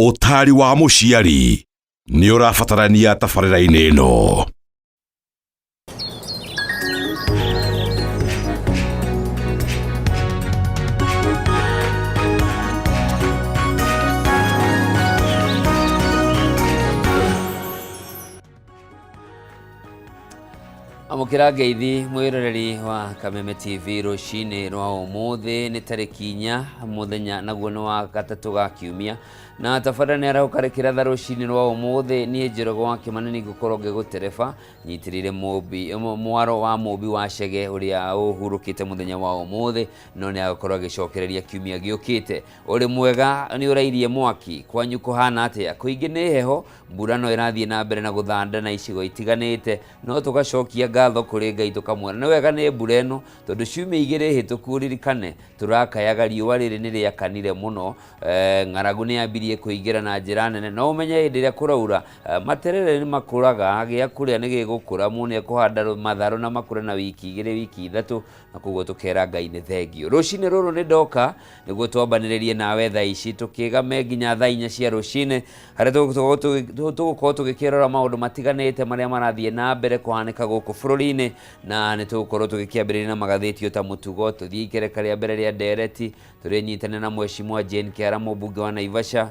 Ũtaari wa mũciari nĩ ũrabatarania tabarĩra-inĩ ĩno. Amũkĩra ngeithi mwĩroreri wa Kameme TV rũcinĩ rwa ũmũthĩ nĩ tarĩki 4 mũthenya naguo nĩ wa gatatũ ga kiumia na tabarĩra nĩ arahũka rĩkĩratha rũcinĩ rwa ũmũthĩ. Niĩ Njoroge wa Kĩmani nĩ ngũkorwo ngĩgũtereba nyitĩrĩire mũmbi mwaro wa mũmbi wa Chege ũrĩa ũhurũkĩte mũthenya wa ũmũthĩ, no nĩ agũkorwo agĩcokereria kiumia gĩũkĩte. Ũrĩ mwega? Nĩ ũrairie mwaki kwanyu kũhana atĩa? Kũingĩ nĩ heho, mbura no ĩrathiĩ na mbere na gũthanda na icigo itiganĩte, no tũgacokia ngatho kũrĩ Ngai tũkamwĩra nĩ wega nĩ mbura ĩno, tondũ ciumia 2 hĩtũku ũririkane tũrakayaga riũa rĩrĩ nĩ rĩakanire mũno. Ng'aragu nĩ yambirie kũingĩra na njĩra nene, no ũmenye hĩndĩ ĩrĩa kũraura materere nĩ makũraga, gĩa kũrĩa nĩ gĩgũkũra, mũndũ nĩ ekũhanda matharũ na makũre na wiki 2 wiki 3, na koguo tũkera Ngai nĩ thengio. Rũcinĩ rũrũ nĩ ndoka nĩguo twambanĩrĩrie nawe thaa ici tũkĩgame nginya thaa 4 cia rũcinĩ, harĩa tũgũkorwo tũgĩkĩrora maũndũ matiganĩte marĩa marathiĩ na mbere kũhanĩka gũkũ bũrũri-inĩ, na nĩ tũgũkorwo tũgĩkĩambĩrĩria na magathĩti o ta mũtugo, tũthiĩ ikereka rĩa mbere rĩa ndereti, tũrĩnyitane na Mheshimiwa Jane Kĩara mũmbunge wa Naivasha,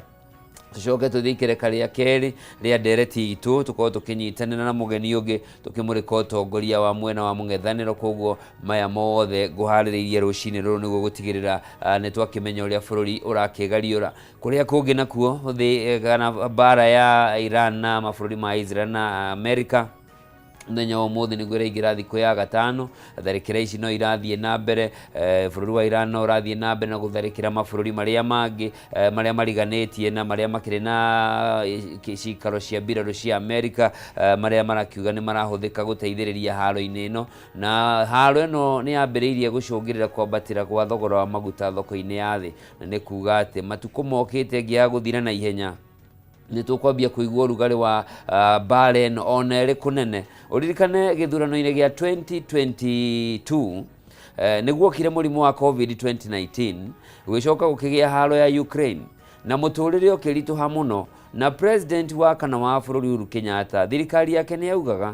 tũcoke tũthiĩ ikereka rĩa kerĩ rĩa ndereti itũ, tũkorwo tũkĩnyitanĩra na mũgeni ũngĩ tũkĩmũrĩka ũtongoria wa mwena wa mũng'ethanĩro. Koguo maya mothe ngũharĩrĩirie rũcinĩ rũrũ nĩguo gũtigĩrĩra nĩ twakĩmenya ũrĩa bũrũri ũrakĩgariũra. Kũrĩa kũngĩ nakuo thĩ kana mbara ya Iran na mabũrũri ma Israel na America mũthenya wa ũmũthĩ nĩguo ĩraingĩra thikũ ya gatano. Tharĩkĩra ici no irathiĩ na mbere, bũrũri wa Iran no ũrathiĩ na mbere na gũtharĩkĩra mabũrũri marĩa mangĩ marĩa mariganĩtie na marĩa makĩrĩ na cikaro cia mbirarũ cia Amerika, marĩa marakiuga nĩ marahũthĩka gũteithĩrĩria haro-inĩ ĩno. Na haro ĩno nĩ yambĩrĩirie gũcũngĩrĩra kwambatĩra gwa thogora wa maguta thoko-inĩ ya thĩ, na nĩ kuga atĩ matukũ mokĩte ĩngĩaga gũthira na ihenya nĩ tũkwambia kũigua ũrugarĩ wa mbara ĩno ona ĩrĩ kũnene. Ũririkane gĩthurano-inĩ gĩa 2022 nĩguokire mũrimũ wa COVID 2019, gũgĩcoka gũkĩgĩa haro ya Ukraine na mũtũrĩre ũkĩritũha mũno, na president wa kana wa bũrũri Uhuru Kenyatta thirikari yake nĩ yaugaga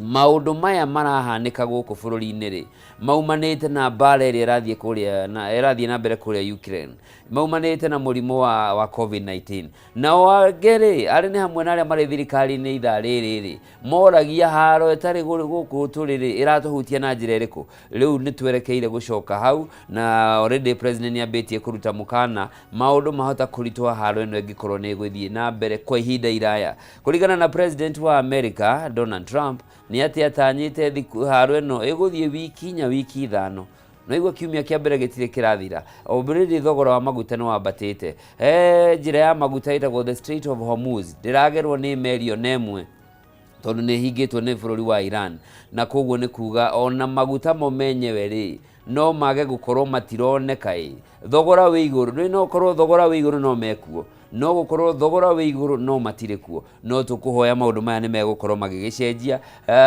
maũndũ maya marahanĩka gũkũ bũrũri-inĩ rĩ maumanĩte na mbara ĩrĩa ĩrathiĩ kũrĩa na ĩrathiĩ na mbere kũrĩa Ukraine, maumanĩte na mũrimũ wa COVID-19. Nao angĩ rĩ, arĩ nĩ hamwe na arĩa marĩ thirikari-inĩ ithaa rĩrĩ rĩ, moragia haro ĩtarĩ gũkũ tũrĩ rĩ ĩratũhutia na njĩra ĩrĩkũ? Rĩu nĩ twerekeire gũcoka hau, na already president nĩ ambĩtie kũruta mũkana maũndũ mahota kũritũha haro ĩno ĩngĩkorwo nĩ ĩgũthiĩ na mbere kwa ihinda iraya. Kũringana na president wa America Donald Trump nĩ atĩ atanyĩte thikũ haro ĩno ĩgũthiĩ wiki 4 wiki 5, no igua kiumia kĩa mbere gĩtirĩ kĩrathira, already thogora wa maguta nĩ wambatĩte. He njĩra ya maguta ĩtagwo the Strait of Hormuz ndĩragerwo nĩ meri ona ĩmwe tondũ nĩ ĩhingĩtwo nĩ bũrũri wa Iran, na koguo nĩ kuga ona maguta mo menyewe rĩ no mage gũkorwo matironeka. Ĩ thogora wĩ igũrũ nĩ no korwo thogora wĩ igũrũ no mekuo, no gũkorwo thogora wĩ igũrũ no matirĩ kuo. No tũkũhoya maũndũ maya nĩ megũkorwo magĩgĩcenjia,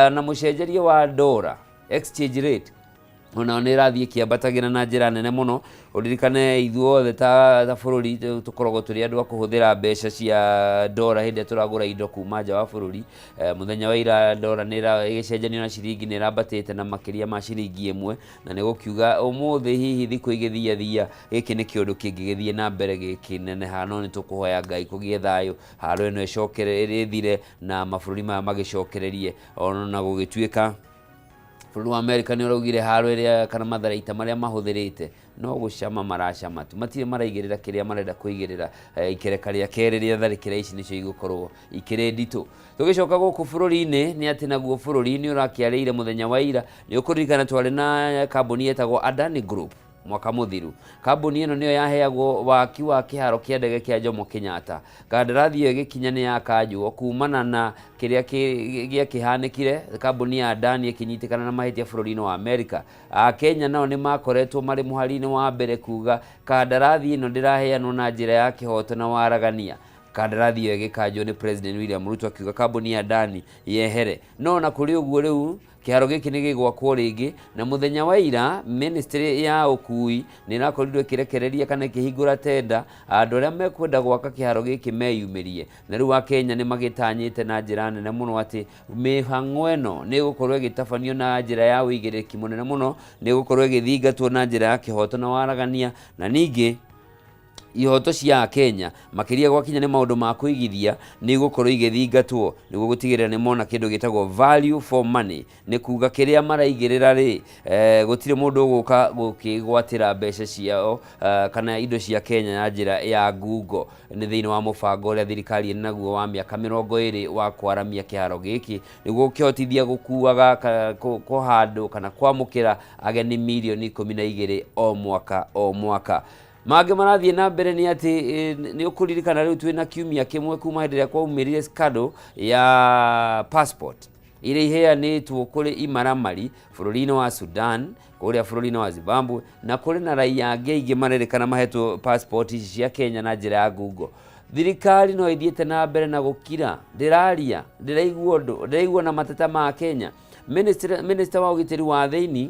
na mũcenjerie wa ndora exchange rate onao nĩ ĩrathiĩ ĩkĩambatagĩra na njĩra nene mũno. Ũririkane ithuothe ta bũrũri tũkoragwo tũrĩ andũ a kũhũthĩra mbeca cia ndora hĩndĩ ĩrĩa tũragũra indo kuma nja wa bũrũri. Mũthenya wa ira ndora nĩ ĩgĩcenjanio na ciringi nĩ ĩrambatĩte na makĩria ma ciringi 1, na nĩ gũkiuga ũmũthĩ hihi thikũ igĩthiathia gĩkĩ nĩ kĩũndũ kĩngĩgĩthiĩ na mbere gĩkĩneneha, no nĩ tũkũhoya Ngai kũgĩe thayũ, haro ĩno ĩcokere ĩthire na mabũrũri maya magĩcokererie. Ona gũgĩtuĩka bũrũri wa Amerika nĩ ũraugire haro ĩrĩa kana matharaita marĩa mahũthĩrĩte no gũcama maracama tu, matirĩ maraigĩrĩra kĩrĩa marenda kũigĩrĩra. Ikereka rĩa kerĩ rĩa tharĩkĩra ici nĩcio igũkorwo ikĩrĩ nditũ. Tũgĩcoka gũkũ bũrũri-inĩ nĩ atĩ naguo bũrũri nĩ ũrakĩarĩire mũthenya wa ira. Nĩ ũkũririkana twarĩ na kambuni yetagwo Adani Group mwaka mũthiru. Kambuni ĩno nĩyo yaheagwo waki wa kĩharo kĩa ndege kĩa Jomo Kenyatta. Kandarathi ĩyo ĩgĩkinya nĩ yakanjwo kumana na kĩrĩa gĩakĩhanĩkire, kambuni ya Adani ĩkĩnyitĩkana na mahĩtia bũrũri-inĩ wa Amerika. Akenya nao nĩ makoretwo marĩ mũhari-inĩ wa mbere kuga kandarathi ĩno ndĩraheanwo na njĩra ya kĩhoto na waragania. Kandarathi ĩyo ĩgĩkanjwo nĩ President William Ruto akiuga kambuni ya Adani yehere. No ona kũrĩ ũguo rĩu Kĩharo gĩkĩ nĩ gĩgwakwo rĩngĩ, na mũthenya wa ira ministry ya ũkui nĩ ĩrakorirwo ĩkĩrekereria kana ĩkĩhingũra tenda andũ arĩa mekwenda gwaka kĩharo gĩkĩ meyumĩrie. Na rĩu Akenya nĩ magĩtanyĩte na njĩra nene mũno atĩ mĩhang'o ĩno nĩ ĩgũkorwo ĩgĩtabanio na njĩra ya ũigĩrĩrĩki mũnene mũno, nĩ ĩgũkorwo ĩgĩthingatwo na njĩra ya kĩhoto na waragania, na ningĩ ihoto cia Akenya makĩria gwakinya nĩ maũndũ ma kũigithia nĩ igũkorwo igĩthingatwo nĩguo gũtigĩrĩra nĩ mona kĩndũ gĩtagwo value for money. Nĩ kuga kĩrĩa maraigĩrĩra rĩ, gũtirĩ mũndũ ũgũka gũkĩgwatĩra mbeca ciao kana indo cia Kenya na njĩra ya ngungo. Nĩ thĩinĩ wa mũbango ũrĩa thirikari ĩrĩ naguo wa mĩaka 20 wa kwaramia kĩharo gĩkĩ nĩguo gũkĩhotithia gũkuaga kũhandwo kana kwamũkĩra ageni mirioni 12 o mwaka o mwaka. Mangĩ marathiĩ na mbere nĩ atĩ nĩ ũkũririkana rĩu twĩna kiumia kĩmwe kuma hĩndĩ ĩrĩa kwaumĩrire scandal ya passport iria iheanĩtwo kũrĩ imaramari bũrũri-inĩ wa Sudan, kũrĩa bũrũri-inĩ wa Zimbabwe, na kũrĩ na raia angĩ aingĩ marerĩkana mahetwo passport ici cia Kenya na njĩra ya ngungo. Thirikari no ĩthiĩte na mbere na gũkira, ndĩraria, ndĩraigua ũndũ, ndĩraigua na mateta ma Kenya. Minister wa ũgitĩri wa thĩinĩ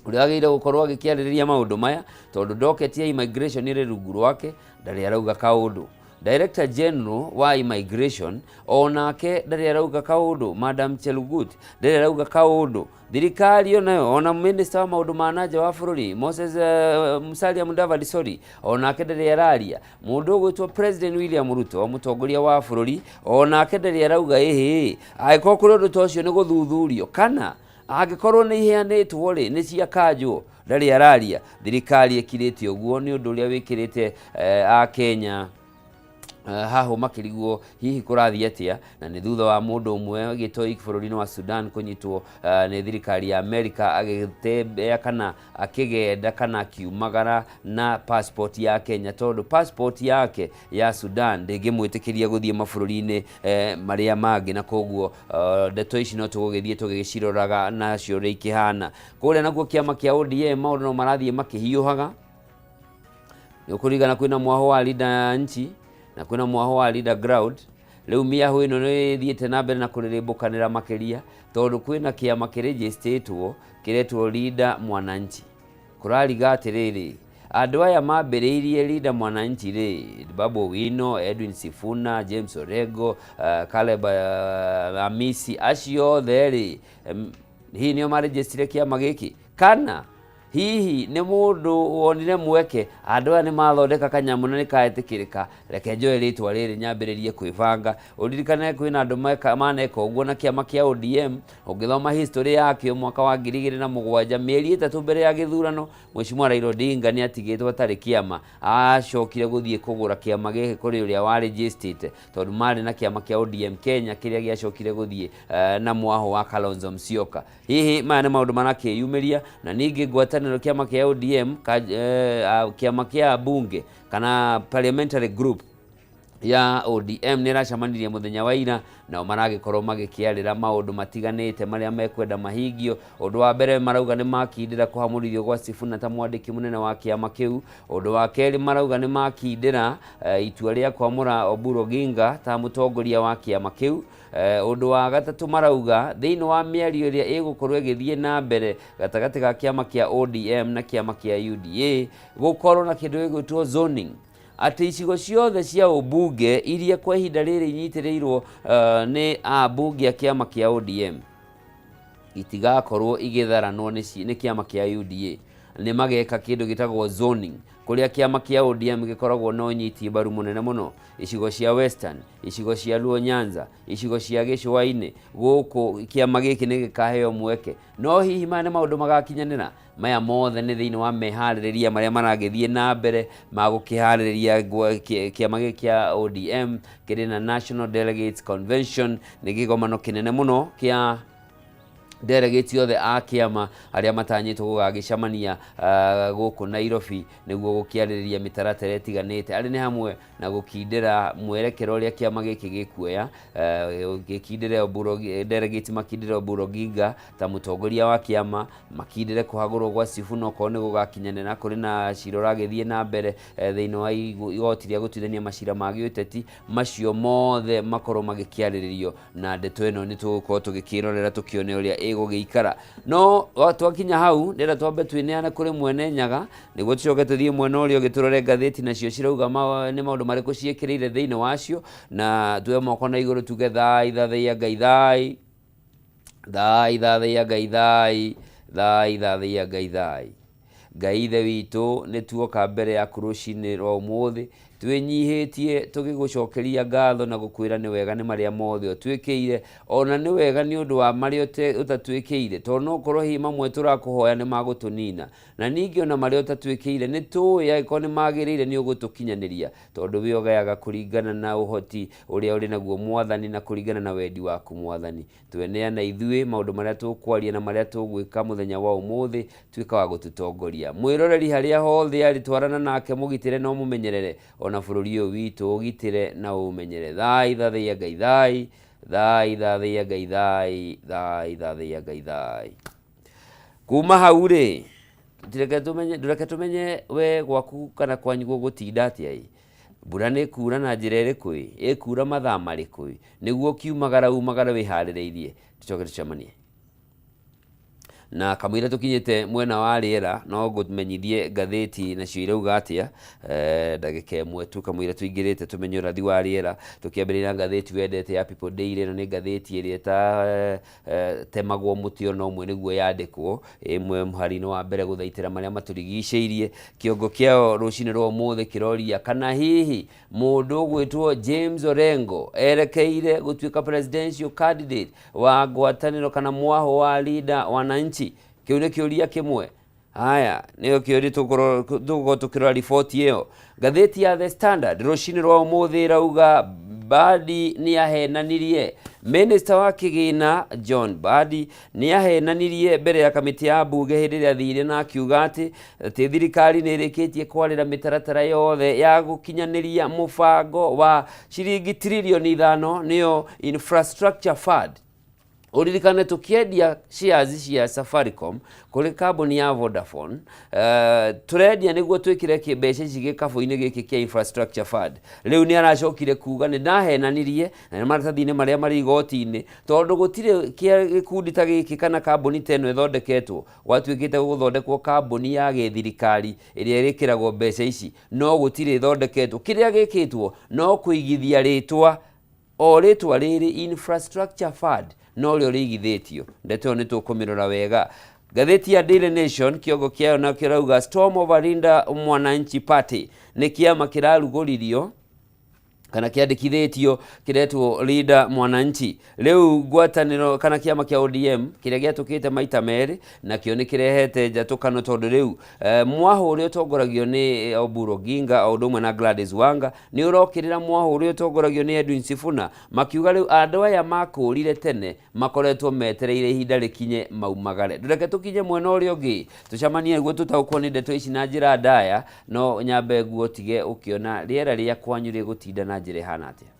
ũrĩa wagĩrĩire gũkorwo agĩkĩarĩrĩria maũndũ maya, tondũ docket ya immigration ĩrĩ rungu rwake, ndarĩ arauga kaũndũ. Director General wa immigration onake ndarĩ arauga kaũndũ, Madam Chelugut ndarĩ arauga kaũndũ. Thirikari onayo, ona minister wa maũndũ ma nanja wa bũrũri Moses Musalia Mudavadi, sorry, onake ndarĩ araria. Mũndũ ũgwĩtwo President William Ruto, mũtongoria wa bũrũri, onake ndarĩ arauga ĩhĩ, angĩkorwo kũrĩ ũndũ ta ũcio nĩ gũthuthurio, kana angĩkorwo nĩ iheanĩtwo rĩ, nĩ ciakanjwo, ndarĩ araria. Thirikari ĩkirĩte ũguo nĩ ũndũ ũrĩa wĩkĩrĩte Akenya haho makĩrigwo hihi kũrathiĩ atĩa, na nĩ thutha wa mũndũ ũmwe gĩtoi bũrũri-inĩ wa Sudan kũnyitwo nĩ thirikari ya Amerika agĩtembea kana akĩgenda kana akiumagara na passport ya Kenya, tondũ passport yake ya Sudan ndĩngĩmwĩtĩkĩria gũthiĩ mabũrũri-inĩ marĩa mangĩ, na koguo ndeto ici no tũgũgĩthiĩ tũgĩciroraga nacio ũrĩa ikĩhana. Kũrĩa nakuo kĩama kĩa ODM maũndũ no marathiĩ makĩhiũhaga. Nĩ ũkũririkana kwĩna mwaho wa Linda Nchi na kwĩna mwaho wa Linda Ground. Rĩu mĩaho ĩno nĩ ĩthiĩte na mbere na kũrĩrĩmbũkanĩra makĩria, tondũ kwĩna kĩama kĩrĩnjĩstĩtwo kĩretwo Linda Mwananchi. Kũrariga atĩrĩrĩ, andũ aya mambĩrĩirie Linda Mwananchi rĩ, Babu Owino, Edwin Sifuna, James Orengo, Caleb Amisi, acio othe rĩ, hihi nĩo marĩnjĩstire kĩama gĩkĩ, kana hihi nĩ mũndũ wonire mweke andũ aya nĩ mathondeka kanyamũ na nĩ kaetĩkĩrĩka, reke njoe rĩtwa rĩrĩ nyambĩrĩrie kwĩbanga. Ũririkane kwĩna andũ maneka ũguo na kĩama kĩa ODM. Ũngĩthoma history yakĩo, mwaka wa 2007, mĩeri 3 mbere ya gĩthurano, Mheshimiwa Raila Odinga nĩ atigĩtwo atarĩ kĩama. Acokire gũthiĩ kũgũra kĩama gĩkĩ kũrĩ ũrĩa warĩnjĩstĩte, tondũ marĩ na kĩama kĩa ODM Kenya kĩrĩa gĩacokire gũthiĩ na mwaho wa Kalonzo Musyoka. Hihi maya nĩ maũndũ marakĩyumĩria. Na ningĩ ngwatanĩro kĩama kĩa ODM, kĩama kĩa bunge kana parliamentary group ya ODM nĩ ĩracemanirie mũthenya wa ira, nao maragĩkorwo magĩkĩarĩra maũndũ matiganĩte marĩa mekwenda mahingio. Ũndũ wa mbere marauga nĩ makindĩra kũhamũrithio gwa Sifuna ta mwandĩki mũnene wa kĩama kĩu. Ũndũ wa kerĩ marauga nĩ makindĩra itua rĩa kwamũra Oburu Oginga ta mũtongoria wa kĩama kĩu. Ũndũ wa gatatũ marauga thĩinĩ wa mĩario ĩrĩa ĩgũkorwo ĩgĩthiĩ na mbere gatagatĩ ga kĩama kĩa ODM na kĩama kĩa UDA, gũkorwo na kĩndũ gĩgwĩtwo zoning, atĩ icigo ciothe cia ũmbunge iria kwa ihinda rĩrĩ inyitĩrĩirwo nĩ ambunge a kĩama kĩa ODM itigakorwo igĩtharanwo nĩ kĩama kĩa UDA. Nĩ mageka kĩndũ gĩtagwo zoning, kũrĩa kĩama kĩa ODM gĩkoragwo na ũnyiti mbaru mũnene mũno, icigo cia Western, icigo cia Luo Nyanza, icigo cia gĩcũa-inĩ, gũkũ kĩama gĩkĩ nĩ gĩkaheo mweke. No hihi maya nĩ maũndũ magakinyanĩra? Maya mothe nĩ thĩinĩ wa meharĩrĩria marĩa maragĩthiĩ na mbere ma gũkĩharĩrĩria kĩama gĩkĩ kĩa ODM kĩrĩ na National Delegates Convention. Nĩ kĩgomano kĩnene mũno kĩa delegates othe a kĩama arĩa matanyĩtwo gũgagĩcemania gũkũ Nairobi nĩguo gũkĩarĩrĩria mĩtaratara ĩtiganĩte, arĩ nĩ hamwe na gũkindĩra mwerekero ũrĩa kĩama gĩkĩ gĩkuoya, gĩkindĩre Oburu, delegates makindĩre Oburu Oginga ta mũtongoria wa kĩama, makindĩre kũhagũrwo gwa Sifuna okorwo nĩ gũgakinyanĩra. Kũrĩ na cira ũragĩthiĩ na mbere thĩinĩ wa igoti rĩa gũtuithania macira ma gĩũteti. Macio mothe makorwo magĩkĩarĩrĩrio, na ndeto ĩno nĩ tũgũkorwo tũgĩkĩrorera tũkĩone ũrĩa Ĩgũgĩikara no twakinya hau, ndĩrenda twambe twĩneane kũrĩ Mwene Nyaga nĩguo tũcoke tũthiĩ mwena ũrĩa ũngĩ tũrore ngathĩti nacio cirauga nĩ maũndũ marĩkũ ciĩkĩrĩire thĩinĩ wacio, na tuoe moko na igũrũ tuge thai thathaiya Ngai, thai thai thathaiya Ngai, thai thai thathaiya Ngai, thai. Ngai Ithe witũ, nĩ tuoka mbere yaku rũcinĩ rwa ũmũthĩ twĩnyihĩtie tũgĩgũcokeria ngatho na gũkwĩra nĩ wega nĩ marĩa mothe ũtwĩkĩire, ona nĩ wega nĩ ũndũ wa marĩa ũtatwĩkĩire, tondũ no ũkorwo hihi mamwe tũrakũhoya nĩ magũtũnina. Na ningĩ ona marĩa ũtatwĩkĩire nĩ tũĩ angĩkorwo nĩ magĩrĩire nĩ ũgũtũkinyanĩria, tondũ we ũgayaga kũringana na ũhoti ũrĩa ũrĩ naguo Mwathani, na kũringana na wendi waku Mwathani. Tweneana ithuĩ maũndũ marĩa tũkwaria na marĩa tũgwĩka mũthenya wa ũmũthĩ, tuĩka wa gũtũtongoria. Mwĩroreri harĩa hothe arĩ, twarana nake, mũgitĩre na ũmũmenyerere, ona bũrũri ũyũ witũ ũgitĩre na ũũmenyere. Thai thathaiya Ngai, thai thai thathaiya Ngai, thai thai thathaiya Ngai, thai. Kuma hau rĩ, reke tũmenye, reke tũmenye we gwaku kana kwanyu gũgũtinda atĩa ĩ, mbura nĩ kura na njĩra ĩrĩkũ ĩ, ĩkura mathaa marĩkũ ĩ, nĩguo ũkiumagara umagara wĩharĩrĩirie. Tũcoke tũcemanie na kamũira tũkinyĩte mwena wa rĩera, no ngũmenyithie ngathĩti nacio irauga atĩa. Ndagĩka ĩmwe tu kamũira tũingĩrĩte tũmenye ũrathi wa rĩera, tũkĩambĩrĩria na ngathĩti wendete ya People Daily. Ĩno nĩ ngathĩti ĩrĩa ĩta temagwo mũtĩ ona ũmwe nĩguo yandĩkwo. Ĩmwe mũhari-inĩ wa mbere gũthaitĩra marĩa matũrigicĩirie, kĩongo kĩayo rũcinĩ rwa ũmũthĩ kĩroria kana hihi mũndũ ũgwĩtwo James Orengo erekeire gũtuĩka presidential candidate wa ngwatanĩro kana mwahũ wa Linda Wananchi. Kĩu nĩ kĩũria kĩmwe. Haya nĩyo kĩũria tũgũkorwo tũkĩrora riboti ĩyo. Ngathĩti ya The Standard rũcinĩ rwa ũmũthĩ ĩrauga Mbadi nĩ ahenanirie. Minister wa kĩgĩna John Mbadi nĩ ahenanirie mbere ya kamĩtĩ ya mbunge hĩndĩ ĩrĩa athire, na akiuga atĩ thirikari nĩ ĩrĩkĩtie kwarĩra mĩtaratara yothe ya gũkinyanĩria mũbango wa ciringi tiririoni 5, nĩyo infrastructure fund. Ũririkane tũkĩendia shares cia Safaricom kũrĩ kambuni ya Vodafone, tũrendia nĩguo twĩkĩre mbeca ici gĩkabũ-inĩ gĩkĩ kĩa infrastructure fund. Rĩu nĩ aracokire kuga nĩ ndahenanirie, na nĩ maratathi-inĩ marĩa marĩ igoti-inĩ, tondũ gũtirĩ kĩa gĩkundi ta gĩkĩ kana kambuni ta ĩno ĩthondeketwo. Gwatuĩkĩte gũthondekwo kambuni ya gĩthirikari ĩrĩa ĩrĩkĩragwo mbeca ici, no gũtirĩ ĩthondeketwo. Kĩrĩa gĩkĩtwo no kũigithia rĩtwa, o rĩtwa rĩrĩ infrastructure fund no rĩo rĩigithĩtio. Ndeto ĩyo nĩ tũkũmĩrora wega. Ngathĩti ya Daily Nation kĩongo kĩayo na kĩrauga storm over Linda Mwananchi Party. Nĩ kĩama kĩrarugũririo kana kĩandĩkithĩtio kĩretwo Linda Mwananchi. Rĩu ngwatanĩro kana kĩama kĩa ODM kĩrĩa gĩatũkĩte maita merĩ nakĩo nĩ kĩrehete njatũkano, tondũ rĩu mwahũ ũrĩa ũtongoragio nĩ Oburu Oginga o ũndũ ũmwe na Gladys Wanga nĩ ũrokĩrĩra mwahũ ũrĩa ũtongoragio nĩ Edwin Sifuna, makiuga rĩu andũ aya makũrire tene makoretwo metereire ihinda rĩkinye maumagare. Ndũreke tũkinye mwena ũrĩa ũngĩ tũcemanie nĩguo tũtaũkwo nĩ ndeto ici na njĩra ndaya, no nyambe nguo tige ũkĩona rĩera rĩa kwanyu rĩgũtinda na njĩra ĩhana atĩa.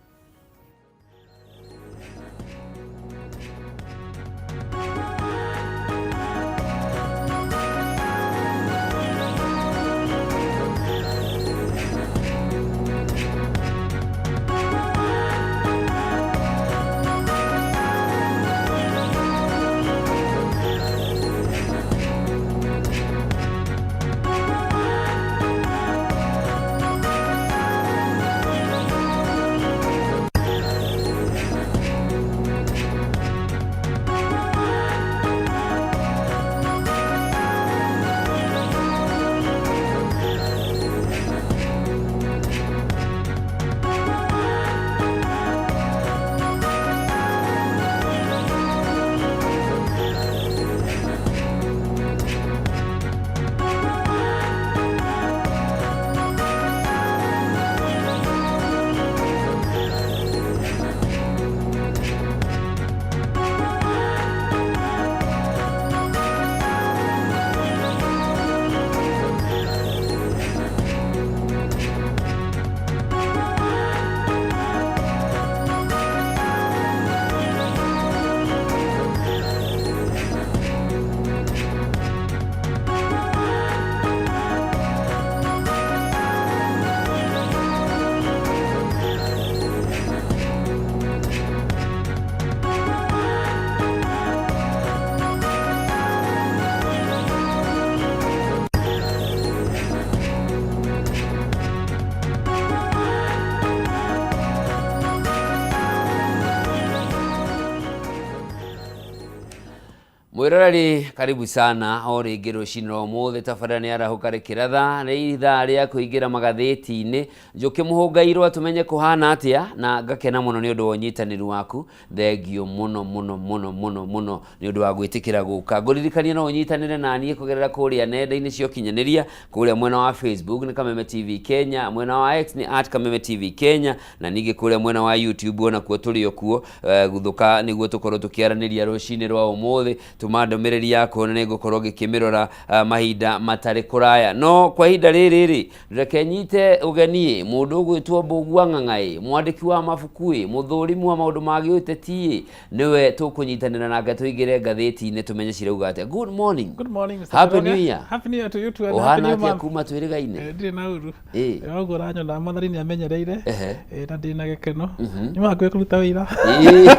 Mwĩroreri, karibu sana o rĩngĩ rũcinĩ rwa ũmũthĩ. Tabarĩra nĩ arahũka rĩkĩratha, nĩ ithaa rĩa kũingĩra magathĩti-inĩ. Njũkĩ Mũhũngairwa, tũmenye kũhana atĩa, na ngakena mũno nĩ ũndũ wa ũnyitanĩri waku. Thengio mũno mũno mũno mũno mũno nĩ ũndũ wa gwĩtĩkĩra gũka. Ngũririkanie no ũnyitanĩre na niĩ kũgerera kũrĩa nenda-inĩ cia ũkinyanĩria, kũrĩa mwena wa Facebook nĩ Kameme TV Kenya, mwena wa X nĩ at Kameme TV Kenya, na ningĩ kũrĩa mwena wa YouTube onakuo tũrĩ o kuo. Guthũka nĩguo tũkorwo tũkĩaranĩria rũcinĩ rwa ũmũthĩ. Tũma ndũmĩrĩri yaku na nĩngũkorwo ngĩkĩmĩrora mahinda matarĩ kũraya. No kwa ihinda rĩrĩ rĩ, reke nyite ũgeni mũndũ ũgwĩtwo Mbũgua Ng'ang'a, mwandĩki wa mabuku, mũthũrimu wa maũndũ ma gĩũteti, nĩwe tũkũnyitanĩra nake tũingĩre ngathĩti-inĩ tũmenye cirauga atĩa. Good morning. Good morning, Mr. Happy Njoroge. New Year. Happy New Year to you too and Ũhana Happy New atĩa Month. kuma twĩrĩgaine? Ndirĩ na ũru. Ĩĩ. Ũguo ũranyona, Mwathani nĩ amenyereire. Ehe. Na ndĩ na gĩkeno. Nyuma hakuhĩ kũruta wĩra. Ĩĩ.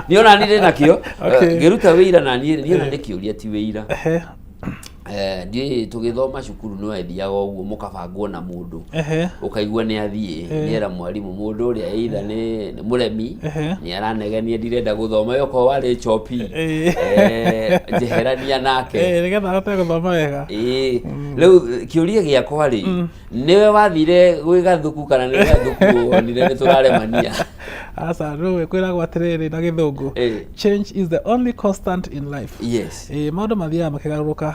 Niĩ ona niĩ ndĩ nakĩo. Okay. Ngĩruta wĩira na niĩ niĩ ona nĩ kĩũria ti wĩira. Ehe. Ndiũĩ tũgĩthoma cukuru nĩ wethiaga ũguo mũkabangwo na mũndũ. Ehe. Ũkaigua nĩ athiĩ, nĩ era mwarimũ mũndũ ũrĩa either nĩ mũremi, Ehe. nĩ aranegenia ndirenda gũthoma, we okorwo warĩ chopi, Ĩĩ. Njeherania nake. Nĩgetha ahote gũthoma wega. Ĩĩ. Rĩu kĩũria gĩakwa rĩ, nĩwe wathire gwĩ Gathuku kana nĩ Gathuku wonire nĩ tũraremania? Aca, rĩu kwĩragwo atĩrĩrĩ na gĩthũngũ. Change is the only constant in life. Yes. Ĩĩ, maũndũ mathiaga makĩgarũrũka.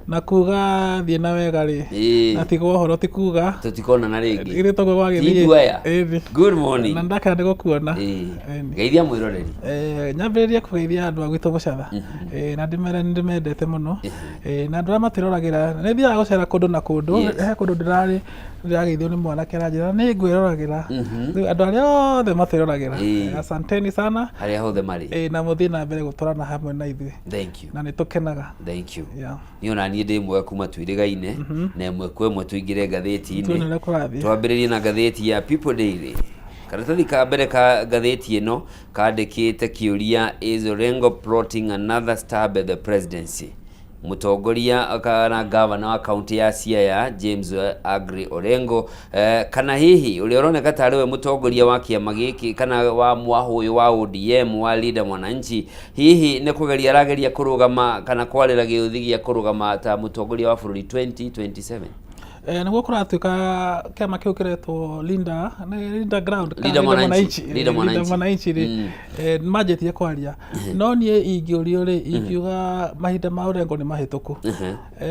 Na kuga thiĩ na wega rĩ, na tigwo ũhoro ti kuga Tũtikonana rĩngĩ. Githĩ toguo gwagĩthiĩ? Ti ituaya. Ĩĩ. Good morning. Na ndakena nĩ gũkuona. Ĩĩ. Ĩni. Geithia mwĩroreri. Nyambĩrĩrie kũgeithia andũ a gwitũ Mũcatha. Na ndĩmere nĩ ndĩmendete mũno. Na andũ arĩa matwĩroragĩra, nĩ thiaga gũcera kũndũ na kũndũ. Yes. He kũndũ ndĩrarĩ ndĩrageithio nĩ mwanake aranjĩra nĩ ngwĩroragĩra. Rĩu andũ arĩa othe matwĩroragĩra, Ĩĩ. asanteni sana. Harĩa hothe marĩ. Na mũthiĩ na mbere gũtwarana hamwe na ithuĩ. Thank you. Na nĩ tũkenaga. Thank you. Yeah. Niĩ ona niĩ ndĩ mwega kuma twĩrĩgaine, na ĩmwe kwa ĩmwe tũingĩre ngathĩti-inĩ. Tuone ũrĩa kũrathiĩ. Twambĩrĩrie na ngathĩti ya People Daily. Karatathi ka mbere ka ngathĩti ĩno kandĩkĩte kĩũria, is Orengo plotting another stab at the presidency? Mũtongoria kana gavana wa kaunti ya Siaya James Aggrey Orengo, kana hihi ũrĩa ũroneka tarĩ we mũtongoria wa kĩama gĩkĩ kana wa mwahũ ũyũ wa ODM wa Linda Mwananchi, hihi nĩ kũgeria arageria kũrũgama kana kwarĩra gĩũthi gĩa kũrũgama ta mũtongoria wa bũrũri 2027? Nĩguo kũratuĩka kĩama kĩu kĩretwo Linda, nĩ Linda Ground kana Linda Linda Mwananchi. Mwananchi, Linda Linda Mwananchi. Mwananchi rĩ, nĩmanjĩtie kwaria. No niĩ ingĩũrio rĩ, ingiuga mahinda ma Orengo nĩ mahĩtũku.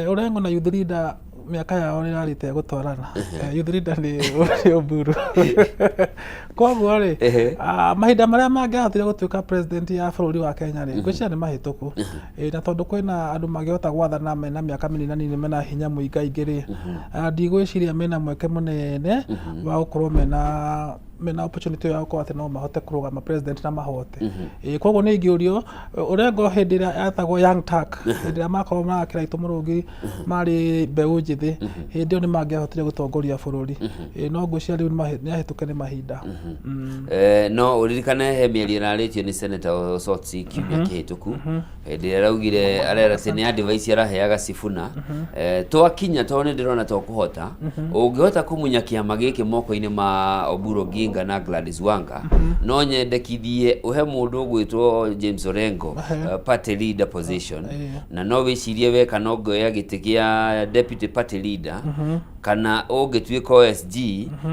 Orengo na Youth Leader mĩaka yao nĩ ĩrarĩte gũtwarana. Youth Leader nĩ Oburu. Koguo rĩ, mahinda marĩa mangĩahotire gũtuĩka president ya bũrũri wa Kenya rĩ, ngwĩciria nĩ mahĩtũku. Na tondũ kwĩna andũ mangĩhota gwathana mena mĩaka mĩnini mena hinya mũingaingĩ rĩ, ndigwĩciria mena mweke mũnene wa gũkorwo mena opportunity ya gũkorwo atĩ no mahote kũrũgama president na mahote. Koguo nĩ ingĩũrio, Orengo hĩndĩ ĩrĩa etagwo Young Turk, hĩndĩ ĩrĩa makorwo marakĩra Itũ Mũrũngi marĩ mbeũ njĩthĩ, hĩndĩ ĩyo nĩ mangĩahotire gũtongoria bũrũri. No ngwĩciria rĩu nĩ ahĩtũke nĩ mahinda. No ũririkane he mĩario ĩrarĩtio nĩ Senator Osotsi kiumia kĩhĩtũku, hĩndĩ ĩrĩa araugire arera atĩ nĩ advice araheaga Sifuna, twakinya tondũ nĩ ndĩrona tũkũhota, ũngĩhota kũmunya kĩama gĩkĩ moko-inĩ ma Oburu Oginga na Gladys Wanga, no nyendekithie ũhe mũndũ ũgwĩtwo James Orengo party leader position, na no wĩcirie we kana ũngĩoya gĩtĩ kĩa deputy party leader kana ũngĩtuĩka OSG,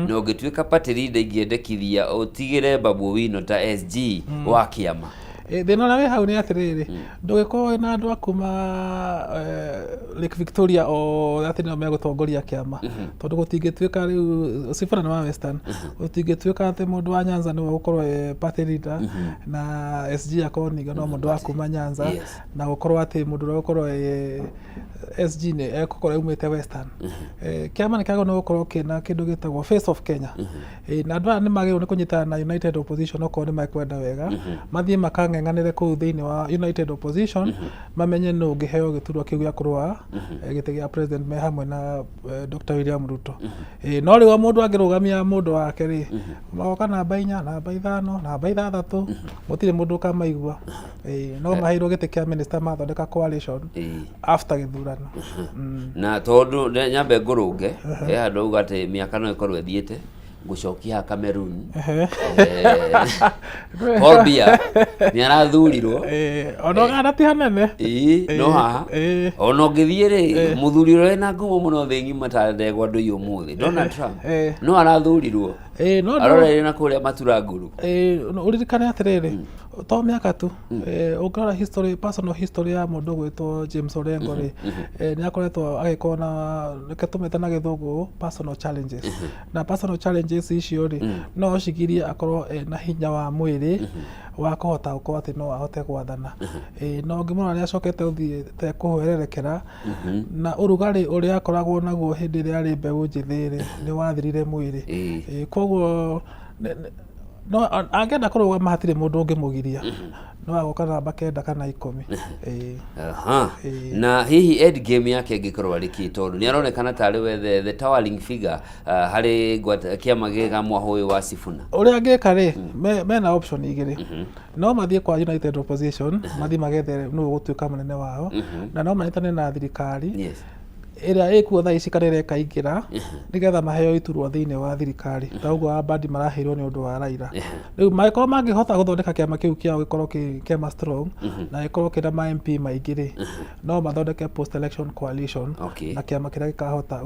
na ũngĩtuĩka party leader ingĩendekithia ũtigĩre Babu Owino ta SG wa kĩama. Thĩna ũrĩa wĩ hau nĩ atĩrĩrĩ, ndũgĩkorwo wĩna andũ a kuma Lake Victoria othe atĩ nĩo megũtongoria kĩama, tondũ gũtingĩtuĩka rĩu Sifuna nĩ wa Western, gũtingĩtuĩka atĩ mũndũ wa Nyanza nĩwe ũgũkorwo e party leader na SG akorwo ningĩ no mũndũ wa kuma Nyanza, na gũkorwo atĩ mũndũ ũrĩa ũgũkorwo e SG nĩ egũkorwo aumĩte Western. Kĩama nĩ kĩagĩrĩirwo nĩ gũkorwo kĩna kĩndũ gĩtagwo Face of Kenya. Na andũ aya nĩ magĩrĩirwo nĩ kũnyitana na United Opposition okorwo nĩ mekwenda wega, mathiĩ makang'eng'anĩre kũu thĩinĩ wa United Opposition, mamenye nũ ũngĩheo gĩturwa kĩu gĩa kũrũa gĩtĩ gĩa president me hamwe na Dr. William Ruto. No rĩu o mũndũ angĩrũgamia mũndũ wake rĩ, magoka namba 4, namba 5, namba 6, gũtirĩ mũndũ ũkamaigua. No maheirwo gĩtĩ kĩa minister mathondeka coalition after gĩthurano. Na tondũ nyambe ngũrũnge, he handũ auga atĩ mĩaka no ĩkorwo ĩthiĩte, Ngũcokia haha Cameroon. Ehe. Paul Biya nĩ arathurirwo. Ona kana ti hanene. Ĩĩ, no haha ona ũngĩthiĩ rĩ, mũthuri ũrĩa wĩna ngumo mũno thĩ ng'ima ta ndegwa ndũi ũmũthĩ, Donald Trump, no arathurirwo. No aroreire na kũrĩa matura nguru. No ũririkane atĩrĩrĩ, to mĩaka tu, ũngĩrora history, personal history ya mũndũ ũgwĩtwo James Orengo rĩ, nĩ akoretwo agĩkorwo na, reke tũmĩte na Gĩthũngũ, personal challenges. Na personal challenges icio rĩ, no cigirie akorwo ena hinya wa mwĩrĩ wa kũhota gũkorwo atĩ no ahote gwathana. Na ũngĩmũrora nĩ acokete gũthiĩte kũhwererekera, na ũrugarĩ ũrĩa akoragwo naguo hĩndĩ ĩrĩa arĩ mbeũ njĩthĩ rĩ, nĩ wathirire mwĩrĩ. Koguo no angĩenda kũrũgama hatirĩ mũndũ ũngĩmũgiria, no agoka namba 9 kana 10. Aha. Na hihi end game yake ĩngĩkorwo arĩ kĩ, tondũ nĩ aronekana tarĩ we the towering figure harĩ kĩama gĩka mwahũ ũyũ wa Sifuna? Ũrĩa angĩka rĩ, mena option igĩrĩ. No mathiĩ kwa United Opposition, mathiĩ magethe nũ ũgũtuĩka mũnene wao, na no manyitane na thirikari ĩrĩa ĩkuo thaa ici kana ĩrĩa ĩkaingĩra, nĩgetha maheo iturwa thĩinĩ wa thirikari, ta ũguo Abadi maraheirwo nĩ ũndũ wa Raila. Rĩu mangĩkorwo mangĩhota gũthondeka kĩama kĩu kĩao gĩkorwo kĩ kĩama strong na gĩkorwo kĩna ma MP maingĩ rĩ, no mathondeke post election coalition na kĩama kĩrĩa gĩkahota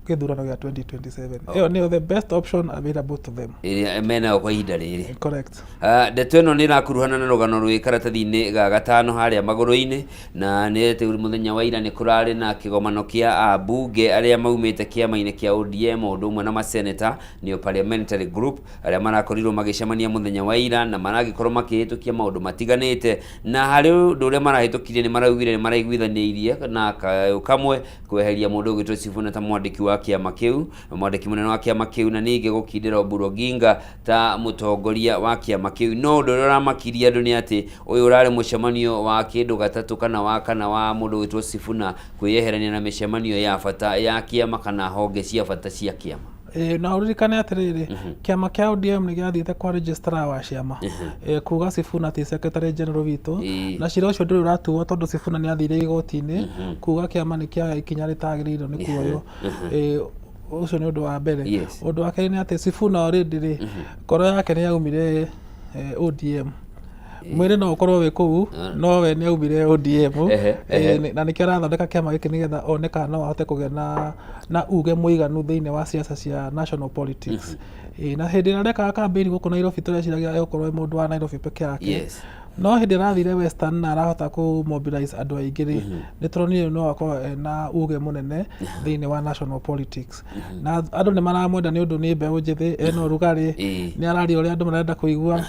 gĩthurano gĩa 2027. Ĩyo nĩyo the best option available to them. Ĩrĩa menayo kwa ihinda rĩrĩ. Correct. Ndeto ĩno nĩ ĩrakuruhana na rũgano rwĩ karatathi-inĩ ga gatano harĩa magũrũ-inĩ, na nĩ atĩ mũthenya wa ira nĩ kũrarĩ na kĩgomano kĩa ambunge arĩa maumĩte kĩama-inĩ kĩa ODM, o ũndũ ũmwe na maseneta, nĩo parliamentary group, arĩa marakorirwo magĩcemania mũthenya wa ira na maragĩkorwo makĩhĩtũkia maũndũ matiganĩte. Na harĩ ũndũ ũrĩa marahĩtũkirie, nĩ maraugire nĩ maraiguithanĩirie na kayũ kamwe kweheria mũndũ ũgwĩtwo Sifuna ta mwandĩki wa kĩama kĩu, mwandĩki mũnene wa kĩama kĩu, na ningĩ gũkindĩra Oburu Oginga ta mũtongoria wa kĩama kĩu. No ũndũ ũrĩa ũramakirie andũ nĩ atĩ ũyũ ũrarĩ mũcemanio wa kĩndũ gatatũ kana wa kana wa mũndũ ũgwĩtwo Sifuna kwĩyeherania na mĩcemanio ya bata ya kĩama kana honge cia bata cia kĩama. Na ũririkane atĩrĩrĩ, kĩama kĩa ODM nĩ gĩathiĩte kwa registrar wa ciama kuga Sifuna ti secretary general witũ, na cira ũcio ndũrĩ ũratuo tondũ Sifuna nĩ athire igoti-inĩ kuga kĩama nĩ kĩoya ikinya rĩtagĩrĩirwo nĩ kuoywo. Ũcio nĩ ũndũ wa mbere. Ũndũ wa kerĩ nĩ atĩ Sifuna already rĩ, ngoro yake nĩ yaumire ODM. Mwĩrĩ no ũkorwo wĩ kũu, no we nĩ aumire ODM. Na nĩkĩo arathondeka kĩama gĩkĩ, nĩgetha one kana no ahote kũgĩa na uge mũiganu thĩinĩ wa siasa cia national politics. Na hĩndĩ ĩrĩa arekaga campaign gũkũ Nairobi, tũreciragia egũkorwo e mũndũ wa Nairobi peke yake, no hĩndĩ ĩrĩa arathire Western na arahota kũ mobilize andũ aingĩ rĩ, nĩ tũronire no akorwo ena uge mũnene thĩinĩ wa national politics, na andũ nĩ maramwenda nĩ ũndũ nĩ mbeũ njĩthĩ, ena ũrugarĩ, nĩ araria ũrĩa andũ marenda kũigua,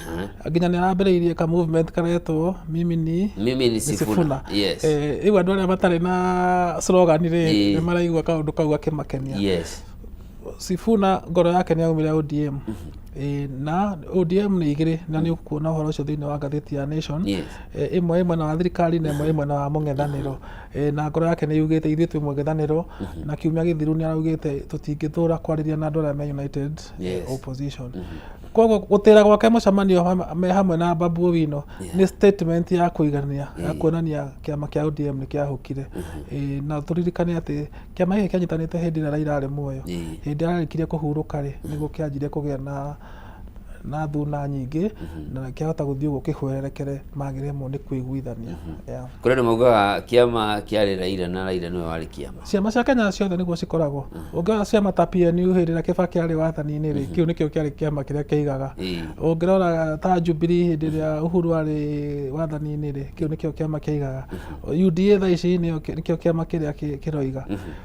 nginya nĩ arambĩrĩirie ka movement karetwo "Mimi ni Mimi ni Sifuna." Sifuna. Rĩu andũ arĩa matarĩ na slogan rĩ, nĩ maraigua kaũndũ kau gakĩmakenia. Sifuna ngoro yake nĩ yaumire ODM. Na ODM nĩ igĩrĩ, na nĩ ũkuona ũhoro ũcio thĩinĩ wa ngathĩti ya Nation. Ĩmwe ĩ mwena wa thirikari na ĩmwe ĩ mwena wa mũng'ethanĩro. Na ngoro yake nĩ yugĩte ithuĩ twĩ mũng'ethanĩro, na kiumia gĩthiru nĩ araugĩte tũtingĩthũra kwarĩria na andũ arĩa me United Opposition. Koguo gũtĩra gwake mũcemanio me hamwe na Babu Owino nĩ statement ya kũigania ya kuonania kĩama kĩa ODM nĩ kĩahũkire. Na tũririkane atĩ kĩama gĩkĩ kĩanyitanĩte hĩndĩ ĩrĩa Raila arĩ muoyo. Hĩndĩ ĩrĩa arĩkirie kũhurũka rĩ, nĩguo kĩanjirie kũgĩa na thuna nyingĩ na kĩahota gũthiĩ ũguo kĩhwererekere magĩremwo nĩ kũiguithania. Yeah. Kũrĩ andũ maugaga kĩama kĩarĩ Raila na Raila nĩwe warĩ kĩama. Ciama cia Kenya ciothe nĩguo cikoragwo. Ũngĩrora ciama ta PNU, hĩndĩ ĩrĩa Kibaki arĩ wathani-inĩ rĩ, kĩu nĩkĩo kĩarĩ kĩama kĩrĩa kĩaigaga. Ũngĩrora ta Jubilee, hĩndĩ ĩrĩa Uhuru arĩ wathani-inĩ rĩ, kĩu nĩkĩo kĩama kĩaigaga. UDA thaa ici nĩkĩo kĩama kĩrĩa kĩroiga.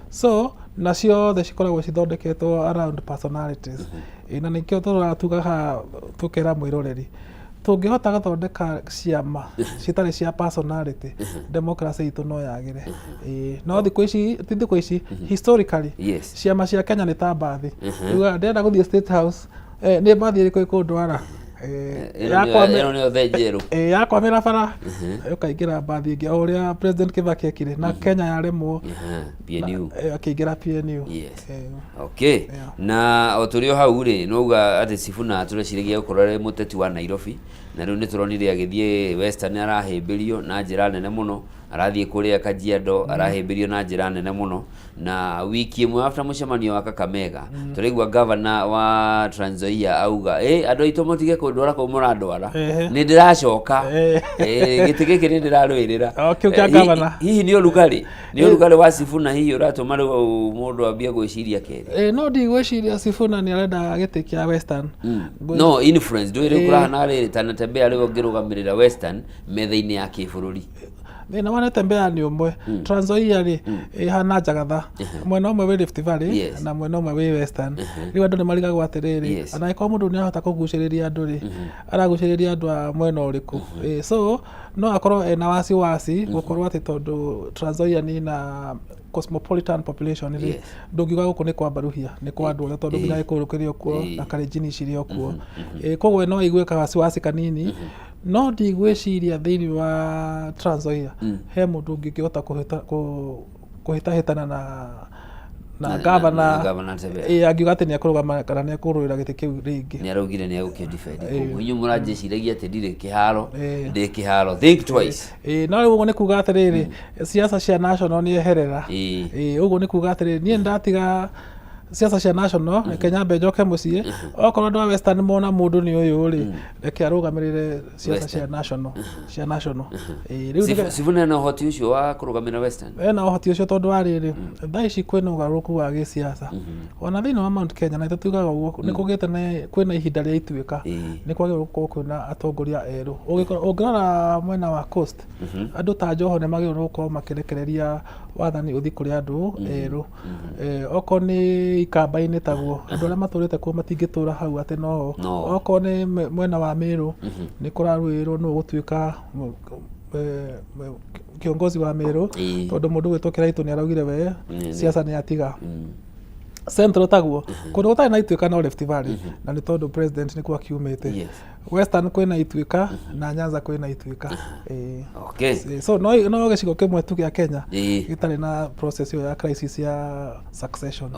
So na ciothe cikoragwo cithondeketwo around personalities. Na nĩkĩo tũroraga tuga haha tũkera mwĩroreri, tũngĩhota gũthondeka ciama citarĩ cia personality, democracy itũ no yagĩre. No thikũ ici, ti thikũ ici, historically, ciama cia Kenya nĩ ta mbathi. Ugaga ndĩrenda gũthiĩ State House, nĩ mbathi ĩrĩkũ ĩkũndwara? Ĩno nĩyo thenjerũ. Yakwamĩra bara ũkaingĩra mbathi ĩngĩ, o ũrĩa President Kibaki ekire na Kenya yaremwo. PNU. Akĩingĩra PNU. Okay. Yeah. Na o tũrĩ o hau rĩ, nĩwauga atĩ Sifuna tũreciragia gũkorwo arĩ mũteti wa Nairobi, na rĩu nĩ tũronire agĩthiĩ Western arahĩmbĩrio na njĩra nene mũno. Arathiĩ kũrĩa Kajiado, arahĩmbĩrio na njĩra nene mũno. Na wiki ĩmwe after mũcemanio wa Kakamega, tũraigua governor wa Trans Nzoia auga, "Ĩ andũ aitũ mũtige kũndwara kũu mũrandwara, nĩ ndĩracoka. Gĩtĩ gĩkĩ nĩ ndĩrarũĩrĩra." O, kĩu kĩa governor. Hihi nĩ ũrugarĩ, nĩ ũrugarĩ wa Sifuna hihi ũratũma rĩu mũndũ ambie gwĩciria kerĩ? No ndigwĩciria Sifuna nĩ arenda gĩtĩ kĩa Western. No influence ndũĩ rĩu kũrahana rĩrĩ ta Natembeya rĩu ũngĩrũgamĩrĩra Western metha-inĩ ya kĩbũrũri. Thĩna wa Natembeya nĩ ũmwe. Trans Nzoia rĩ, ĩhana njagatha, mwena ũmwe wĩ Rift Valley na mwena ũmwe wĩ Western. Rĩu andũ nĩ marigagwo atĩrĩrĩ, ona angĩkorwo mũndũ nĩ arahota kũgucĩrĩria andũ rĩ, aragucĩrĩria andũ a mwena ũrĩkũ? So no akorwo ena wasiwasi gũkorwo atĩ tondũ Trans Nzoia nĩ na cosmopolitan population rĩ, ndũngiuga gũkũ nĩ kwa Mbaruhia, nĩ kwa andũ othe, tondũ nginya Gĩkũyũ kĩrĩ o kuo na Kalenjin cirĩ o kuo. Koguo no aigue kawasiwasi kanini, no ndigwĩciria thĩinĩ wa Trans Nzoia he mũndũ ũngĩ ũngĩhota kũhĩtahĩtana na gavana. Na Governor Natembeya. Angiuga atĩ nĩ ekũrũgama kana nĩ ekũrũĩra gĩtĩ kĩu rĩngĩ. Nĩ araugire nĩ egũkĩdefend. Koguo inyuĩ mũranjĩciragia atĩ ndirĩ kĩharo, ndĩ kĩharo, think twice. Ĩĩ, no rĩu ũguo nĩ kuga atĩrĩrĩ, siasa cia national nĩ eherera. Ĩĩ, ũguo nĩ kuga atĩrĩrĩ, niĩ ndatiga siasa cia national, reke nyambe njoke mũciĩ. Okorwo andũ a Western mona mũndũ nĩ ũyũ rĩ, reke arũgamĩrĩre siasa cia national, cia national. Ĩĩ, rĩu Sifuna ena ũhoti ũcio wa kũrũgamĩrĩra Western? Ena ũhoti ũcio, tondũ wa rĩrĩ, thaa ici kwĩna ũgarũrũku wa gĩsiasa ona thĩinĩ wa Mount Kenya, na ithuĩ tugaga ũguo nĩ kũgĩte na kwĩna ihinda rĩa ituĩka, nĩ kwagĩrĩirwo gũkorwo kwĩna atongoria erũ. Ũngĩrora mwena wa Coast, andũ ta Joho nĩ magĩrĩirwo nĩ gũkorwo makĩrekereria wathani ũthiĩ kũrĩ andũ erũ. Okorwo nĩ Ikamba-inĩ taguo, andũ arĩa matũrĩte kuo matingĩtũra hau atĩ no. No. Okorwo nĩ mwena wa Meru, nĩ kũrarũĩrwo nũ ũgũtuĩka kiongozi wa Meru, tondũ mũndũ gwĩtwo Kĩraitũ nĩ araugire we siasa nĩ atiga. Central taguo, kũndũ gũtarĩ na ituĩka no Rift Valley, na nĩ tondũ president nĩkuo akiumĩte. Western kwĩna ituĩka na Nyanza kwĩna ituĩka. So no gĩcigo kĩmwe tu gĩa Kenya gĩtarĩ na process ĩyo ya crisis ya succession.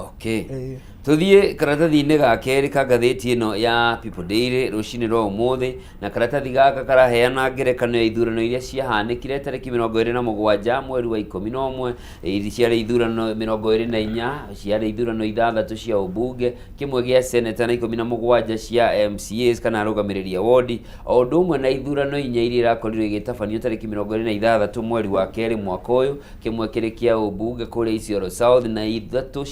Tũthiĩ karatathi-inĩ ga kerĩ ka ngathĩti ĩno ya People Daily rũcinĩ rwa ũmũthĩ, na karatathi gaka karaheana ngerekano ya ithurano iria ciahanĩkire tarĩki 27 mweri wa 11. Ici ciarĩ ithurano 24, ciarĩ ithurano ithathatũ cia ũmbunge, kĩmwe gĩa seneta na 17 cia MCAs kana arũgamĩrĩri a wodi, o ũndũ ũmwe na ithurano inya iria irakorirwo igĩtabanio tarĩki 26 mweri wa kerĩ mwaka ũyũ, kĩmwe kĩrĩ kĩa ũmbunge kũrĩa Isiolo South na ithatũ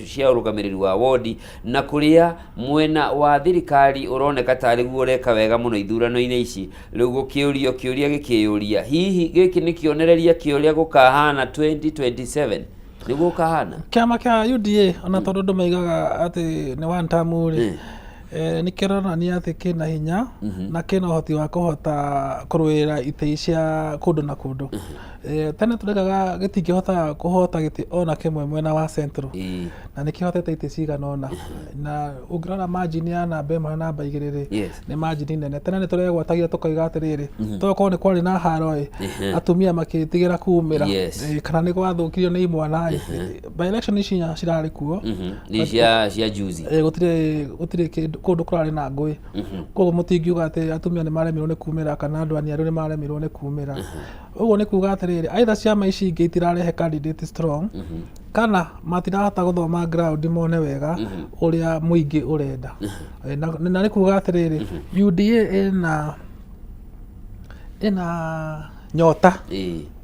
cia ũrũgamĩrĩri wa wodi, na kũrĩa mwena wa thirikari ũroneka tarĩ guo ũreka wega mũno ithurano-inĩ ici. Rĩu gũkĩũrio kĩũria gĩkĩyũria, hihi gĩkĩ nĩ kĩonereria kĩa ũrĩa gũkahana 2027? Nĩguo gũkahana? Kĩama kĩa UDA, ona tondũ andũ maigaga atĩ nĩ one term rĩ, nĩ kĩronania atĩ kĩna hinya na kĩna ũhoti wa kũhota kũrũĩra itĩ cia kũndũ na kũndũ. Tene tũraigaga gĩtingĩhota kũhota gĩtĩ ona kĩmwe mwena wa Central, na nĩ kĩhotete itĩ cigana ũna, na ũngĩrora margin ya namba ĩmwe na namba igĩrĩ rĩ, nĩ margin nene. Tene nĩ tũregwatagia tũkoiga atĩrĩrĩ, tokorwo nĩ kwarĩ na haro ĩ, atumia makĩtigĩra kumĩra, kana nĩ gwathũkirio nĩ imwana ĩ, by election ici inya cirarĩ kuo. Nĩ cia juzi. Gũtirĩ kĩndũ kũndũ kũrarĩ na ngũĩ, koguo mũtingiuga atĩ atumia nĩ maremirwo nĩ kumĩra kana andũ aniaru nĩ maremirwo nĩ kumĩra. Ũguo nĩ kuga atĩrĩrĩ, either ciama ici ingĩ itirarehe candidate strong, kana matirahota gũthoma ground mone wega ũrĩa mũingĩ ũrenda. Na nĩ kuga atĩrĩrĩ, UDA ĩna nyota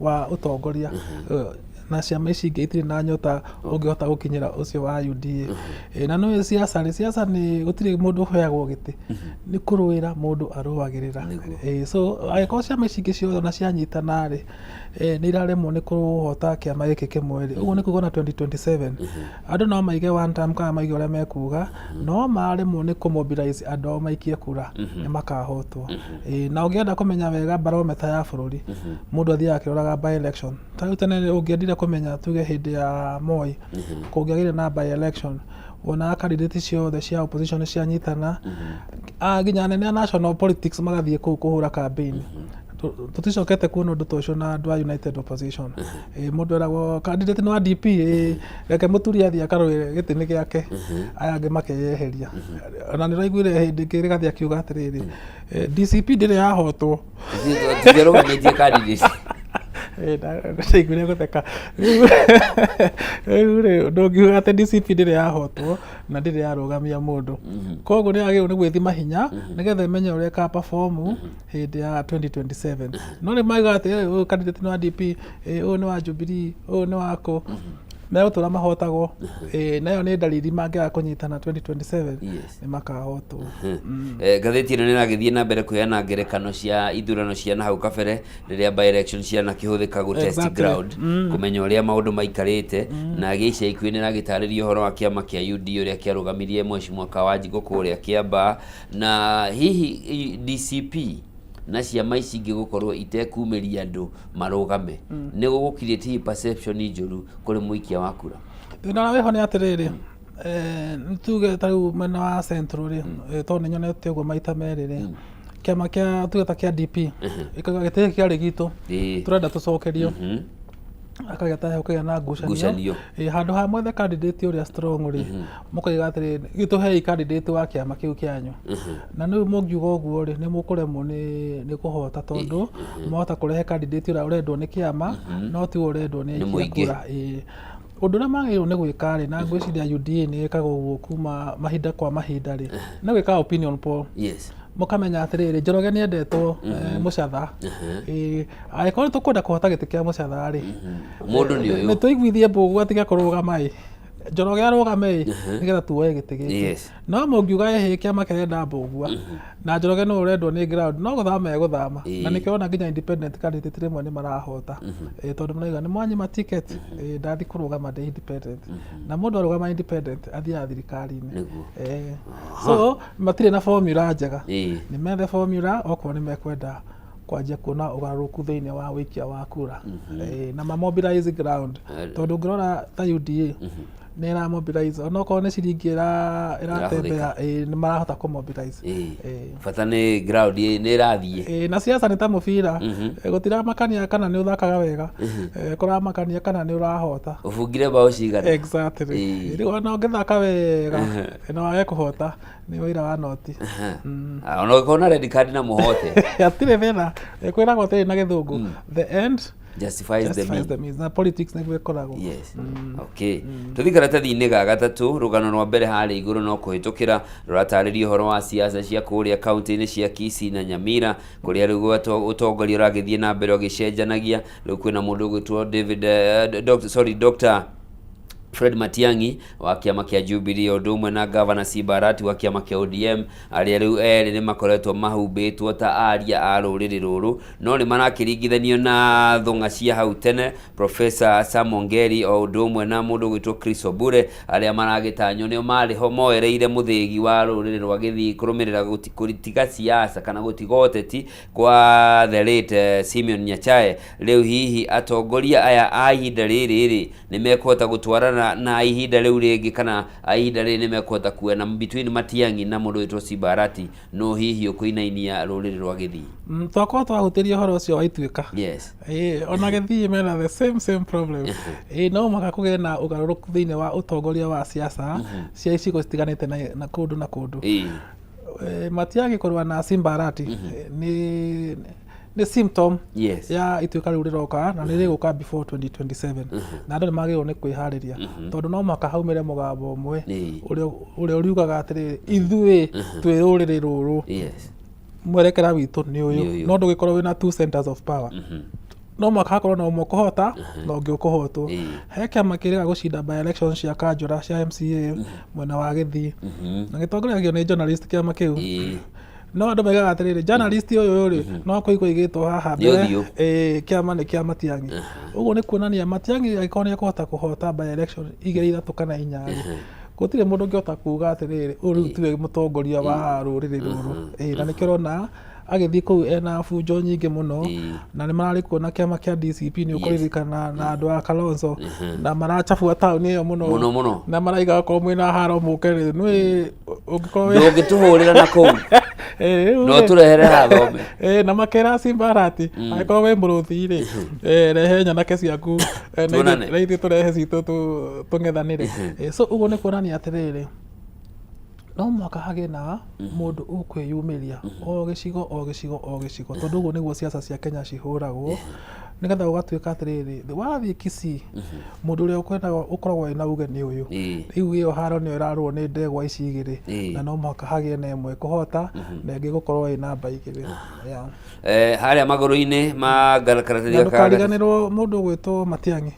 wa ũtongoria, na ciama ici ingĩ itirĩ na nyota ũngĩhota gũkinyĩra ũcio wa UDA. Na nĩ siasa rĩ, siasa nĩ gũtirĩ mũndũ ũheagwo gĩtĩ, nĩ kũrũĩra mũndũ arũagĩrĩra. So angĩkorwo ciama ici ingĩ ciothe ona cianyitana rĩ, nĩ iraremwo nĩ kũhota kĩama gĩkĩ kĩmwe rĩ, ũguo nĩ kuga ona 2027 andũ no maige one term kana maige ũrĩa mekuga, no maremwo nĩ kũmobilize andũ ao maikie kura, nĩ makahotwo. Na ũngĩenda kũmenya wega barometer ya bũrũri, mũndũ athiaga akĩroraga by election. Ta rĩu tene ũngĩendire kũmenya, tuge hĩndĩ ya Moi, kũngĩagĩire na by election, wonaga candidate ciothe cia opposition cianyitana, nginya anene a national politics magathiĩ kũu kũhũra campaign. Tũticokete kuona ũndũ ta ũcio na andũ a United Opposition. Mũndũ eragwo candidate nĩ wa DP, reke mũturi athiĩ akarũĩre gĩtĩ-inĩ gĩake, aya angĩ makeyeheria. Ona nĩ ũraiguire hĩndĩ ĩngĩ Rigathĩ akiuga atĩrĩrĩ, DCP ndĩrĩ yahotwo. Tũtiarũgamĩtie candidate. Ndaiguire gũtheka. Rĩu rĩ, ndũngiuga atĩ DCP ndĩrĩ yahotwo na ndĩrĩ yarũgamia mũndũ. Koguo nĩ yagĩrĩirwo nĩ gwĩthima hinya nĩgetha ĩmenye ũrĩa ĩka perform hĩndĩ ya 2027. No rĩu mauga atĩ ũyũ candidate nĩ wa DP, ũyũ nĩ wa Jubilee, ũyũ nĩ wa kũ, megũtũra mahotagwo. Na ĩyo nĩ ndariri mangĩaga kũnyitana 2027 nĩ makahotwo. Ngathĩti ĩno nĩ ĩragĩthiĩ na mbere kũheana ngerekano cia ithurano cia na hau kabere rĩrĩa by election cianakĩhũthĩka gũ test ground kũmenya ũrĩa maũndũ maikarĩte. Na gĩa ica ikuhĩ nĩ ĩragĩtarĩria ũhoro wa kĩama kĩa UDA ũrĩa kĩarũgamirie Mheshimiwa Kawanjikũ kũrĩa Kĩambaa, na hihi DCP na ciama ici ingĩ gũkorwo itekumĩria andũ marũgame nĩ gũgũ create hihi perception njũru kũrĩ mũikia wa kura? Thĩna ũrĩa wĩho nĩ atĩrĩrĩ, nĩ tuge ta rĩu mwena wa Central rĩ, tondũ nĩ nyonete ũguo maita merĩ rĩ, kĩama kĩa tuge ta kĩa DP ĩkauga gĩtĩ gĩkĩ kĩarĩ gitũ, tũrenda tũcokerio. Akagĩa ta gũkagĩa na ngucanio. Ngucanio. Handũ ha mwethe candidate ũrĩa strong rĩ, mũkaiga atĩrĩrĩ, gĩtũhei candidate wa kĩama kĩu kĩanyu. Na rĩu mũngiuga ũguo rĩ, nĩ mũkũremwo nĩ kũhota, tondũ mwahota kũrehe candidate ũrĩa ũrendwo nĩ kĩama no tiwe ũrendwo nĩ Nĩ aikia mũingĩ. kura. Ũndũ ũrĩa magĩrĩirwo nĩ gwĩka rĩ, na ngwĩciria UDA nĩ ĩkaga ũguo kuma mahinda kwa mahinda rĩ, nĩ gwĩka opinion poll. Mũkamenya atĩrĩrĩ, Njoroge nĩ endetwo Mũcatha. Angĩkorwo nĩ tũkwenda kũhota gĩtĩ kĩa Mũcatha rĩ, Mũndũ nĩ ũyũ. Nĩ tũiguithie Mbũgũ atige kũrũgama ĩ, Njoroge arũgame ĩ, nĩgetha tuoe gĩtĩ gĩkĩ. No mũngiuga ĩhĩ kĩama kĩrenda Mbũgua na Njoroge nĩwe ũrendwo nĩ ground, no gũthama megũthama. Na nĩkĩo ũrona nginya independent candidate rĩmwe nĩ marahota. Tondũ marauga nĩ mwanyima ticket, ndathi kũrũgama ndĩ independent. Na mũndũ arũgama independent athiaga thirikari-inĩ. So matirĩ na formula njega. Nĩ methe formula okorwo nĩ mekwenda kwanjia kuona ũgarũrũku thĩinĩ wa wĩikia wa kura. Na ma mobilize ground. Tondũ ũngĩrora ta UDA nĩ ĩra mobilize onokorwo nĩ ciringi ĩratembea, nĩ marahota kũ mobilize. Bata nĩ ground nĩ ĩrathiĩ. Na siasa nĩ ta mũbira. Gũtiramakania kana nĩ ũthakaga wega, kũramakania kana nĩ ũrahota. Ũbungire bao cigana? Exactly. Rĩu ona ũngĩthaka wega na wage kũhota, nĩ wĩra wa noti. Ona ũngĩkorwo na red card na mũhote. Hatirĩ thĩna. Kwĩragwo atĩrĩ na gĩthũngũ, the end justifies the justifies means. the means. Na politics nĩguo ĩkoragwo. Yes. Okay. Tũthiĩ karatathi-inĩ ga gatatũ, rũgano rwa mbere harĩa igũrũ no kũhĩtũkĩra rũratarĩria ũhoro wa siasa cia kũrĩa kaunti-inĩ cia Kisii na Nyamira, kũrĩa rĩu ũtongoria ũragĩthiĩ na mbere ũgĩcenjanagia. Rĩu kwĩna mũndũ ũgwĩtwo David, sorry, Dr. Fred Matiang'i wa kĩama kĩa Jubilee, ũndũ ũmwe na Gavana Simba Arati wa kĩama kĩa ODM, arĩa rĩu erĩ nĩ makoretwo mahumbĩtwo ta aria a rũrĩrĩ rũrũ, no nĩ marakĩringithanio na thũng'a cia hau tene, Professor Sam Ongeri o ũndũ ũmwe na mũndũ ũgwĩtwo Chris Obure, arĩa maragĩtanywo nĩo marĩ ho moereire mũthĩgi wa rũrĩrĩ rwa Gĩthii kũrũmĩrĩra gũtiga siasa kana gũtiga ũteti kwa the late Simeon Nyachae. Rĩu hihi atongoria aya a ihinda rĩrĩ rĩ nĩ mekũhota gũtwarana na ihinda rĩu rĩngĩ, kana a ihinda rĩrĩ nĩ mekũhota kuona between Matiang'i na mũndũ wĩtwo Simba Arati, no hihi ũkũinainia rũrĩrĩ rwa Gĩthii? Twakorwo twahutĩria ũhoro ũcio wa Ituĩka. Ona Gĩthii mena the same problem. No mũhaka kũgĩe na ũgarũrũku thĩinĩ wa ũtongoria wa siasa cia icigo citiganĩte na kũndũ na kũndũ. Matiang'i kũrũa na Simba Arati nĩ symptom ya Ituĩka rĩu rĩroka, na nĩ rĩgũka before 2027, na andũ nĩ magĩrĩirwo nĩ kwĩharĩria, tondũ no mũhaka haumĩre mũgambo ũmwe ũrĩa ũriugaga atĩrĩrĩ, ithuĩ twĩ rũrĩrĩ rũrũ, mwerekera witũ nĩ ũyũ. Nĩ ũyũ. No ndũgĩkorwo wĩna two centers of power. No mũhaka hakorwo na ũmwe ũkũhota na ũngĩ ũkũhotwo. He kĩama kĩrĩga gũcinda by election cia kanjũra cia MCA mwena wa Gĩthii, na gĩtongoragio nĩ journalist kĩama kĩu. No andũ maigaga atĩrĩrĩ, journalist ũyũ rĩ, no kũigua igĩtwo haha Nĩ mbere, ũthiũ. Kĩama nĩ kĩa Matiang'i. Ũguo nĩ kuonania Matiang'i angĩkorwo nĩ ekũhota kũhota by election igĩrĩ, ithatũ kana inya rĩ, gũtirĩ mũndũ ũngĩhota kuga atĩrĩrĩ, ũyũ rĩu tiwe mũtongoria wa rũrĩrĩ rũrũ. Na nĩkĩo ũrona agĩthiĩ kũu ena bunjo nyingĩ mũno, na nĩ mararĩ kuo na kĩama kĩa DCP, nĩ ũkũririkana, na andũ a Kalonzo, na maracabua taũni ĩyo mũno Mũno mũno. Na maraiga okorwo mwĩna haro mũke rĩ, nĩ ũngĩkorwo Ndũngĩtũhũrĩra na kũu. Rĩu No rĩ, tũrehere hathome. Na makera Simba Arati, angĩkorwo wĩ mũrũthi rĩ, rehe nyanake ciaku, Tuonane. na ithuĩ tũrehe citũ tũng'ethanĩre. So ũguo nĩ kuonania atĩrĩrĩ, no mũhaka hagĩe na mũndũ ũkwĩyumĩria o gĩcigo o gĩcigo o gĩcigo, tondũ ũguo nĩguo siasa cia Kenya cihũragwo. Nĩgetha ũgatuĩka atĩrĩrĩ, wathiĩ Kisii, mũndũ ũrĩa ũkwendaga ũkoragwo wĩna uge nĩ ũyũ. Rĩu ĩyo haro nĩyo ĩrarũo nĩ ndegwa ici igĩrĩ, na no mũhaka hagĩe na ĩmwe ĩkũhota na ĩngĩ gũkorwo ĩ namba igĩrĩ. Yeah. Harĩa magũrũ-inĩ ma karatathi Na gaka ga gatatũ. ndũkariganĩrwo mũndũ ũgwĩtwo Matiang'i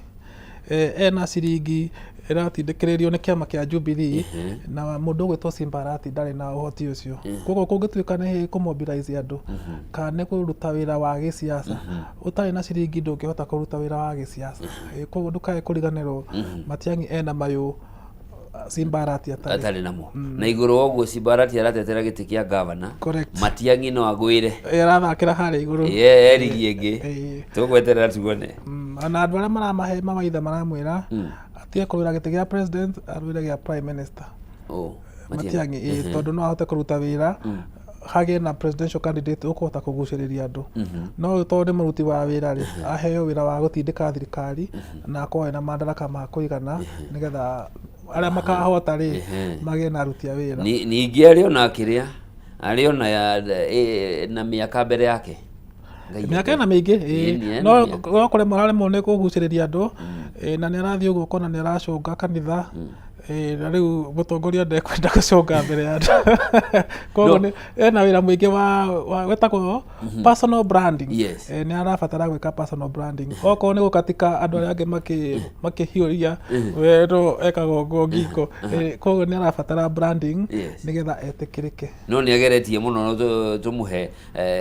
ena ciringi ĩratindĩkĩrĩrio nĩ kĩama kĩa Jubilee, na mũndũ ũgwĩtwo Simba Arati ndarĩ na ũhoti ũcio. Koguo kũngĩtuĩka nĩ kũmobilize andũ kana nĩ kũruta wĩra wa gĩsiasa, ũtarĩ na ciringi ndũngĩhota kũruta wĩra wa gĩsiasa. Koguo ndũkae kũriganĩrwo Matiang'i ena mayũ Simba Arati atarĩ. Atarĩ namo. Na igũrũ wa ũguo Simba Arati aratetera gĩtĩ kĩa gavana. Correct. Matiang'i no agwĩre. Arathakĩra harĩa igũrũ. Ye erigi ĩngĩ. Tũgweterera tuone. Ona andũ arĩa maramahe mawaitha maramwĩra atige kũrũĩra gĩtĩ gĩa president, arũĩre gĩa prime minister. Oh, Matiang'i, ĩĩ, tondũ no ahote kũruta wĩra hagĩe na presidential candidate ũkũhota kũgucĩrĩria andũ. No ũyũ tondũ nĩ mũruti wa wĩra rĩ, aheo wĩra wa gũtindĩka thirikari na akorwo ena madaraka ma kũigana nĩgetha arĩa makahota rĩ magĩe na aruti a wĩra. Ningĩ arĩ ona kĩrĩa arĩ ona na mĩaka mbere yake. Ngai. Mĩaka ĩna mĩingĩ, ĩĩ. Ĩĩ, ena No mĩaka. no kũremwo araremwo nĩ kũgucĩrĩria andũ, na nĩ arathiĩ ũguo ũkona nĩ aracũnga kanitha, na rĩu mũtongoria ndekwenda gũcũnga mbere ya andũ. Koguo No. ena wĩra mũingĩ wa wĩtagwo personal branding. Nĩ arabatara gwĩka personal branding. Okorwo nĩ gũkatika andũ arĩa angĩ makĩhiũria, we no ekaga ũguo ngingo. Koguo nĩ arabatara branding nĩgetha etĩkĩrĩke. No nĩ ageretie mũno no tũmũhe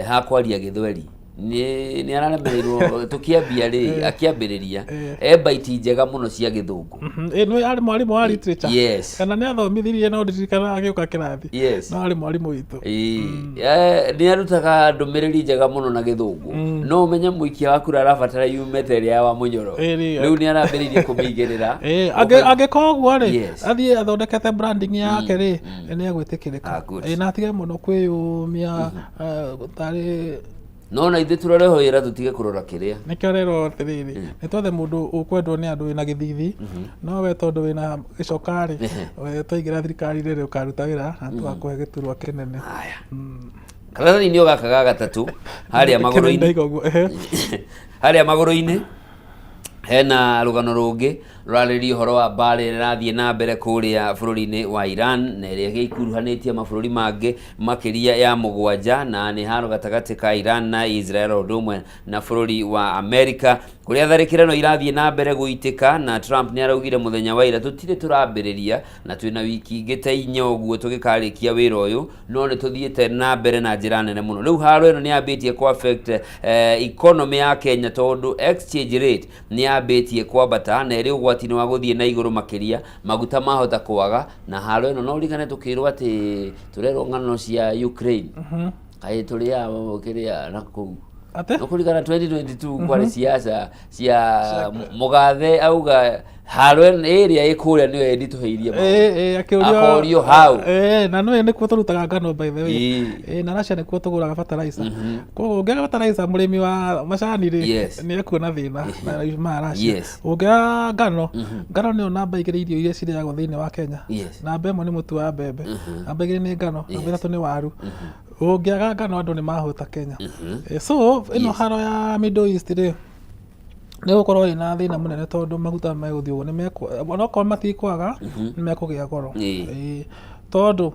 ha kwaria gĩthweri nĩ araremereirwo tũkĩambia rĩ akĩambĩrĩria e baiti njega mũno cia gĩthũngũ. Ĩĩ, nĩ arĩ mwarimũ wa literature. Yes. Kana nĩ athomithirie no ndirikanaga agĩũka kĩrathi. Yes. No arĩ mwarimũ witũ. Ĩĩ. Nĩ arutaga ndũmĩrĩri njega mũno na gĩthũngũ, no ũmenye mũikia wa kura arabatara yume ta ĩrĩa ya Wamunyoro. Ĩĩ, Rĩu nĩ arambĩrĩirie kũmĩigĩrĩra. Ĩĩ, angĩkorwo ũguo rĩ, athiĩ athondekete branding yake rĩ, nĩ egwĩtĩkĩrĩka. Ah, good. Ĩĩ, na atige mũno kwĩyũmia, tarĩ No na ithuĩ tũroreho wĩra tũtige kũrora kĩrĩa. Nĩkĩo rero atĩrĩrĩ, nĩ twethe mũndũ ũkwendwo nĩ andũ wĩna gĩthithi, no we tondũ wĩna gĩcoka rĩ, we twaingĩra thirikari-inĩ rĩ, ũkaruta wĩra na tũgakũhe gĩturwa kĩnene. Haya, karatathi-inĩ o gaka ga gatatũ harĩa magũrũ-inĩ. Ndaiga ũguo, ehe. Harĩa magũrũ-inĩ hena rũgano rũngĩ rũrarĩrĩria ũhoro wa mbara ĩrĩa ĩrathiĩ na mbere kũrĩa bũrũri-inĩ wa Iran na ĩrĩa ĩkuruhanĩtie mabũrũri mangĩ makĩria ya 7, na nĩ haro gatagatĩ ka Iran na Israel o ũndũ ũmwe na bũrũri wa Amerika, kũrĩa tharĩkĩro ĩno irathiĩ na mbere gũitĩka, na Trump nĩ araugire mũthenya wa ira tũtirĩ tũrambĩrĩria na twĩna wiki ingĩ ta 4 ũguo tũgĩkarĩkia wĩra ũyũ, no nĩ tũthiĩte na mbere na njĩra nene mũno. Rĩu haro ĩno nĩ yambĩtie kũ affect economy ya Kenya tondũ exchange rate nĩ yambĩtie kwambata na ĩrĩ ũgwati-inĩ wa gũthiĩ na igũrũ makĩria, maguta mahota kwaga na haro ĩno. No ũririkane tũkĩrwo atĩ tũrerwo ng'ano cia Ukraine, kaĩ tũrĩa kĩrĩa na kũu. Atĩ? No kũririkana 2022 kwarĩ siasa cia mũgathe auga haro ĩrĩa ĩ kũrĩa nĩyo ĩnditũhĩirie maũndũ. Ĩĩ, akĩũrio. Akorio hau. Ĩĩ, na nĩwe nĩkuo tũrutaga ngano by the way. Ĩĩ. Ĩĩ, na Russia nĩkuo tũgũraga fertilizer. Koguo ũngĩaga fertilizer mũrĩmi wa macani rĩ, nĩ ekuona thĩna na ma Russia. Ũngĩaga ngano, ngano nĩyo namba 2 irio iria cirĩagwo thĩinĩ wa Kenya. Namba 1 nĩ mũtu wa mbembe, namba 2 nĩ ngano, namba 3 nĩ waru. Ũngĩaga ngano andũ nĩ mahũta Kenya. So ĩno haro ya Middle East rĩ, nĩ gũkorwo ĩna thĩna mũnene tondũ maguta megũthiĩ ũguo, onokorwo matikwaga, nĩ mekũgĩa goro. Ĩĩ, tondũ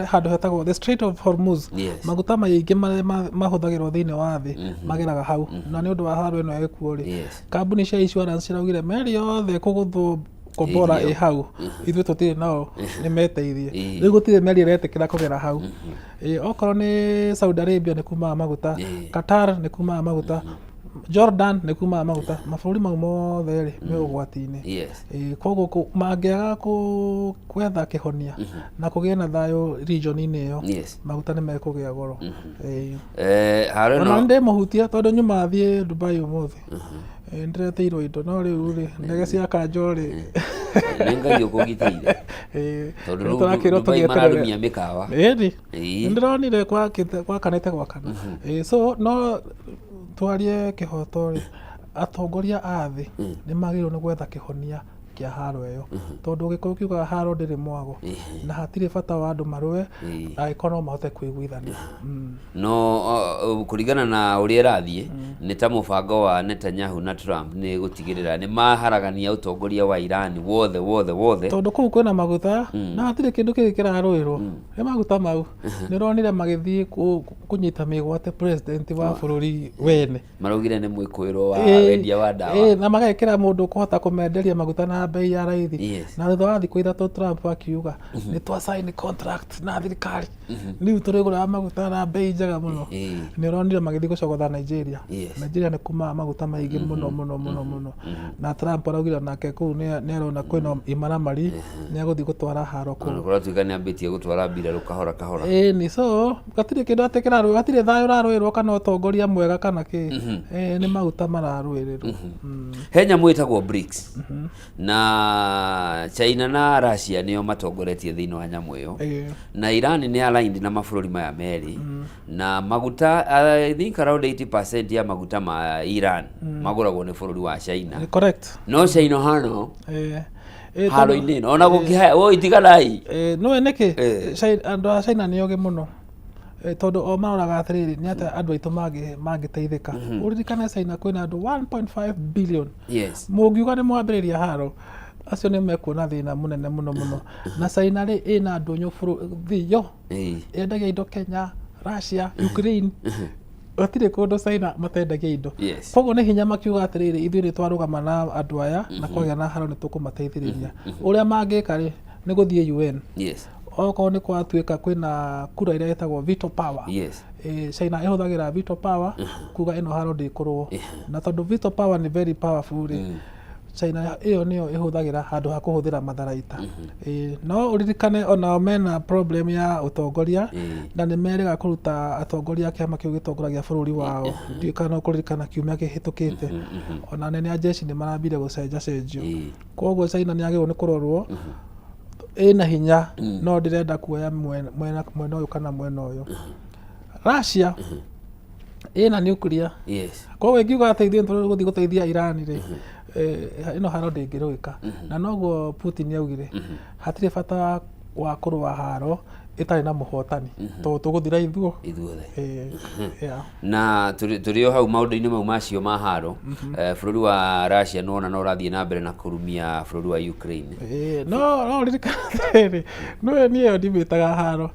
handũ hetagwo the Strait of Hormuz, maguta maingĩ marĩa mahũthagĩrwo thĩinĩ wa thĩ mageraga hau, na nĩ ũndũ wa haro ĩno ĩkuo rĩ, kambuni cia insurance ciraugire meri yothe kũgũthwo kombora ĩ hau, ithuĩ tũtirĩ nao, nĩ meteithie. Rĩu gũtirĩ meri ĩretĩkĩra kũgera hau. Okorwo nĩ Saudi Arabia nĩ kumaga maguta, Qatar nĩ kumaga maguta, Jordan nĩ kumaga maguta, mabũrũri mau mothe rĩ me ũgwati-inĩ. Koguo mangĩaga gwetha kĩhonia na kũgĩe na thayũ region-inĩ ĩyo, maguta nĩ mekũgĩa goro. Haro Ona ĩno nĩ ndĩmũhutia tondũ nyuma thiĩ Dubai ũmũthĩ. Nĩndĩretĩirwo indo no rĩu rĩ, ndege cia kanjo rĩ. Nĩ Ngai ũkũgitĩire. Tondũ Rĩu rĩu tũrakĩrwo Dubai tũgĩeterere. mararumia mĩkawa. Ĩni. Ĩĩ. Nĩndĩronire gwakanĩte gwakana. So no twarie kĩhoto rĩ, atongoria a thĩ nĩ magĩrĩirwo nĩ gwetha kĩhonia kĩa haro ĩyo, tondũ Gĩkũyũ kiugaga haro ndĩrĩ mwago, na hatirĩ bata wa andũ marũe angĩkorwo no mahote kũiguithania. No kũringana na ũrĩa ĩrathiĩ, nĩ ta mũbango wa Netanyahu na Trump nĩ gũtigĩrĩra nĩ maharagania ũtongoria wa Iran wothe wothe wothe. Tondũ kũu kwĩna maguta na hatirĩ kĩndũ kĩngĩ kĩrarũĩrwo, nĩ maguta mau. Nĩ ũronire magĩthiĩ kũnyita mĩgwate president wa bũrũri wene. Maraugire nĩ mwĩkũĩrwo wa wendia wa ndawa. Na magekĩra mũndũ ũkũhota kũmenderia maguta na bei ya raithi. Na thutha wa thikũ 3 Trump akiuga nĩ twa sign contract na thirikari, rĩu tũrĩgũraga maguta na bei njega mũno. Nĩ ũronire magĩthiĩ gũcogotha Nigeria. Nigeria nĩ kumaga maguta maingĩ mũno mũno mũno mũno, na Trump araugire nake kũu nĩ arona kwĩna imaramari, nĩ agũthiĩ gũtwara haro kũu. Ona kũratuĩka nĩ ambĩtie gũtwara mbirarũ kahora kahora. Ĩĩ ni, so gatirĩ kĩndũ atĩ kĩrarũĩ, gatirĩ thayũ ũrarũĩrwo kana ũtongoria mwega kana kĩ. Nĩ maguta mararũĩrĩrwo. He nyamũ ĩtagwo BRICS, na China na Russia nĩo matongoretie thĩinĩ wa nyamũ ĩyo. Na Iran nĩ aligned na mabũrũri maya merĩ, na maguta, I think around 80% ya maguta ma Iran magũragwo nĩ bũrũri wa China. Nĩ correct. No China hano Tondũ haro-inĩ ĩno ona gũkĩhaya woi tiganai. Nĩũĩ nĩkĩ? Andũ a China nĩ ogĩ mũno. Tondũ o maroraga atĩrĩrĩ, nĩ atĩa andũ aitũ mangĩteithĩka. Ũririkane China kwĩna andũ 1.5 billion. Mũngiuga nĩ mwambĩrĩria haro, acio nĩ mekuona thĩna mũnene mũno mũno. Na China rĩ, ĩna ndũnyũ thĩ yo. Yendagia indo Kenya, Russia, Ukraine. Gũtirĩ kũndũ China matendagia indo. Koguo nĩ hinya makiuga atĩrĩrĩ, ithuĩ nĩ twarũgama na andũ aya na kwagĩa na haro nĩ tũkũmateithĩrĩria. Ũrĩa mangĩka rĩ, nĩ gũthiĩ UN. Okorwo nĩ gwatuĩka kwĩna kura ĩrĩa ĩtagwo veto power. China ĩhũthagĩra veto power kuga ĩno haro ndĩkũrũo. Na tondũ veto power nĩ very powerful rĩ, China ĩyo nĩyo ĩhũthagĩra handũ ha kũhũthĩra matharaita. No ũririkane onao mena problem ya ũtongoria, na nĩ merĩga kũruta atongoria a kĩama kĩu gĩtongoragia bũrũri wao. Ndiũĩ kana no kũririkana kiumia kĩhĩtũkĩte, ona anene a jeshi nĩ marambire gũcenjacenjio. Koguo China nĩ yagĩrĩirwo nĩ kũrorwo, ĩna hinya no ndĩrenda kuoya mwena ũyũ kana mwena ũyũ. Russia ĩna nuclear. Koguo ĩngiuga atĩ ithuĩ tũgũthiĩ gũteithia Iran rĩ, ĩno haro ndĩngĩrũĩka. Na noguo Putin augire, hatirĩ bata wa kũrũa haro ĩtarĩ na mũhotani, tondũ tũgũthira ithuo ithuothe. Yeah. Na tũrĩ o hau maũndũ-inĩ mau macio ma haro, bũrũri wa Russia nĩwona no ũrathiĩ na mbere na kũrumia bũrũri wa Ukraine. No ririkana atĩrĩrĩ, nĩwe niĩ ĩyo ndimĩtaga haro,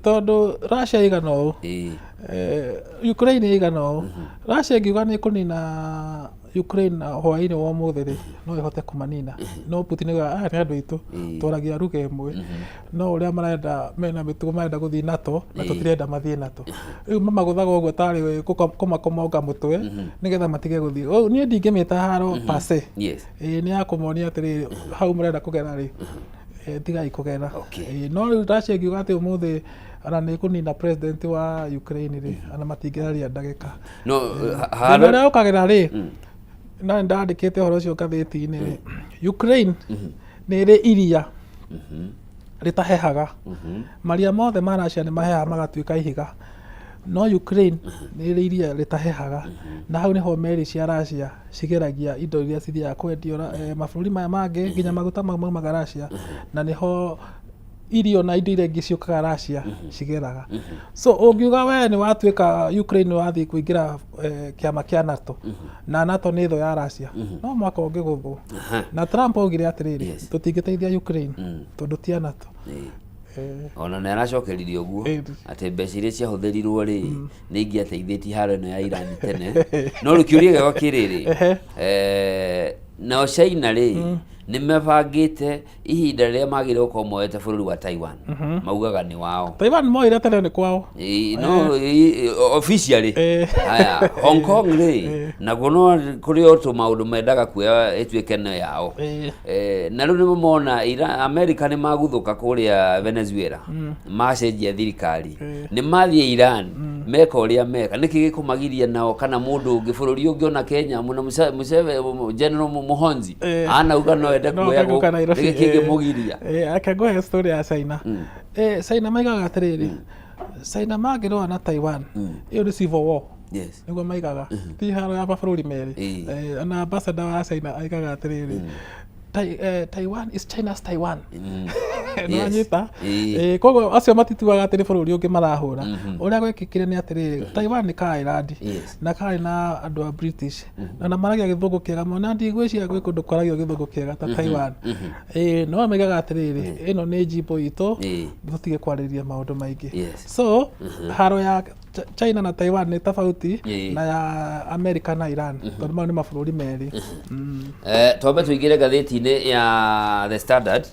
tondũ Russia ĩigana ũũ, Ukraine ĩigana ũũ. Russia ĩngiuga nĩ ĩkũnina Ukraine na hwaĩ-inĩ wa ũmũthĩ rĩ, no ĩhote kũmanina. No Putin augaga aya nĩ andũ aitũ, twaragia lugha ĩmwe, no ũrĩa marenda mena mĩtugo marenda gũthiĩ NATO na tũtirenda mathiĩ NATO. Rĩu mamagũthaga ũguo tarĩ kũmakomonga mũtwe nĩgetha matige gũthiĩ. Niĩ ndingĩmĩta haro per se. Nĩ ya kũmonia atĩrĩrĩ, hau mũrenda kũgera rĩ, tigai kũgera. No rĩu Russia ĩngiuga atĩ ũmũthĩ ona nĩ ĩkũnina president wa Ukraine rĩ, ona matingĩraria ndagĩka. No Thĩna ũrĩa ũkagĩra rĩ, na nĩ ndandĩkĩte ũhoro ũcio ngathĩti-inĩ rĩ, Ukraine nĩ ĩrĩ iria rĩtahehaga. Maria mothe ma Russia nĩ mahehaga magatuĩka ihiga, no Ukraine nĩ ĩrĩ iria rĩtahehaga, na hau nĩho meri cia Russia cigeragia indo iria cithiaga kwendio mabũrũri maya mangĩ, nginya maguta mau maumaga Russia, na nĩho irio na indo iria ingĩ ciũkaga Russia cigeraga. So ũngiuga we nĩ watuĩka Ukraine nĩ wathiĩ kũingĩra kĩama kĩa NATO, na NATO nĩ thũ ya Russia, no mwaka ũngĩgũthwo. Na Trump augire atĩrĩrĩ, tũtingĩteithia Ukraine tondũ ti a NATO. Ona nĩ aracokeririe ũguo atĩ mbeca iria ciahũthĩrirwo rĩ, nĩ ingĩateithĩtie haro ĩno ya Iran tene. No rĩu kĩũria gĩakwa kĩrĩrĩ, nao China rĩ, nĩ mabangĩte ihinda rĩrĩa magĩrĩirwo gũkorwo moete bũrũri wa Taiwan, maugaga nĩ wao. Taiwan moire tene nĩ kwao. No officially. Haya, Hong Kong rĩ, naguo no kũrĩ o tũmaũndũ mendaga kuoya ĩtuĩke nĩ yao. Na rĩu nĩmo mona America nĩ maguthũka kũrĩa Venezuela, macenjia thirikari, nĩ mathiĩ Iran, meka ũrĩa meka, nĩkĩ gĩkũmagiria nao kana mũndũ ũngĩ bũrũri ũngĩ ona Kenya mũno Museveni, General Muhonzi anauga no ende No kuoya oke gũka gũkũ, Nairobi. nĩkĩ kĩngĩmũgiria? Reke ngũhe story ya China. China maigaga atĩrĩrĩ, China mangĩrũa na Taiwan, ĩyo nĩ civil war. Nĩguo maigaga, ti haro ya mabũrũri merĩ. Ona ambassador wa China aigaga atĩrĩrĩ, Taiwan is China's Taiwan. Yes. Nĩwanyita? Ĩĩ. Koguo acio matituaga atĩ nĩ bũrũri ũngĩ marahũra. Ũrĩa gwekĩkire nĩ atĩrĩrĩ, Taiwan nĩ ka island Yes. na karĩ na andũ a British na maragia gĩthũngũ kĩega mũno, na ndigwĩciria gwĩ kũndũ kwaragio gĩthũngũ kĩega ta Taiwan. No maigaga atĩrĩrĩ, ĩno nĩ njimbo itũ, tũtige kwarĩrĩria maũndũ maingĩ. So haro ya China na Taiwan nĩ tofauti na ya America na Iran, tondũ mau nĩ mabũrũri merĩ. Twambe tũingĩre ngathĩti-inĩ ya The Standard,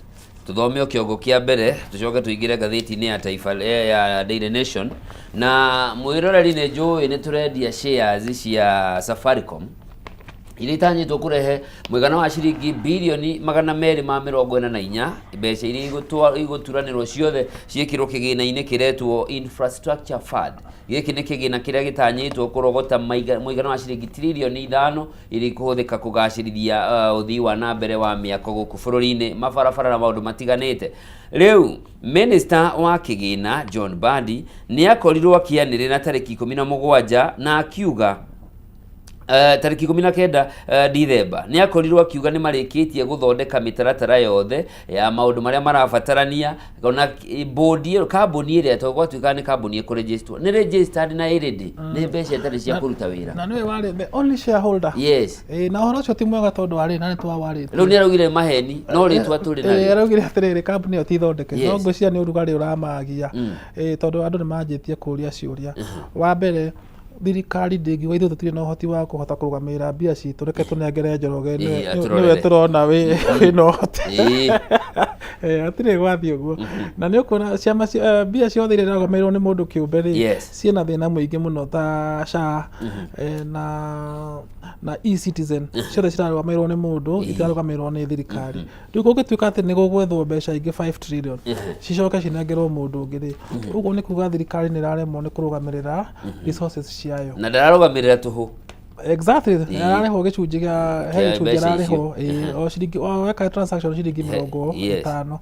tũthome o kĩongo kĩa mbere, tũcoke tũingĩre ngathĩti-inĩ ya Taifa, ya Daily Nation. Na mwĩroreri, nĩ njũĩ nĩ tũrendia shares cia Safaricom iria itanyĩtwo kũrehe mũigana wa ciringi birioni 244, mbeca iria igũturanĩrwo ciothe ciĩkĩrwo kĩgĩna-inĩ kĩretwo Infrastructure Fund. Gĩkĩ nĩ kĩgĩna kĩrĩa gĩtanyĩtwo kũrogota mũigana wa ciringi tiririoni 5 iria ikũhũthĩka kũgacĩrithia ũthii wa na mbere wa mĩako gũkũ bũrũri-inĩ, mabarabara na maũndũ matiganĩte. Rĩu minister wa kĩgĩna John Mbadi nĩ akorirwo akĩanĩrĩra tarĩki 17 na akiuga tarĩki 19 Dithemba nĩ akorirwo akiuga nĩ marĩkĩtie gũthondeka mĩtaratara yothe ya maũndũ marĩa marabatarania, ona board ĩyo, kambuni ĩrĩa to gwatuĩka nĩ kambuni ĩkũregisterwo, nĩ registered na ĩrĩndĩ nĩ mbeca itarĩ cia kũruta wĩra. Na nĩwe warĩ the only shareholder. Na ũhoro ũcio ti mwega, tondũ warĩ na nĩ twawarĩtie. Rĩu nĩ araugire maheni, no rĩtwa tũrĩ narĩo. Araugire atĩrĩrĩ, kambuni ĩyo ti thondeke. No ngwĩciria nĩ ũrugarĩ ũramagia. Tondũ andũ nĩ manjĩtie kũria ciũria. Wa mbere, thirikari ndĩngiuga ithuĩ tũtirĩ na ũhoti wa kũhota kũrũgamĩrĩra mbia citũ, reke tũnengere Njoroge, atũrorere. Nĩwe tũrona wĩna ũhoti. Hatirĩ gwathiĩ ũguo, na nĩ ũkuona ciama mbia ciothe iria irarũgamĩrĩrwo nĩ mũndũ kĩũmbe rĩ, ciĩna thĩna mũingĩ mũno, ta SHA na eCitizen, ciothe cirarũgamĩrĩrwo nĩ mũndũ, itirarũgamĩrĩrwo nĩ thirikari. Rĩu kũngĩtuĩka atĩ nĩ gũgwethwo mbeca ingĩ 5 trillion cicoke cinengerwo mũndũ ũngĩ rĩ, ũguo nĩ kuga thirikari nĩ ĩraremwo nĩ kũrũgamĩrĩra resources ciayo. Na ndararũgamĩrĩra tũhũ. Exactly, ararĩhwo gĩcunjĩ gĩa he Kĩa gĩcunjĩ mbeca ararĩhwo icio. O ciringi o weka transaction ciringi mĩrongo ĩtano.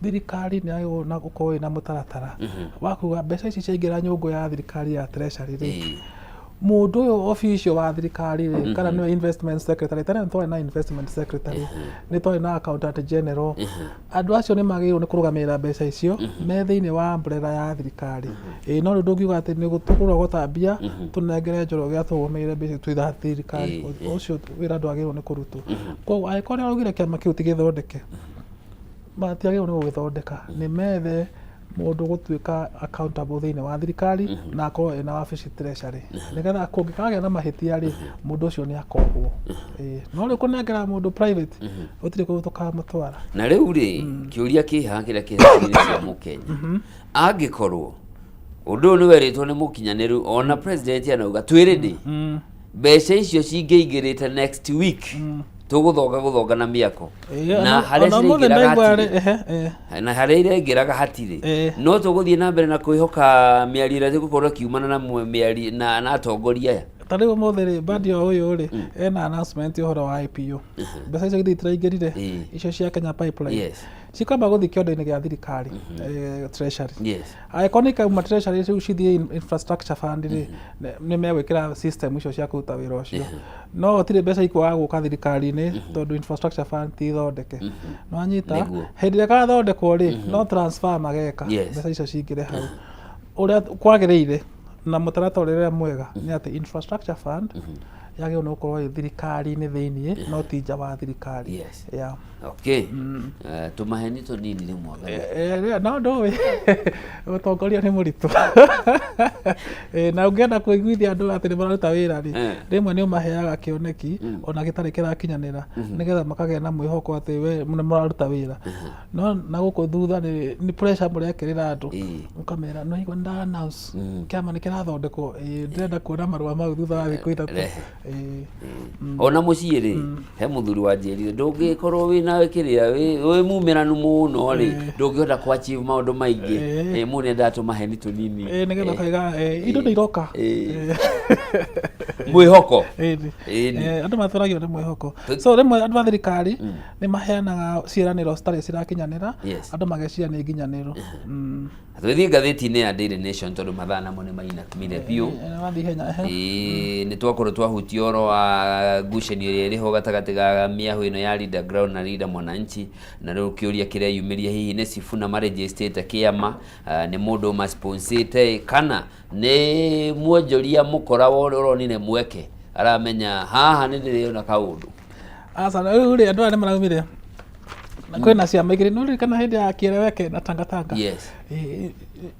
Thirikari nĩ yagĩrĩirwo na gũkorwo ĩna mũtaratara wa kuga mbeca ici ciaingĩra nyũngũ ya thirikari ya treasury rĩ, mũndũ ũyũ official wa thirikari rĩ, kana nĩwe investment secretary, tene nĩ twarĩ na investment secretary, nĩ twarĩ na accountant general, andũ acio nĩ magĩrĩirwo nĩ kũrũgamĩrĩra mbeca icio me thĩinĩ wa umbrella ya thirikari. No rĩu ndũngiuga atĩ nĩ tũkũrogota mbia tũnengere Njoroge atũrũgamĩrĩre mbeca twĩ ta thirikari. Ũcio wĩra ndwagĩrĩirwo nĩ kũrutwo. Koguo angĩkorwo nĩ araugire kĩama kĩu ti gĩthondeke, matiagĩrĩirwo nĩ gũgĩthondeka, nĩ methe mũndũ gũtuĩka accountable thĩinĩ wa thirikari na akorwo ena wabici treasury, nĩgetha kũngĩkagĩa na mahĩtia rĩ, mũndũ ũcio nĩ akohwo. No rĩu kũnengera mũndũ private, gũtirĩ kũndũ tũkamũtwara. Na rĩu rĩ, kĩũria kĩ haha kĩrĩa kĩ hakiri-inĩ cia mũkenya, angĩkorwo ũndũ ũyũ nĩ werĩtwo nĩ mũkinyanĩru, ona president anauga twĩ ready, mbeca icio cingĩingĩrĩte next week, tũgũthonga gũthonga na mĩako na harĩa Ona ũmũthĩ ciraingĩraga ndaigua hatirĩ. Ehe, Na harĩa iraingĩraga hatirĩ. No tũgũthiĩ na mbere na kwĩhoka mĩario ĩrĩa tũgũkorwo ĩkiumana na mĩario na atongoria aya? Ta rĩu ũmũthĩ rĩ, Mbadi o ũyũ rĩ, ena announcement ũhoro wa IPO. Mbeca icio githĩ itiraingĩrire icio cia Kenya Pipeline cikwamba gũthiĩ kĩondo-inĩ gĩa thirikari, treasury. Angĩkorwo nĩ ikauma treasury rĩu cithiĩ infrastructure fund rĩ, nĩ megwĩkĩra system icio cia kũruta wĩra ũcio, no gũtirĩ mbeca ikwaga gũka thirikari-inĩ tondũ infrastructure fund ti thondeke. Nĩwanyita? Nĩguo. Hĩndĩ ĩrĩa ĩgathondekwo rĩ, no transfer mageka, mbeca icio cingĩre hau ũrĩa kwagĩrĩire. Na mũtaratara ũrĩa mwega nĩ atĩ infrastructure fund yagĩrĩirwo nĩ gũkorwo ĩ thirikari-inĩ thĩiniĩ, no ti nja wa thirikari. Yeah. Okay. Tũmaheni tũnini rĩmwe. No ndũĩ ũtongoria nĩ mũritũ. Na ũngĩenda kũiguithia andũ atĩ nĩ mararuta wĩra rĩ, rĩmwe nĩ ũmaheaga kĩoneki ona gĩtarĩ kĩrakinyanĩra, nĩgetha makagĩa na mwĩhoko atĩ we nĩ mũraruta wĩra, no na gũkũ thutha nĩ pressure mũrekĩrĩra andũ. Ũkamera no igua nĩ nda announce kĩama nĩ kĩrathondekwo. Ndĩrenda kuona marũa mau thutha wa thikũ 3. Rehe. Ona mũciĩ rĩ, he mũthuri wanjĩrire ndũngĩkorwo wĩna kĩrĩa wĩ mumĩranu mũno rĩ, ndũngĩhota kũ achieve maũndũ maingĩ. Mũndũ nĩendaga tũmaheni tũnini. Nĩgetha ũkaiga indo nĩ iroka. Mwĩhoko. Ĩni. Ĩni. Andũ matũragio nĩ mwĩhoko. So rĩmwe andũ a thirikari nĩ maheanaga ciĩranĩro citarĩ cirakinyanĩra, andũ mageciria nĩ nginyanĩru. Twĩthiĩ ngathĩti-inĩ ya Daily Nation tondũ mathaa namo nĩ mainamire biũ. Wathiĩ ihenya, ehe. Ĩĩ, nĩ twakorwo twahutia ũhoro wa ngucanio ĩrĩa ĩrĩ ho gatagatĩ ga mĩahũ ĩno ya Linda Ground na Linda Mwananchi, na rĩu kĩũria kĩreyumĩria hihi nĩ Sifuna marĩnjĩstĩte kĩama, nĩ mũndũ ũmasponsĩte kana nĩ mwonjoria mũkora wa ũrĩa ũronire mweke aramenya haha nĩ ndĩrĩona kaũndũ. Aca, rĩu rĩ, andũ aya nĩ maraumire na kwĩna ciama igĩrĩ. Nĩ ũririkana hĩndĩ ya Kieleweke na Tangatanga? Yes.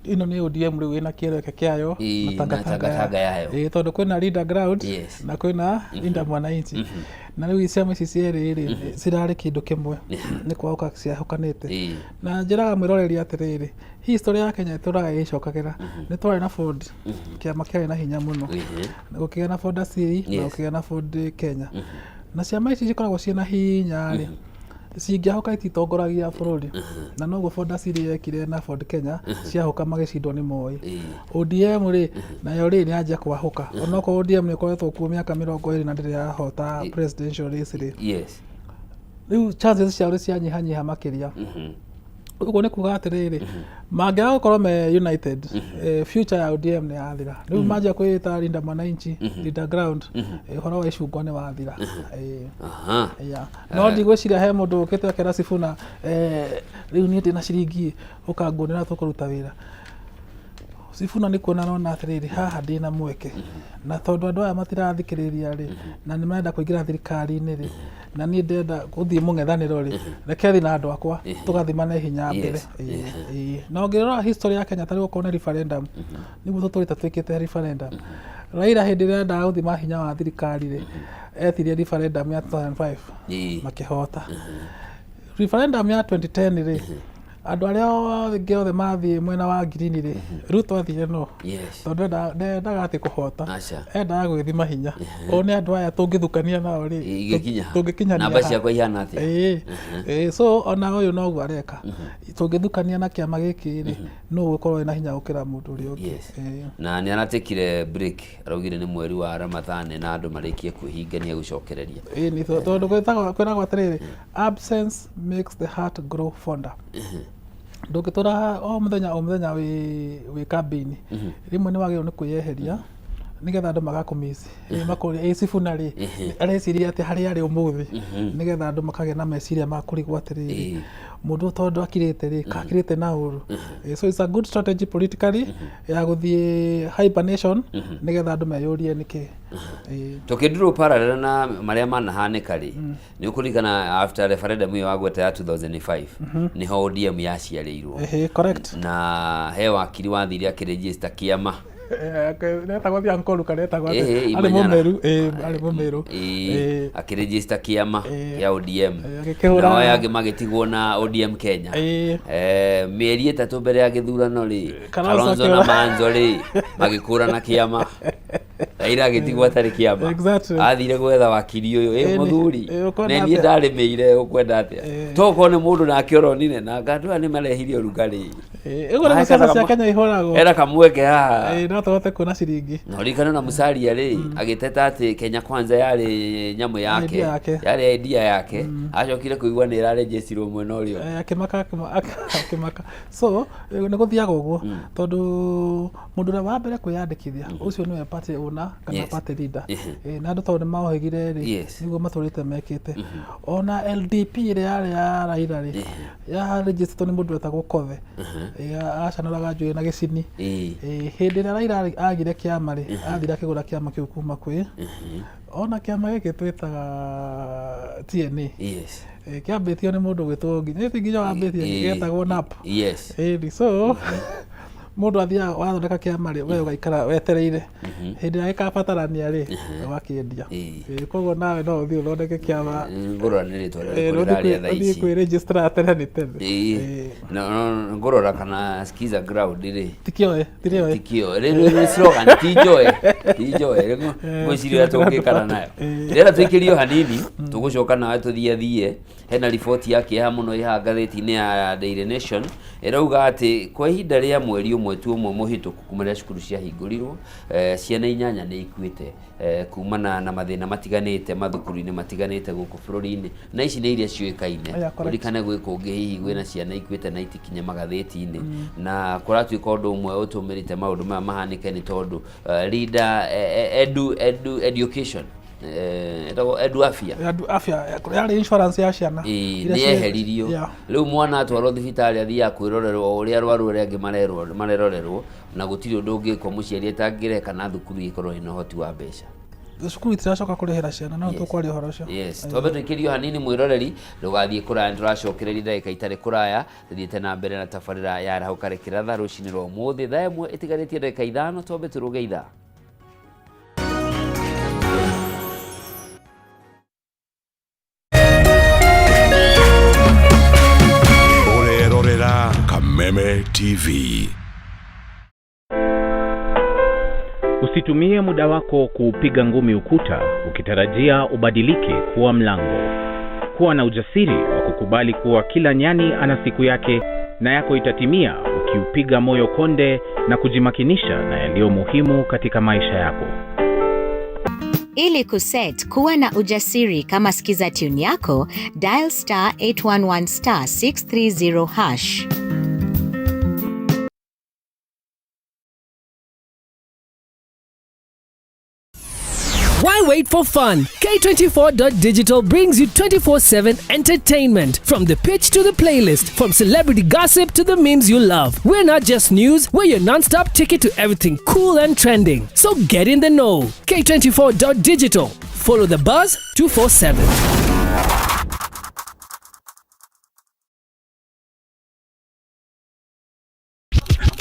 Ĩno nĩ ODM rĩu ĩna Kieleweke kĩayo na na Tangatanga Tangatanga yayo. Tondũ kwĩna Linda Ground na kwĩna Linda Mwananchi, na rĩu ciama ici cierĩ rĩ, cirarĩ kĩndũ kĩmwe, nĩ kwahũka ciahũkanĩte. Na njĩraga mwĩroreri atĩrĩrĩ, history ya Kenya ĩtũraga ĩgĩcokagĩra. Nĩ twarĩ na Ford, kĩama kĩarĩ na hinya mũno, gũkĩgĩa na Ford Asili na gũkĩgĩa na Ford Kenya. Na ciama ici cikoragwo ciĩna hinya rĩ, cingĩahũka ititongoragia bũrũri, na noguo Ford Asili yekire na Ford Kenya, ciahũka magĩcindwo nĩ Moi. ODM rĩ, nayo rĩ, nĩ yanjia kwahũka, onokorwo ODM nĩ ĩkoretwo kuo mĩaka 20 na ndĩrĩ yahota presidential race rĩ, rĩu chances ciao nĩ cianyihanyiha makĩria. Ũguo nĩ kuga atĩrĩrĩ, mangĩaga gũkorwo me united, future ya ODM nĩ yathira. Rĩu manjia kwĩĩta Linda Mwananchi, Linda Ground, ũhoro wa icungwa nĩ wathira. Yeah. No ndigwĩciria he mũndũ ũkĩte akera Sifuna, rĩu niĩ ndĩna ciringi, ũka nguonera tũkũruta wĩra. Sifuna nĩ kuona arona atĩrĩrĩ, haha ndĩna mweke, na tondũ andũ aya matirathikĩrĩria rĩ, na nĩ marenda kũingĩra thirikari-inĩ rĩ, na niĩ ndĩrenda gũthiĩ mũng'ethanĩro rĩ, reke thiĩ na andũ akwa tũgathimane hinya mbere. Ĩĩ. Na ũngĩrora history ya Kenya, tarĩu okorwo nĩ referendum, nĩguo tũtũrĩte twĩkĩte referendum. Raila hĩndĩ ĩrĩa endaga gũthima hinya wa thirikari rĩ, etirie referendum ya 2005, makĩhota. Referendum ya 2010 rĩ, andũ arĩa othe othe mathiĩ mwena wa green rĩ, Ruto athire no tondũ ndendaga atĩ kũhota, endaga gwĩthima hinya, ũũ nĩ andũ aya tũngĩthukania nao rĩ, Ingĩkinya ha? tũngĩkinyania Namba ha? ciakwa ihana atĩa? Ĩĩ, so ona ũyũ noguo areka, tũngĩthukania na kĩama gĩkĩ rĩ, nũ ũgũkorwo wĩna hinya gũkĩra mũndũ ũrĩa ũngĩ? Na nĩ aratekire break, araugire nĩ mweri wa Ramadhani na andũ marĩkie kwĩhinga nĩ egũcokereria. Ĩĩ, nĩ tondũ kwĩragwo atĩrĩrĩ, absence makes the heart grow fonder. Ndũngĩtũra o mũthenya o mũthenya wĩ kambĩini. Rĩmwe nĩ wagĩrĩirwo nĩ kwĩyeheria nĩgetha andũ magakũmici, makũria, ĩ Sifuna rĩ, areciria atĩ harĩa arĩ ũmũthĩ, nĩgetha andũ makagĩa na meciria ma kũrigwo atĩrĩrĩ, mũndũ ũyũ tondũ akirĩte rĩ, kakirĩte na ũru. So it's a good strategy politically ya gũthiĩ hibernation nĩgetha andũ meyũrie nĩkĩ. Tũkĩndurwo parallel na marĩa manahanĩka rĩ, nĩ ũkũririkana after referendum ĩyo wagweta ya 2005, nĩho ODM yaciarĩirwo. Ehe, correct. Na he wakiri wathire akĩregister kĩama. Netagwo Thiankoru kana etagwo atĩa? Ĩĩ, Arĩ Imanyara. Mũmeru, ĩĩ, arĩ Mũmeru. Akĩregister kĩama kĩa ODM, Agĩkĩhũra- nao aya angĩ magĩtigwo na ODM Kenya. Mĩeri 3 mbere ya gĩthurano rĩ, Kalonzo Kalonzo na akĩũra. Manzo rĩ, magĩkũrana kĩama, Raila agĩtigwo atarĩ kĩama. Athire gwetha wakiri ũyũ, ĩ mũthuri, Ũkwenda na niĩ atĩa? ndarĩmĩire, ũkwenda atĩa? Tokorwo nĩ mũndũ nake ũronire na anga andũ aya nĩ marehire ũrugarĩ. Ũguo nĩguo ciama cia Kenya ihũragwo. Hena kamweke haha. No tũhote kuona ciringi. Na ũririkane na Musalia rĩ, agĩteta atĩ Kenya Kwanza yarĩ nyamũ yake, Idea yake. yarĩ idea yake, acokire kũigua nĩ ĩrarejestirwo mwena ũrĩa ũngĩ. Akĩmaka, akĩmaka. So nĩ gũthiaga ũguo tondũ mũndũ ũrĩa wa mbere kwĩyandĩkithia, ũcio nĩwe party owner kana party leader. Na andũ tondũ nĩ maohĩgire rĩ, nĩguo matũrĩte mekĩte. Ona LDP ĩrĩa yarĩ ya Raila rĩ, ya registered nĩ mũndũ wetagwo Kothe. Acanũraga njuĩrĩ na gĩcini. Hĩndĩ ĩrĩa Raila agire kĩama rĩ, athire akĩgũra kĩama kĩu kuma kwĩ ona kĩama gĩkĩ twĩtaga TNA. Kĩambĩtio nĩ mũndũ gwĩtwo nginya nĩ nginya wambĩtie, gĩetagwo NAP. Ĩni, so mũndũ athiaga wathondeka kĩama rĩ, we ũgaikara wetereire hĩndĩ ĩrĩa gĩkabatarania rĩ, ũgakĩendia. Koguo nawe no ũthiĩ ũthondeke kĩama. Ngũrora nĩ rĩtwa Ĩĩ, rĩrĩkũ ũthiĩ rĩrarĩa thaa ũthiĩ ici. kwĩ-register tene nĩ tene. No, ngũrora kana skiza ground rĩ, Tikĩoe, tirĩoe. Tikio rĩrĩ slogan, ti njoe, ti njoe. Ngwĩciria ũrĩa tũngĩkara nayo. Ndĩrenda tũikĩrio hanini, tũgũcoka nawe tũthiĩ athiĩ hena riboti ya kĩeha mũno ĩhaha ngathĩti-inĩ ya Daily Nation, ĩrauga atĩ kwa ihinda rĩa mweri ũmwe. Ũmwe tu ũmwe mũhĩtũku kuma rĩrĩa cukuru ciahingũrirwo, ciana 8 nĩ ikuĩte kumana na mathĩna matiganĩte mathukuru-inĩ matiganĩte gũkũ bũrũri-inĩ, na ici nĩ iria ciũĩkaine. Yeah, correct. Ririkane gwĩ kũngĩ hihi kwĩna ciana ikuĩte na itikinye magathĩti-inĩ, na kũratuĩka ũndũ ũmwe ũtũmĩrĩte maũndũ maya mahanĩke nĩ tondũ leader edu education, ĩtagwo Edu Afya. Edu Afya yarĩ insurance ya ciana. Ĩĩ, Iria nĩ yeheririo. Rĩu mwana atwarwo thibitarĩ athiaga kwĩrorerwo o ũrĩa arwaru arĩa angĩ marerorerwo, na gũtirĩ ũndũ ũngĩkwo mũciari atangĩreka kana thukuru ĩkorwo ĩna ũhoti wa mbeca. Cukuru itiracoka kũrĩhĩra ciana, no tũkwaria ũhoro ũcio. Yes, twambe tũikĩrio hanini. Mwĩroreri, ndũgathiĩ kũraya, nĩtũracokereria ndagĩka itarĩ kũraya, tũthiĩte na mbere na tabarĩra ya Arahũka Rĩkĩratha rũcinĩ rwa ũmũthĩ, thaa 1 ĩtigarĩtie ndagĩka 5, twambe tũrũge ithaa. Ũrerorera Kameme TV. Usitumie muda wako kuupiga ngumi ukuta ukitarajia ubadilike kuwa mlango. Kuwa na ujasiri wa kukubali kuwa kila nyani ana siku yake na yako itatimia ukiupiga moyo konde na kujimakinisha na yaliyo muhimu katika maisha yako. Ili kuset kuwa na ujasiri kama skiza tune yako, dial star 811 star 630 hash. Why wait for fun? K24.digital brings you 24/7 entertainment. From the pitch to the playlist, from celebrity gossip to the memes you love. We're not just news, we're your non-stop ticket to everything cool and trending. So get in the know. K24.digital. Follow the buzz 247.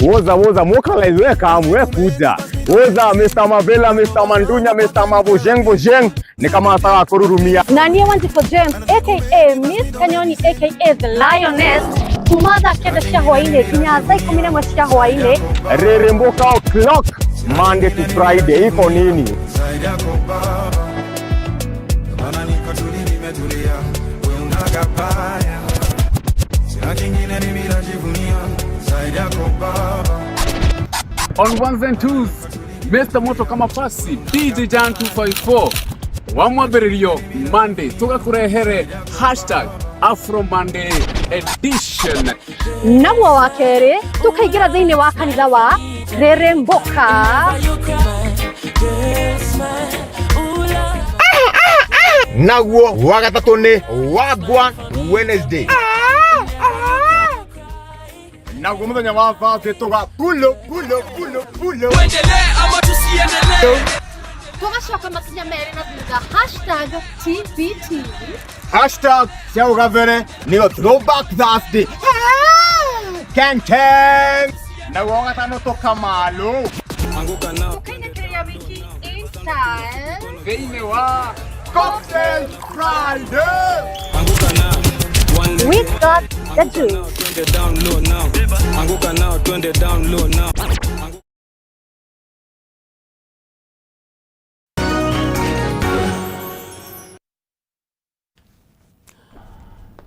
Woza woza mokalize, we kam, we kuja. Woza Mr. Mavela, Mr. Mandunya, Mr. Mabojeng Bojeng, ni kama nataka kururumia. Na niĩ Wanjikũ James aka Miss Kanyoni aka The Lioness, kuma thaa 9 cia hwaĩ-inĩ nginya thaa 11 cia hwaĩ-inĩ. Reremboka o'clock, Monday to Friday, iko nini? Zaidi yako baba, maana niko tuli, nimetulia, we unagabaya, sina kingine mimi najivunia zaidi yako baba. On ones and twos, Mr. Moto kama pasi, DJ Jan 254 wa mwambĩrĩrio Monday tũgakũrehere hashtag Afro Monday edition. Naguo wa kerĩ tũkaingĩra thĩinĩ wa kanitha wa Reremboka. Naguo wa gatatũ nĩ Wagwan Wednesday. Naguo mũthenya wa Thursday tũga pulo pulo pulo pulo. Tũgacoka makinya merĩ na thutha, hashtag TBT. Hashtag cia ũgabere nĩyo Throwback Thursday. Ken Ken. Naguo wa gatano tũkamalo. Tũkainĩkĩria wiki in style. Thĩinĩ wa Cocktail Friday. We got the juice. Anguka nao, twende down low now.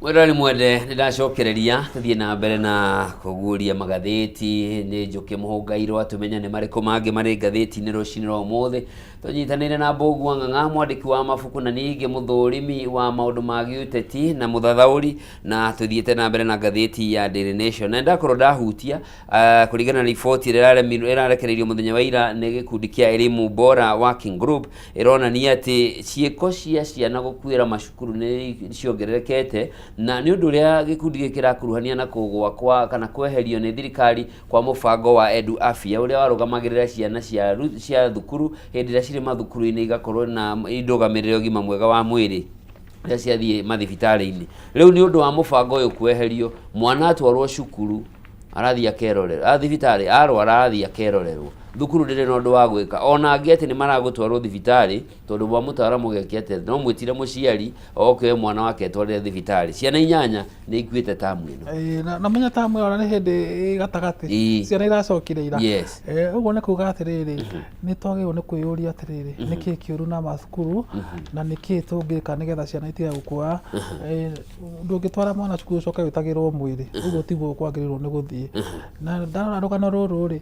Mwĩroreri mwende, nĩ ndacokereria, tũthiĩ na mbere na kũguũria magathĩti. Nĩ Njũkĩ Mũhũngairwo, tũmenye nĩ marĩkũ mangĩ marĩ ngathĩti-inĩ rũcinĩ rwa ũmũthĩ. Tũnyitanĩire na Mbũgua Ng'ang'a, mwandĩki wa mabuku na ningĩ mũthũrimi wa maũndũ ma gĩũteti na mũthathaũri, na tũthiĩte na mbere na ngathĩti ya Daily Nation. Na ndakorwo ndahutia kũringana na riboti ĩrĩa ĩrarekereirio mũthenya wa ira nĩ gĩkundi kĩa Elimu Bora Working Group, ĩronania atĩ ciĩko cia ciana gũkuĩra macukuru nĩ ciongererekete, na nĩ ũndũ ũrĩa gĩkundi gĩkĩ kĩrakuruhania na kũgũa kwa kana kweherio nĩ thirikari kwa mũbango wa Edu Afya ũrĩa warũgamagĩrĩra ciana cia thukuru hĩndĩ ĩrĩa cirĩ mathukuru-inĩ, igakorwo na indũgamĩrĩre ũgima mwega wa mwĩrĩ rĩrĩa ciathiĩ mathibitarĩ-inĩ. Rĩu nĩ ũndũ wa mũbango ũyũ kweherio, mwana atwarwo cukuru arathiĩ akerorerwo, athiĩ thibitarĩ arwara arathiĩ akerorerwo, thukuru ndĩrĩ na ũndũ wa gwĩka. Ona angĩ atĩ nĩ maragũtwarwo thibitarĩ, tondũ bwa mũtaaramu geke atĩ no mwĩtire mũciari oke oe mwana wake etwarĩre thibitarĩ. Ciana 8 nĩ ikuĩte tamu ĩno. Ĩĩ, na menya tamu ĩyo ona nĩ hĩndĩ ĩ gatagatĩ. Ciana iracokire ira. Ũguo nĩ kuga atĩrĩrĩ, nĩ twagĩrĩirwo nĩ kwĩyũria atĩrĩrĩ, nĩkĩĩ kĩũru na macukuru na nĩkĩĩ tũngĩka nĩgetha ciana itige gũkua. Ndũngĩtwara mwana cukuru ũcoke wĩtagĩrwo mwĩrĩ, ũguo tiguo kwagĩrĩirwo nĩ gũthiĩ. mũciĩ. Na ndarora rũgano rũrũ rĩ,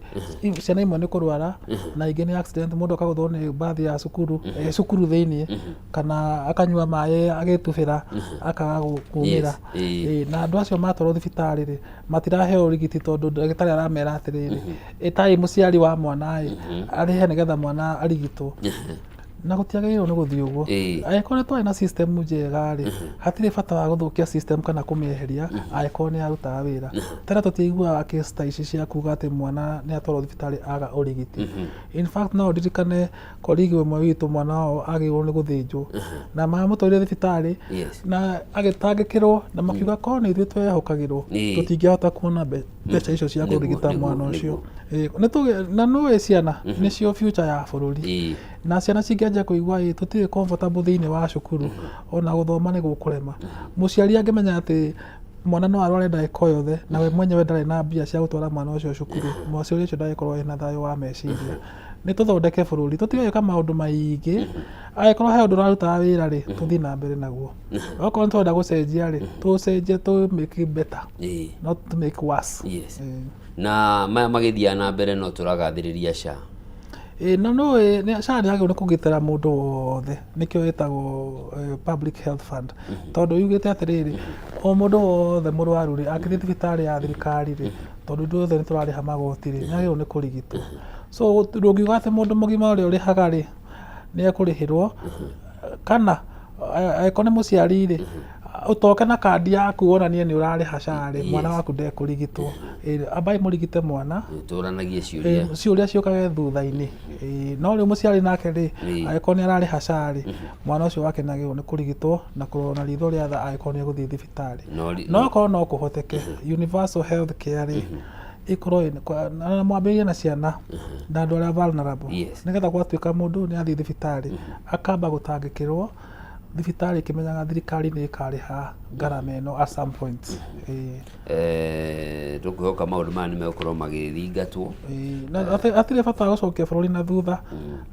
ciana imwe nĩ kũrwara na ingĩ nĩ accident, mũndũ akagũthwo nĩ mbathi ya cukuru, cukuru thĩiniĩ, kana akanyua maĩ agĩtubĩra akaga kumĩra. Na andũ acio matwarwo thibitarĩ rĩ, matiraheo ũrigiti tondũ ndagĩtarĩ aramera atĩrĩrĩ, ĩtai mũciari wa mwana ĩ, arĩhe nĩgetha mwana arigitwo. Na gũtiagĩrĩirwo nĩ gũthiĩ ũguo. Angĩkorwo nĩ twarĩ na system njega rĩ, hatirĩ bata wa gũthũkia system kana kũmĩeheria angĩkorwo nĩ yarutaga wĩra. Tene tũtiaiguaga case ta ici cia kuga atĩ mwana nĩ atwarwo thibitarĩ aga ũrigiti. In fact no ndirikane colleague ũmwe witũ mwana wao agĩrĩirwo nĩ gũthĩnjwo na mamũtwarire thibitarĩ na agĩtangĩkĩrwo na makiuga korwo nĩ ithuĩ twehokagĩrwo tũtingĩahota kuona mbeca icio cia kũrigita mwana ũcio. Na nĩũĩ ciana nĩcio future ya bũrũri. Na ciana cingĩanjia kũigua ĩ tũtirĩ comfortable thĩinĩ wa cukuru, ona gũthoma nĩ gũkũrema. Mũciari angĩmenya atĩ mwana no arware ndagĩka o yothe na we mwenyewe ndarĩ na mbia cia gũtwara mwana ũcio cukuru, mũciari ũcio ndangĩkorwo ena thayũ wa meciria. Nĩ tũthondeke bũrũri, tũtige gwĩka maũndũ maingĩ, angĩkorwo he ũndũ ũrarutaga wĩra rĩ, tũthiĩ na mbere naguo. Okorwo nĩ tũrenda gũcenjia rĩ, tũcenjie tũ make it better, not to make worse. Na maya magĩthiaga na mbere no tũragathĩrĩria SHA. Ĩĩ na nĩũĩ SHA nĩ yagĩrĩirwo nĩ kũgitĩra mũndũ wothe, nĩkĩo ĩtagwo public health fund, tondũ yugĩte atĩrĩrĩ, o mũndũ wothe mũrwaru rĩ, angĩthiĩ thibitarĩ ya thirikari rĩ, tondũ ithuĩ othe nĩ tũrarĩha magoti rĩ, nĩ agĩrĩirwo nĩ kũrigitwo. So ndũngiuga atĩ mũndũ mũgima ũrĩa ũrĩhaga rĩ, nĩ ekũrĩhĩrwo, kana angĩkorwo nĩ mũciari rĩ, ũtoke na kandi yaku wonanie nĩ ũrarĩha SHA rĩ, mwana waku ndekũrigitwo. Ambai mũrigite mwana, Tũranagie ciũria. Ciũria ciũkage thutha-inĩ. No rĩu mũciari nake rĩ, angĩkorwo nĩ ararĩha SHA rĩ, mwana ũcio wake nĩ agĩrĩirwo nĩ kũrigitwo na kũrorwo na ritho rĩa tha angĩkorwo nĩ egũthiĩ thibitarĩ. No okorwo no kũhoteke, universal health care rĩ, ĩkorwo na mwambĩrĩrie na ciana na andũ arĩa vulnerable, nĩgetha gwatuĩka mũndũ nĩ athiĩ thibitarĩ, akamba gũtangĩkĩrwo thibitarĩ ĩkĩmenyaga thirikari nĩ ĩkarĩha ngarama ĩno at some point. Tũkwĩhoka maũndũ maya nĩ megũkorwo magĩthingatwo. Na hatirĩ bata wa gũcokia bũrũri na thutha.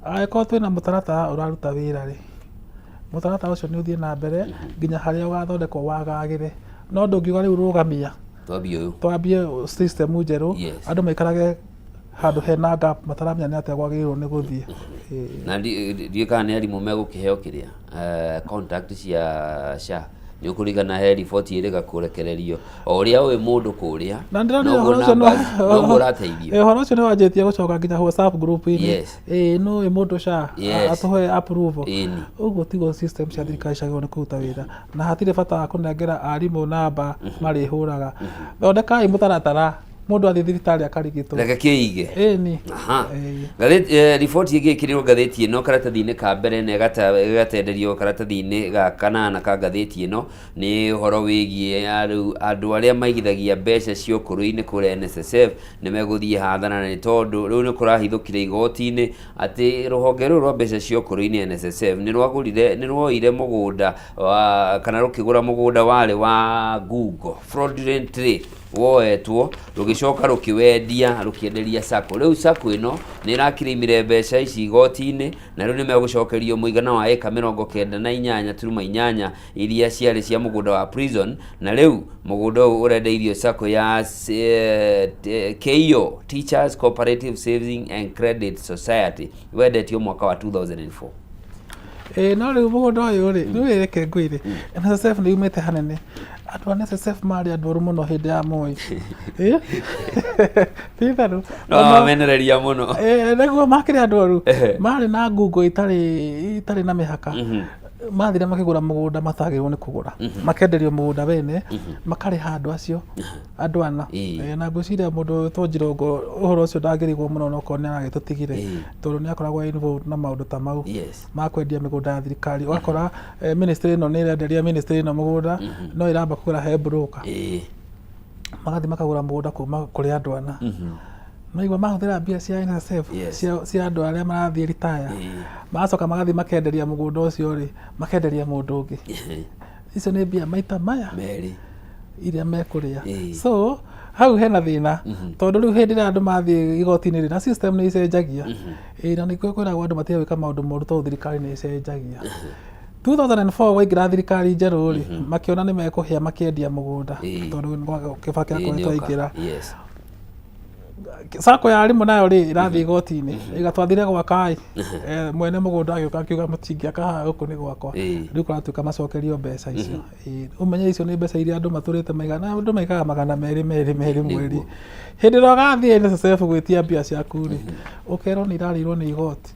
Angĩkorwo twĩna mũtaratara ũraruta wĩra rĩ, mũtaratara ũcio nĩ ũthiĩ na mbere nginya harĩa ũgathondekwo wagagĩre. No ndũngiuga rĩu rũgamia, Twambie ũyũ, twambie system njerũ, andũ maikarage handũ hena gap mataramenya nĩ atĩa kwagĩrĩirwo nĩ gũthiĩ. Na ndiũĩ kana nĩ arimũ megũkĩheo kĩrĩa contact cia SHA. Nĩ ũkũririkana he riboti ĩrĩga kũrekererio o ũrĩa ũĩ mũndũ kũrĩa, Na ndĩronire noguo ũhoro ũcio noguo ũrateithio. Ũhoro ũcio nĩ wanjĩtie gũcoka nginya WhatsApp group-inĩ. Ĩĩ nũ ũĩ mũndũ SHA atũhe approval. Ũguo tiguo system cia thirikari ciagĩrĩirwo nĩ kũruta wĩra. Na hatirĩ bata wa kũnengera arimũ namba marĩhũraga. Thondekai mũtaratara mũndũ athiĩ thibitarĩ akarigitwo. Reke kĩige. Ĩni. Ngathĩti, riboti ĩngĩ ĩkĩrĩrwo ngathĩti ĩno karatathi-inĩ ka mbere na ĩgatenderio karatathi-inĩ ga kanana ka ngathĩti ĩno nĩ ũhoro wĩgiĩ rĩu andũ arĩa maigithagia mbeca cia ũkũrũ-inĩ kũrĩa NSSF nĩ megũthiĩ hathara nĩ tondũ rĩu nĩ kũrahithũkire igoti-inĩ atĩ rũhonge rũrũ rwa mbeca cia ũkũrũ-inĩ NSSF nĩ rwagũrire nĩ rwoire mũgũnda wa, kana rũkĩgũra mũgũnda warĩ wa ngungo fraudulently woetwo rũgĩcoka rũkĩwendia rũkĩenderia sacco. Rĩu sacco ĩno nĩ ĩrakĩrĩmire mbeca ici igoti-inĩ na rĩu nĩ megũcokerio mũigana wa ĩka 98.8 iria ciarĩ cia mũgũnda wa prison, na rĩu mũgũnda ũyũ ũrendeirio sacco ya KO Teachers Cooperative Saving and Credit Society wendetio mwaka wa 2004. Ĩĩ no rĩu mũgũnda ũyũ rĩ, rĩu reke ngwĩre, NSSF nĩ yumĩte hanene. Andũ a NSSF marĩ andũ oru mũno hĩndĩ ya Moi. Ĩĩ ti itherũ. No mamenereria mũno. Ĩĩ nĩguo makĩrĩ andũ oru. Marĩ na ngungo itarĩ na mĩhaka. Mathire makĩgũra mũgũnda matagĩrĩirwo nĩ kũgũra. Makenderio mũgũnda wene, makarĩha andũ acio, andũ ana. Na ngwĩciria mũndũ wĩtwo Njirongo ũhoro ũcio ndangĩrigwo mũno onokorwo nĩ aragĩtũtigire, tondũ nĩ akoragwo involved na maũndũ ta mau ma kwendia mĩgũnda ya thirikari. Ũgakora ministry ĩno nĩ ĩrenderia ministry ĩno mũgũnda, no ĩramba kũgũra he broker. Magathiĩ makagũra mũgũnda kuma kũrĩ andũ ana. Maigua mahũthĩra mbia cia NSSF, cia andũ arĩa marathiĩ retire, magacoka magathiĩ makenderia mũgũnda ũcio rĩ, makenderia mũndũ ũngĩ. Icio nĩ mbia maita maya merĩ iria mekũrĩa. So hau hena thĩna, tondũ rĩu hĩndĩ ĩrĩa andũ mathiĩ igoti-inĩ rĩ, na system nĩ icenjagia. Ĩĩ na nĩkĩo kwĩragwo andũ matige gwĩka maũndũ moru tondũ thirikari nĩ ĩcenjagia. 2004 waingĩra thirikari njerũ rĩ, makĩona nĩ mekũhĩa makĩendia mũgũnda, tondũ Kibaki akoretwo aingĩra. Sacco ya arimũ nayo rĩ ĩrathiĩ igoti-inĩ ĩgatwathire gwaka ĩ. Mwene mũgũnda agĩũka akiuga mũtingĩaka haha, gũkũ nĩ gwakwa. Rĩu kũratuĩka macokerio mbeca icio. Ũmenye icio nĩ mbeca iria andũ matũrĩte maigana, andũ maigaga 200 merĩ merĩ mweri. Hĩndĩ ĩrĩa ũgathiĩ NSSF gwĩtia mbia ciaku rĩ, ũkerwo nĩ irarĩirwo nĩ igoti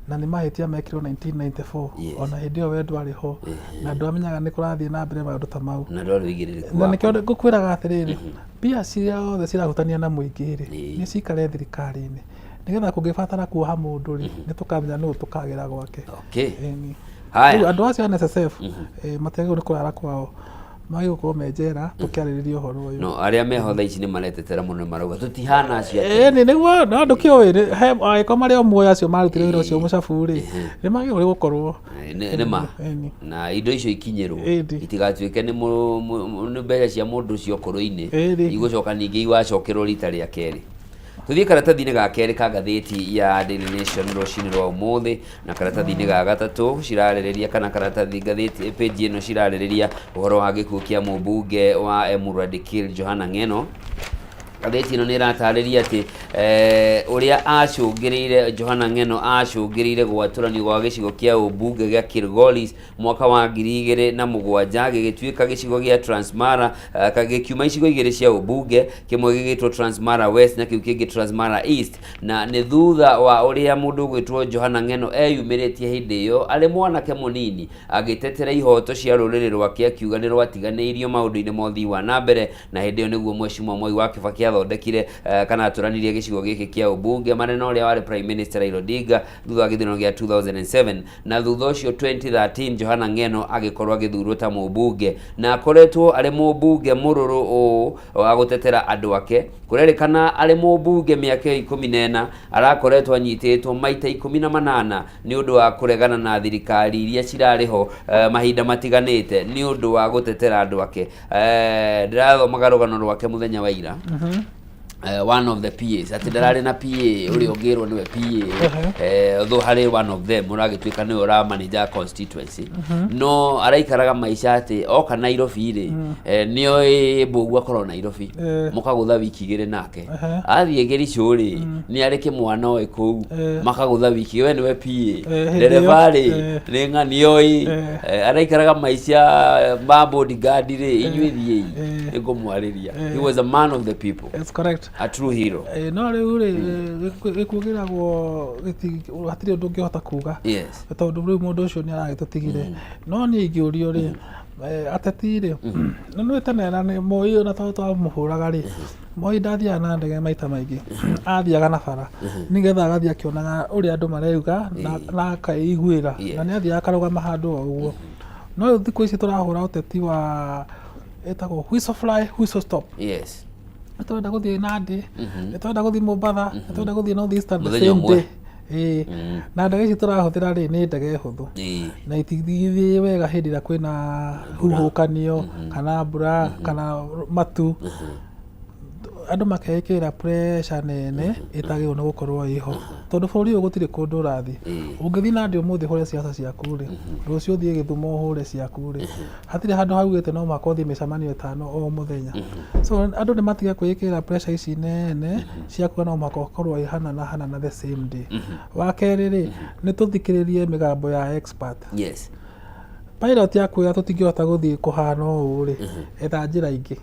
na nĩ mahĩtia mekirwo 1994. Ona hĩndĩ ĩyo we ndwarĩ ho na ndwamenyaga nĩ kũrathiĩ na mbere maũndũ ta mau. Na ndwarĩ ũigĩrĩrĩku Na waku. Nĩkĩo ngũkwĩraga atĩrĩrĩ, mbia ciothe cirahutania na mũingĩ rĩ, nĩ cikare thirikari-inĩ nĩgetha kũngĩbatara kuoha mũndũ rĩ, nĩ tũkamenya nũ tũkagĩra gwake. Ĩni. Haya. Rĩu andũ acio a NSSF matiagĩrĩirwo nĩ kũrara kwao, magĩrĩirwo gũkorwo me njera tũkĩarĩrĩria ũhoro ũyũ. No arĩa meho thaa ici nĩ maretetera mũno, nĩ marauga tũtihana acio a Ĩni nĩguo, no ndũkĩũĩ angĩkorwo marĩ o muoyo acio marutire wĩra ũcio mũcabu rĩ, nĩ magĩrĩirwo nĩ gũkorwo. Nĩ ma. Ĩni. Na indo icio ikinyĩrwo itigatuĩke nĩ mbeca cia mũndũ ũcio ũkũrũ-inĩ igũcoka ningĩ igacokerwo rita rĩa kerĩ. Tũthiĩ karatathi-inĩ ga kerĩ ka ngathĩti ya Daily Nation rũcinĩ rwa ũmũthĩ, na karatathi-inĩ ga gatatũ cirarĩrĩria, kana karatathi ngathĩti page ĩno cirarĩrĩria ũhoro wa gĩkuũ kĩa mũmbunge wa Emurua Dikirr Johana Ng'eno. Ngathĩti ĩno nĩ ĩratarĩria atĩ ũrĩa acũngĩrĩire, Johana Ng'eno acũngĩrĩire gwatũranio gwa gĩcigo kĩa ũmbunge gĩa Kilgoris mwaka wa 2007, gĩgĩtuĩka gĩcigo gĩa Transmara, gĩkiuma icigo igĩrĩ cia ũmbunge, kĩmwe gĩgĩtwo Transmara West na kĩu kĩngĩ Transmara East. Na nĩ thutha wa ũrĩa mũndũ ũgwĩtwo Johana Ng'eno eyumĩrĩtie hĩndĩ ĩyo arĩ mwanake mũnini agĩtetera ihoto cia rũrĩrĩ rwake, akiuga nĩ rwatiganĩirio maũndũ-inĩ ma ũthii wa na mbere. Na hĩndĩ ĩyo nĩguo Mheshimiwa Mwai wa Kibaki athondekire kana atũranirie gĩcigo gĩkĩ kĩa ũmbunge marĩ na ũrĩa warĩ Prime Minister Raila Odinga thutha wa gĩthurano gĩa 2007. Na thutha ũcio 2013 Johana Ng'eno agĩkorwo agĩthurwo ta mũmbunge, na akoretwo arĩ mũmbunge mũrũrũ ũũ wa gũtetera andũ ake. Kũrerĩkana arĩ mũmbunge mĩaka ĩyo 14 arakoretwo anyitĩtwo maita 18 nĩ ũndũ wa kũregana na thirikari iria cirarĩ ho mahinda matiganĩte nĩ ũndũ wa gũtetera andũ ake. Ndĩrathomaga rũgano rwake mũthenya wa ira, one of the PAs, atĩ ndararĩ na PA ũrĩa ũngĩrwo nĩwe PA, although harĩ one of them ũragĩtuĩka nĩwe ũramanage constituency, no araikaraga maica atĩ oka Nairobi rĩ, nĩoĩ Mbũgu akorwo Nairobi, mũkagũtha wiki 2 nake. Athiĩ Kericho rĩ, nĩ arĩ kĩmwana oĩ kũu, makagũtha wiki, we nĩwe PA. Hĩndĩ ndereba ĩyo, rĩ, nĩ ng'ani oĩ. Araikaraga maica ma bodyguard rĩ, inyuĩ thiĩi, nĩngũmwarĩria. He was a man of the people. That's correct. A true hero. No rĩu rĩ, gĩkuũ gĩragwo hatirĩ ũndũ ũngĩhota kuga tondũ rĩu mũndũ ũcio nĩ aragĩtũtigire. No niĩ ingĩũrio rĩ, ateti rĩ, nĩ nĩ tene na nĩ Moi ona tondũ twamũhũraga rĩ, Moi ndathiaga na ndege maita maingĩ, athiaga na bara nĩgetha agathiĩ akĩonaga ũrĩa andũ mareuga na akeiguĩra, na nĩ athiaga akarũgama handũ o ũguo. No rĩu thikũ ici tũrahũra ũteti wa ĩtagwo whistle fly, whistle stop. Nĩ tũrenda gũthiĩ Nandi, nĩ tũrenda gũthiĩ Mombatha, nĩ tũrenda gũthiĩ North Eastern the Mũthenya same ũmwe. day. Ĩĩ. Na ndege ici tũrahũthĩra rĩ, nĩ ndege hũthũ na itithiĩ wega hĩndĩ ĩrĩa kwĩna huhũkanio kana mbura kana matu. Andũ makeĩkĩra pressure nene ĩtagĩrĩirwo nĩ gũkorwo ĩho, tondũ bũrũri ũyũ gũtirĩ kũndũ ũrathiĩ. Ũngĩthiĩ Nandi ũmũthĩ ũhũre ciaca ciaku rĩ, rũciũ ũthiĩ Gĩthumo ũhũre ciaku rĩ, hatirĩ handũ haugĩte no mũhaka ũthiĩ mĩcemanio ĩtano o mũthenya. So andũ nĩ matige kwĩĩkĩra pressure ici nene cia kuga no mũhaka ũkorwo ĩ hana na hana na the same day. Wa kerĩ rĩ, nĩ tũthikĩrĩrie mĩgambo ya expert. Pilot akwĩra tũtingĩhota gũthiĩ kũhana ũũ rĩ, etha njĩra ingĩ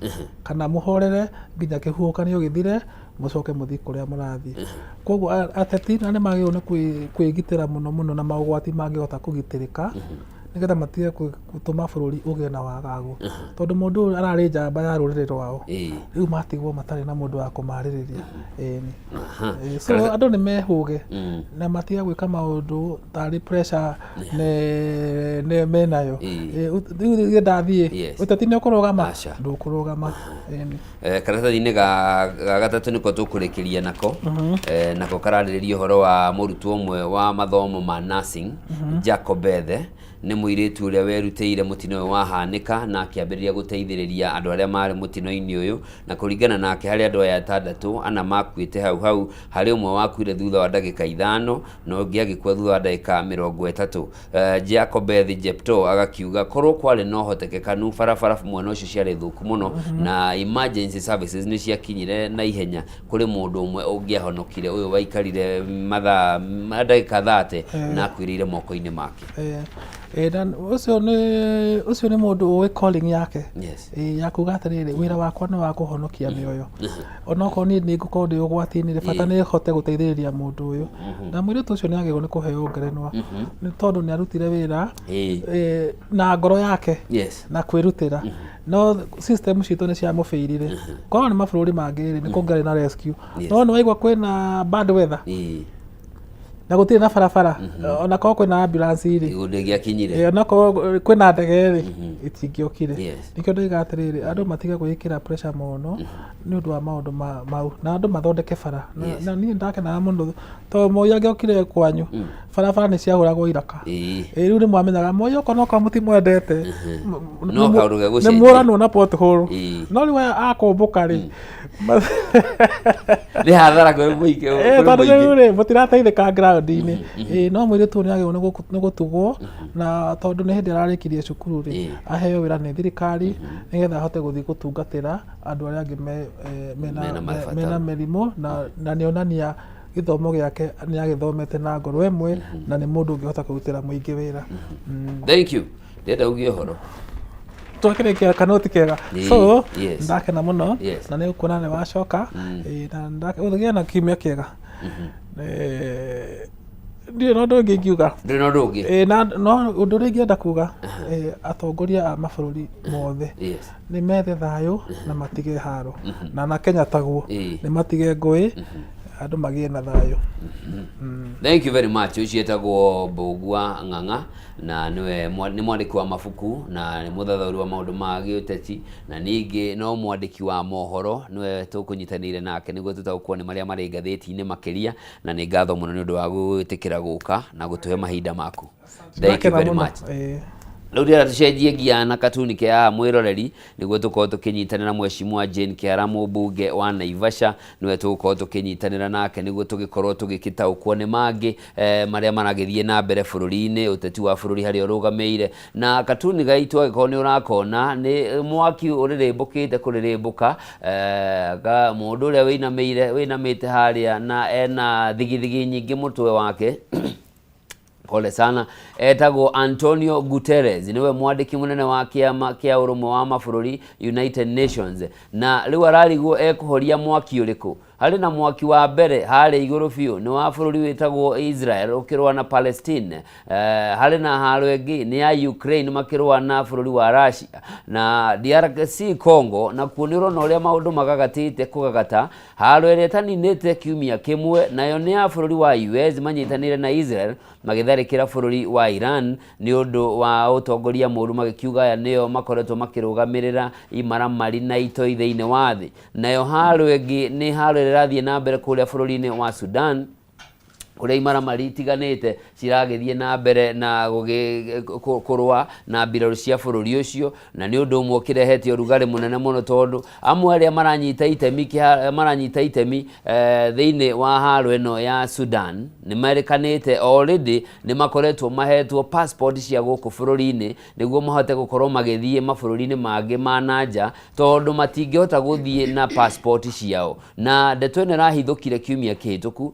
kana mũhorere nginya kĩhuhũkanio gĩthire, mũcoke mũthiĩ kũrĩa mũrathiĩ. Koguo ateti na nĩ magĩrĩirwo nĩ kwĩgitĩra mũno mũno na maũgwati mangĩhota kũgitĩrĩka, nĩgetha matige gũtũma bũrũri ũgĩe na wagagu, tondũ mũndũ ũyũ ararĩ njamba ya rũrĩrĩ rwao. Rĩu matigwo matarĩ na mũndũ wa kũmarĩrĩria. Ĩni. So andũ nĩ mehũge na matige gwĩka maũndũ tarĩ pressure ne menayo. Rĩu ithe ndathiĩ, ũteti nĩ ũkũrũgama? Aca. Ndũkũrũgama. Ĩni. Karatathi-inĩ ga gatatũ nĩko tũkũrĩkĩria nako. Nako kararĩrĩria ũhoro wa mũrutwo ũmwe wa mathomo ma nursing, Jacob Bethe. Nĩ mũirĩtu ũrĩa werutĩire mũtino ũyũ wahanĩka na akĩambĩrĩria gũteithĩrĩria andũ arĩa marĩ mũtino-inĩ ũyũ, na kũringana nake harĩ andũ aya atandatũ, ana makuĩte hau hau, harĩ ũmwe wakuire thutha wa ndagĩka 5 na ũngĩ agĩkua thutha wa ndagĩka 30. Jacobeth Jeptoo agakiuga korwo kwarĩ na ũhotekekanu barabara mwena ũcio ciarĩ thũku mũno na emergency services nĩ ciakinyire na ihenya kũrĩ mũndũ ũmwe ũngĩahonokire ũyũ waikarire mathaa ndagĩka 30 na akuĩrĩire moko-inĩ make. Na ũcio nĩ mũndũ ũĩ calling yake. Ya kuga atĩrĩrĩ, wĩra wakwa nĩ wa kũhonokia mĩoyo, onokorwo niĩ nĩ ngũkorwo ndĩ ũgwati-inĩ rĩ, bata nĩ hote gũteithĩrĩria mũndũ ũyũ. Na mũirĩtu ũcio nĩ agĩrĩirwo nĩ kũheo ngerenwa nĩ tondũ nĩ arutire wĩra na ngoro yake na kwĩrutĩra, no system citũ nĩ ciamũbĩirire. Korwo nĩ mabũrũri mangĩ rĩ, nĩ kũngĩarĩ na rescue. No nĩ waigua kwĩna bad weather na gũtirĩ na barabara, ona korwo kwĩna ambulance rĩ, Igũrũ ndĩngĩakinyire. Ona korwo kwĩna ndege rĩ, itingĩokire. Nĩkĩo ndoiga atĩrĩrĩ, andũ matige gwĩkĩra pressure mũno nĩ ũndũ wa maũndũ mau, na andũ mathondeke bara. Na niĩ ndakenaga mũno tondũ Moi angĩokire kwanyu, barabara nĩ ciahũragwo iraka. Ĩ rĩu nĩ mwamenyaga Moi okorwo nokorwo mũtimwendete, No kaũndũ nĩ gegũcenjia. Muoranwo na pothole. No rĩu aya akũmbũka rĩ, Nĩ hathara kwĩ mũingĩ. Tondũ rĩu rĩ, mũtirateithĩka ground-inĩ. No mũirĩtu ũyũ nĩ agĩrĩirwo nĩ gũtugwo, na tondũ nĩ hĩndĩ ararĩkirie cukuru rĩ, aheo wĩra nĩ thirikari nĩgetha ahote gũthiĩ gũtungatĩra andũ arĩa angĩ mena Mena mabataro. Mena mĩrimũ, na nĩonania gĩthomo gĩake nĩ agĩthomete na ngoro ĩmwe, na nĩ mũndũ ũngĩhota kũrutĩra mũingĩ wĩra. Thank you. Ndĩrenda ugie ũhoro. Twakĩrĩkia kanoti kega. So ndakena mũno na nĩ gũkuona nĩ wacoka. Na ũgĩe na kiumia kĩega. Ndirĩ na ũndũ ũngĩ ingiuga. Ndũrĩ na ũndũ ũngĩ? Na no ũndũ ũrĩa ingĩenda kuga, atongoria a mabũrũri mothe nĩ methe thayũ na matige haro, na Kenya taguo, nĩ matige ngũĩ, andũ magĩe na thayũ. Thank you very much. Ũcio etagwo Mbũgua Ng'ang'a na nĩwe nĩ mwandĩki wa mabuku na nĩ mũthathaũri wa maũndũ ma gĩũteti na ningĩ no mwandĩki wa mohoro. Nĩwe tũkũnyitanĩire nake nĩguo tũtaũkwo nĩ marĩa marĩ ngathĩti-inĩ makĩria, na nĩ ngatho mũno nĩ ũndũ wa gwĩtĩkĩra gũka na gũtũhe mahinda maku. Thank you Ndakena very mũno. much. Rĩu ndĩrenda tũcenjie ngia na katuni ke haha, mwĩroreri, nĩguo tũkorwo tũkĩnyitanĩra Mheshimiwa Jane Kĩhara, mũmbunge wa Naivasha. Nĩwe tũgũkorwo tũkĩnyitanĩra nake nĩguo tũgĩkorwo tũgĩkĩtaũkwo nĩ mangĩ marĩa maragĩthiĩ na mbere bũrũri-inĩ, ũteti wa bũrũri harĩa ũrũgamĩire. Na katuni gaitũ, angĩkorwo nĩ ũrakona, nĩ mwaki ũrĩrĩmbũkĩte kũrĩrĩmbũka. Mũndũ ũrĩa wĩinamĩire, wĩinamĩte harĩa na ena thigithigi nyingĩ mũtwe wake, pole sana, etagwo Antonio Guterres, nĩwe mwandĩki mũnene wa kĩama kĩa ũrũmwe wa mabũrũri, United Nations. Na rĩu ararigwo ekũhoria mwaki ũrĩkũ. Harĩ na mwaki wa mbere harĩa igũrũ biũ, nĩ wa bũrũri wĩtagwo Israel ũkĩrũa na Palestine. Harĩ na haro ĩngĩ nĩ ya Ukraine makĩrũa na bũrũri wa Russia, na DRC Congo nakuo nĩ ũrona ũrĩa maũndũ magagatĩte kũgagata. Haro ĩrĩa ĩtaninĩte kiumia kĩmwe nayo nĩ ya bũrũri wa US manyitanĩire na Israel magĩtharĩkĩra bũrũri wa Iran nĩ ũndũ wa ũtongoria mũru, magĩkiuga aya nĩo makoretwo makĩrũgamĩrĩra imaramari na itoi thĩinĩ wa thĩ. Nayo haro ĩngĩ nĩ haro ĩrĩa ĩrathiĩ na mbere kũrĩa bũrũri-inĩ wa Sudan, kũrĩa imaramari itiganĩte ciragĩthiĩ na mbere na kũrũa na mbirarũ cia bũrũri ũcio, na nĩ ũndũ ũmwe ũkĩrehete ũrugarĩ mũnene mũno, tondũ amwe arĩa maranyita itemi thĩinĩ wa haro ĩno ya Sudan nĩ merĩkanĩte already nĩ makoretwo mahetwo passport cia gũkũ bũrũri-inĩ nĩguo mahote gũkorwo magĩthiĩ mabũrũri-inĩ mangĩ ma na nja, tondũ matingĩhota gũthiĩ na passport ciao. Na ndeto ĩno ĩrahithũkire kiumia kĩhĩtũku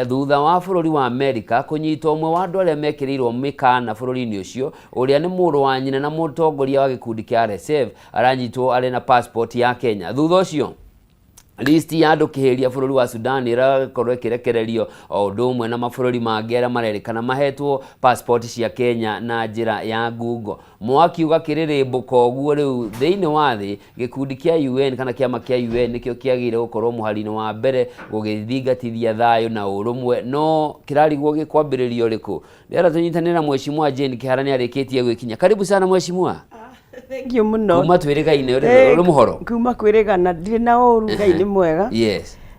thutha wa bũrũri wa Amerika kũnyita ũmwe wa andũ arĩa mekĩrĩirwo mĩkana bũrũri-inĩ ũcio, ũrĩa nĩ mũrũ wa nyina na mũtongoria wa gĩkundi kĩa RSF, aranyitwo arĩ na passport ya Kenya. Thutha ũcio list ya andũ kĩhĩria bũrũri wa Sudan ĩrakorwo ĩkĩrekererio, o ũndũ ũmwe na mabũrũri mangĩ arĩa marerĩkana mahetwo passport cia Kenya na njĩra ya ngungo. Mwaki ũgakĩrĩrĩmbũka ũguo rĩu thĩinĩ wa thĩ. Gĩkundi kĩa UN kana kĩama kĩa UN nĩkĩo kĩagĩrĩire gũkorwo mũhari-inĩ wa mbere gũgĩthingatithia thayũ na ũrũmwe, no kĩrarigwo gĩkwambĩrĩria ũrĩkũ. Ndĩrenda tũnyitanĩre na Mheshimiwa Jane Kĩhara, nĩ arĩkĩtie gwĩkinya. Karibu sana, Mheshimiwa. Thank you mũno. Kuma twĩrĩgaine, ũrĩ mũhoro? Kuma kwĩrĩgana ndirĩ na ũru, Ngai nĩ mwega.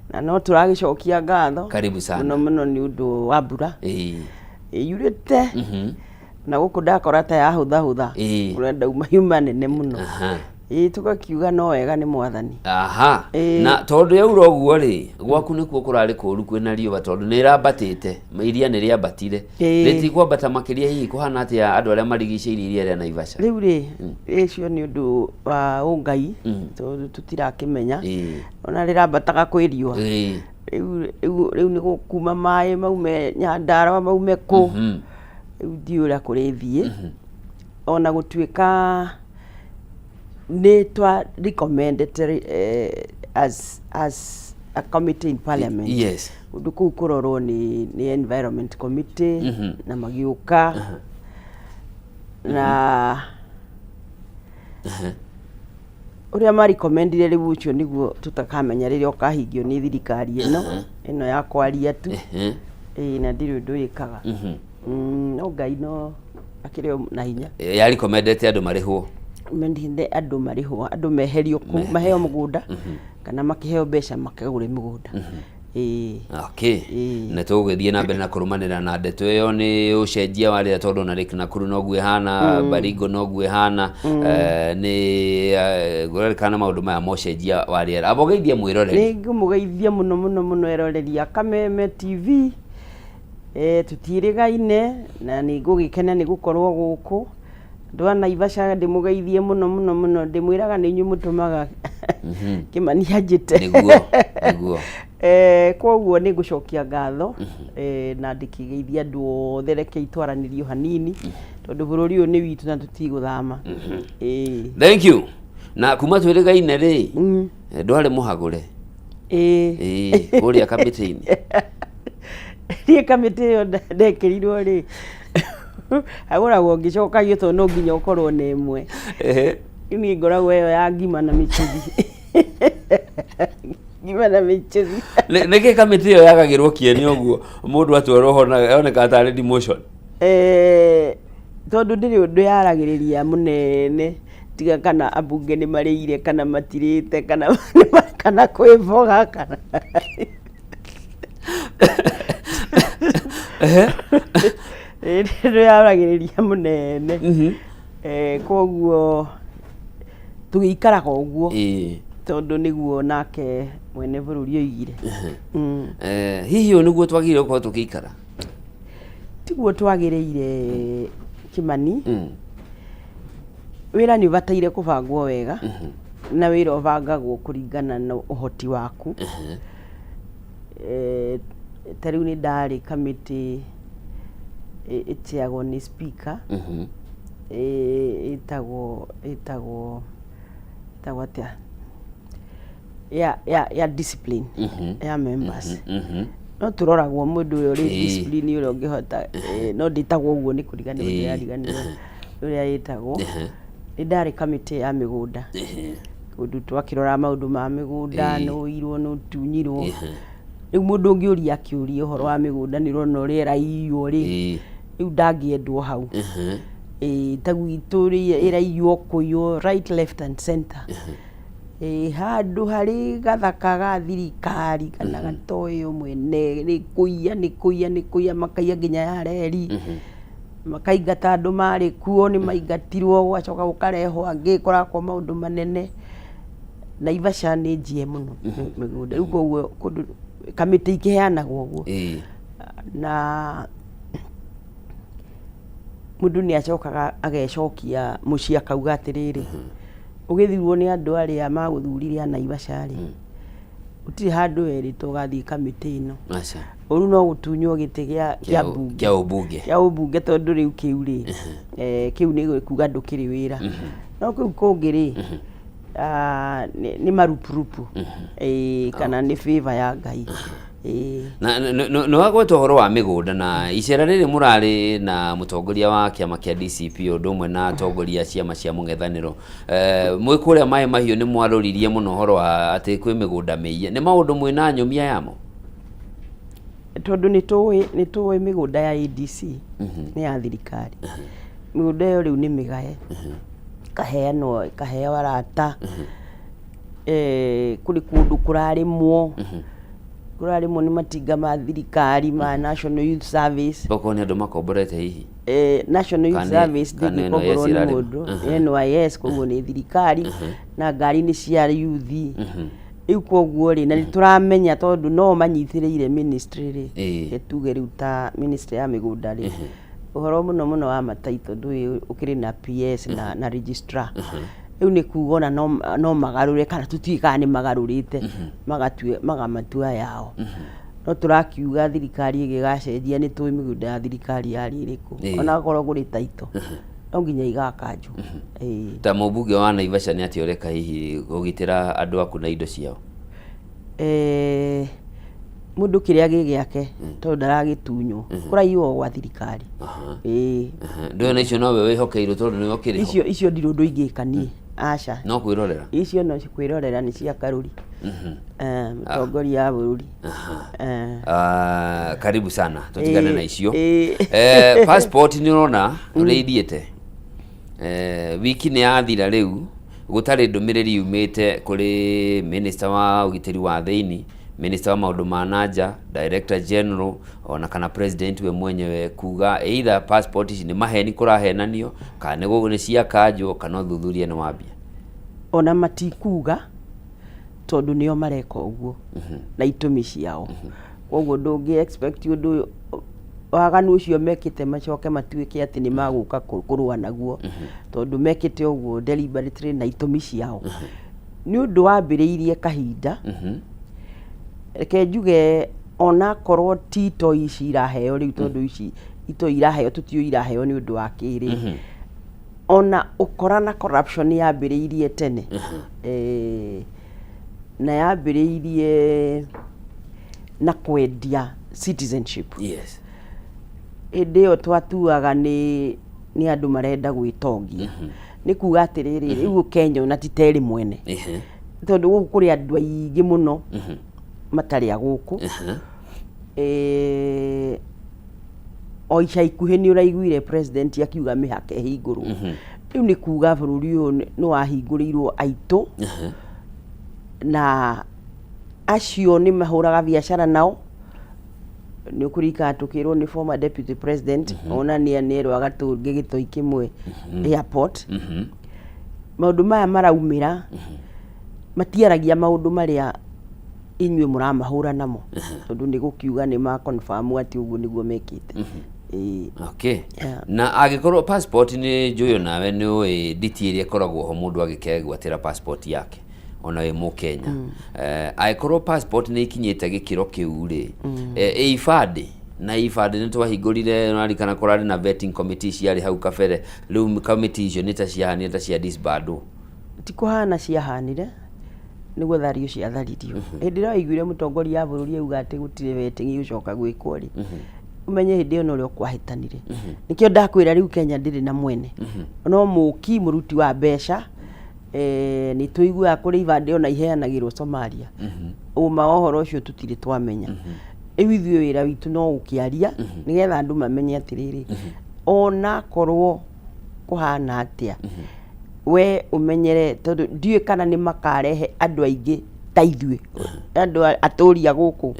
Na no tũragĩcokia ngatho Karibu sana. mũno mũno nĩ ũndũ wa mbura ĩyurĩte. Na gũkũ ndakora ta yahũthahũtha. Kũrĩa ndauma yuma nene mũno. Ĩĩ, tũgakiuga no wega nĩ Mwathani. Aha. Na tondũ yaura ũguo rĩ, gwaku nĩkuo kũrarĩ kũru kwĩna riũa tondũ nĩ ĩrambatĩte, iria nĩ rĩambatire. Rĩtikwambata makĩria hihi kũhana atĩa andũ arĩa marigicĩirie iria rĩa Naivasha? Rĩu rĩ, ũcio nĩ ũndũ wa ũngai, tondũ tũtirakĩmenya. Ona rĩrambataga kwĩ riũa. Rĩu rĩu rĩu nĩ gũkuma maĩ maume Nyandarũa maume kũ. Rĩu ndiũĩ ũrĩa kũrĩthiĩ. Ona gũtuĩka nĩ twa recommended as a committee in parliament. Ũndũ kũu kũrorwo nĩ environment committee na magĩũka na ũrĩa ma recommendire rĩu ũcio nĩguo tũtakamenya rĩrĩa ũkahingio nĩ thirikari ĩno ĩno ya kwaria tu. Ĩĩ, na ndirĩ ũndũ ĩkaga. No Ngai no akĩrĩ o na hinya. Ya recommendete andũ marĩhwo. Mendete andũ marĩhwo, andũ meherio kũu, maheo mũgũnda kana makĩheo mbeca makagũre mĩgũnda. Ĩĩ. Okay. Na tũgũgĩthiĩ na mbere na kũrũmanĩra na ndeto ĩyo nĩ ũcenjia wa rĩera tondũ ona Lake Nakuru noguo ĩhana, Baringo noguo ĩhana, nĩ kũrerĩkana maũndũ maya ma ũcenjia wa rĩera. Amba ũgeithie mwĩroreri. Nĩ ngũmũgeithia mũno mũno mũno eroreri a Kameme TV. Tũtiĩrĩgaine na nĩ ngũgĩkena nĩ gũkorwo gũkũ. Andũ a Naivasha ndĩmũgeithie mũno mũno mũno, ndĩmwĩraga nĩ inyuĩ mũtũmaga Kĩmani anjĩte. Nĩguo, nĩguo. Koguo nĩ ngũcokia ngatho na ndĩkĩgeithie andũ othe, rekei twaranĩrie o hanini tondũ bũrũri ũyũ nĩ witũ na tũtigũthama. Ĩĩ. Thank you. Na kuma twĩrĩgaine rĩ, ndwarĩ mũhagũre. Ĩĩ. Ĩĩ, kũrĩa kamĩtĩ-inĩ. Niĩ kamĩtĩ ĩyo ndekĩrirwo rĩ, hagũragwo ngĩcokagio tondũ no nginya ũkorwo na ĩmwe. Rĩu niĩ ngoragwo ĩyo ya ngima na mĩchuzi. Ngima na mĩchuzi. Nĩkĩ kamĩtĩ ĩyo yagagĩrwo kĩene ũguo mũndũ atwarwo ho na yonekaga tarĩ demotion? Tondũ ndĩrĩ ũndũ yaragĩrĩria mũnene tiga kana ambunge nĩ marĩire kana matirĩte kana kwĩ mboga kana Ĩĩ yaragĩrĩria mũnene. Koguo tũgĩikaraga ũguo tondũ nĩguo nake mwene bũrũri oigire. Hihi ũũ nĩguo twagĩrĩire gũkorwo tũgĩikara? Tiguo twagĩrĩire Kĩmani. Wĩra nĩ ũbataire kũbangwo wega na wĩra ũbangagwo kũringana na ũhoti waku. Ta rĩu nĩ ndarĩ kamĩtĩ ĩteagwo nĩ speaker, ĩtagwo ĩtagwo ĩtagwo atĩa, ya discipline ya members. No tũroragwo mũndũ ũyũ ũrĩ discipline ũrĩa ũngĩhota, no ndĩtagwo ũguo nĩ kũriganĩrwo ndĩrariganĩrwo ũrĩa ĩtagwo. Nĩ ndarĩ kamĩtĩ ya mĩgũnda, kũndũ twakĩroraga maũndũ ma mĩgũnda, nũ ũirwo, nũ ũtunyirwo. Rĩu mũndũ ũngĩũria akĩũria ũhoro wa mĩgũnda nĩ ũrona ũrĩa ĩraiywo rĩ, rĩu ndangĩendwo hau. Ĩĩ ta gwitũ ĩraiywo kũiywo right, left and center. Ĩĩ handũ harĩ gathaka ga thirikari kana gatoĩ mwene nĩ kũiya nĩ kũiya nĩ kũiya makaiya nginya ya reri. Makaingata andũ marĩ kuo nĩ maingatirwo gũgacoka gũkarehwo angĩ kũrakwo maũndũ manene. Naivasha nĩ njie mũno mĩgũnda rĩu koguo kũndũ kamĩtĩ ikĩheanagwo ũguo. Na mũndũ nĩ acokaga agecokia mũciĩ akauga atĩrĩrĩ, ũgĩthurwo nĩ andũ arĩa magũthurire a Naivasha rĩ, gũtirĩ handũ werĩtwo ũgathiĩ kamĩtĩ ĩno. Aca. Ũru no gũtunywo gĩtĩ kĩa mbunge. Kĩa ũmbunge. Kĩa ũmbunge tondũ rĩu kĩu rĩ, kĩu nĩ kuga ndũkĩrĩ wĩra. No kũu kũngĩ rĩ, nĩ marupurupu. Ĩĩ, kana nĩ favor ya Ngai. Ĩĩ. Na nĩ wagweta ũhoro wa mĩgũnda na icera rĩrĩ mũrarĩ na mũtongoria wa kĩama kĩa DCP ũndũ ũmwe na atongoria a ciama cia mũng'ethanĩro. Mwĩ kũrĩa Maĩ Mahiũ nĩ mwarũririe mũno ũhoro wa atĩ kwĩ mĩgũnda mĩiye. Nĩ maũndũ mwĩna nyũmia yamo? Tondũ nĩ tũĩ nĩ tũĩ mĩgũnda ya ADC nĩ ya thirikari. Mĩgũnda ĩyo rĩu nĩ mĩgae, ĩkaheanwo ĩkaheo arata, kũrĩ kũndũ kũrarĩmwo. Kũrarĩmwo nĩ matinga ma thirikari ma National Youth Service. Okorwo nĩ andũ makomborete hihi. National Youth Kana- Service kana ndĩngĩkomborwo NYS nĩ ĩrarĩma. mũndũ. NYS koguo nĩ thirikari na ngari nĩ cia yuthi. Rĩu koguo rĩ, na nĩ tũramenya tondũ no manyitĩrĩire ministry rĩ, reke tuge rĩu ta ministry ya mĩgũnda rĩ, ũhoro mũno mũno wa mataitũ ndũĩ ũkĩrĩ na PS na registrar. Rĩu nĩ kuga ona no magarũre kana tũtiũĩ kana nĩ magarũrĩte magatue magamatua yao. No tũrakiuga thirikari ĩgĩgacenjia nĩ tũĩ mĩgũnda ya thirikari yarĩ ĩrĩkũ. Ona okorwo kũrĩ taitũ no nginya igakanjwo. Ĩĩ. Ta mũmbunge wa Naivasha nĩ atĩa ũreka hihi kũgitĩra andũ aku na indo ciao? Mũndũ kĩrĩa gĩ gĩake tondũ ndaragĩtunywo kũraiywo gwa thirikari. Ĩĩ. Ndũĩ ona icio nowe wĩhokeirwo tondũ nĩwe ũkĩrĩ ho. Icio ndirĩ ũndũ ingĩka niĩ, aca. No kwĩrorera. Icio no kwĩrorera nĩ cia Karũri. Mũtongoria wa bũrũri. Ah, karibu sana tũtigane na icio. Passport nĩ ũrona ũrĩa ithiĩte. Wiki nĩ yathira rĩu gũtarĩ ndũmĩrĩri yumĩte kũrĩ minister wa ũgitĩri wa thĩinĩ, minister wa maũndũ ma nanja, director general ona kana president we mwenyewe kuga either passport ici nĩ maheni kũrahenanio kana nĩ ciakanjwo kana ũthuthuria nĩ wambia. Ona matikuga tondũ nĩo mareka ũguo na itũmi ciao. Koguo ndũngĩ expect ũndũ ũyũ waganu ũcio mekĩte macoke matuĩke atĩ nĩ magũka kũrũa naguo tondũ mekĩte ũguo deliberately na itũmi ciao. Nĩ ũndũ wambĩrĩirie kahinda, reke njuge onakorwo ti itoi ici iraheo rĩu tondũ ici itoi iraheo tũtiũĩ iraheo nĩ ũndũ wa kĩ rĩ, ona ũkora na corruption yambĩrĩirie tene. Na yambĩrĩirie na kwendia citizenship. Hĩndĩ ĩyo twatuaga nĩ andũ marenda gwĩtongia. Nĩ kuga atĩrĩrĩ, rĩu Kenya ona ti terĩ mwene. Tondũ gũkũ kũrĩ andũ aingĩ mũno matarĩ a gũkũ. O ica ikuhĩ nĩ ũraiguire president akiuga mĩhaka ĩhingũrwo. Rĩu nĩ kuga bũrũri ũyũ nĩ wahingũrĩirwo aitũ na acio nĩ mahũraga biacara nao. Nĩ ũkũririkana tũkĩrwo nĩ former deputy president ona nĩ anerwo agatũnge gĩtoi kĩmwe airport. Maũndũ maya maraumĩra matiaragia maũndũ marĩa inyuĩ mũramahũra namo tondũ nĩ gũkiuga nĩ ma confirm atĩ ũguo nĩguo mekĩte. Ĩĩ. Okay. Na angĩkorwo passport nĩ njũĩ nawe nĩ ũĩ nditi ĩrĩa ĩkoragwo ho mũndũ agĩkegwatĩra passport yake ona wĩ mũkenya. Angĩkorwo passport nĩ ikinyĩte gĩkĩro kĩu rĩ, ĩ ibandĩ na ibandĩ nĩ twahingũrire ũrarikana kũrarĩ na vetting committee ciarĩ hau kabere, rĩu committee icio nĩ ta ciahanire ta cia disbandwo. Ti kũhana ciahanire nĩguo thario ciatharirio. Hĩndĩ ĩrĩa waiguire mũtongoria wa bũrũri auga atĩ gũtirĩ vetting ĩgũcoka gwĩkwo rĩ, ũmenye hĩndĩ ĩyo norĩo kwahĩtanire. Nĩkĩo ndakwĩra rĩu Kenya ndĩrĩ na mwene. No mũki mũruti wa mbeca, nĩ tũiguaga kũrĩ ibandĩ ona iheanagĩrwo Somalia. Ũma wa ũhoro ũcio tũtirĩ twamenya. Rĩu ithuĩ wĩra witũ no gũkĩaria nĩgetha andũ mamenye atĩrĩrĩ, onakorwo kũhana atĩa, we ũmenyere tondũ ndiũĩ kana nĩ makarehe andũ aingĩ ta ithuĩ andũ atũri a gũkũ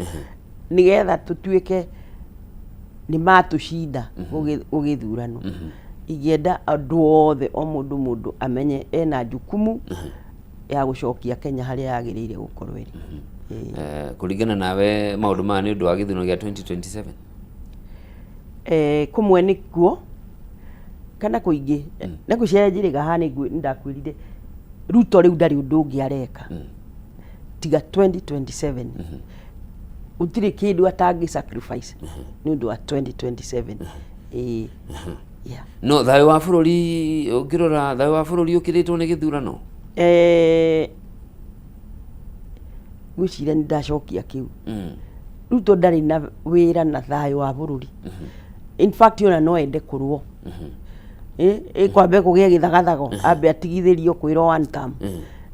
nĩgetha tũtuĩke nĩ matũcinda gũgĩthurano. Ingĩenda andũ othe o mũndũ mũndũ amenye ena jukumu ya gũcokia Kenya harĩa yagĩrĩire gũkorwo ĩrĩ. Kũringana nawe maũndũ maya nĩ ũndũ wa gĩthurano gĩa 2027? Kũmwe nĩkuo kana kũingĩ na ngwĩciria njĩrĩga haha nĩ ndakwĩrire Ruto rĩu ndarĩ ũndũ ũngĩ areka tiga 2027. Gũtirĩ kĩndũ atangĩ sacrifice nĩ ũndũ wa 2027. Ĩĩ. Yeah. No thayũ wa bũrũri ũngĩrora thayũ wa bũrũri ũkĩrĩtwo nĩ gĩthurano? Ngwĩciria nĩ ndacokia kĩu. Ruto ndarĩ na wĩra na thayũ wa bũrũri. In fact ona no ende kũrũo. Kwambe kũgĩe gĩthagathago, ambe atigithĩrio kwĩrwo one term.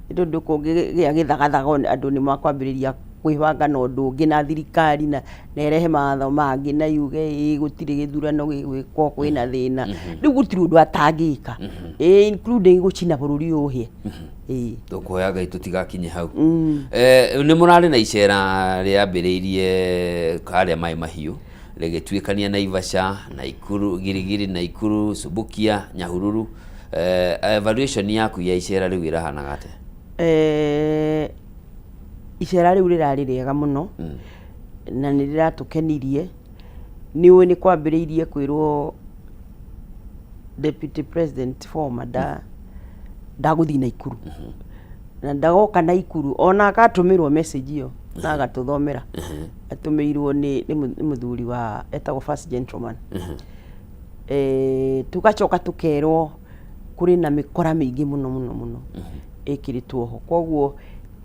Nĩ tondũ kũngĩgĩa gĩthagathago andũ nĩ makwambĩrĩria Kwĩbanga na ũndũ ũngĩ na thirikari na na ĩrehe mawatho mangĩ na yuge ĩ gũtirĩ gĩthurano gĩgwĩkwo kwĩna thĩna. Rĩu gũtirĩ ũndũ atangĩka, ĩ including gũcina bũrũri ũyũ ũhĩe, ĩĩ. Tũkũhoya Ngai tũtigakinye hau. Nĩ mũrarĩ na icera rĩambĩrĩirie harĩa Maĩ Mahiũ, rĩgĩtuĩkania Naivasha, Naikuru, Girigiri, Naikuru, Subukia, Nyahururu. Evaluation yaku ya icera rĩu ĩrahanaga atĩa? Icera rĩu rĩrarĩ rĩega mũno na nĩ rĩratũkenirie. Nĩ ũĩ nĩ kwambĩrĩirie kwĩrwo Deputy President former ndagũthiĩ Naikuru na ndagoka Naikuru, ona agatũmĩrwo message ĩyo na agatũthomera, atũmĩirwo nĩ mũthuri wa etagwo First Gentleman. Tũgacoka tũkerwo kũrĩ na mĩkora mĩingĩ mũno mũno mũno ĩkĩrĩtwo ho, koguo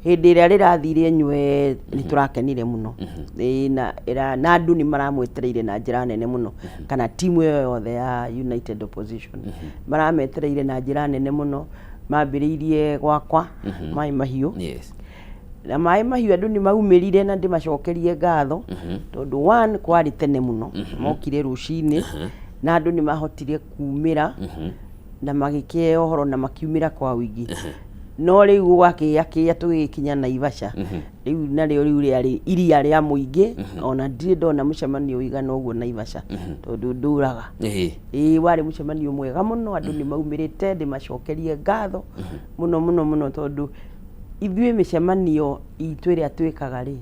hĩndĩ ĩrĩa rĩrathire ĩnywe nĩ tũrakenire mũno. Ĩĩ, na andũ nĩ maramwetereire na njĩra nene mũno, kana timu ĩyo yothe ya United Opposition marametereire na njĩra nene mũno. Mambĩrĩirie gwakwa Maĩ Mahiũ. Na Maĩ Mahiũ andũ nĩ maumĩrire na ndĩmacokerie ngatho, tondũ one, kwarĩ tene mũno, mokire rũcinĩ na andũ nĩ mahotire kumĩra na magĩkĩheo ũhoro na makiumĩra kwa ũingĩ. No rĩu gwakĩĩa kĩĩa tũgĩgĩkinya Naivasha, rĩu narĩo rĩu rĩarĩ iria rĩa mũingĩ. Ona ndirĩ ndona mũcemanio ũigana ũguo Naivasha, tondũ ndũraga. Ĩĩ, warĩ mũcemanio mwega mũno, andũ nĩ maumĩrĩte, ndĩmacokerie ngatho mũno mũno mũno, tondũ ithuĩ mĩcemanio itũ ĩrĩa twĩkaga rĩ,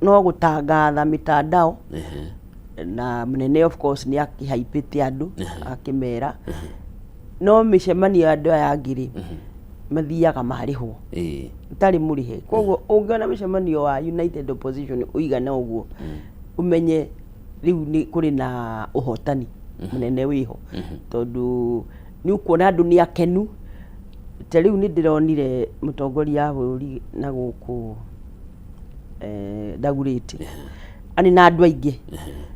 no gũtangatha mĩtandao na mũnene of course nĩ akĩhaipĩte andũ akĩmera, no mĩcemanio ya andũ aya angĩ rĩ, mathiaga marĩhwo itarĩ mũrĩhe. Koguo ũngĩona mũcemanio wa United Opposition ũigana ũguo, ũmenye rĩu nĩ kũrĩ na ũhotani mũnene wĩho, tondũ nĩ ũkuona andũ nĩ akenu. Ta rĩu nĩ ndĩronire mũtongoria wa bũrũri na gũkũ Dagoretti arĩ na andũ aingĩ,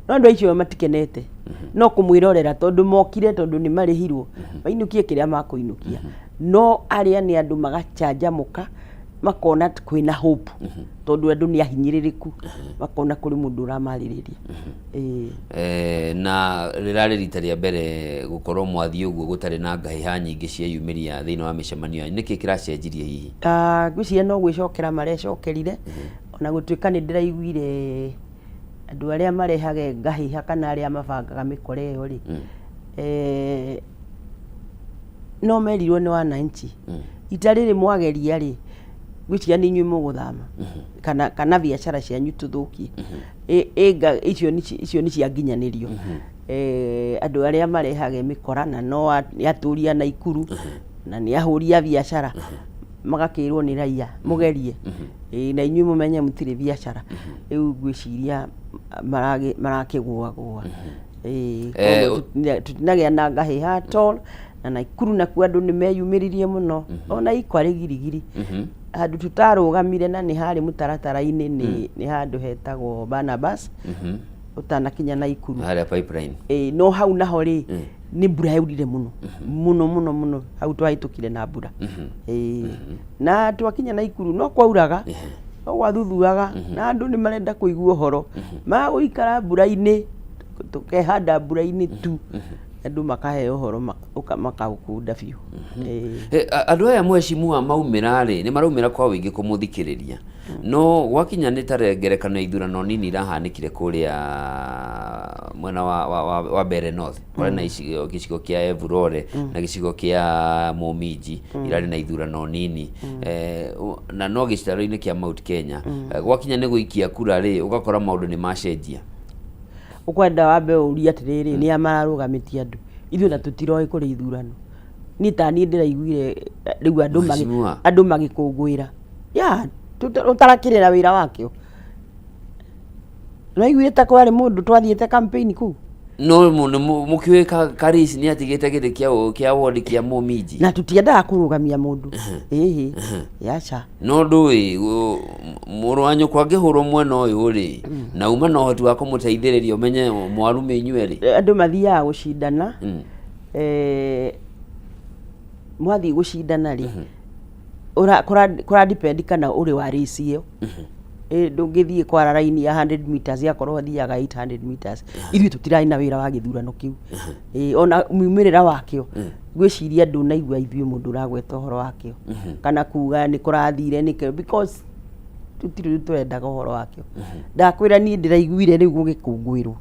no andũ acio matikenete no kũmwĩrorera, tondũ mokire tondũ nĩ marĩhirwo mainũkie kĩrĩa makũinũkia. No arĩa nĩ andũ magacanjamũka, makona kwĩna hope, tondũ andũ nĩ ahinyĩrĩrĩku, makona kũrĩ mũndũ ũramarĩrĩria. Ĩĩ. Na rĩrarĩ rita rĩa mbere gũkorwo mwathiĩ ũguo gũtarĩ na ngahĩha nyingĩ cieyumĩria thĩinĩ wa mĩcemanio yanyu. Nĩkĩ kĩracenjirie hihi? Ah, ngwĩciria no gwĩcokera marecokerire, ona gũtuĩka nĩ ndĩraiguire andũ arĩa marehage ngahĩha kana arĩa mabangaga mĩkora ĩyo rĩ, no merirwo nĩ wananchi ita rĩrĩ mwageria rĩ, ngwĩciria nĩ inyuĩ mũgũthama kana biacara cianyu tũthũkie. Icio nĩ cianginyanĩrio. Andũ arĩa marehage mĩkora na no nĩ atũri a Naikuru na nĩ ahũri a biacara, magakĩrwo nĩ raia mũgerie. Ĩĩ, na inyuĩ mũmenye mũtirĩ biacara. Rĩu ngwĩciria marakĩgũagũa. Ĩĩ, koguo tũtinagĩa na ngahĩha at all. Na Naikuru nakuo andũ nĩ meyumĩririe mũno, ona ikwarĩ girigiri. Handũ tũtarũgamire na nĩ harĩ mũtaratara-inĩ nĩ handũ hetagwo Barnabas, ũtanakinya Naikuru. Harĩa Pipeline. Ĩĩ, no hau naho rĩ, nĩ mbura yaurire mũno mũno mũno mũno, hau twahĩtũkire na mbura. Ĩĩ, na twakinya Naikuru no kwauraga, no gwathuthuaga, na andũ nĩ marenda kũigua ũhoro, magũikara mbura-inĩ, tũkehanda mbura-inĩ tu, andũ makaheo ũhoro makaũkunda biũ. Ĩĩ. Andũ aya mheshimiwa maumĩra rĩ, nĩ maraumĩra kwa ũingĩ kũmũthikĩrĩria, no gwakinya nĩ ta ngerekano ya ithurano nini irahanĩkire kũrĩa mwena wa Mbeere North, kũrĩ na gĩcigo kĩa Evurore na gĩcigo kĩa Mũminji irarĩ na ithurano nini, na no gĩcitaro-inĩ kĩa Mount Kenya. Gwakinya nĩ gũikia kura rĩ, ũgakora maũndũ nĩ macenjia. Ũkwenda wambe ũrie atĩrĩrĩ, nĩa mararũgamĩtie andũ? Ithuĩ na tũtiroĩ kũrĩ ithurano. Niĩ ta niĩ ndĩraiguire rĩu andũ Mheshimiwa. andũ magĩkũngũĩra ya ũtarakĩrĩ na wĩra wakĩo. Nĩwaiguire ta kwarĩ mũndũ twathiĩte campaign kũu? No mũkĩũĩ Karisi nĩ atigĩte gĩtĩ kĩa ward kĩa Mũminji. Na tũtiendaga kũrũgamia mũndũ, ĩhĩ, aca. No ndũĩ mũrũ wa nyũkwa angĩhũrwo mwena ũyũ rĩ, na uma na ũhoti wa kũmũteithĩrĩria, ũmenye mwarume inyuĩ rĩ. Andũ mathiaga gũcindana. Mwathiĩ gũcindana rĩ, Kũra depend kana ũrĩ wa race ĩyo. Ndũngĩthiĩ kwara raini ya 100 meters yakorwo athiaga 800 meters. Ithuĩ tũtirarĩ na wĩra wa gĩthurano kĩu. Ona mumĩrĩra wakĩo ngwĩciria ndũnaigua ithuĩ mũndũ ũragweta ũhoro wakĩo kana kuga nĩ kũrathire nĩkĩo, because tũtirĩ tũrendaga ũhoro wakĩo. Ndakwĩra niĩ ndĩraiguire rĩu gũgĩkũngũĩrwo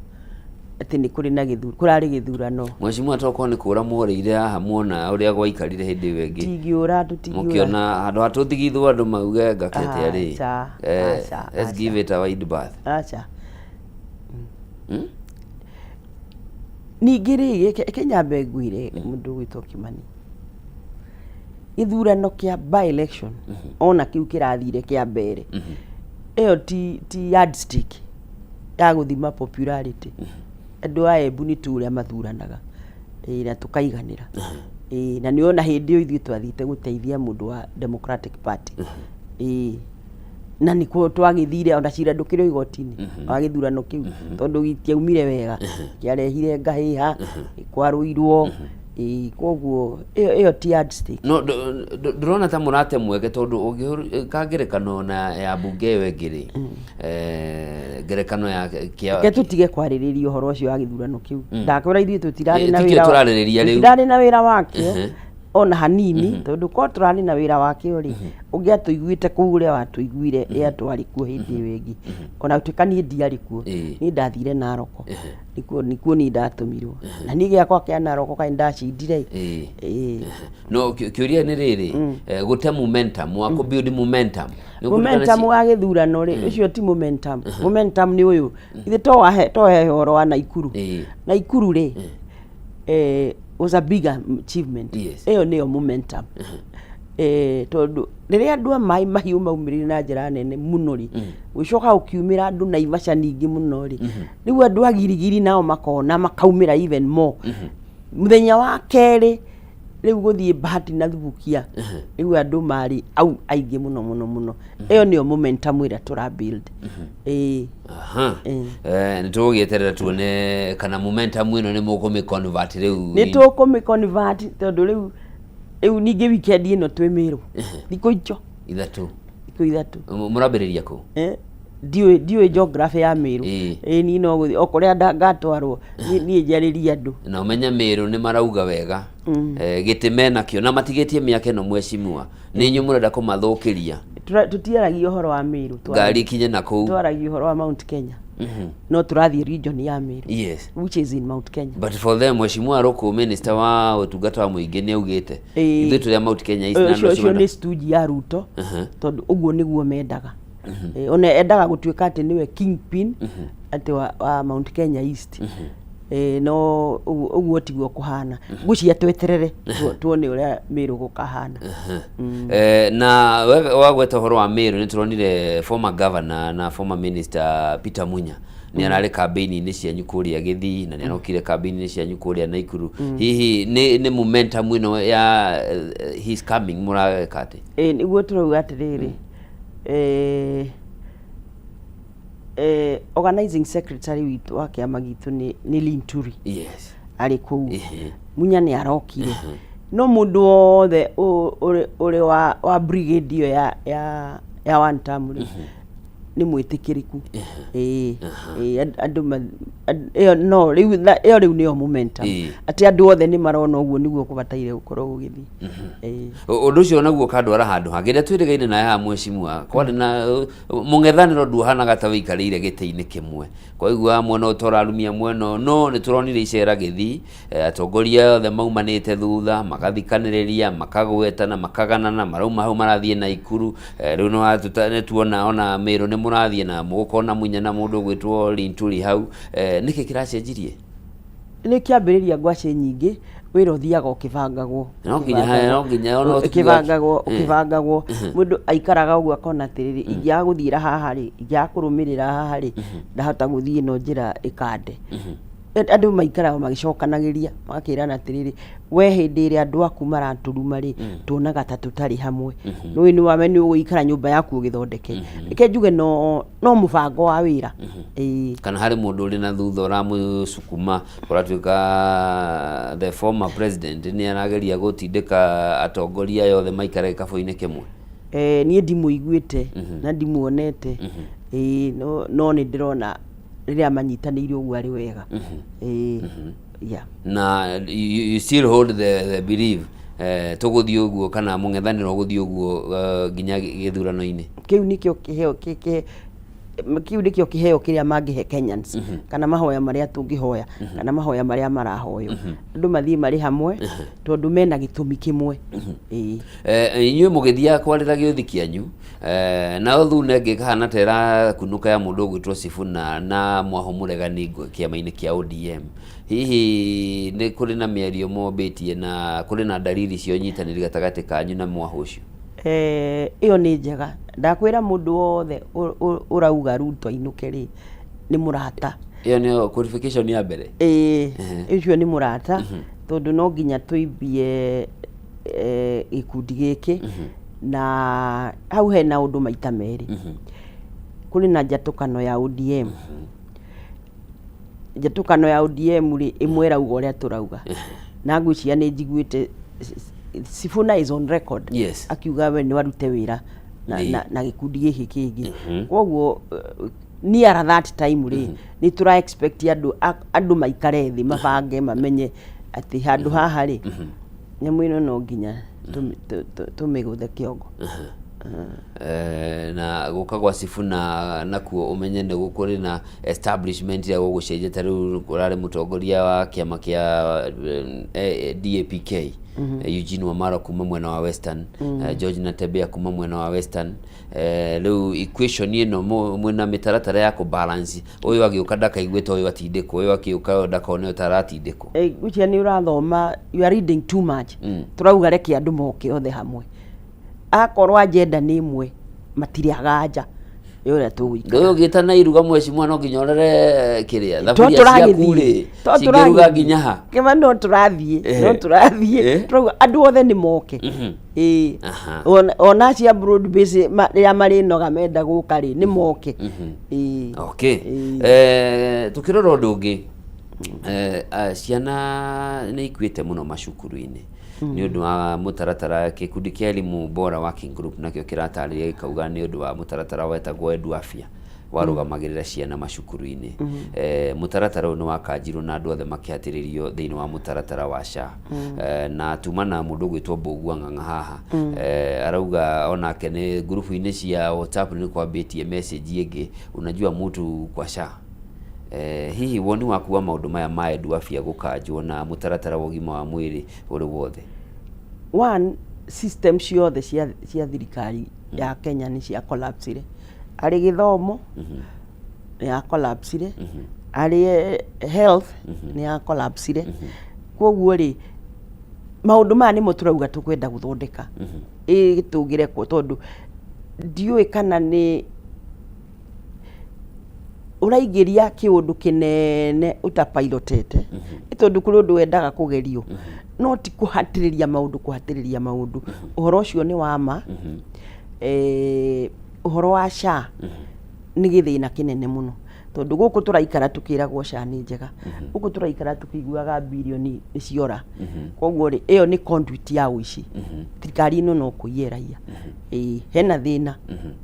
atĩ nĩ kũrĩ na gĩthurano, kũrarĩ gĩthurano. Mheshimiwa, tokorwo nĩ kũra mworĩire haha muona ũrĩa gwaikarire hĩndĩ ĩyo ĩngĩ. Tingĩũra, tũtingĩũra. Mũkĩona handũ ha tũthigithwo andũ mauge ngakĩte rĩ. Aca, aca, Let's aca. give it a wide berth. Aca. Ningĩ rĩ, reke nyambe ngwĩre mũndũ ũgwĩtwo Kimani, gĩthurano kĩa by election ona kĩu kĩrathire kĩa mbere, ĩyo ti yardstick ya gũthima popularity. Andũ a Embu nĩ tũĩ ũrĩa mathuranaga. Na tũkaiganĩra. Na nĩ ona hĩndĩ ĩyo ithuĩ twathiĩte gũteithia mũndũ wa Democratic Party. Na nĩkuo twagĩthire, ona cira ndũkĩrĩ o igoti-inĩ wa gĩthurano kĩu, tondũ gĩtiaumire wega, kĩarehire ngahĩha, kwarũirwo. Koguo ĩyo ti yardstick. No ndũrona ta mũrate mweke, tondũ ũngĩhũr ka ngerekano na ya mbunge ĩyo ĩngĩ rĩ, ngerekano ya kĩa Reke tũtige kwarĩrĩria ũhoro ũcio wa gĩthurano kĩu. Ndakwĩra ithuĩ tũtirarĩ na Tikĩo wĩra tũrarĩrĩria rĩu. Tũtirarĩ na wĩra wakĩo ona hanini, tondũ korwo tũrarĩ na wĩra wakĩo rĩ, ũngĩatũiguĩte kũu ũrĩa watũiguire rĩrĩa twarĩ kuo hĩndĩ ĩyo ĩngĩ. Ona gũtuĩka niĩ ndiarĩ kuo, niĩ ndathire Naroko, nĩkuo niĩ ndatũmirwo, na niĩ gĩakwa kĩa Naroko kaĩ ndacindire. No kĩũria nĩ rĩrĩ, gũte momentum wa kũ build momentum. Nĩ ũkũririkana Momentum wa gĩthurano rĩ, ũcio ti momentum. Momentum nĩ ũyũ ithe to wahe to he ũhoro wa Naikuru. Naikuru rĩ, was a bigger achievement. Ĩyo nĩyo momentum, tondũ rĩrĩa andũ a Maĩ Mahiũ maumĩrire na njĩra nene mũno rĩ, gũcoka gũkiumĩra andũ Naivasha ningĩ mũno rĩ, rĩu andũ a Girigiri nao makona makaumĩra even more. Mũthenya wa kerĩ rĩu gũthiĩ Bahati na Thubukia, rĩu andũ marĩ au aingĩ mũno mũno mũno. Ĩyo nĩyo momentum ĩrĩa tũra build. Aha. Nĩ tũgũgĩeterera tuone kana momentum ĩno nĩ mũkũmĩ convert rĩu. Nĩ tũkũmĩ convert, tondũ rĩu ningĩ weekend ĩno twĩ Mĩrũ thikũ icio 3. Thikũ 3. Mũrambĩrĩria kũ? Ndiũĩ geography ya Mĩrũ. Ĩ niĩ no gũthiĩ o kũrĩa ngatwarwo niĩ njarĩrie andũ. Na ũmenye Mĩrũ nĩ marauga wega. Gĩtĩ menakĩo na matigĩtie mĩaka ĩno, mheshimiwa, nĩ inyuĩ mũrenda kũmathũkĩria. Tũtiaragia ũhoro wa Mĩrũ. Ngari ikinye na kũu. Twaragia ũhoro wa Mount Kenya, no tũrathiĩ region ya Mĩrũ, which is in Mount Kenya. But for them, mheshimiwa Ruku, minister wa ũtungata wa mũingĩ, nĩ augĩte ithuĩ tũrĩ a Mount Kenya East na andũ Ũcio acio ũcio nĩ stooge ya Ruto, tondũ ũguo nĩguo mendaga. Ona endaga gũtuĩka atĩ nĩwe kingpin atĩ wa Mount Kenya East. No ũguo tiguo kũhana. Ngwĩciria tweterere tuone ũrĩa Mĩrũ gũkahana. Na wagweta ũhoro wa Meru, nĩ tũronire former governor na former minister Peter Munya nĩ ararĩ kambĩini-inĩ cianyu kũrĩa Gĩthii na nĩ arokire kambĩini-inĩ cianyu kũrĩa Naikuru. Hihi nĩ momentum ĩno ya his coming mũreka atĩ? Nĩguo tũrauga atĩrĩrĩ, organizing secretary witũ wa kĩama gitũ nĩ Linturi. Arĩ kũu. Munya nĩ arokire, no mũndũ wothe ũrĩ wa brigade ĩyo ya one term rĩ, nĩ mwĩtĩkĩrĩku. Ĩĩ, andũ ĩyo no rĩu ĩyo rĩu nĩyo momentum, atĩ andũ othe nĩ marona ũguo nĩguo kũbataire gũkorwo gũgĩthiĩ. Ũndũ ũcio naguo ũkandwara handũ hangĩ rĩrĩa twĩrĩgaine nawe haha, mheshimiwa. Kwarĩ na mũng'ethanĩro, nduohanaga ta wĩikarĩire gĩtĩ-inĩ kĩmwe, kwaigua mwena ũyũ tũrarumia mwena ũyũ, no nĩ tũronire icera gĩthii, atongoria othe maumanĩte thutha magathikanĩrĩria, makagwetana, makaganana, marauma hau marathiĩ Naikuru. Rĩu nĩ tuona ona Mĩrũ nĩ mũrathiĩ na mũgũkorwo na Munya na mũndũ ũgwĩtwo Linturi hau. Nĩkĩ kĩracenjirie? Nĩ kĩambĩrĩria ngwacĩ nyingĩ, wĩra ũthiaga ũkĩbangagwo. No nginya ona Ũkĩbangagwo, ũkĩbangagwo. Mũndũ aikaraga ũguo akona atĩrĩrĩ, ingĩaga gũthiĩra haha rĩ, ingĩaga kũrũmĩrĩra haha rĩ, ndahota gũthiĩ ĩno njĩra ĩkande. Andũ maikaraga magĩcokanagĩria, magakĩrana atĩrĩrĩ, we hĩndĩ ĩrĩa andũ aku maratũruma rĩ, tuonaga ta tũtarĩ hamwe. Nĩũĩ nĩ wame nĩ ũgũikara nyũmba yaku ũgĩthondeke. Reke njuge no mũbango wa wĩra. Ĩĩ. Kana harĩ mũndũ ũrĩ na thutha ũramũcukuma? Kũratuĩka the former president nĩ arageria gũtindĩka atongoria aya othe maikare gĩkabũ-inĩ kĩmwe. Eh, niĩ ndimũiguĩte na ndimuonete. Ĩĩ, no nĩ ndĩrona rĩrĩa manyitanĩire ũguo arĩ wega. Ĩĩ, yeah. Na you still hold the belief tũgũthiĩ ũguo kana mũng'ethanĩro ũgũthiĩ ũguo nginya gĩthurano-inĩ? Kĩu nĩkĩo kĩheo kĩu nĩkĩo kĩheo kĩrĩa mangĩhe Kenyans, kana mahoya marĩa tũngĩhoya, kana mahoya marĩa marahoywo, andũ mathiĩ marĩ hamwe tondũ mena gĩtũmi kĩmwe. Ĩĩ. Inyuĩ mũgĩthiaga kwarĩra gĩũthi kĩanyu, nayo thuna ĩngĩ ĩkahana ta ĩrakunũka ya mũndũ ũgwĩtwo Sifuna na Mwahũ Mũregani kĩama-inĩ kĩa ODM. Hihi nĩ kũrĩ na mĩario mwambĩtie na kũrĩ na ndariri cia ũnyitanĩri gatagatĩ kanyu na Mwahũ ũcio? Ĩyo nĩ njega. Ndakwĩra mũndũ wothe ũrauga Ruto ainũke rĩ, nĩ mũrata. Ĩyo nĩyo qualification ya mbere? Ĩĩ, ũcio nĩ mũrata, tondũ no nginya tũimbie gĩkundi gĩkĩ, na hau hena ũndũ maita merĩ. Kũrĩ na njatũkano ya ODM. Njatũkano ya ODM rĩ, ĩmwe ĩrauga ũrĩa tũrauga, na ngwĩciria nĩ njiguĩte Sifuna is on record akiuga we no arute wĩra na gĩkundi gĩkĩ kĩngĩ. Koguo near that time rĩ, nĩ tũra expect andũ maikare thĩ, mabange, mamenye atĩ handũ haha rĩ, nyamũ ĩno no nginya tũmĩgũthe kĩongo. Na gũka gwa Sifuna nakuo ũmenye nĩ kũrĩ na establishment ya gũgũcenjia, ta rĩu ũrarĩ mũtongoria wa kĩama kĩa DAPK, Eugene Wamalwa kuma mwena wa Western, George Natembeya kuma mwena wa Western. Rĩu equation ĩno mwĩna mĩtaratara ya kũ balance, ũyũ agĩũka ndakaigue ta ũyũ atindĩkwo, ũyũ akĩũka ũyũ ndakone ũyũ ta aratindĩkwo? Ngwĩciria nĩ ũrathoma, you are reading too much. Tũrauga reke andũ moke othe hamwe, akorwo agenda nĩ ĩmwe, matirĩ aganja ya ũrĩa tũgũikara. Ndũĩ ũgĩtana iruga mwecimwa no nginya ũrore kĩrĩa To thaburia ciaku tũragĩthiĩ. rĩ To cingĩruga tũragĩthiĩ. nginya ha. Kĩma no tũrathiĩ, no tũrathiĩ. Tũrauga andũ othe nĩ moke. Ĩĩ. Ona acio a broad base rĩrĩa marĩnoga menda gũka rĩ, nĩ moke. Ĩĩ. Okay. Ĩĩ. Tukĩrora ũndũ ũngĩ, ciana nĩ ikuĩte mũno macukuru-inĩ nĩ ũndũ wa mũtaratara. Gĩkundi kĩa Elimu Bora Working Group nakĩo kĩratarĩria gĩkauga nĩ ũndũ wa mũtaratara wetagwo Edu Afya warũgamagĩrĩra ciana macukuru-inĩ. Mũtaratara ũyũ nĩ wakanjirwo na andũ othe makĩhatĩrĩrio thĩinĩ wa mũtaratara wa SHA. Na tuma na mũndũ ũgwĩtwo Mbũgua Ng'ang'a haha, arauga onake nĩ ngurubu-inĩ cia WhatsApp nĩ kwambĩtie message ĩngĩ, unajua mtu kwa SHA. Hihi woni waku wa maũndũ maya ma Edu Afya gũkanjwo na mũtaratara wa ũgima wa mwĩrĩ ũrĩ wothe? One system ciothe cia thirikari ya Kenya nĩ cia collapsire. Arĩ gĩthomo nĩ ya collapsire, arĩ health nĩ ya collapsire. Koguo rĩ, maũndũ maya nĩmo tũrauga tũkwenda gũthondeka, ĩ tũngĩrekwo, tondũ ndiũĩ kana nĩ ũraingĩria kĩũndũ kĩnene ũtapilotete, nĩ tondũ kũrĩ ũndũ wendaga kũgerio, no ti kũhatĩrĩria maũndũ, kũhatĩrĩria maũndũ. Ũhoro ũcio nĩ wa ma. Ũhoro wa SHA nĩ gĩthĩna kĩnene mũno, tondũ gũkũ tũraikara tũkĩragwo SHA nĩ njega, gũkũ tũraikara tũkĩiguaga birioni nĩ ciora. Koguo rĩ, ĩyo nĩ conduit ya ũici. Thirikari ĩno no kũiya ĩraiya. Ĩĩ, hena thĩna.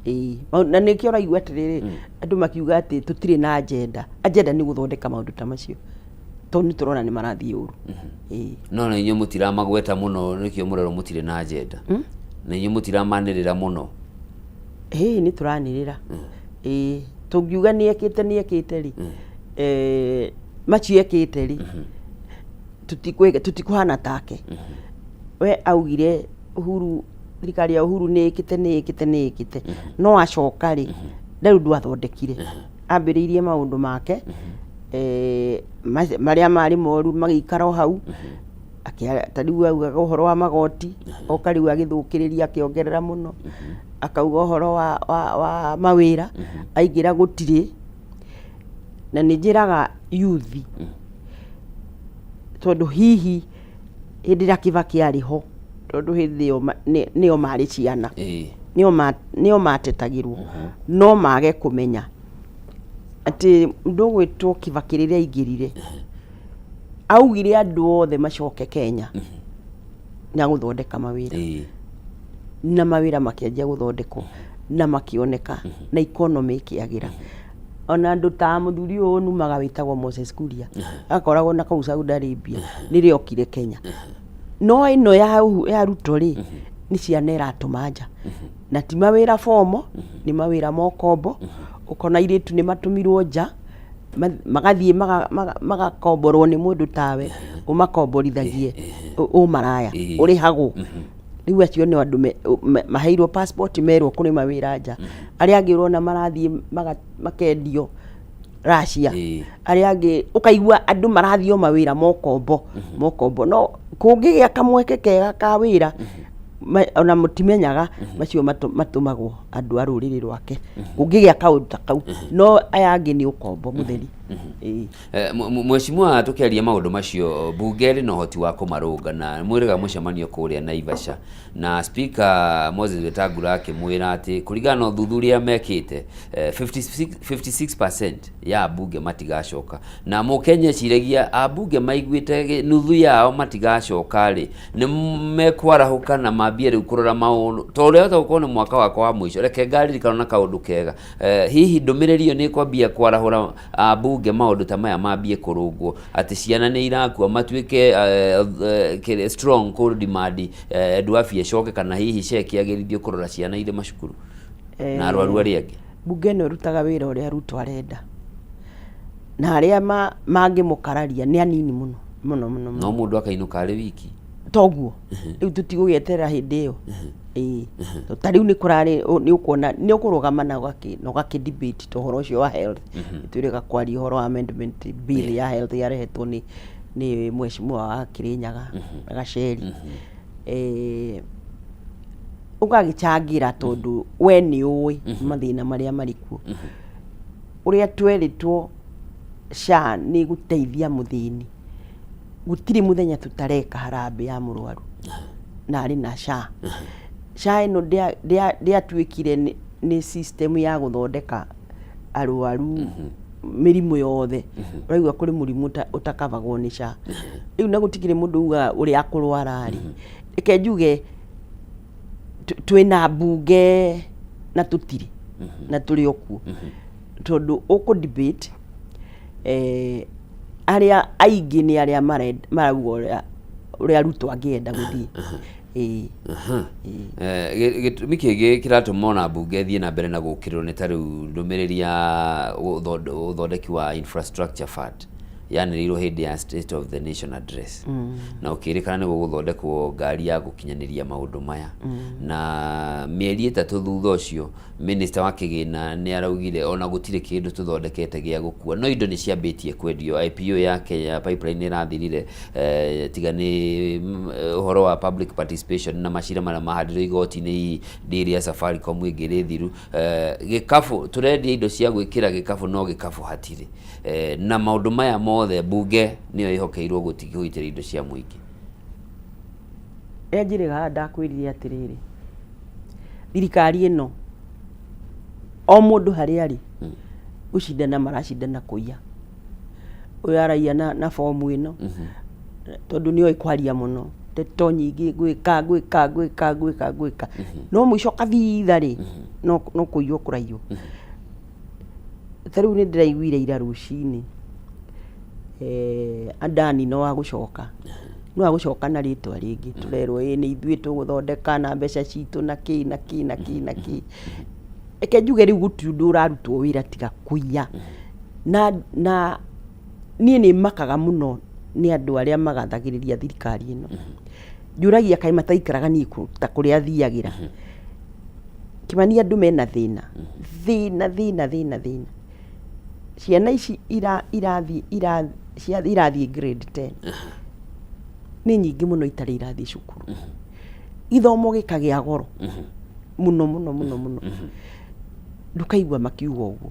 Ĩĩ, na nĩkĩo ũraigua atĩrĩrĩ, andũ makiuga atĩ tũtirĩ na agenda. Agenda nĩ gũthondeka maũndũ ta macio, tondũ nĩ tũrona nĩ marathiĩ ũru. Ĩĩ. No na inyuĩ mũtiramagweta mũno, nĩkĩo mũrerwo mũtirĩ na agenda, na inyuĩ mũtiramanĩrĩra mũno. Ĩĩ, nĩ tũranĩrĩra. Ĩĩ, tũngiuga nĩ ekĩte, nĩ ekĩte rĩ, macio ekĩte rĩ, tũtikũhana take. We augire Uhuru, thirikari ya Uhuru nĩ ĩkĩte, nĩ ĩkĩte, nĩ ĩkĩte, no acoka rĩ, ndarĩ ũndũ athondekire. Ambĩrĩirie maũndũ make marĩa marĩ moru magĩikara o hau. Ta rĩu augaga ũhoro wa magoti, oka rĩu agĩthũkĩrĩria, akĩongerera mũno, akauga ũhoro wa mawĩra, aingĩra gũtirĩ. Na nĩ njĩraga youth, tondũ hihi hĩndĩ ĩrĩa Kibaki arĩ ho, tondũ hĩndĩ ĩyo nĩo marĩ ciana, nĩo matetagĩrwo, no mage kũmenya atĩ mũndũ ũgwĩtwo Kibaki rĩrĩa aingĩrire, augire andũ othe macoke Kenya na gũthondeka mawĩra. Na mawĩra makĩanjia gũthondekwo na makĩoneka na economy ĩkĩagĩra. Ona andũ ta mũthuri ũyũ ũnumaga wĩtagwo Moses Kuria akoragwo na kũu Saudi Arabia nĩrĩo okire Kenya. No ĩno ya Ruto rĩ, nĩ ciana ĩratũma nja na ti mawĩra formal, nĩ mawĩra ma ũkombo. Ũkona airĩtu nĩ matũmirwo nja magathiĩ magakomborwo nĩ mũndũ tawe ũmakomborithagie ũmaraya ũrĩhagwo. Rĩu acio nĩ andũ maheirwo passport merwo kũrĩ mawĩra nja. Arĩa angĩ ũrona marathiĩ makendio Russia. Arĩa angĩ ũkaigua andũ marathiĩ o mawĩra ma ũkombo. No kũngĩgĩa kamweke kega ka wĩra ona mũtimenyaga macio matũmagwo andũ a rũrĩrĩ rwake kũngĩgĩa kaũndũ ta kau. No aya angĩ nĩ ũkombo mũtheri. Ĩĩ. Mheshimiwa, tũkĩaria maũndũ macio, mbunge ĩrĩ na ũhoti wa kũmarũnga na mwĩrĩga mũcemanio kũrĩa Naivasha na Speaker Moses Wetangula akĩmwĩra atĩ kũringana na ũthuthuria mekĩte 56% ya ambunge matigacoka. Na mũkenya eciragia ambunge maiguĩte nuthu yao matigacoka rĩ, nĩ mekwarahũka na mambie rĩu kũrora maũndũ tondũ ũrĩa wahota gũkorwo nĩ mwaka wakwa wa mũico, reke ngaririkana na kaũndũ kega. Hihi ndũmĩrĩri ĩyo nĩ ĩkwambia kwarahũra ambunge maũndũ ta maya mambie kũrũngwo atĩ ciana nĩ irakua matuĩke strong kũ demand andũ afya ĩcoke kana hihi ceki yagĩrithio kũrora ciana irĩ macukuru na arwaru arĩa angĩ? Mbunge ĩno ĩrutaga wĩra ũrĩa Ruto arenda na arĩa mangĩmũkararia nĩ anini mũno mũno mũno. No mũndũ akainũka arĩ wiki. Toguo rĩu tũtigũgĩeterera hĩndĩ ĩyo. Ĩĩ, ta rĩu nĩ kũrarĩ nĩ ũkuona nĩ ũkũrũgama na ũgakĩ debate ta ũhoro ũcio wa health. Twĩrĩga kwaria ũhoro wa amendment bill ya health yarehetwo nĩ mheshimiwa wa Kĩrĩnyaga Gacheri. Ũgagĩcangĩra tondũ we nĩ ũĩ mathĩna marĩa marĩ kuo. Ũrĩa twerĩtwo SHA nĩ ĩgũteithia mũthĩni, gũtirĩ mũthenya tũtareka harambĩ ya mũrwaru na arĩ na SHA. SHA ĩno ndĩatuĩkire nĩ system ya gũthondeka arwaru mĩrimũ yothe. Ũraigua kũrĩ mũrimũ ũtakabagwo nĩ SHA. Rĩu na gũtikĩrĩ mũndũ ugaga ũrĩa akũrwara rĩ, reke njuge twĩna mbunge na tũtirĩ na tũrĩ o kuo tondũ ũkũ debate arĩa aingĩ nĩ arĩa marauga ũrĩa Ruto angĩenda gũthiĩ. Ĩĩ. Gĩtũmi kĩngĩ kĩratũma ona mbunge ĩthiĩ na mbere na gũkĩrĩrwo nĩ ta rĩu ndũmĩrĩri ya ũthondeki wa infrastructure fund yanĩrĩirwo hĩndĩ ya State of the Nation Address na ũkĩrĩkana nĩ gũgũthondekwo ngari ya gũkinyanĩria maũndũ maya, na mĩeri 3 thutha ũcio minister wa kĩgĩna nĩ araugire ona gũtirĩ kĩndũ tũthondekete gĩa gũkua, no indo nĩ ciambĩtie kwendio. IPO ya Kenya Pipeline nĩ ĩrathirire, tiga nĩ ũhoro wa public participation na macira marĩa mahandirwo igoti-inĩ, hihi deal ya Safaricom ĩngĩ ĩrĩ thiru. Gĩkabũ tũrendia indo cia gwĩkĩra gĩkabũ no gĩkabũ hatirĩ. Na maũndũ maya mothe mbunge nĩyo ĩhokeirwo kũgitĩra indo cia mũingĩ. Rĩrĩa njĩrĩga haha ndakwĩrire atĩrĩrĩ, thirikari ĩno o mũndũ harĩa arĩ gũcindana maracindana kũiya. Ũyũ araiya na bomu ĩno tondũ nĩoĩ kwaria mũno, ndeto nyingĩ, ngwĩka ngwĩka ngwĩka ngwĩka ngwĩka, no mũico kabitha rĩ, no kũiywo kũraiywo. Ta rĩu nĩ ndĩraiguire ira rũcinĩ Adani no agũcoka, no agũcoka na rĩtwa rĩngĩ, tũrerwo ĩ nĩ ithuĩ tũgũthondeka na mbeca citũ na kĩ na kĩ na kĩ na kĩ. Reke njuge rĩu gũtirĩ ũndũ ũrarutwo wĩra tiga kũiya. Na niĩ nĩ makaga mũno nĩ andũ arĩa magathagĩrĩria thirikari ĩno. Njũragia kaĩ mataikaraga niĩ ta kũrĩa thiagĩra. Kĩmani andũ mena thĩna, thĩna thĩna thĩna thĩna. Ciana ici irathiĩ grade 10 nĩ nyingĩ mũno itarĩ irathiĩ cukuru. Gĩthomo gĩkagĩa goro mũno mũno mũno mũno. Ndũkaigua makiuga ũguo.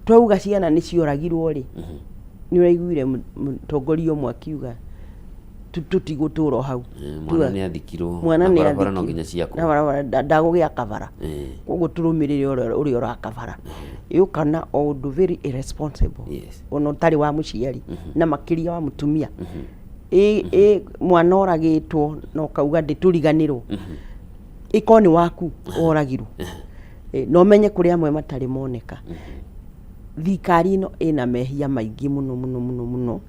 Twauga ciana nĩ cioragirwo rĩ, nĩ ũraiguire mũtongoria ũmwe akiuga tũtigũtũra o hau. Mwana nĩ athikirwo mwana na nĩ barabara no athikirwo. nginya ciakwo. Na barabara ndagũgĩaka bara, koguo tũrũmĩrĩre ũrĩa ũraka bara. Yũka na o ũndũ very irresponsible, ona ũtarĩ wa mũciari na makĩria wa mũtumia. Ĩ mwana oragĩtwo na ũkauga ndĩtũriganĩrwo, ĩkorwo nĩ waku woragirwo. Na ũmenye kũrĩ amwe matarĩ moneka. Thirikari ĩno ĩna mehia maingĩ mũno mũno mũno mũno,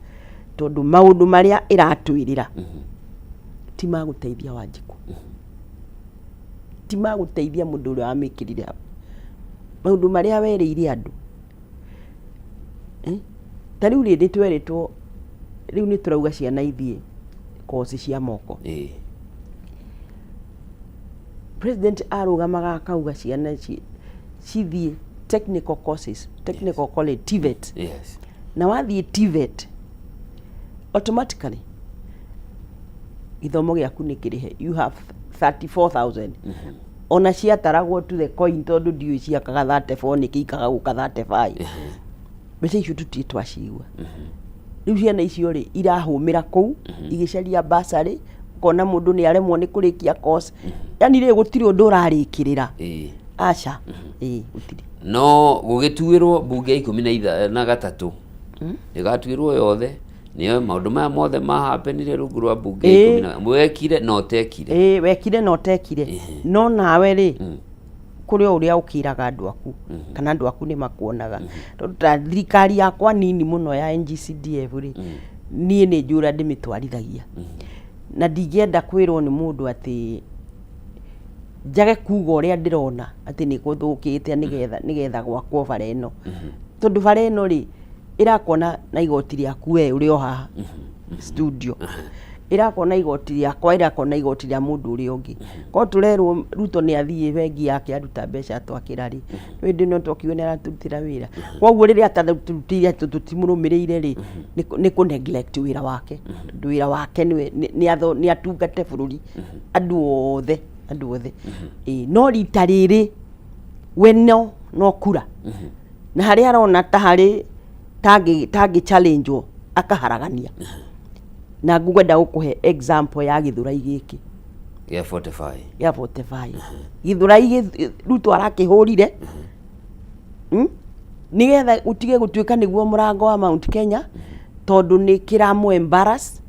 tondũ maũndũ marĩa ĩratwĩrĩra ti ma gũteithia Wanjikũ, ti ma gũteithia mũndũ ũrĩa wamĩkĩrire hau. Maũndũ marĩa werĩire andũ, ta rĩu rĩ nĩ twerĩtwo, rĩu nĩ tũrauga ciana ithiĩ koci cia moko. President arũgamaga akauga ciana cithiĩ technical courses, technical college, TVET. Na wathiĩ TVET, automatically gĩthomo gĩaku nĩ kĩrĩhe, you have 34000. Ona ciataragwo to the coin, tondũ ndiũĩ ciakaga 34 nĩkĩ ikaga gũka 35. Mbeca icio tũtirĩ twacigua. Rĩu ciana icio rĩ irahũmĩra kũu igĩcaria basarĩ, ũkona mũndũ nĩ aremwo nĩ kũrĩkia course, yani rĩ gũtirĩ ũndũ ũrarĩkĩrĩra. Aca, ĩĩ, gũtirĩ. No gũgĩtuĩrwo mbunge ya ikũmi na na gatatũ ĩgatuĩrwo yothe nĩyo maũndũ maya mothe mahapenire rungu rwa mbunge ya ikũmi na wekire na ũtekire. Ĩĩ, wekire na ũtekire, no nawe rĩ kũrĩ o ũrĩa ũkĩraga andũ aku kana andũ aku nĩ makuonaga, tondũ ta thirikari yakwa nini mũno ya NGCDF rĩ, niĩ nĩ njũĩ ũrĩa ndĩmĩtwarithagia, na ndingĩenda kwĩrwo nĩ mũndũ atĩ njage kuga ũrĩa ndĩrona atĩ nĩ gũthũkĩte nĩgetha gwakwo bara ĩno, tondũ bara ĩno rĩ ĩrakwo na igoti rĩaku we ũrĩ o haha studio, ĩrakwo na igoti rĩakwa, ĩrakwo na igoti rĩa mũndũ ũrĩa ũngĩ. Korwo tũrerwo Ruto nĩ athiĩ bengi yake aruta mbeca atwakĩra rĩ, hĩndĩ ĩno twakiuga nĩ aratũrutĩra wĩra, koguo rĩrĩa atatũrutĩire tũtimũrũmĩrĩire rĩ, nĩ kũ neglect wĩra wake, tondũ wĩra wake nĩwe nĩ atungate bũrũri andũ othe, andũ othe. Ĩĩ, no rita rĩrĩ we no kura na harĩa arona ta harĩ tangĩ challenge wo akaharagania. Na ngwenda gũkũhe example ya Gĩthũrai gĩkĩ gĩa 45. Gĩa 45 Gĩthũrai Ruto arakĩhũrire, Nĩgetha gũtige gũtuĩka nĩguo mũrango wa Mount Kenya, tondũ nĩ kĩramũ embarrass.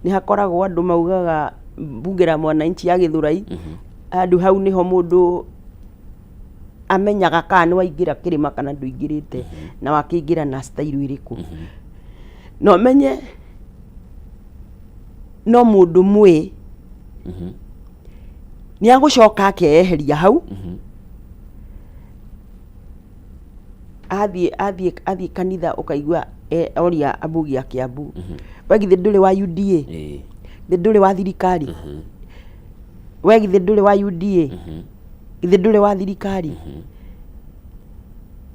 Nĩ hakoragwo andũ maugaga bunge la mwananchi ya Gĩthũrai, handũ hau nĩho mũndũ amenyaga kana nĩ waingĩra kĩrĩma kana ndũingĩrĩte, na wakĩingĩra na style ĩrĩkũ. Na ũmenye no mũndũ mwĩ nĩ agũcoka akeyeheria hau, athiĩ kanitha ũkaigua oria abugi a Kiambu, we githĩ ndũrĩ wa UDA? Githĩ ndũrĩ wa thirikari? We githĩ ndũrĩ wa UDA? Githĩ ndũrĩ wa thirikari?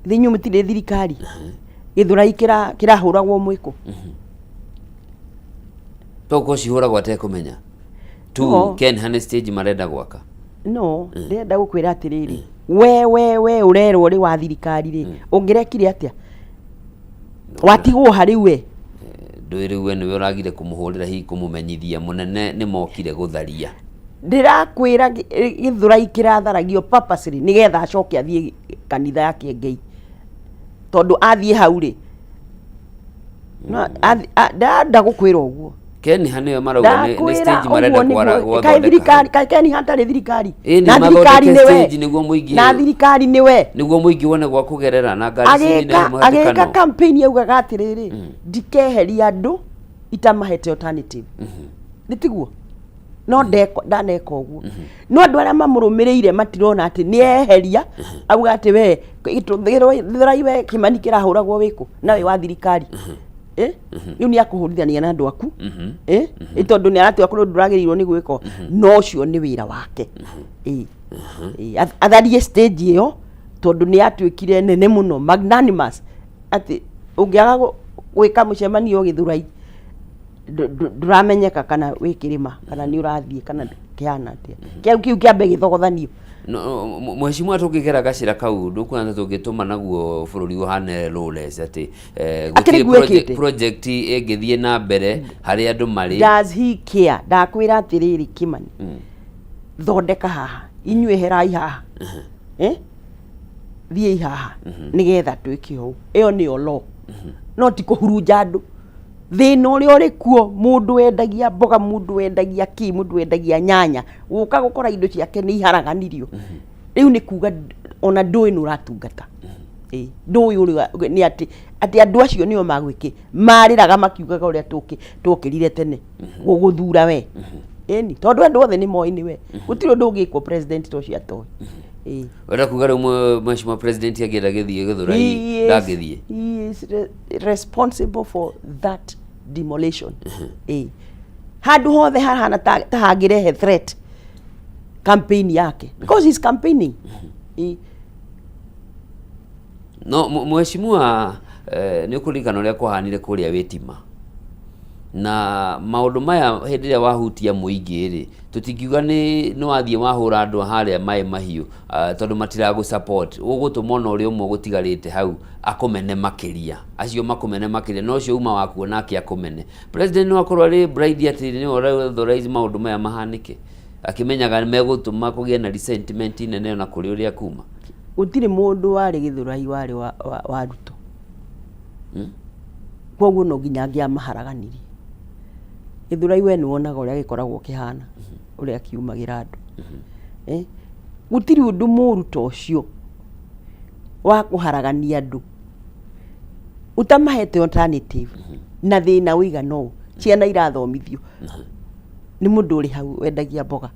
Githĩ inyuĩ mũtirĩ thirikari? Gĩthũrai kĩrahũragwo mwĩkũ? Toko cihũragwo atekũmenya tu. No. Ken hane stage marenda gwaka. No ndĩrenda gũkwĩra atĩrĩrĩ, we ũrerwo ũrĩ wa thirikari rĩ, ũngĩrekire atĩa watigwo harĩ we? Ndũĩ rĩu we nĩwe ũragire kũmũhũrĩra, hihi kũmũmenyithia mũnene nĩ mokire gũtharia. Ndĩrakwĩra gĩthũrai kĩratharagio purposely nĩgetha acoke athiĩ kanitha ya Kĩengei, tondũ athiĩ hau rĩ no ndanda gũkwĩra ũguo. Ken hanĩwe marauga nĩ Ndakwĩra stage marenda ũguo kwara nĩguo. Kaĩ thirikari, kaĩ Ken hatarĩ thirikari? Ĩĩ, nĩ Na thirikari mathondeke nĩwe stage nĩguo mũingĩ na thirikari nĩwe nĩguo mũingĩ wone gwa kũgerera na ngari cinine agĩka mũhatĩkano. Campaign augaga atĩrĩrĩ, ndikeheria andũ itamahete alternative, nĩ tiguo? No ndaneka ũguo, no andũ arĩa mamũrũmĩrĩire matirona atĩ nĩ eheria, auga atĩ we gĩthũrai, we Kĩmani kĩrahũragwo wĩkũ na wĩ wa thirikari? Eh? Rĩu nĩ akũhũrithania na andũ aku. Eh? Ĩ tondũ nĩ aratua kũrĩ ũndũ ũragĩrĩirwo nĩ gwĩkwo, no ũcio nĩ wĩra wake. Ĩ. Ĩ, atharie stage ĩyo, tondũ nĩ yatuĩkire nene mũno, magnanimous, atĩ ũngĩaga gwĩka mũcemanio Gĩthũrai ndũramenyeka kana wĩ kĩrĩma kana nĩ ũrathiĩ kana kĩhana atĩa. Kĩu kĩambe gĩthogothanio. No, mheshimiwa, tũngĩgera gacĩra kau ndũkuona ta tũngĩtũma naguo bũrũri ũhane lawless atĩ Akĩrĩ gũtirĩ gwĩkĩte. project ĩngĩthiĩ na mbere harĩa andũ marĩ? Does he care? Ndakwĩra atĩrĩrĩ Kĩmani, thondeka haha, inyuĩ herai haha, eh? Thiĩi haha nĩgetha twĩke ũũ. Ĩyo nĩyo law, no ti kũhurunja andũ. Thĩna ũrĩa ũrĩ kuo, mũndũ wendagia mboga, mũndũ wendagia kĩ, mũndũ wendagia nyanya, gũka gũkora indo ciake nĩ iharaganirio. Rĩu nĩ kuga ona ndũĩ nĩ ũratungata. Ĩĩ, ndũĩ ũrĩa nĩ atĩ atĩ andũ acio nĩo magwĩkĩ marĩraga makiugaga ũrĩa tũkĩ twokĩrire tene gũgũthura we. Ĩni, tondũ andũ othe nĩ moĩ nĩ we. Gũtirĩ ũndũ ũngĩkwo president ta ũcio atoĩ. Ĩĩ. Wenda kuga rĩu mheshimiwa president angĩenda gĩthiĩ Gĩthũrai He is- ndangĩthiĩ? He is responsible for that demolition. Ĩĩ. Handũ hothe hahana ta hangĩrehe threat campaign yake because he's campaigning. Ĩĩ. No mheshimiwa, nĩ ũkũririkana ũrĩa kwahanire kũrĩa Wĩtima na maũndũ maya hĩndĩ ĩrĩa wahutia mũingĩ rĩ, tũtingiuga nĩ wathiĩ wahũra andũ harĩa maĩ mahiũ, tondũ matiragũ support, ũgũtũma ona ũrĩa ũmwe ũgũtigarĩte hau akũmene makĩria, acio makũmene makĩria, na ũcio uma wakuo nake akũmene. President no akorwo arĩ blind atĩ nĩwe ũra authorize maũndũ maya mahanĩke, akĩmenyaga megũtũma kũgĩe na resentment nene ona kũrĩ ũrĩa kuma. Gũtirĩ mũndũ warĩ Gĩthũrai warĩ wa Ruto. Koguo no nginya angĩamaharaganirie. Gĩthũrai we nĩ wonaga ũrĩa gĩkoragwo kĩhana, ũrĩa kiumagĩra andũ. Gũtirĩ ũndũ mũru ta ũcio wa kũharagania andũ ũtamahete alternative na thĩna ũigana ũũ, ciana irathomithio nĩ mũndũ ũrĩ hau wendagia mboga,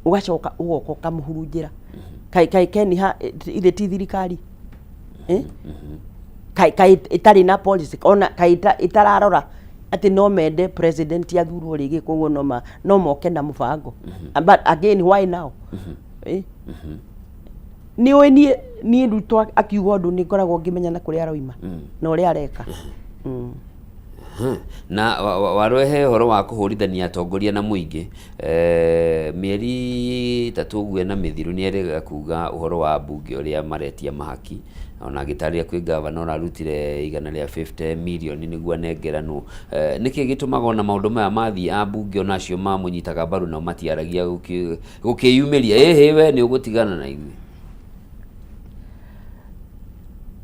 ũgacoka ũgoka ũkamũhurunjĩra. Kaĩ kaĩ Keniha ithe ti thirikari? Eh? Kaĩ kaĩ ĩtarĩ na policy ona kaĩ ĩtararora atĩ no mende president athurwo rĩngĩ, koguo no moke na mũbango. But again, why now? Eh? Nĩ ũĩ niĩ Ruto akiuga ũndũ nĩ ngoragwo ngĩmenya na kũrĩa aroima na ũrĩa areka. Na warehe ũhoro wa kũhũrithania atongoria na mũingĩ, mĩeri 3 ũguo na mĩthiru nĩ erĩga kuga ũhoro wa mbunge ũrĩa maretia mahaki, ona agĩtarĩria kwĩ gavana ũrarutire igana rĩa 50 mirioni nĩguo anengeranwo. Nĩkĩ gĩtũmaga ona maũndũ maya mathiĩ ambunge ona acio mamũnyitaga mbaru nao matiaragia gũkĩyumĩria ĩhĩ we nĩ ũgũtigana na ithuĩ?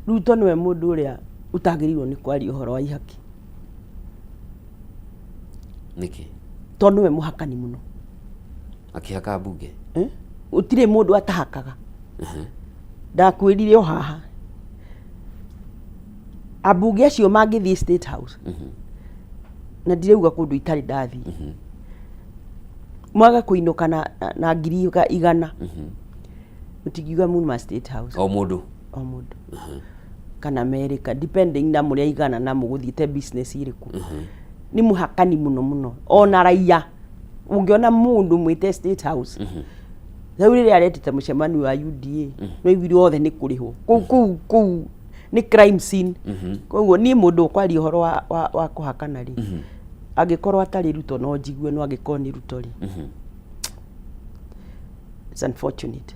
Ruto nĩwe mũndũ ũrĩa ũtagĩrĩirwo nĩ kwaria ũhoro wa ihaki. Nĩkĩ? Tondũ nĩwe mũhakani mũno. Akĩhaka mbunge? Gũtirĩ mũndũ atahakaga. Ndakwĩrire o haha. Ambunge acio mangĩthiĩ State House, na ndirauga kũndũ itarĩ ndathiĩ, mwaga kũinũka na ngiri igana, mũtingiuga muma State House. O mũndũ? O mũndũ. Kana merĩ, depending na mũrĩa igana na mũgũthiĩte business ĩrĩkũ. Nĩ mũhakani mũno mũno. Ona raia, ũngĩona mũndũ mwĩte State House, rĩu rĩrĩa aretĩte mũcemanio wa UDA, no aiguire othe nĩ kũrĩhwo. Kũu kũu kũu nĩ crime scene. Koguo niĩ mũndũ ũkwaria ũhoro wa kũhakana rĩ, angĩkorwo atarĩ Ruto no njigue, no angĩkorwo nĩ Ruto rĩ, it's unfortunate.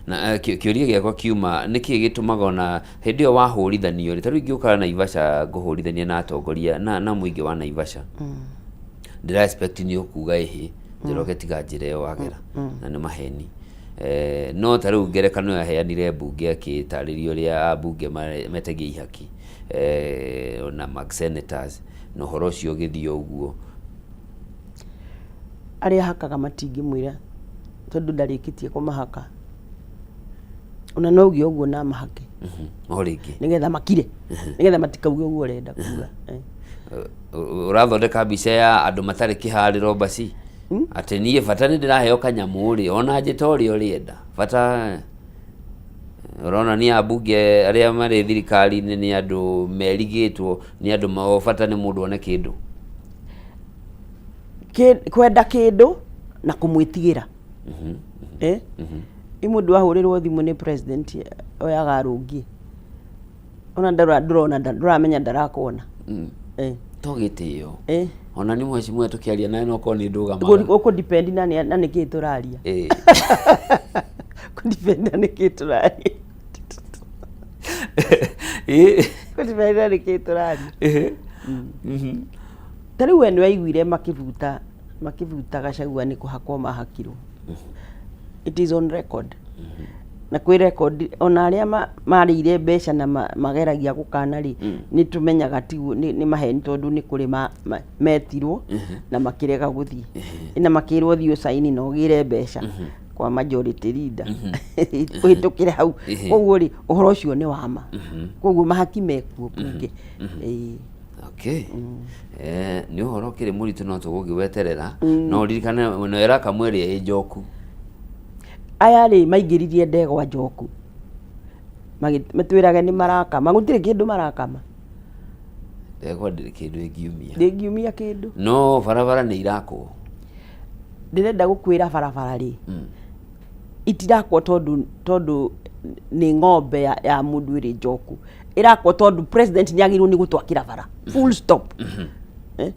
Na kĩũria gĩakwa kiuma nĩkĩ gĩtũmaga ona hĩndĩ ĩyo wahũrithanio rĩ, ta rĩu ingĩũkara Naivasha ngũhũrithania na atongoria na mũingĩ wa Naivasha, ndĩra expect nĩ ũkuga ĩhĩ Njoroge tiga njĩra ĩyo wagera na nĩ maheni. No ta rĩu ngerekano yaheanire mbunge akĩtarĩria ũrĩa ambunge metagia ihaki, na mark senators na ũhoro ũcio ũgĩthiĩ ũguo. Arĩa hakaga matingĩmwĩra tondũ ndarĩkĩtie kũmahaka. Ona no uge ũguo na mahake. O rĩngĩ. Nĩgetha makire. Nĩgetha matikauge ũguo ũrenda kuga. Ũrathondeka mbica ya andũ matarĩ kĩharĩro basi. Atĩ niĩ bata nĩ ndĩraheo kanyamũ rĩ, ona njĩta ũrĩa ũrĩenda. Bata ũrona nĩ ambunge arĩa marĩ thirikari-inĩ nĩ andũ merigĩtwo, nĩ andũ bata nĩ mũndũ one kĩndũ. Kwenda kĩndũ na kũmwĩtigĩra. Ĩ mũndũ ahũrĩrwo thimũ nĩ president oyaga arũngie. Ona ndũrona, ndũramenya ndarakuona. To gĩtĩo. Ona nĩ mheshimiwa tũkĩaria nawe no korwo nĩ ndũgamaga. Gũkũ depend na nĩ kĩ tũraria. Gũkũ depend na nĩ kĩ tũraria. Gũkũ depend na nĩ kĩ tũraria. Ta rĩu we nĩ waiguire makĩbuta Gachagua nĩ kũhakwo mahakirwo. It is on record. Na kwĩ rekondi ona arĩa marĩire mbeca na mageragia gũkana rĩ, nĩ tũmenyaga tiguo, nĩ maheni tondũ nĩ kũrĩ metirwo na makĩrega gũthiĩ na makĩrwo thiĩ ũcaini na ũgĩre mbeca kwa majority leader ũhĩtũkĩre hau. Koguo rĩ, ũhoro ũcio nĩ wa ma, koguo mahaki mekuo bunge. Ĩĩ. Okay. Nĩ ũhoro ũkĩrĩ mũritũ no tũgũgĩweterera, no ũririkane ĩno ĩrakamwo ĩrĩa ĩ njoku. Aya rĩ, maingĩririe ndegwa njoku. Matwĩrage nĩ marakama, gũtirĩ kĩndũ marakama. Ndegwa ndĩrĩ kĩndũ ĩngiumia. Ndĩngiumia kĩndũ. No barabara nĩ irakwo. Ndĩrenda gũkwĩra barabara rĩ, itirakwo tondũ nĩ ng'ombe ya mũndũ ĩrĩ njoku. Ĩrakwo tondũ president nĩ agĩrĩirwo nĩ gũtwakĩra bara. Full stop. Eh?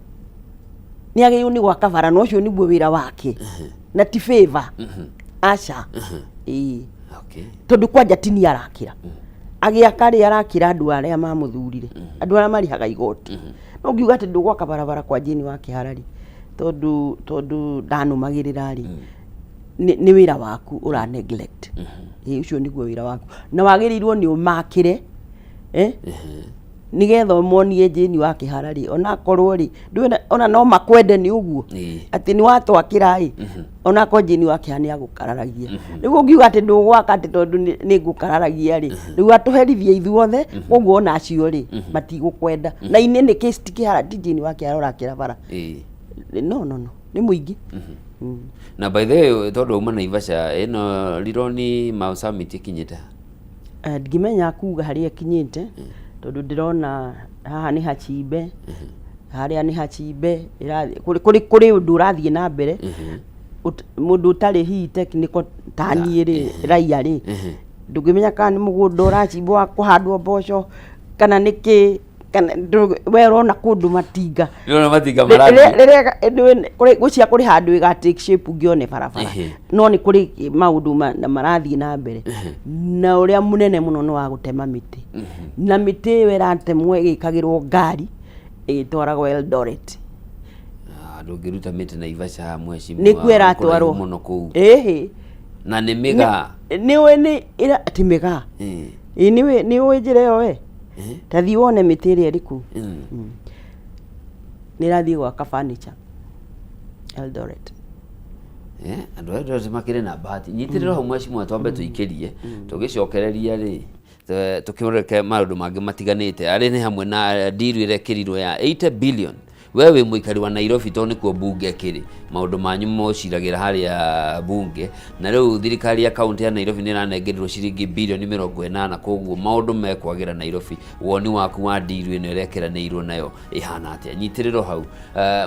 Nĩ agĩrĩirwo nĩ gwaka bara na ũcio nĩguo wĩra wake. Na ti favor. Aca. Ĩĩ. Okay. Tondũ kwanja ti niĩ arakĩra. Agĩaka rĩ, arakĩra andũ arĩa mamũthurire, andũ arĩa marĩhaga igoti. No ngiuga atĩ ndũgwaka barabara kwa Jane wa Kĩhara rĩ, tondũ ndanũmagĩrĩra rĩ, nĩ wĩra waku ũra neglect. Ĩĩ, ũcio nĩguo wĩra waku na wagĩrĩirwo nĩ ũmakĩre, eh? Nĩgetha ũmonie Jane wa Kĩhara rĩ, onakorwo rĩ ndũĩ ona no makwende nĩ ũguo atĩ nĩ watwakĩra ĩ, onakorwo Jane wa Kĩhara nĩ agũkararagia. Rĩu ũngiuga atĩ ndũgwaka atĩ tondũ nĩ ngũkararagia rĩ, rĩu atũherithia ithuothe, koguo ona acio rĩ matigũkwenda. Na inĩ nĩ case ti Kĩhara, ti Jane wa Kĩhara ũrakĩra bara. No, no, no, nĩ mũingĩ. Na by the way, tondũ uma Naivasha, ĩno Rironi Mau Summit ĩkinyĩte ha? Ndingĩmenya kuga harĩa ĩkinyĩte tondũ ndĩrona haha nĩ hachimbe, harĩa nĩ hachimbe, kũrĩ ũndũ ũrathiĩ na mbere. Mũndũ ũtarĩ hihi technical ta niĩ rĩ, raia rĩ, ndũngĩmenya kana nĩ mũgũnda ũrachimbwo wa kũhandwo mboco kana nĩ kĩ, kana we ũrona kũndũ matinga. Ndĩrona matinga marathiĩ. Rĩrĩa ngwĩciria kũrĩ handũ ĩga take shape ngĩone barabara. No nĩ kũrĩ maũndũ marathiĩ na mbere, na ũrĩa mũnene mũno nĩ wa gũtema mĩtĩ, na mĩtĩ ĩyo ĩratemwo ĩgĩkagĩrwo ngari ĩgĩtwaragwo Eldoret. Ah, ndũngĩruta mĩtĩ Naivasha, mheshimiwa. Nĩkuo ĩratwarwo. Kũraihu mũno kũu. Ĩhĩ. Na nĩ mĩgaa. Nĩũĩ nĩ ti mĩgaa. Ĩ, nĩũĩ njĩra ĩyo we? Ta thiĩ wone mĩtĩ ĩrĩa ĩrĩ kũu. Nĩ ĩrathiĩ gwaka furniture Eldoret. Andũ a Eldoret makĩrĩ na bahati. Nyitĩrĩra hau mheshimiwa, twambe tũikĩrie tũgĩcokereria rĩ, tũkĩreke maũndũ mangĩ matiganĩte arĩ nĩ hamwe na deal ĩrĩa ĩkĩrirwo ya 80 billion. We wĩ mũikari wa Nairobi tondũ nĩkuo mbunge ĩkĩrĩ, maũndũ manyu mũciragĩra harĩa mbunge, na rĩu thirikari ya kaunti ya Nairobi nĩ ĩranengerirwo ciringi bilioni 80, koguo maũndũ mekwagĩra Nairobi. Woni waku wa deal ĩno ĩrekeranĩirwo nayo ĩhana atĩa? Nyitĩrĩro hau.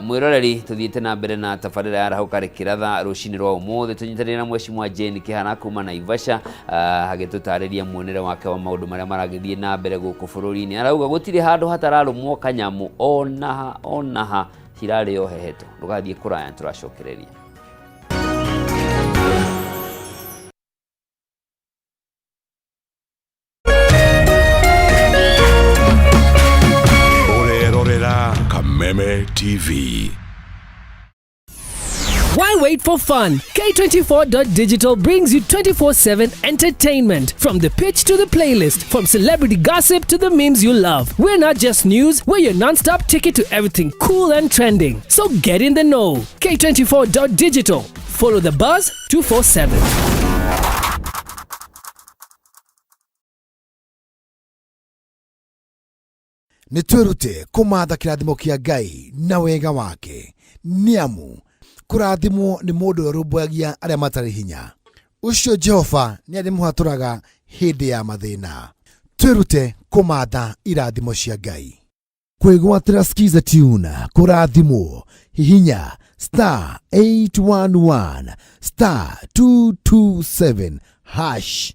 Mwĩroreri, tũthiĩte na mbere na tabarĩra ya Arahũka Rĩkĩratha rũcinĩ rwa ũmũthĩ, tũnyitanĩire na mheshimiwa Jane Kĩhara kuma Naivasha, agĩtũtarĩria muonere wake wa maũndũ marĩa maragĩthiĩ na mbere gũkũ bũrũri-inĩ. Arauga gũtirĩ handũ hatararũmwo kanyamũ onaha onaha, cirarĩo heheto. Ndũgathiĩ kũraya, tũracokereria. Ũrerorera Kameme TV. Why wait for fun? K24.digital brings you 24/7 entertainment. From the pitch to the playlist, from celebrity gossip to the memes you love. We're not just news, we're your non-stop ticket to everything cool and trending. So get in the know. K24.digital. Follow the buzz 247. Nĩ twĩrute kũmatha kĩrathimo kĩa Ngai na wega wake, nĩ amu kũrathimwo nĩ mũndũ ũrĩa ũrũmbũyagia arĩa matarĩ hinya. Ũcio Jehova nĩ arĩmũhatũraga hĩndĩ ya mathĩna. Twĩrute kũmatha irathimo cia Ngai. Kwĩgwatĩra Skiza Tune kũrathimwo, hihinya star 811 star 227 hash.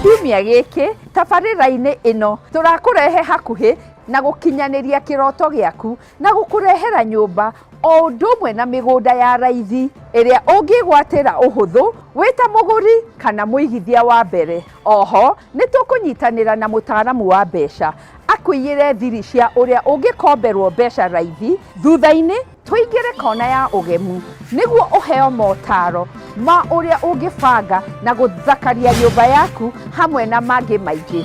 Kiumia gĩkĩ tabarĩra-inĩ ĩno tũrakũrehe hakuhĩ na gũkinyanĩria kĩroto gĩaku na gũkũrehera nyũmba o ũndũ ũmwe na mĩgũnda ya raithi ĩrĩa ũngĩgwatĩra ũhũthũ wĩ ta mũgũri kana mũigithia wa mbere. Oho nĩ tũkũnyitanĩra na mũtaaramu wa mbeca akũiyĩre thiri cia ũrĩa ũngĩkomberwo mbeca raithi thutha-inĩ tũingĩre kona ya ũgemu nĩguo ũheo motaro ma ũrĩa ũngĩbanga na gũthakaria nyũmba yaku hamwe na mangĩ maingĩ.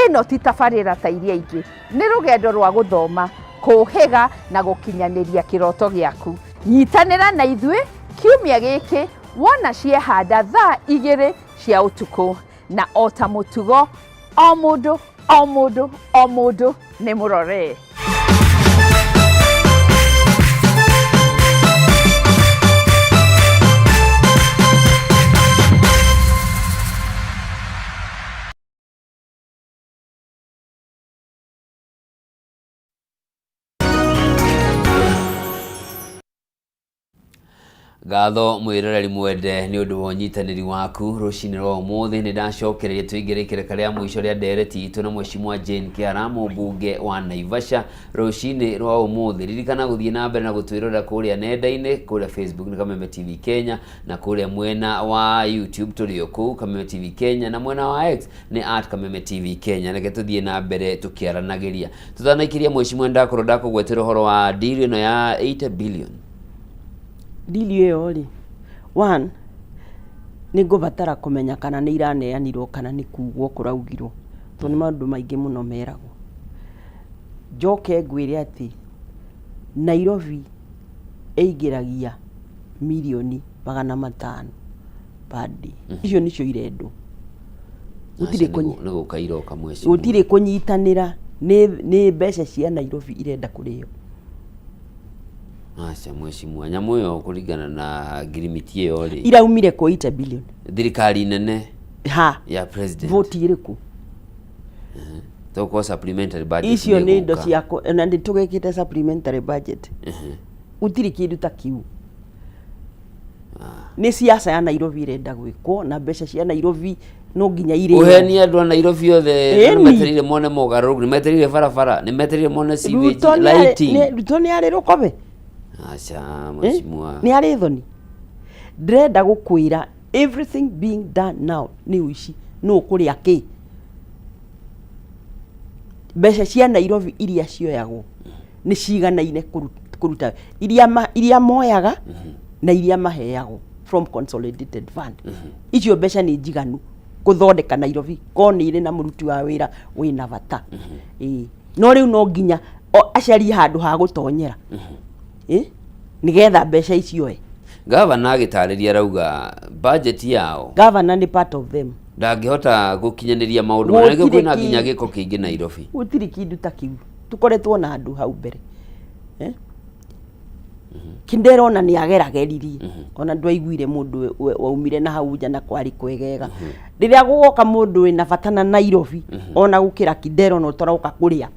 Ĩno ti tabarĩra ta iria ingĩ, nĩ rũgendo rwa gũthoma, kũũhĩga na gũkinyanĩria kĩroto gĩaku. Nyitanĩra na ithuĩ kiumia gĩkĩ wona ciehanda thaa 2 cia ũtukũ, na o ta mũtugo o mũndũ o mũndũ o mũndũ nĩ mũrore. Ngatho mwĩroreri mwende nĩ ũndũ wa ũnyitanĩri waku rũcinĩ rwa ũmũthĩ. Nĩ ndacokereria tũingĩre ikereka rĩa mũico rĩa ndereti itũ na Mheshimiwa Jane Kĩara, mũmbunge wa Naivasha, rũcinĩ rwa ũmũthĩ. Ririkana gũthiĩ na mbere na gũtwĩrorera kũrĩa nenda-inĩ, kũrĩa Facebook nĩ Kameme TV Kenya, na kũrĩa mwena wa YouTube tũrĩ o kũu Kameme TV Kenya, na mwena wa X nĩ at Kameme TV Kenya. Reke tũthiĩ na mbere tũkĩaranagĩria. Tũtanaikĩria Mheshimiwa, ndakorwo ndakũgwetera ũhoro wa deal ĩno ya 80 billion. Deal ĩyo rĩ, one, nĩ ngũbatara kũmenya kana nĩ iraneanirwo kana nĩ kugwo kũraugirwo, tondũ nĩ maũndũ maingĩ mũno meragwo. Njoke ngwĩre atĩ Nairobi ĩingĩragia mirioni 500 per day. Icio nĩcio irendwo. Gũtirĩ kũnyi- Nĩ gũka iroka Mheshimiwa. Gũtirĩ kũnyitanĩra, nĩ mbeca cia Nairobi irenda kũrĩo. Aca Mheshimiwa, nyamũ ĩyo kũringana na ngirimiti ĩyo rĩ, Iraumire kũ 80 billion? Thirikari nene ha ya president. Vote ĩrĩkũ? Tũgũkorwo supplementary budget Icio nĩ indo nĩĩgũka. cia na nĩ tũgĩkĩte supplementary budget. Gũtirĩ kĩndũ ta kĩu. Nĩ siasa ya Nairobi ĩrenda gwĩkwo na mbeca cia Nairobi no nginya irĩo. Ũheni andũ a Nairobi othe Ĩni. nĩ metereire mone mogarũrũku, nĩ metereire barabara, nĩ metereire mone sewage, Ruto nĩ arĩ- lighting. Ruto nĩ arĩ rũkobe. Aca Eh? Mheshimiwa. Nĩ arĩ thoni. Ndĩrenda gũkwĩra everything being done now nĩ ũici. Nũ ũkũrĩa kĩ? Mbeca cia Nairobi iria cioyagwo nĩ ciganaine kũruta iria moyaga na iria maheagwo from consolidated fund. Icio mbeca nĩ njiganu gũthondeka Nairobi ko nĩ irĩ na mũruti wa wĩra wĩna bata. Ĩĩ. No rĩu no nginya acarie handũ ha gũtonyera. Ĩ? Nĩgetha mbeca icio oe. Gavana agĩtarĩria arauga budget yao Gavana nĩ part of them. Ndangĩhota gũkinyanĩria maũndũ manene. Nĩkĩo Gũtirĩ kwĩna nginya gĩko kĩingĩ Nairobi. Gũtirĩ kĩndũ ta kĩu. Tũkoretwo na andũ hau mbere. Eh? Kinderona nĩ agerageririe ona ndwaiguire mũndũ waumire na hau nja na kwarĩ kwegega. Rĩrĩa gũgoka mũndũ wĩna bata na Nairobi ona gũkĩra Kinderona ũtaroka kũrĩa,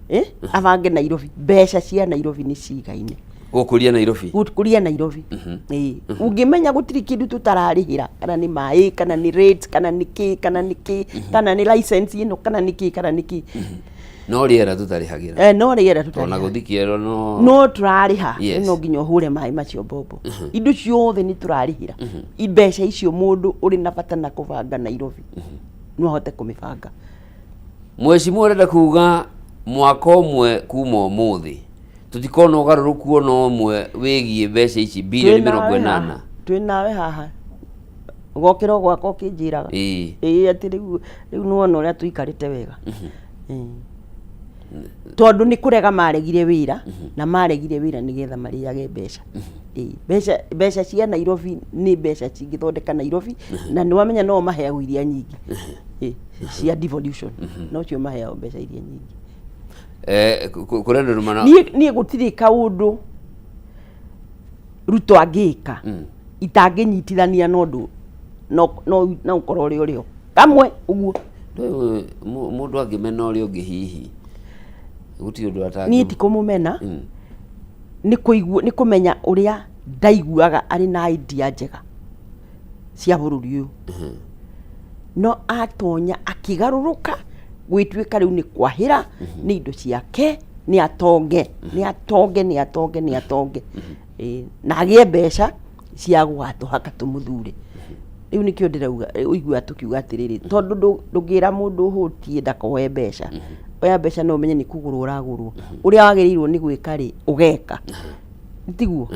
eh? Abange Nairobi, mbeca cia Nairobi nĩ cigaine. Gũkũria Nairobi. Gũkũria Nairobi. Ĩĩ. Ũngĩmenya gũtirĩ kĩndũ tũtararĩhĩra, kana nĩ maĩ, kana nĩ rate, kana nĩ kĩ, kana nĩ kĩ, kana nĩ license ĩno, kana nĩ kĩ, kana nĩ kĩ. No rĩera tũtarĩhagĩra. Eh, no rĩera Tondũ na tũtarĩhaga. gũthi kĩero no No tũrarĩha. Yes. No nginya ũhũre maĩ macio mbombo. Indo ciothe nĩ tũrarĩhĩra. Mbeca icio mũndũ ũrĩ na bata na kũbanga Nairobi no ahote kũmĩbanga. Mheshimiwa, ũrenda kuga mwaka ũmwe kuma ũmũthĩ tũtikona ũgarũrũku ona ũmwe wĩgiĩ mbeca ici bilioni 80? Twĩ nawe haha ũgokĩra o gwakwa ũkĩnjĩraga. Ĩĩ, atĩ rĩu nĩwona ũrĩa tũikarĩte wega. Ĩĩ. Tondũ nĩ kũrega maregire wĩra, na maregire wĩra nĩgetha marĩage mbeca. Ĩĩ, mbeca cia Nairobi nĩ mbeca cingĩthondeka Nairobi, na nĩ wamenya no maheagwo iria nyingĩ. Ĩĩ, cia devolution nocio maheagwo mbeca iria nyingĩ. Eh, kũrĩ andũ mana Niĩ gũtirĩ kaũndũ Ruto angĩka itangĩnyitithania na ũndũ no ũkorwo ũrĩ ũrĩo kamwe ũguo. Ndũĩ mũndũ angĩmena ũrĩa ũngĩ hihi gũtirĩ ũndũ atangĩ. Niĩ ti kũmũmena, nĩ kũigua, nĩ kũmenya ũrĩa ndaiguaga arĩ na idea njega cia bũrũri ũyũ, no atonya akĩgarũrũka gwĩtuĩka rĩu nĩ kwahĩra nĩ indo ciake, nĩ atonge, nĩ atonge, nĩ atonge, nĩ atonge. Ĩĩ, na agĩe mbeca cia gũgatũhaka tũmũthure. Rĩu nĩkĩo ndĩrauga, ũiguaga tũkiuga atĩrĩrĩ, tondũ ndũngĩra mũndũ ũhũtiĩ ndakoe mbeca. Oya mbeca no ũmenye nĩ kũgũrwo ũragũrwo. Ũrĩa wagĩrĩirwo nĩ gwĩka rĩ, ũgeka. Tiguo?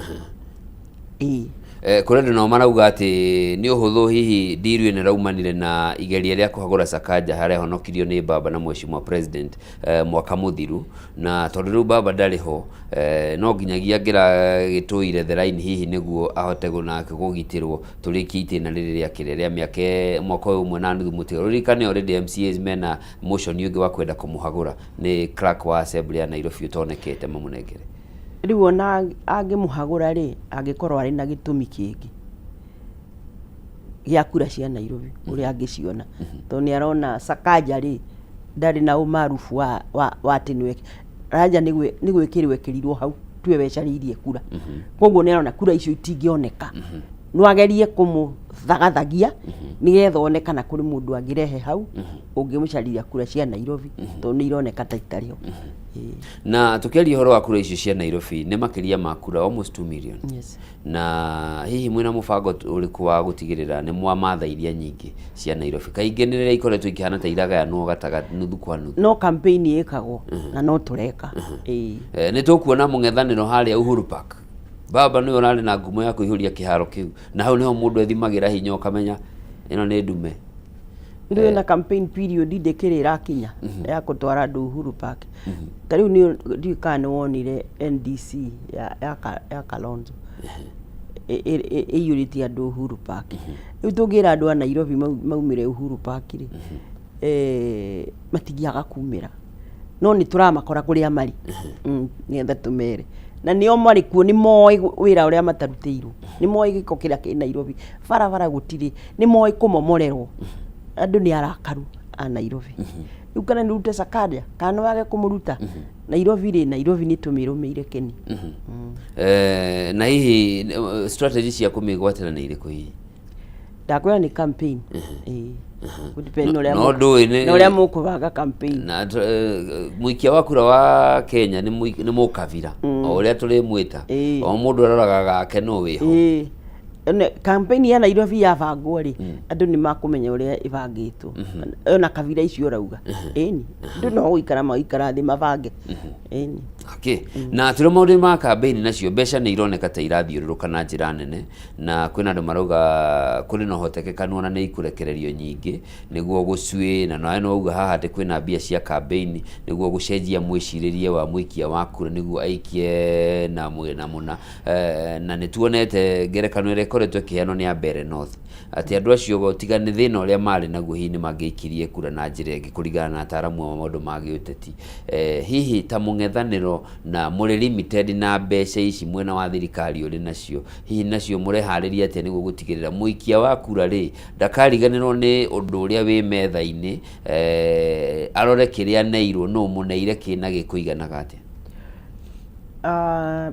Ĩĩ. Kũrĩ andũ nao marauga atĩ nĩ ũhũthũ hihi ndiru ĩno ĩraumanire na igeria rĩa kũhagũra Sakaja harĩa ahonokirio nĩ baba na mheshimiwa president mwaka mũthiru, na tondũ rĩu baba ndarĩ ho, no nginyagia angĩragĩtũire the line hihi nĩguo ahote nake kũgitĩrwo tũrĩkie itĩna rĩrĩ rĩa kĩrĩa rĩa mĩaka mwaka ũyũ ũmwe na nuthu mũtigaru. Ũririkane already MCAs mena motion ũngĩ wa kwenda kũmũhagũra nĩ clerk wa assembly ya Nairobi ũtonekete mamũnengere. Rĩu ona angĩmũhagũra rĩ, angĩkorwo arĩ na gĩtũmi kĩngĩ gĩa kura cia Nairobi ũrĩa angĩciona, tondũ nĩ arona Sakaja rĩ, ndarĩ na ũmarubu wa atĩ nĩwe Raja nĩ gwĩkĩrwo ekĩrirwo hau tiwe wecarĩirie kura, koguo nĩ arona kura icio itingĩoneka, no agerie kũmũthagathagia nĩgetha one kana kũrĩ mũndũ angĩrehe hau ũngĩmũcarĩria kura cia Nairobi, tondũ nĩ ironeka ta itarĩ ho. Ĩĩ. Na tũkĩaria ũhoro wa kura icio cia Nairobi nĩ makĩria ma kura almost 2 million. Na hihi mwĩna mũbango ũrĩkũ wa gũtigĩrĩra nĩ mwamatha iria nyingĩ cia Nairobi? Kaingĩ nĩ rĩrĩa ikoretwo ikĩhana ta iragayanwo gatagatĩ nuthu kwa nuthu. No campaign ĩkagwo na no tũreka. Ĩĩ. Nĩ tũkuona mũng'ethanĩro harĩa Uhuru Park. Baba nĩwe ũrarĩ na ngumo ya kũihũria kĩharo kĩu, na hau nĩho mũndũ ethimagĩra hinya ũkamenya ĩno nĩ ndume. Rĩu na campaign period ndĩkĩrĩ ĩrakinya ya kũtwara andũ Uhuru Park. Ta rĩu nĩ ndiũĩ kana nĩ wonire NDC ya Kalonzo ĩiyũrĩtie andũ Uhuru Park. Rĩu tũngĩra andũ a Nairobi maumĩre Uhuru Park rĩ, matingĩaga kumĩra. No nĩ tũramakora kũrĩa marĩ, nĩgetha tũmere. Na nĩo marĩ kuo nĩ moĩ wĩra ũrĩa matarutĩirwo. Nĩ moĩ gĩko kĩrĩa kĩ Nairobi. Barabara gũtirĩ. Nĩ moĩ kũmomorerwo. Andũ nĩ arakaru a Nairobi. Rĩu kana nĩ ũrute Sakaja kana nĩ wage kũmũruta, Nairobi rĩ, Nairobi nĩ tũmĩrũmĩire Keni. Na hihi strategy cia kũmĩgwatĩra nĩ irĩkũ hihi? Ndakwĩra nĩ campaign. Ĩĩ. Gũ-depend na ũrĩa No ndũĩ nĩ- na ũrĩa mũkũbanga campaign. Na mũikia wa kura wa Kenya nĩ mũkabira o ũrĩa tũrĩmwĩta, o mũndũ aroraga gake no wĩho. Ĩĩ. Campaign ya Nairobi yabangwo rĩ, andũ nĩ makũmenya ũrĩa ĩbangĩtwo. Ona kabira icio ũrauga. Ĩni. Andũ no gũikara magaikara thĩ mabange. Ĩni. Okay. Na tũrĩ maũndũ ma campaign nacio mbeca nĩ ironeka ta irathiũrũrũka na njĩra nene, na kwĩna andũ marauga kũrĩ na ũhotekekanu ona nĩ ikũrekererio nyingĩ nĩguo gũcuĩ, na nawe nĩ wauga haha atĩ kwĩna mbia cia campaign nĩguo gũcenjia mwĩcirĩrie wa mũikia wa kura nĩguo aikie na mwena mũna. Na nĩ tuonete ngerekano ĩrĩa ĩkoretwo ĩkĩheanwo nĩ a Mbeere North atĩ andũ acio tiga nĩ thĩna ũrĩa marĩ naguo hihi nĩ mangĩaikirie kura na njĩra ĩngĩ kũringana na ataaramu a maũndũ ma gĩũteti. Hihi ta mũng'ethanĩro na mũrĩ limited na mbeca ici mwena wa thirikari ũrĩ nacio, hihi nacio mũreharĩria atĩa nĩguo gũtigĩrĩra mũikia wa kura rĩ ndakariganĩrwo nĩ ũndũ ũrĩa wĩ metha-inĩ, arore kĩrĩa aneirwo, nũ ũmũneire kĩ na gĩkũiganaga atĩa?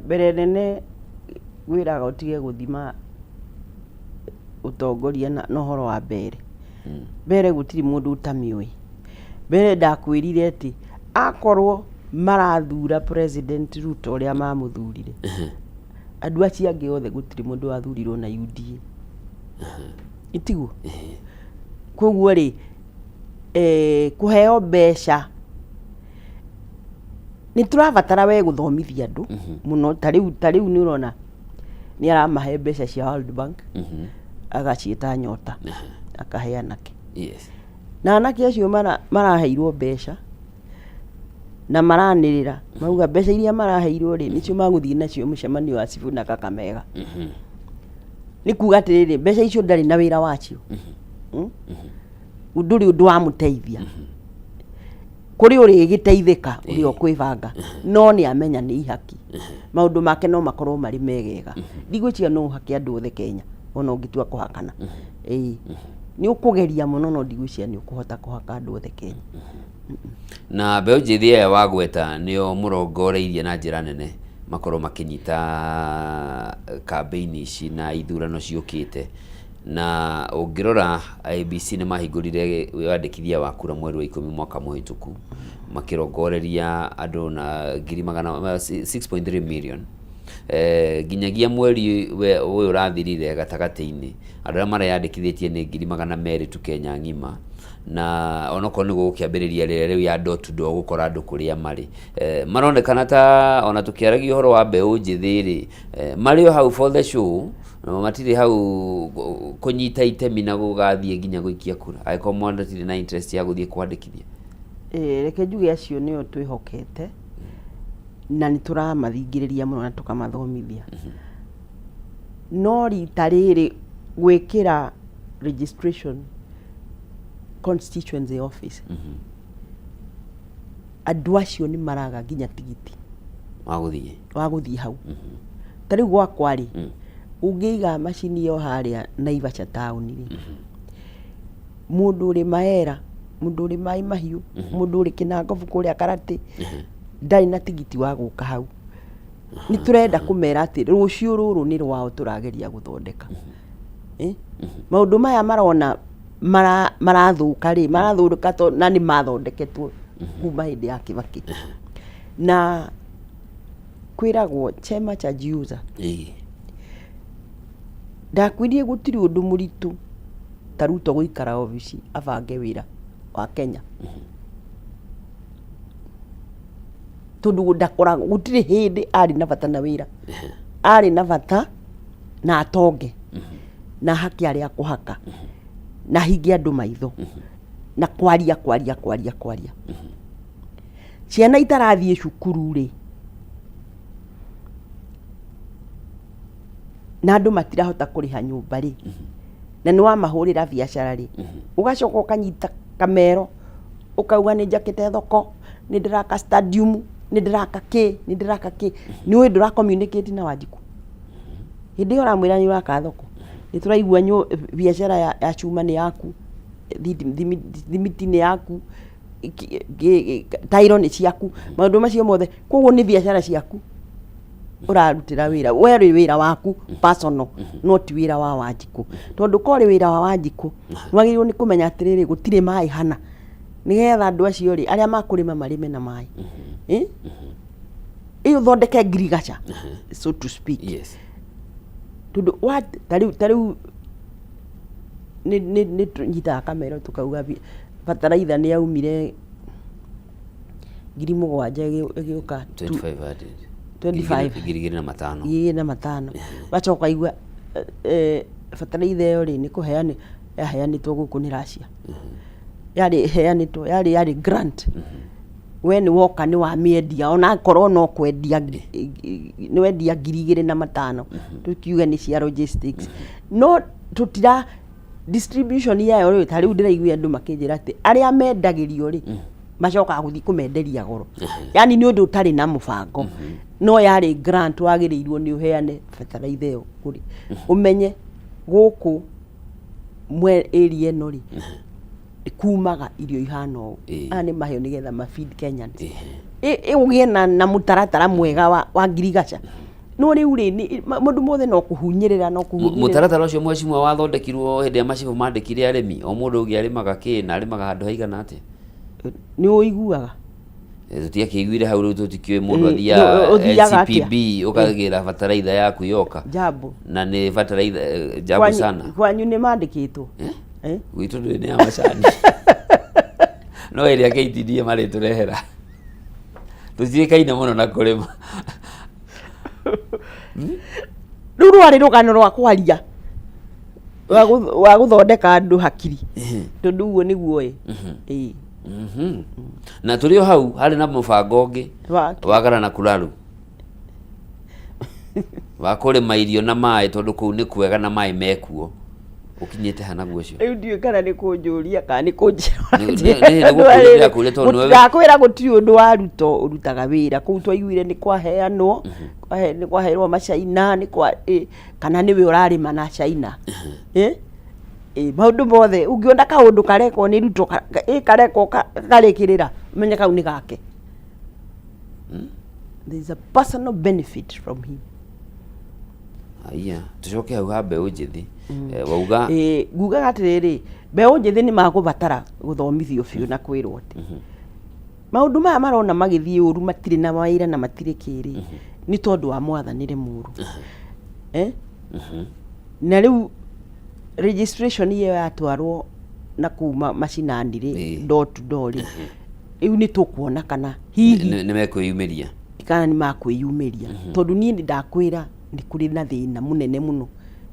Mbere nene ngwĩraga ũtige gũthima ũtongoria na ũhoro wa mbere. Mbere gũtirĩ mũndũ ũtamĩũĩ. Mbere ndakwĩrire atĩ akorwo marathura President Ruto ũrĩa mamũthurire, andũ acio angĩ othe gũtirĩ mũndũ wathurirwo na UDA. Tiguo? Koguo rĩ, kũheo mbeca nĩ tũrabatara we gũthomithia andũ mũno. Ta rĩu nĩ ũrona nĩ aramahe mbeca cia World Bank, agaciĩta nyota, akahe anake. Na anake acio maraheirwo mbeca na maranĩrĩra mauga mbeca iria maraheirwo rĩ, nĩcio magũthiĩ nacio mũcemanio wa Sifuna na Kakamega. Nĩ kuga atĩrĩrĩ, mbeca icio ndarĩ na wĩra wacio. Ndũrĩ ũndũ wamũteithia. Kũrĩ ũrĩgĩteithĩka ũrĩa ũkwĩbanga, no nĩ amenya nĩ ihaki. Maũndũ make no makorwo marĩ megega. Ndigwĩciria no ũhake andũ othe Kenya, ona ũngĩtua kũhakana. Ĩĩ. Nĩ ũkũgeria mũno no ndigwĩciria nĩ ũkũhota kũhaka andũ othe Kenya. Na mbeũ njĩthĩ aya wagweta nĩo mũrongoreirie na njĩra nene makorwo makĩnyita kambĩini ici na ithurano ciũkĩte. Na ũngĩrora IEBC nĩ mahingũrire wĩyandĩkithia wa kura mweri wa ikũmi mwaka mũhĩtũku, makĩrongoreria andũ na ngiri magana 6.3 million. Eh, nginyagia mweri we- ũyũ ũrathirire gatagatĩ-inĩ andũ arĩa mareyandĩkithĩtie nĩ 200,000 tu Kenya ng'ima na onokorwo nĩ gũgũkĩambĩrĩria rĩrĩa rĩu ya door to door gũkora andũ kũrĩa marĩ eh, maronekana ta ona tũkĩaragia ũhoro wa mbeũ njĩthĩ rĩ eh, marĩ o hau for the show na matirĩ hau kũnyita itemi na gũgathiĩ nginya gũikia kura angĩkorwo mwana atirĩ na interest ya gũthiĩ kwandĩkithia. Ĩĩ, reke njuge acio nĩo twĩhokete na nĩ tũramathingĩrĩria mũno na tũkamathomithia. No rita rĩrĩ gwĩkĩra registration constituency office andũ acio nĩ maraga nginya tigiti wa gũthiĩ wa gũthiĩ hau. Ta rĩu gwakwa rĩ, ũngĩiga macini ĩyo harĩa Naivasha taũni rĩ, mũndũ ũrĩ Maera, mũndũ ũrĩ Maĩ Mahiũ, mũndũ ũrĩ Kĩnangobu kũrĩa Karatĩ, ndarĩ na tigiti wa gũka hau. Nĩ tũrenda kũmera atĩ rũciũ rũrũ nĩ rwao tũrageria gũthondeka. Eh? Maũndũ maya marona marathũka rĩ, marathũka na nĩ mathondeketwo kuma hĩndĩ ya Kibaki. Na kwĩragwo chema cha jiuza. Ndakwĩrire gũtirĩ ũndũ mũritũ ta Ruto gũikara obici abange wĩra wa Kenya. Tondũ ndakoragwo, gũtirĩ hĩndĩ arĩ na bata na wĩra. Arĩ na bata na atonge na hake arĩa akũhaka na ahinge andũ maitho na kwaria kwaria kwaria kwaria. Ciana itarathiĩ cukuru rĩ, na andũ matirahota kũrĩha nyũmba rĩ, na nĩ wamahũrĩra biacara rĩ, ũgacoka ũkanyita kamero ũkauga nĩ njakĩte thoko, nĩ ndĩraka stadium, nĩ ndĩraka kĩ, nĩ ndĩraka kĩ, nĩ ũĩ ndũra communicate na Wanjikũ. Hĩndĩ ĩyo ũramwĩra nĩ ũraka thoko, nĩ tũraigua biacara ya cuma nĩ yaku, thimiti nĩ yaku, tairo nĩ ciaku, maũndũ macio mothe, koguo nĩ biacara ciaku ũrarutĩra wĩra, we ũrĩ wĩra waku personal, no ti wĩra wa Wanjikũ. Tondũ korwo ũrĩ wĩra wa Wanjikũ, wagĩrĩirwo nĩ kũmenya atĩrĩrĩ, gũtirĩ maĩ hana, nĩgetha andũ acio rĩ, arĩa makũrĩma marĩme na maĩ. Ĩ ũthondeke ngirigaca, so to speak. Tondũ ta rĩu nĩ tũnyitaga kamero tũkauga bataraitha nĩ yaumire 7,000 ĩgĩũka 2500. 25. 2500. 2500. Wacoka ũkaigua bataraitha ĩyo rĩ, nĩ kũheanwo yaheanĩtwo gũkũ nĩ Russia. Yarĩ ĩheanĩtwo, yarĩ grant. We nĩ woka nĩ wamĩendia ona akorwo no kwendia nĩ wendia 2500, tũkiuge nĩ cia logistics. No tũtira distribution yayo rĩ, ta rĩu ndĩraigua andũ makĩnjĩra atĩ arĩa mendagĩrio rĩ, macokaga gũthiĩ kũmenderia goro. Yani nĩ ũndũ ũtarĩ na mũbango. No yarĩ grant wagĩrĩirwo nĩ ũheane bataraitha ĩyo kũrĩ. Ũmenye gũkũ area ĩno rĩ, kumaga irio ihana ũũ. Aya nĩ maheo nĩgetha ma feed Kenyans. Ũgĩe na mũtaratara mwega wa ngirigaca. No rĩu rĩ, maũndũ mothe no kũhunyĩrĩra, no kũhunyĩrĩra. Mũtaratara ũcio mheshimiwa wathondekirwo hĩndĩ ĩrĩa macibũ mandĩkire arĩmi, o mũndũ ũngĩ arĩmaga kĩ na arĩmaga handũ haigana atĩa? Nĩ ũiguaga? Tũtiakĩiguire hau rĩu tũtikĩũĩ mũndũ athiaga Ũthiaga atĩa? NCPB ũkagĩra bataraitha yaku yoka. Jambo. Na nĩ bataraitha jambo sana. Kwanyu nĩ mandĩkĩtwo? Gwitũ ndũĩ nĩ ya macani. No ĩrĩa KTDA marĩtũrehera. Tũtiĩkaine mũno na kũrĩma. Rĩu rwarĩ rũgano rwa kwaria wa gũthondeka andũ hakiri. Tondũ ũguo nĩguo ĩ. Ĩĩ. Na tũrĩ o hau harĩ na mũbango ũngĩ wa Garana Kuraru wa kũrĩma irio na maĩ tondũ kũu nĩ kwega na maĩ mekuo. Ũkinyĩte ha naguo ũcio? Rĩu ndiũĩ kana nĩ kũnjũria kana nĩ kũnjĩra. Nĩ gũkũria ndĩrakũria tondũ nĩwe Ndakwĩra gũtirĩ ũndũ wa Ruto ũrutaga wĩra. Kũu twaiguire nĩ kwaheanwo, nĩ kwaheirwo macaina, nĩ kwa kana nĩwe ũrarĩma na China. Maũndũ mothe ũngĩona kaũndũ karekwo nĩ Ruto karekwo karĩkĩrĩra, ũmenye kau nĩ gake. There is a personal benefit from him. Haiya, tucoke hau ha mbeũ njĩthĩ. Wauga Ngugaga atĩrĩrĩ, mbeũ njĩthĩ nĩ magũbatara gũthomithio biũ na kwĩrwo atĩ maũndũ maya marona magĩthiĩ ũru matirĩ na mawĩra na matirĩ kĩrĩ, Nĩ tondũ wa mwathanĩre mũru. Eh? Na rĩu registration ĩyo yatwarwo na kũu macinani rĩ, door to door rĩ, rĩu nĩ tũkuona kana hihi Nĩ mekwĩyumĩria. Kana nĩ makwĩyumĩria, tondũ niĩ nĩ ndakwĩra nĩ kũrĩ na thĩna mũnene mũno,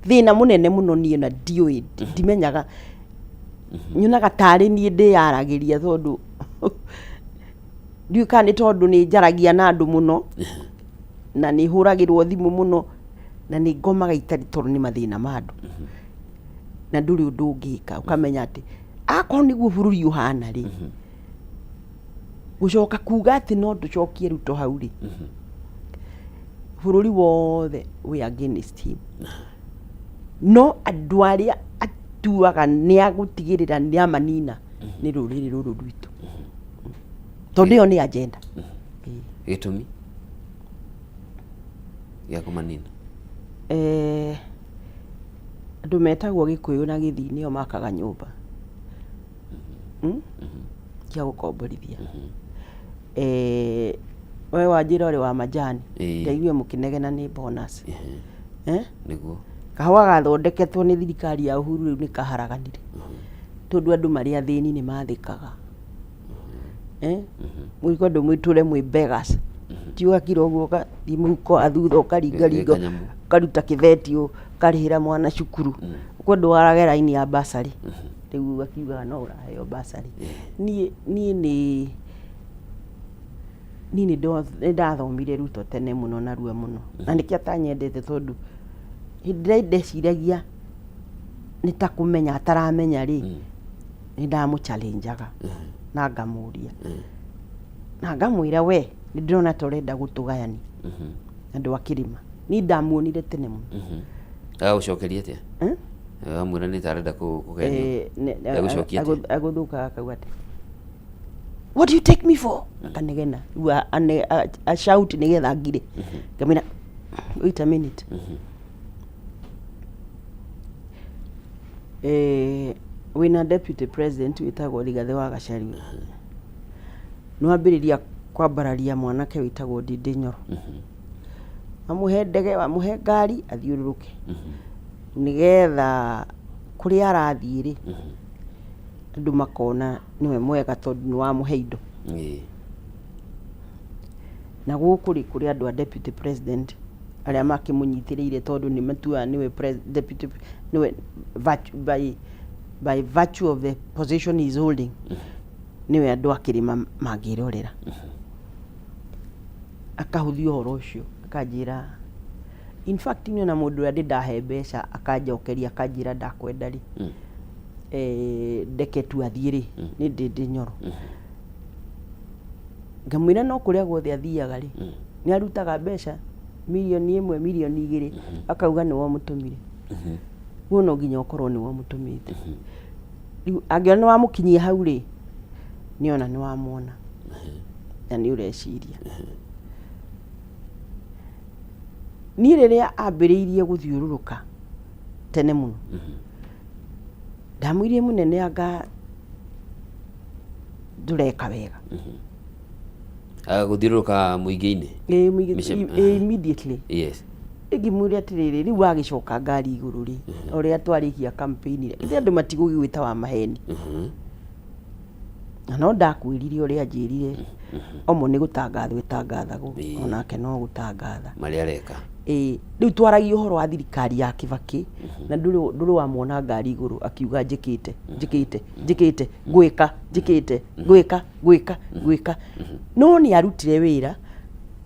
thĩna mũnene mũno. Niĩ na ndiũĩ, ndimenyaga, nyonaga tarĩ niĩ ndĩyaragĩria, tondũ ndiũĩ kana nĩ tondũ nĩ njaragia na andũ mũno na nĩ hũragĩrwo thimũ mũno na nĩ ngomaga itarĩ, tondũ nĩ mathĩna ma andũ na ndũrĩ ũndũ ũngĩka. Ũkamenya atĩ akorwo nĩguo bũrũri ũhana rĩ, gũcoka kuga atĩ no tũcokie Ruto hau rĩ, bũrũri wothe wĩ against him. No andũ arĩa atuaga nĩ agũtigĩrĩra nĩ amanina nĩ rũrĩrĩ rũrũ rwitũ, tondũ ĩyo nĩ agenda. Gĩtũmi gĩa kũmanina? Andũ metagwo Gĩkũyũ na Gĩthii nĩo makaga nyũmba cia gũkomborithia. We wanjĩra ũrĩ wa majani. Ndaiguire mũkĩnegena nĩ bonus. Eh? Nĩguo. Kahũa gathondeketwo nĩ thirikari ya Uhuru rĩu nĩ kaharaganire, tondũ andũ marĩ athĩni nĩ mathĩkaga. Eh? Mũriko andũ mwĩtũre mwĩ beggars. Ti ũgakira ũguo ũgathiĩ mũhuko wa thutha ũkaringaringa Kanyamũ. Ũkaruta kĩtheti ũkarĩhĩra mwana cukuru. Kwendwo warage raini ya bursary. Rĩu akiugaga no ũraheo bursary. Niĩ nĩ niĩ nĩ ndathomire Ruto tene mũno narua mũno, na nĩkĩo atanyendete, tondũ hĩndĩ ĩrĩa ndeciragia nĩ ta kũmenya ataramenya rĩ, nĩ ndamũ challenge aga na ngamũria na ngamwĩra, "We nĩ ndĩrona ta ũrenda gũtũgayania andũ a kĩrĩma." Niĩ ndamuonire tene mũno. Agagũcokeria atĩa? Eh? Amwĩra nĩ ta arenda kũgenio. Eh, Egũcokia atĩa? Agũthũkaga akauga atĩ, "What do you take me for?" Akanegena rĩu a shout nĩgetha ngire. Ngamwĩra, "Wait a minute." Wĩna deputy president wĩtagwo Rigathĩ wa Gachagua, nĩwambĩrĩria kwambararia mwanake wĩtagwo Ndindi Nyoro, wamũhe ndege, wamũhe ngari athiũrũrũke, nĩgetha kũrĩa arathiĩ rĩ, andũ makona nĩwe mwega tondũ nĩwamũhe indo. Na gũkũ rĩ, kũrĩ andũ a deputy president arĩa makĩmũnyitĩrĩire, tondũ nĩ matuaga nĩwe deputy, nĩwe by virtue of the position he is holding, nĩwe andũ a kĩrĩma mangĩrorera. Akahũthia ũhoro ũcio, akanjĩra, in fact niĩ ona mũndũ ũrĩa ndĩ ndahe mbeca akanjokeria akanjĩra ndakwenda rĩ, ndeke tu athiĩ rĩ, nĩ Ndindi Nyoro. Ngamwĩra no kũrĩa guothe athiaga rĩ, nĩ arutaga mbeca mirioni 1, mirioni 2, akauga nĩwe ũmũtũmire. Guo no nginya ũkorwo nĩwe ũmũtũmĩte. Rĩu angĩona nĩ wamũkinyia hau rĩ, nĩona nĩ wamwona na nĩ ũreciria. Niĩ rĩrĩa ambĩrĩirie gũthiũrũrũka tene mũno, ndamwĩrire, "Mũnene, anga ndũreka wega." Gũthiũrũrũka mũingĩ-inĩ? Ĩĩ, immediately. Ngĩmwĩra atĩrĩrĩ, rĩu wagĩcoka ngari igũrũ rĩ, ũrĩa twarĩkia campaign rĩ, ithe andũ matigũgĩgwĩta wa maheni? Na no ndakwĩrire ũrĩa njĩrire omo nĩ gũtangathwo ĩtangathagwo, onake no gũtangatha marĩa areka. Ĩĩ, rĩu twaragia ũhoro wa thirikari ya Kibaki na ndũrĩ wamwona ngari igũrũ akiuga njĩkĩte, njĩkĩte, njĩkĩte, ngwĩka, njĩkĩte, ngwĩka, ngwĩka, ngwĩka. No nĩ arutire wĩra,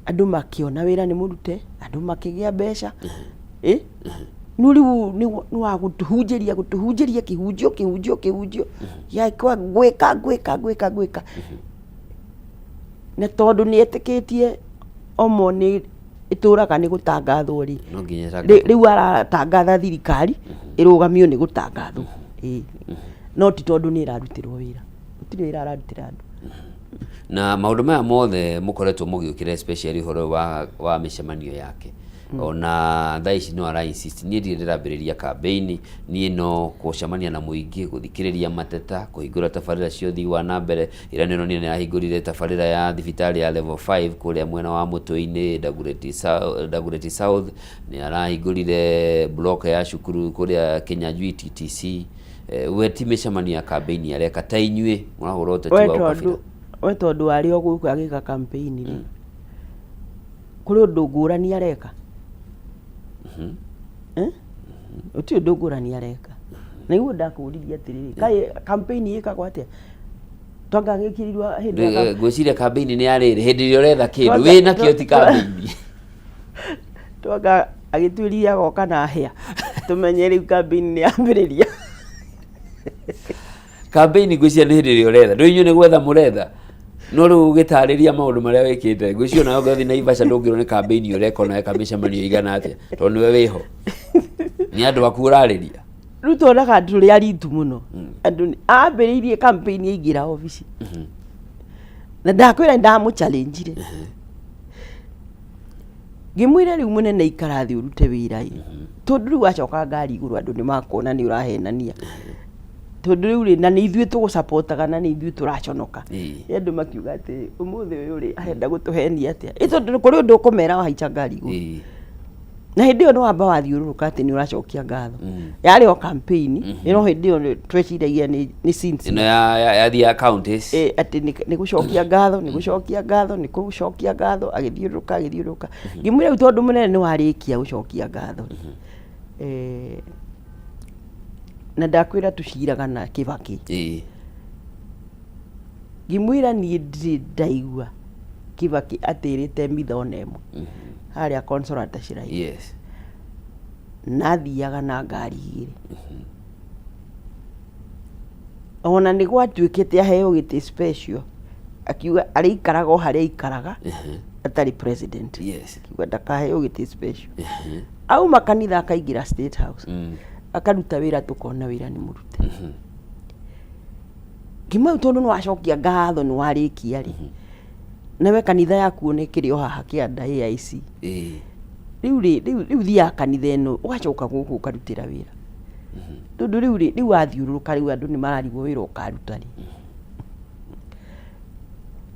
andũ makĩona wĩra nĩ mũrute, andũ makĩgĩa mbeca. Ĩ no rĩu nĩ wa gũtũhunjĩria, gũtũhunjĩria kĩhunjio, kĩhunjio, kĩhunjio gĩa ngwĩka, ngwĩka, ngwĩka, ngwĩka. Na tondũ nĩ etĩkĩtie omo nĩ ĩtũraga nĩ gũtangathwo rĩ, No nginya rĩu aratangatha thirikari ĩrũgamio nĩ gũtangathwo. Ĩĩ. No ti tondũ nĩ ĩrarutĩrwo wĩra, gũtirĩ wĩra ararutĩra andũ. Na maũndũ maya mothe mũkoretwo mũgĩũkĩra, especially ũhoro wa mĩcemanio yake. Ona thaa ici no ara insist, niĩ ndirĩ ndĩrambĩrĩria campaign, niĩ no gũcemania na mũingĩ, gũthikĩrĩria mateta, kũhingũra tabarĩra cia ũthii wa na mbere. Ira nĩ ũronire nĩ arahingũrire tabarĩra ya thibitarĩ ya level 5 kũrĩa mwena wa Mũtũ-inĩ, Dagoretti South, nĩ arahingũrire block ya cukuru kũrĩa Kinyanjui TTC. We ti mĩcemanio ya campaign areka ta inyuĩ mũrahũra ũteti We wa ũkabira. Tondũ we tondũ arĩ o gũkũ agĩka campaign rĩ, kũrĩ ũndũ ngũrani areka? Eh? Gũtirĩ ũndũ ngũrani areka. Nĩguo ndakũririe atĩrĩrĩ, kaĩ campaign ĩkagwo atĩa? Twanga agĩkĩrirwo hĩndĩ ya Ngwĩciria campaign nĩ ya rĩrĩ, hĩndĩ ĩrĩa ũretha kĩndũ Twanga- wĩ nakĩo ti campaign. Twanga agĩtuĩria agoka na hĩa tũmenye rĩu campaign nĩ yambĩrĩria. Campaign ngwĩciria nĩ hĩndĩ ĩrĩa ũretha, rĩu inyuĩ nĩ gwetha mũretha, no rĩu ũgĩtarĩria maũndũ marĩa wĩkĩte, ngwĩciria onawe ũngĩthiĩ Naivasha ndũngĩrwo nĩ campaign ũreka ona weka mĩcemanio ĩigana atĩa, tondũ nĩwe wĩho, nĩ andũ aku ũrarĩria. Rĩu tuonaga andũ tũrĩ aritu mũno. Andũ ambĩrĩirie campaign aingĩra obici, na ndakwĩra nĩ ndamũ-challenge-ire, ngĩmwĩra rĩu mũnene ikara thĩ ũrute wĩra ĩ, tondũ rĩu wacoka ngari igũrũ andũ nĩ makuona nĩ ũrahenania, tondũ rĩu rĩ, na nĩ ithuĩ tũgũcapotaga na nĩ ithuĩ tũraconoka. Nĩ andũ makiuga atĩ ũmũthĩ ũyũ rĩ, arenda gũtũhenia atĩa? Ĩ tondũ kũrĩ ũndũ ũkũmera wahaica ngari igũrũ, na hĩndĩ ĩyo nĩ wamba wathiũrũrũka atĩ nĩ ũracokia ngatho. Yarĩ o campaign, no hĩndĩ ĩyo tweciragia nĩ sincere. Ĩno ya thiaga counties. Ĩ, atĩ nĩ gũcokia ngatho, nĩ gũcokia ngatho, nĩ gũcokia ngatho, agĩthiũrũrũka, agĩthiũrũrũka. Ngĩmwĩra rĩu tondũ mũnene nĩ warĩkia gũcokia ngatho, na ndakwĩra tũciraga na Kĩbakĩ. Ngĩmwĩra niĩ ndirĩ ndaigua Kĩbakĩ atĩrĩte mitha ona ĩmwe harĩa Consolata Shrine. Na athiaga na ngari igĩrĩ. Ona nĩ gwatuĩkĩte aheo gĩtĩ special, akiuga arĩikaraga o harĩa aikaraga atarĩ president. Akiuga ndakaheo gĩtĩ special. Auma kanitha akaingĩra State House. Akaruta wĩra, tũkona wĩra nĩ mũrute. Ngĩmwĩra rĩu tondũ nĩ wacokia ngatho nĩ warĩkia rĩ, nawe kanitha yaku ona ĩkĩrĩ o haha kĩanda AIC. Rĩu rĩ, rĩu thiaga kanitha ĩno ũgacoka gũkũ ũkarutĩra wĩra. Tondũ rĩu rĩ, rĩu wathiũrũrũka rĩu andũ nĩ mararigwo wĩra ũkaruta rĩ.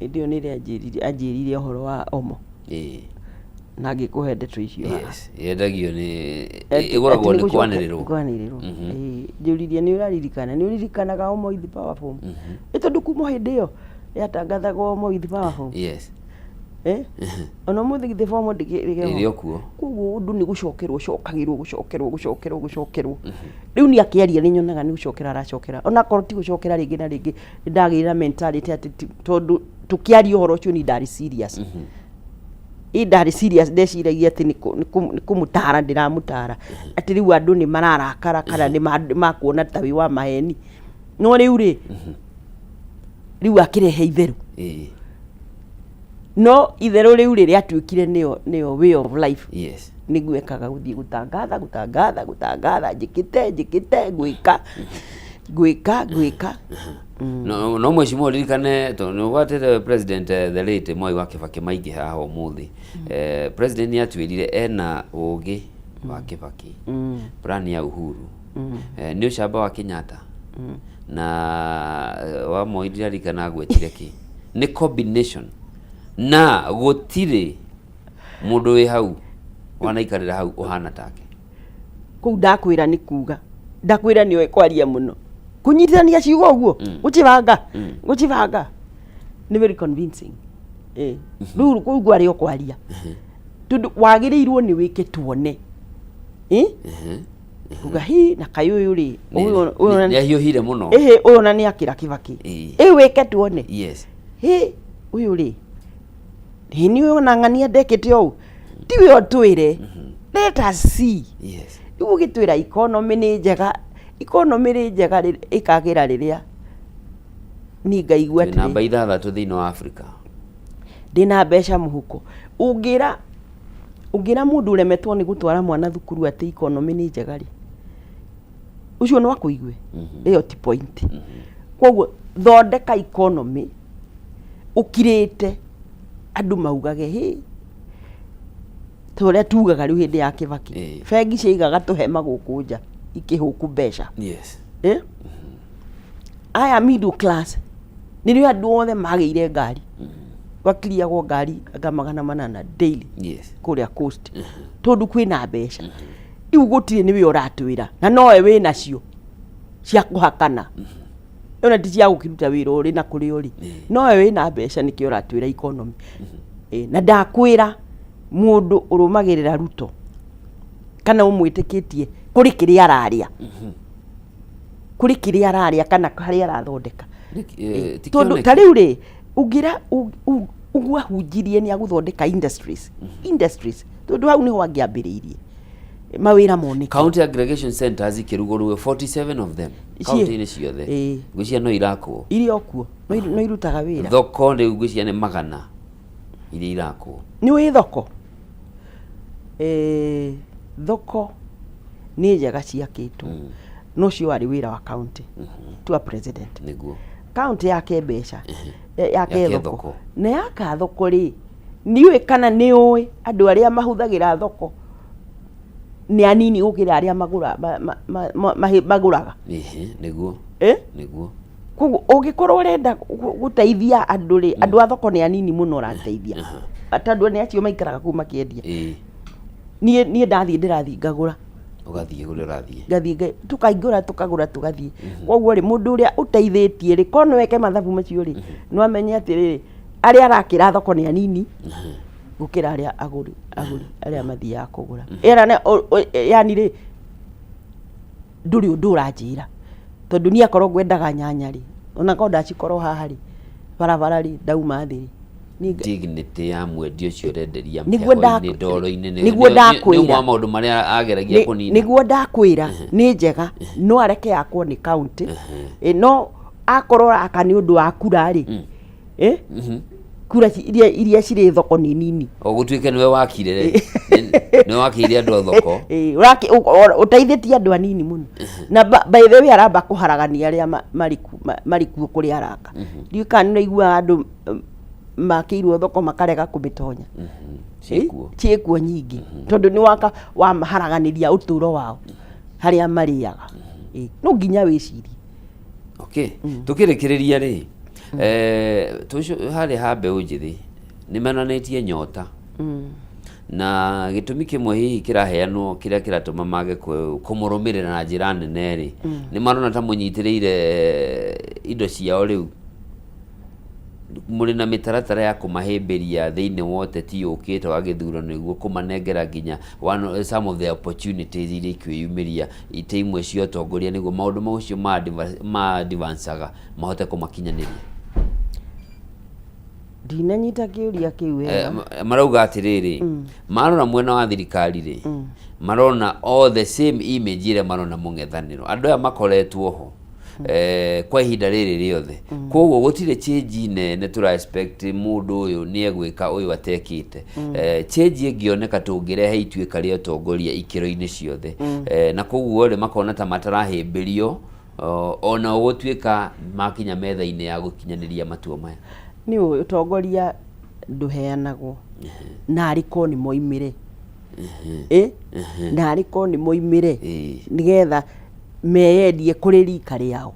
Hĩndĩ ĩyo nĩrĩo anjĩrire ũhoro wa Omo. Na ngĩkũhe ndeto icio haha. Yes, yendagio nĩ ĩgũragwo Atĩ nĩ kwanĩrĩrwo. Kwanĩrĩrwo. Ĩĩ, njũririe nĩ ũraririkana, nĩ ũririkanaga Omo with power form? Ĩ tondũ kuma hĩndĩ ĩyo yatangathagwo Omo with power form. Eh? Ona ũmũthĩ githĩ form ndĩkĩrĩ ho? Ĩrĩ o kuo. Koguo ũndũ nĩ gũcokerwo ũcokagĩrwo, gũcokerwo, gũcokerwo, gũcokerwo. Rĩu niĩ akĩaria nĩ nyonaga nĩ gũcokera aracokera. Ona akorwo ti gũcokera rĩngĩ na rĩngĩ, nĩ ndagĩire na mentality atĩ tondũ tũkĩaria ũhoro ũcio niĩ ndarĩ serious. Ĩ ndarĩ serious, ndeciragia atĩ nĩ kũmũtara ndĩramũtara. Atĩ rĩu andũ nĩ mararakara kana nĩ makuona ta wĩ wa maheni. No rĩu rĩ, rĩu akĩrehe itherũ. No itherũ rĩu rĩ, rĩatuĩkire nĩyo way of life. Nĩguo ekaga gũthiĩ gũtangatha, gũtangatha, gũtangatha, njĩkĩte, njĩkĩte, ngwĩka, ngwĩka, ngwĩka. No mheshimiwa ũririkane tondũ nĩ ũgwatĩte president, the late Mwai wa Kibaki maingĩ haha ũmũthĩ. President nĩ atwĩrire ena ũgĩ wa Kibaki, plan ya Uhuru, nĩ ũcamba wa Kenyatta na wa Moi, ndiririkana agwetire kĩ, nĩ combination na gũtirĩ mũndũ wĩ hau wanaikarĩra hau ũhana take. Kũu ndakwĩra nĩ kuga, ndakwĩra nĩoĩ kwaria mũno, kũnyitithania ciugo ũguo, gũcibanga, gũcibanga nĩ very convincing. Rĩu kũu arĩ o kwaria, tondũ wagĩrĩirwo nĩ wĩke tuone. Uga hi na kaĩ ũyũ rĩ, ũyũ Nĩ ahiũhire mũno. Ĩhĩ, ũyũ ona nĩ akĩra Kibaki. Ĩ wĩke tuone. Hĩ ũyũ rĩ, hĩ nĩ ũyũ ona ng'ania ndekĩte ũũ, tiwe ũtwĩre, let us see. Rĩu ũgĩtwĩra economy nĩ njega, economy nĩ njega ĩkagĩra rĩrĩa niĩ ngaigua Twĩ namba atĩrĩ 6 thĩinĩ wa Africa. Ndĩna mbeca mũhuko. Ũngĩra mũndũ ũremetwo nĩ gũtwara mwana thukuru atĩ economy nĩ njega rĩ, ũcio no akũigue? Ĩyo ti point. Koguo thondeka economy ũkirĩte andũ maugage hĩ. Ta ũrĩa tugaga rĩu hĩndĩ ya Kĩbakĩ, bengi ciaigaga tũhema gũkũ nja ikĩhũku mbeca. Eh? Aya middle class nĩrĩo andũ othe magĩire ngari, gwakiriagwo ngari anga 800 daily kũrĩa coast, tondũ kwĩna mbeca. Rĩu gũtirĩ, nĩwe ũratwĩra na nowe wĩ nacio cia kũhakana, ona ti cia gũkĩruta wĩra ũrĩ na kũrĩa ũrĩ, nowe wĩna mbeca, nĩkĩo ũratwĩra economy. Ĩ, na ndakwĩra mũndũ ũrũmagĩrĩra Ruto kana ũmwĩtĩkĩtie kũrĩ kĩrĩa ararĩa, kũrĩ kĩrĩa ararĩa kana harĩa arathondeka. Ti tondũ kĩoneki. Ta rĩu rĩ, ũngĩra ũguo ahunjirie nĩ agũthondeka industries, industries, tondũ hau nĩho angĩambĩrĩirie mawĩra moneke. County aggregation centers ikĩrugũrwo, 47 of them, kaunti-inĩ ciothe. Ngwĩciria no irakwo. Irĩ o kuo, no irutaga wĩra. Thoko rĩu ngwĩciria nĩ magana iria irakwo. Nĩ wĩ thoko. Thoko nĩ njega ciakĩtwo, no ũcio warĩ wĩra wa county, ti wa president. County yake mbeca, yake Yake thoko. Thoko. Na yaka thoko rĩ, ndiũĩ kana nĩ ũĩ andũ arĩa mahũthagĩra thoko nĩ anini gũkĩra arĩa magũraga. Ĩhĩ, nĩguo. Eh? Nĩguo. Koguo ũngĩkorwo ũrenda gũteithia andũ rĩ, andũ a thoko nĩ anini mũno ũrateithia, tondũ nĩ acio maikaraga kũu makĩendia. Niĩ ndathiĩ, ndĩrathiĩ ngagũra. Ũgathiĩ kũrĩa ũrathiĩ. Ngathiĩ tũkaingũra, tũkagũra, tũgathiĩ. Koguo rĩ, mũndũ ũrĩa ũteithĩtie rĩ, korwo no eke mathabu macio rĩ, no amenye atĩrĩrĩ, arĩa arakĩra thoko nĩ anini gũkĩra arĩa agũri arĩa mathiaga kũgũra. Ĩra yani rĩ, ndũrĩ ũndũ ũranjĩra, tondũ niĩ akorwo ngwendaga nyanya rĩ, ona korwo ndacikorwo haha rĩ, barabara rĩ, ndauma thĩ rĩ, niĩ Dignity ya mwendia ũcio ũrenderia Nĩguo heho-inĩ, ndoro-inĩ nĩguo nĩ ndakwĩra. ũmwe wa maũndũ marĩa ageragia kũnina. Nĩguo ndakwĩra nĩ njega, no areke yakwo nĩ county. Ĩ, no akorwo aka nĩ ũndũ wa kura rĩ, ĩ, kura iria cirĩ thoko nĩ nini. O gũtuĩke nĩwe wakire rĩ, nĩwe wakĩire andũ a thoko. Ĩ, ũteithĩtie andũ anini mũno, na by the way aramba kũharagania arĩa marĩ kuo kũrĩa araka. Ndiũĩ kana nĩ ũraiguaga andũ makĩirwo thoko makarega kũmĩtonya. Ciĩkuo. Ciĩkuo nyingĩ, tondũ nĩ waka wamaharaganĩria ũtũro wao harĩa marĩaga. Ĩ, no nginya wĩcirie. Okay, tukĩrĩkĩrĩria rĩ, harĩa ha mbeũ njĩthĩ nĩ monanĩtie nyota, na gĩtũmi kĩmwe hihi kĩraheanwo kĩrĩa kĩratũma mage kũmũrũmĩrĩra na njĩra nene rĩ, nĩ marona ta mũnyitĩrĩire indo ciao. Rĩu mũrĩ na mĩtaratara ya kũmahĩmbĩria thĩinĩ wa ũteti ũkĩte wa gĩthurano nĩguo kũmanengera nginya some of the opportunities iria ikwĩyumĩria, itĩ imwe cia ũtongoria, nĩguo maũndũ macio ma advancaga mahote kũmakinyanĩria? Ndinanyita kĩũria kĩu wega. Marauga atĩrĩrĩ, marora mwena wa thirikari rĩ, marona all the same image ĩrĩa marona mũng'ethanĩro, andũ aya makoretwo ho kwa ihinda rĩrĩ rĩothe, koguo gũtirĩ change nene tũra expect mũndũ ũyũ nĩ egwĩka ũyũ atekĩte. Change ĩngĩoneka tũngĩrehe ituĩka rĩa ũtongoria ikĩro-inĩ ciothe. Na koguo rĩ, makona ta matarahĩmbĩrio ona gũtuĩka makinya metha-inĩ ya gũkinyanĩria matua maya. Nĩ ũĩ ũtongoria ndũheanagwo, na arĩ korwo nĩ moimĩre, ĩ, na arĩ korwo nĩ moimĩre nĩgetha meyendie kũrĩ rika rĩao,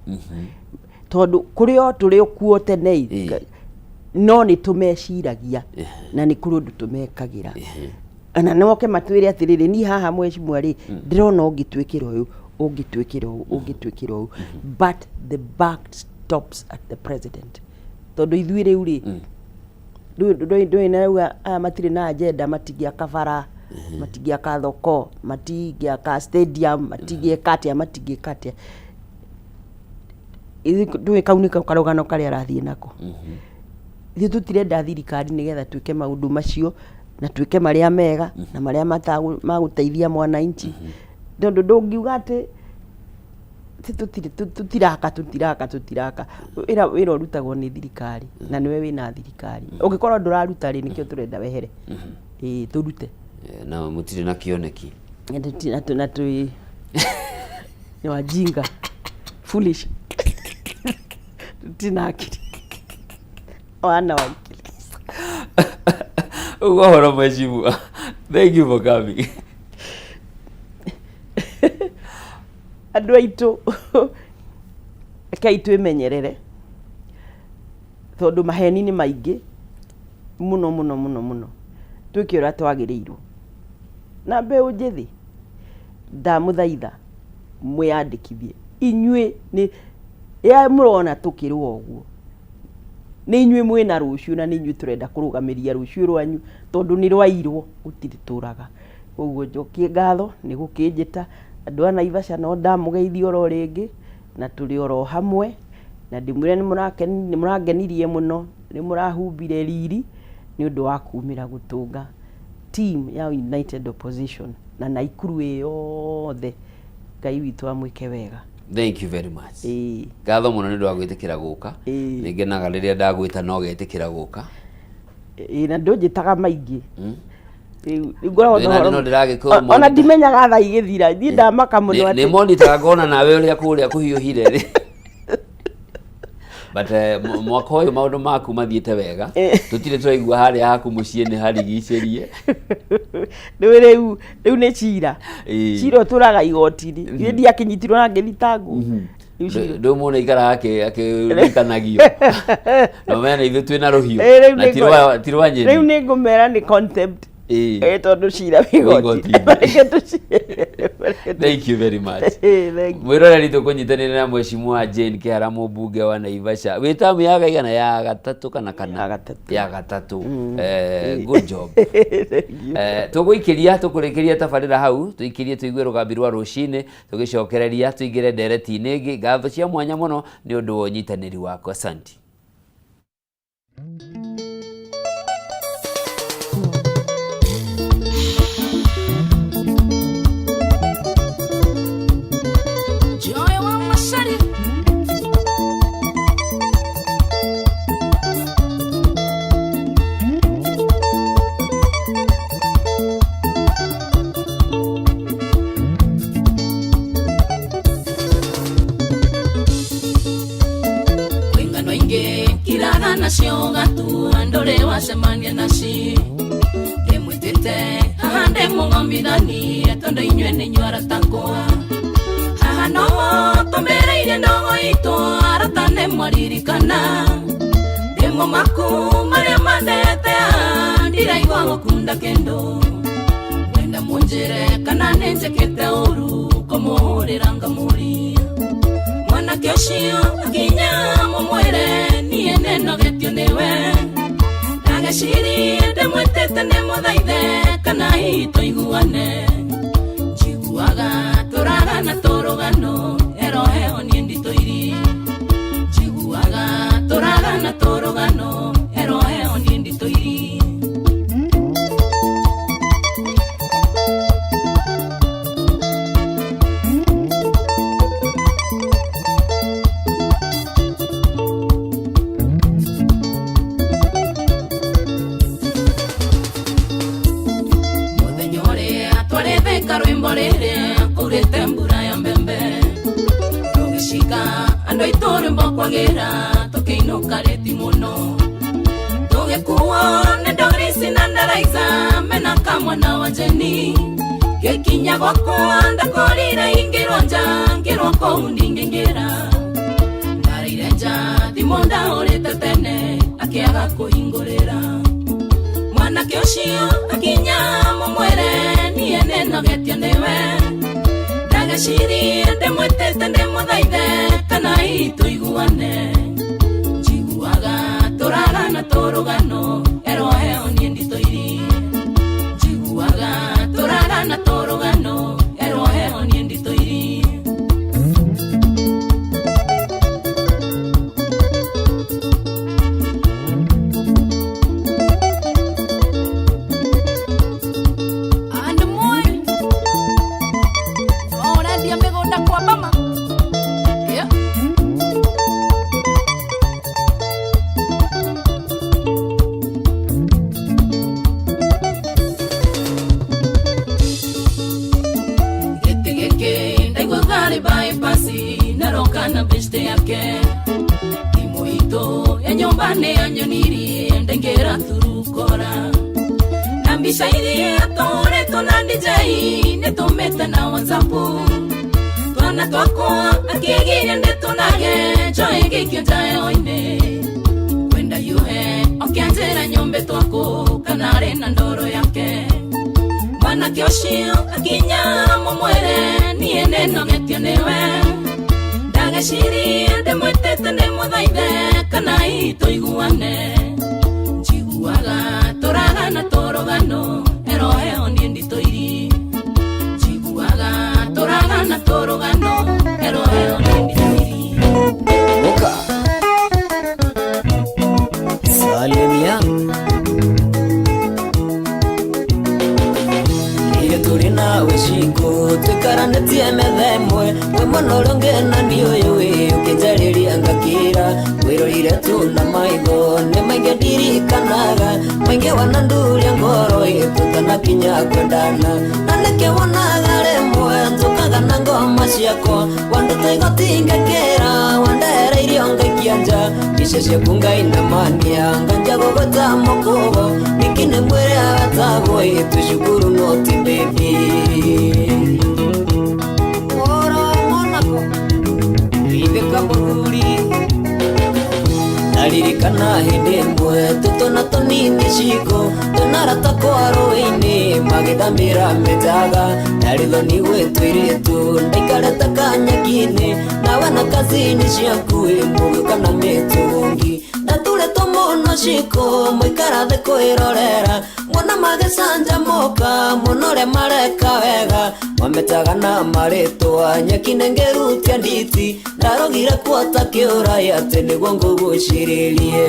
tondũ kũrĩ o tũrĩ o kuo tene ĩ, no nĩ tũmeciragia na nĩ kũrĩ ũndũ tũmekagĩra, ona noke matwĩre atĩrĩrĩ, niĩ haha mheshimiwa rĩ, ndĩrona ũngĩtwĩkĩra ũyũ, ũngĩtwĩkĩra ũũ, ũngĩtwĩkĩra ũũ, but the buck stops at the president, tondũ ithuĩ rĩu rĩ, ndũĩ narauga aya matirĩ na agenda, matingĩaka bara, matingĩaka thoko, matingĩaka stadium, matingĩka atĩa, matingĩka atĩa. Ithuĩ ndũĩ kau nĩko karũgano karĩa arathiĩ nako. Ithuĩ tũtirenda thirikari nĩgetha twĩke maũndũ macio na twĩke marĩa mega na marĩa magũteithia mwananchi, tondũ ndũngiuga atĩ ti tũtiraka tũtiraka tũtiraka wĩra ũrutagwo nĩ thirikari, na nĩwe wĩna thirikari. Ũngĩkorwo ndũraruta rĩ, nĩkĩo tũrenda wehere. Ĩĩ, tũrute. Na mũtirĩ na kĩoneki. Na na twĩ nĩ wajinga, foolish, tũtirĩ na akili, wana wa akili. Ũguo ũhoro mheshimiwa. Thank you for coming. Andũ aitũ, rekei twĩmenyerere tondũ maheni nĩ maingĩ mũno mũno mũno mũno. Twĩke ũrĩa twagĩrĩirwo. Na mbeũ njĩthĩ, ndamũthaitha mwĩyandĩkithie. Inyuĩ nĩ ya mũrona tũkĩrũa ũguo, nĩ inyuĩ mwĩna rũciũ na nĩ inyuĩ tũrenda kũrũgamĩria rũciũ rwanyu tondũ nĩ rwairwo gũtirĩ tũraga. Koguo njokie ngatho nĩ gũkĩnjĩta. Andũ a Naivasha no ndamũgeithia oro rĩngĩ na tũrĩ oro hamwe na ndĩmwĩre nĩ mũrangenirie mũno, nĩ mũrahumbire riri nĩ ũndũ wa kumĩra gũtũnga team ya United Opposition na Naikuru ĩ yothe. Ngai witũ amwĩke wega. Thank you very much. Ngatho mũno nĩ ũndũ wa gwĩtĩkĩra gũka. Nĩ ngenaga rĩrĩa ndagwĩta na ũgetĩkĩra gũka. Ĩĩ, na ndũnjĩtaga maingĩ. Rĩu ngoragwo na Ndĩna- ũhoro- no ndĩragĩkũ- Ona ndimenyaga thaa igĩthira, niĩ ndamaka mũno Nĩ atĩ monitaga ngona nawe ũrĩa kũrĩa kũhiũhire rĩ. But mwaka ũyũ maũndũ maku mathiĩte wega. Tũtirĩ twaigua harĩa haku mũciĩ nĩ harigicĩrie. Rĩu rĩu nĩ cira. Cira ũtũraga igoti-inĩ. Niĩ ndiakĩnyitirwo na ngĩthitangwo. Rĩu cira- Ndũ mũndũ aikaraga akĩrikanagio. Na mena ithuĩ twĩna rũhiũ. Rĩu Na nĩ ti ngũ- rwa nyeni. Rĩu nĩ ngũmera nĩ contempt. Ĩĩ. Tondũ cira wĩ igoti. Igoti-inĩ. Reke tũci- Thank you very much. Thank you. Mwĩroreri tũkũnyitanĩra na Mheshimiwa Jane Kĩhara mũmbunge wa Naivasha. Wĩ tamu ya kaigana ya gatatũ kana kana? Ya gatatũ. Ya gatatũ. Good job. Thank you. Tũgũikĩria tũkũrĩkĩria tabarĩra hau, tũikĩrie tũigue rũgambi rwa rũcinĩ, tũgĩcokereria tũingĩre ndereti-inĩ ĩngĩ. Ngatho cia mwanya mũno nĩ ũndũ wa ũnyitanĩri waku. Asanti. Joy wa Mashari. Kwĩngano ingĩ kiraga nacio gatua ndũrĩ wacemania naci ndĩmwĩtĩte haha ndĩmũgomithanie tondũ inyuĩ nĩ inyuĩ aratakwa haha noho tũmĩrĩire ndogo itũ arata nĩ mwaririkana ndĩmũmaku marĩa mandete ndiraigua gũkunda kĩndũ wenda mũnjĩre kana nĩ njĩkĩte ũru kũmũhũrĩra ngamũria mwanake ũcio akinya mũmwĩre niĩ nĩnogetio nĩwe ndagecirie ndĩmwĩtĩte nĩ mũthaithe kana hihi tũiguane njiguaga tũragana tũrũgano ero heho niĩ nditũirie njiguaga tũragana tũrũgano ero heho niĩ nditũirie. Mũthenya ũrĩa twarĩthĩka rwĩmbo rĩrĩa kũrĩte mbura ya mbembe tũgĩcika andũ aitũ rwĩmbo kwagĩra tũkĩinũka rĩti mũno tũgĩkuo nĩ Dorisi na Ndaraiza mena kamwana wa Jeni gĩkinya gwakwa ndakorire ingĩrwo nja ngĩrwo kũu ndingĩingĩra ndarĩire nja thimũ ndahũrĩte tene akĩaga kũhingũrĩra mwanake ũcio akinya mũmwĩre niĩ nĩnogetio nĩwe ndagecirie ndĩmwĩtĩte ndĩmũthaithe kana hihi tũiguane njiguaga tũragana tũrũgano ero heho niĩ nditũirie njiguaga tũragana tũrũgano ero heho niĩ nditũirie. Andũ moĩ ũrendia mĩgũnda kwa Bama. Yeah. Gĩtĩ gĩkĩ ndaigua tharĩ bypass naroka na beshte yake thimũ itũ ya nyũmba nĩ yanyonirie ndaingĩra turukora na Mbica iria tũhũrĩtwo na DJ nĩtũmĩte na WhatsApp. Twana twakwa akĩgiria ndĩtũnage njoe ngĩikio njayo-inĩ. Kwenda yuhe okianjĩra nyũmbe twaku kana arĩ na ndoro yake. Mwanake ũcio akinya mũmwĩre niĩ nĩnogetio nĩwe. Ndageciria ndĩmwĩtĩte ndĩmũthaithe kana hihi tũiguane. Njiguaga tũragana tũrũgano eroheo niĩ nditũiri. Njiguaga tũragana tũrũgano eroheo niĩ nditũiri. Boka Salimia Iria tũrĩ nawe cikũ tũikaranĩtie metha ĩmwe wĩ mwena ũrĩa ũngĩ na niĩ ũyũ ĩ ũkĩnjarĩria ngakĩra wĩrorire tu na maitho nĩ maingĩ ndirikanaga maingĩ wananduria ngoro ĩ tũtanakinya kwendana na nĩkĩo wonaga rĩmwe njũkaga na ngoma ciakwa wanduta igoti ngakĩra wandehera irio ngaikia nja mbica ciaku ngainamania nganja gũgũta mũkũbo ningĩ nĩ mwĩre agatagwo ĩ tũcukuru no ti baby Oro Monaco Itheka mũthuri Naririkana hĩndĩ ĩmwe tũtũna tũnini ciko tũnarata kwa rũĩ-inĩ magĩthambĩra mĩtaga ndarĩ thoni gwĩtũirĩtu ndaikarĩte kanyeki-inĩ nawe na kazini ciaku ĩ mũgĩũka na mĩtũngi ndaturĩtwo mũno ciko mũikara thĩ kwĩrorera mwana magĩcanjamũka mũno ũrĩa mareka wega mametaga na marĩtwa nyeki nĩngĩrutia nditi ndarogire kuota kĩũrai atĩ nĩguo ngũgucĩrĩrie.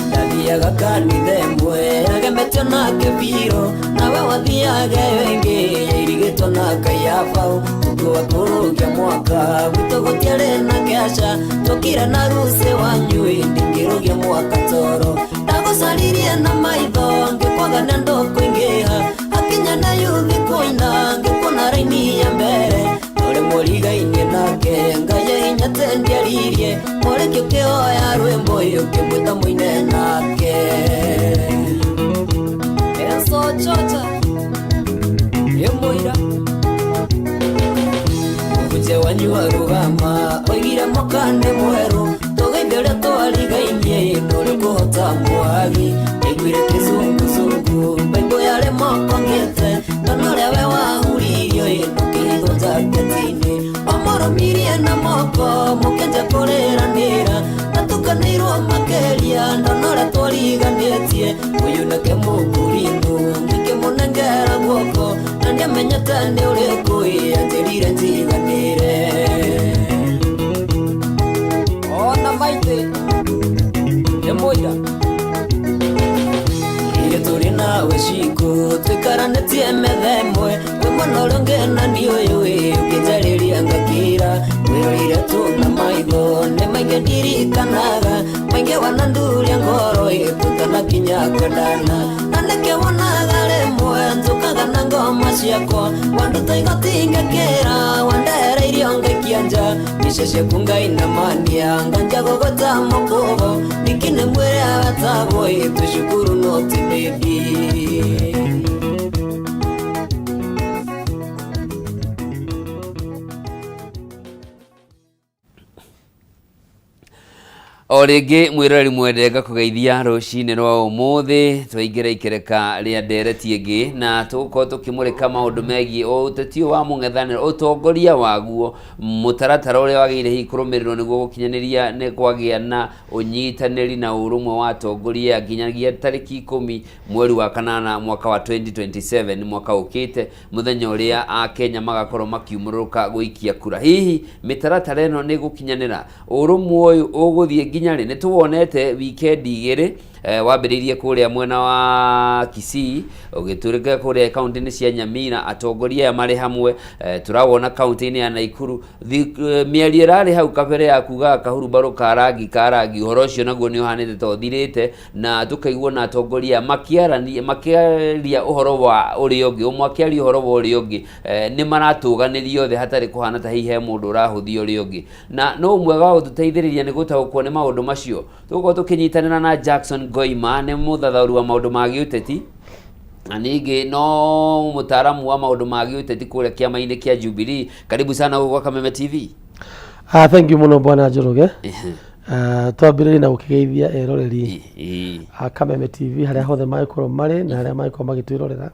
Ndathiaga kanitha ĩmwe yagemetio na kĩbiro nawe wathiaga ĩyo ĩngĩ yairigĩtwo na kaiyabau tukua kũrũgia mwaka gwitũ gũtiarĩ na kĩaca tũkire na rucĩ wanyu ndingĩrũgia mwaka toro ndagũcaririe na maitho ngĩkwaga na ndũkũingĩha akinya na yuthi kũina ngĩkuona raini ya mbere ũrĩ mũrigaine nake ngai hinya tendiaririe mũrĩki ũkĩhoya rwĩmbo ũkĩmwĩta mũine nake. Enso chocha ĩ mũira mũhunjia wanyu arũgama oigire mwaka nĩ mwerũ tũgeithie ũrĩa twarigainie ndũrĩ kũhota mwagi ndaiguire kĩzunguzungu mbaimbũ yarĩ moko ngĩte ndona ũrĩa we wahuririo ĩ ndũkĩhithwo njaketi-inĩ wamũrũmirie na moko mũkĩnja kũrĩranĩra ndatukanĩirwo makĩria ndona ũrĩa twariganĩtie ũyũ nake mũkũrinũ ngĩkĩmũnengera guoko na ndiamenyete nĩ ũrĩkũ ĩ anjĩrire njiganĩre. Ona maitĩ nĩ mũira iria tũrĩ nawe cikũ tũikaranĩtie metha ĩmwe wĩ mwena ũrĩa ũngĩ na niĩ ũyũ ĩ ũkĩnjarĩria ngakĩra wĩrorire tu na maitho nĩ maingĩ ndirikanaga maingĩ wananduria ngoro ĩ tũtanakinya kwendana na nĩkĩo wonaga rĩmwe njũkaga na ngoma ciakwa wanduta igoti ngakĩra wandehera irio ngaikia nja mbica ciaku ngainamania nganja gũgũta mũkũbo ningĩ nĩ mwĩre agatagwo ĩ tũcukuru no ti baby. O rĩngĩ mwĩroreri mwende ngakũgeithia rũcinĩ rwa ũmũthĩ twaingĩra ikereka rĩa ndereti ĩngĩ na tũgũkorwo tũkĩmũrĩka maũndũ megiĩ ũteti ũyũ wa mũng'ethanĩro ũtongoria waguo mũtaratara ũrĩa wagĩrĩire hihi kũrũmĩrĩrwo nĩguo gũkinyanĩria nĩ kwagĩa na ũnyitanĩri na ũrũmwe wa atongoria nginyagia tarĩki 10 mweri wa kanana mwaka wa 2027 mwaka ũkĩte mũthenya ũrĩa akenya magakorwo makiumũrũka gũikia kura. Hihi mĩtaratara ĩno nĩ gũkinyanĩra ũrũmwe ũyũ ũgũthiĩ nginya rĩ? Nĩ tũwonete wikendi igĩrĩ Wambĩrĩirie kũrĩa mwena wa Kisii ũgĩtũrĩka kũrĩa kaunti-inĩ cia Nyamira, atongoria aya marĩ hamwe. Tũrawona kaunti-inĩ ya Naikuru. Mĩario ĩrarĩ hau kabere ya kugaga kahurumbarũ ka rangi ka rangi, ũhoro ũcio naguo nĩ ũhanĩte ta ũthirĩte, na tũkaigua na atongoria makĩarania, makĩaria ũhoro wa ũrĩa ũngĩ, ũmwe akĩaria ũhoro wa ũrĩa ũngĩ. Nĩ maratũganĩria othe hatarĩ kũhana ta hihi he mũndũ ũrahũthia ũrĩa ũngĩ. Na no ũmwe wa gũtũteithĩrĩria nĩ gũtaũkwo nĩ maũndũ macio, tũgũkorwo tũkĩnyitanĩra na Jackson Ngoima, nĩ mũthathaũri wa maũndũ ma gĩũteti na ningĩ no mũtaaramu wa maũndũ ma gĩũteti kũrĩa kĩama-inĩ kĩa Jubilee. Karibu sana gũkũ gwa Kameme TV. Ah, thank you mũno bwana Njoroge. Ah, twambĩrĩrie na gũkĩgeithia eroreri a Kameme TV harĩa hothe mangĩkorwo marĩ na harĩa mangĩkorwo magĩtwĩrorera,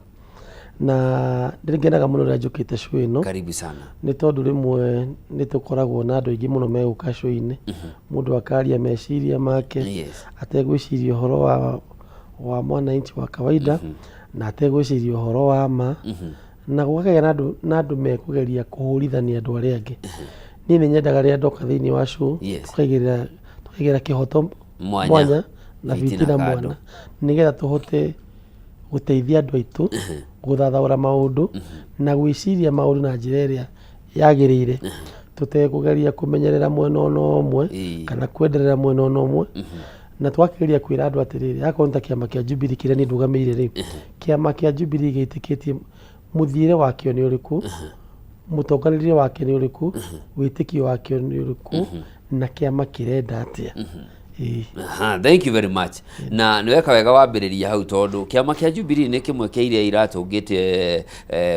na nĩngenaga mũno rĩrĩa njũkĩte show ĩno. Karibu sana. Nĩ tondũ rĩmwe nĩ tũkoragwo na andũ aingĩ mũno megũka show-inĩ, mũndũ akaria meciria make ategwĩciria ũhoro wa mwananchi wa kawaida na ategwĩciria ũhoro wa ma, na gũkagĩa na andũ mekũgeria kũhũrithania andũ arĩa angĩ. Niĩ nĩ nyendaga rĩrĩa ndoka thĩinĩ wa show tũkaigĩrĩra kĩhoto mwanya, mwanya na fitina bitina kando. Mwana, nĩgetha tũhote gũteithia andũ aitũ gũthathaũra maũndũ na gwĩciria maũndũ na njĩra ĩrĩa yagĩrĩire, tũtekũgeria kũmenyerera mwena ona ũmwe kana kwenderera mwena ona ũmwe. Na twakĩgeria kwĩra andũ atĩrĩrĩ, akorwo nĩ ta kĩama kĩa Jubilee kĩrĩa niĩ ndũgamĩire rĩ, kĩama kĩa Jubilee gĩtĩkĩtie mũthiĩre wakĩo nĩ ũrĩkũ, mũtongorerie wake nĩ ũrĩkũ, wĩtĩkio wakĩo nĩ ũrĩkũ, na kĩama kĩrenda atĩa. Ĩĩ. Aha, thank you very much. Na nĩ weka wega wambĩrĩria hau, tondũ kĩama kĩa Jubilee nĩ kĩmwe kĩa iria iratũngĩte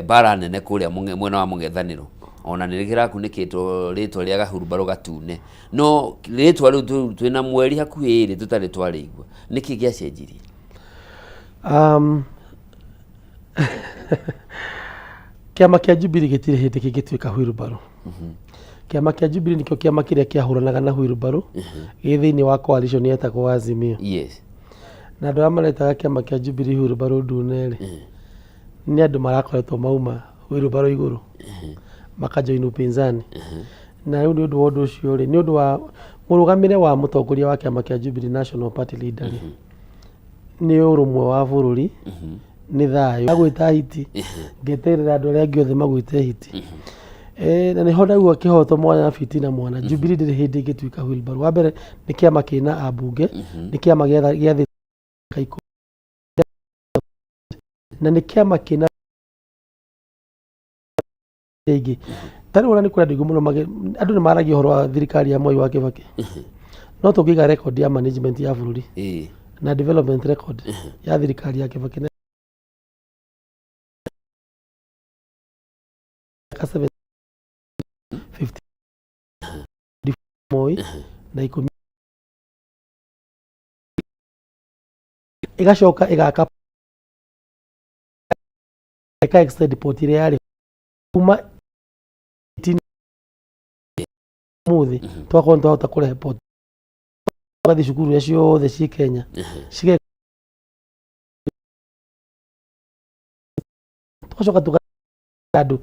mbara nene kũrĩa mwena wa mũng'ethanĩro. Ona nĩ kĩrakunĩkĩtwo rĩtwa rĩa gahurumbarũ gatune, no rĩtwa rĩu twĩna mweri hakuhĩ 2 tũtarĩ twarĩigua. Nĩkĩ gĩacenjirie? Kĩama kĩa Jubilee gĩtirĩ hĩndĩ kĩngĩtuĩka wheelbarrow. Kĩama kĩa Jubilee nĩkĩo kĩama kĩrĩa kĩahũranaga na wheelbarrow gĩ thĩinĩ wa coalition yetagwo Azimio. Na andũ arĩa maretaga kĩama kĩa Jubilee wheelbarrow ndune rĩ, nĩ andũ marakoretwo mauma wheelbarrow igũrũ makajoin upinzani. Na rĩu nĩ ũndũ wa ũndũ ũcio rĩ, nĩ ũndũ wa mũrũgamĩre wa mũtongoria wa kĩama kĩa Jubilee, National Party leader rĩ, nĩ ũrũmwe wa bũrũri, nĩ thayũ. Agwĩta hiti, ngeterera andũ arĩa angĩ othe magwĩte hiti. Na nĩho ndaigua kĩhoto mwana na fitina mwana. Jubilee ndĩrĩ hĩndĩ ĩngĩtuĩka wheelbarrow. Wa mbere, nĩ kĩama kĩna ambunge, nĩ kĩama gĩathĩte 10, na nĩ kĩama kĩna ingĩ. Ta rĩu ona nĩ kũrĩ andũ aingĩ mũno andũ nĩ maragia ũhoro wa thirikari ya Mwai wa Kĩbakĩ, no tũngĩiga record ya management ya bũrũri na development record ya thirikari ya Kĩbakĩ na mĩaka 7 50 Moi na 10, ĩgacoka ĩgaka ĩka extend port ĩrĩa yarĩ kuma 18 mũthĩ, twakorwo nĩ twahota kũrehe port, tũgathiĩ cukuru iria ciothe ciĩ Kenya cige, tũgacoka tũga andũ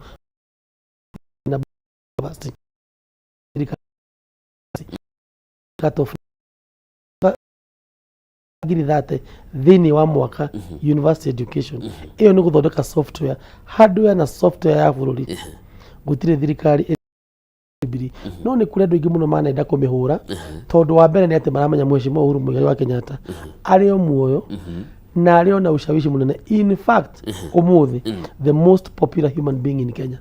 na university thirikari cut off 30,000 thĩinĩ wa mwaka university education. Ĩyo nĩ gũthondeka software, hardware na software ya bũrũri. Gũtirĩ thirikari Jubilee, no nĩ kũrĩ andũ aingĩ mũno manenda kũmĩhũra, tondũ wa mbere nĩ atĩ maramenya Mheshimiwa Uhuru Muigai wa Kenyatta arĩ o muoyo na arĩ o na ushawishi mũnene. In fact, ũmũthĩ the most popular human being in Kenya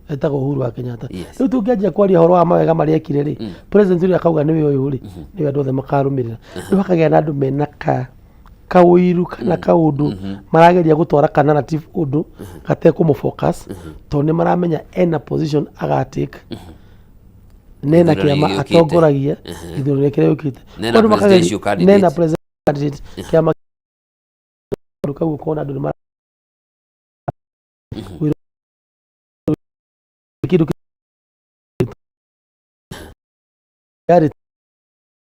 etagwo Uhuru wa Kenyatta. Rĩu tũngĩanjia kwaria ũhoro wa mawega marĩa ekire rĩ, president ũrĩa akauga nĩwe ũyũ rĩ, nĩwe andũ othe makarũmĩrĩra. Rĩu hakagĩa na andũ mena ka kaũiru kana kaũndũ marageria gũtwara ka narrative ũndũ gatekũmũ focus, tondũ nĩ maramenya ena position agatake nena gĩthurano kĩama gĩũkĩte. Atongoragia gĩthurano kĩrĩa gĩũkĩte. Nena Kwoguo presidential candidate. Nena presidential candidate kĩama kaũndũ kau, ũkona andũ nĩ mara kĩndũ yarĩ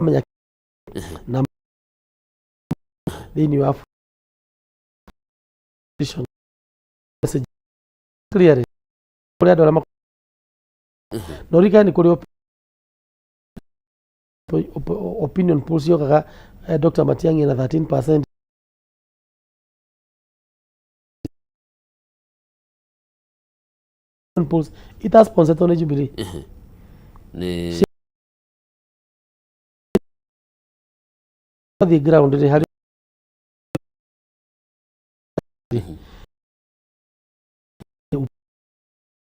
menya na thĩinĩ wa position message clearly kũrĩ andũ arĩa no ririkane nĩ kũrĩ Opinion polls yokaga Dr. Matiang'i na 13%. Polls itasponsetwo nĩ Jubilee. Nĩ Thiĩ ground rĩ harĩ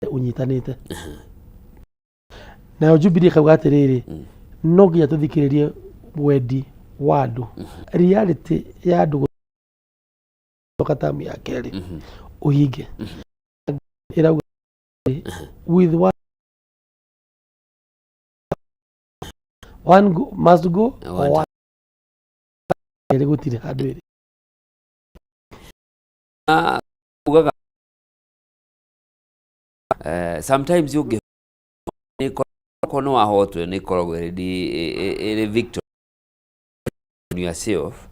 ũnyitanĩte nayo Jubilee ĩkauga atĩrĩrĩ, no nginya tũthikĩrĩrie wendi wa andũ, reality ya andũ gũcoka tamu ya kerĩ ũhinge ĩrauga with one, one go, must go or one kerĩ gũtirĩ handũ ĩrĩ. Ugaga sometimes ũngĩ nĩ nĩ wahotwo nĩ ĩkoragwo ĩrĩ victory on yourself.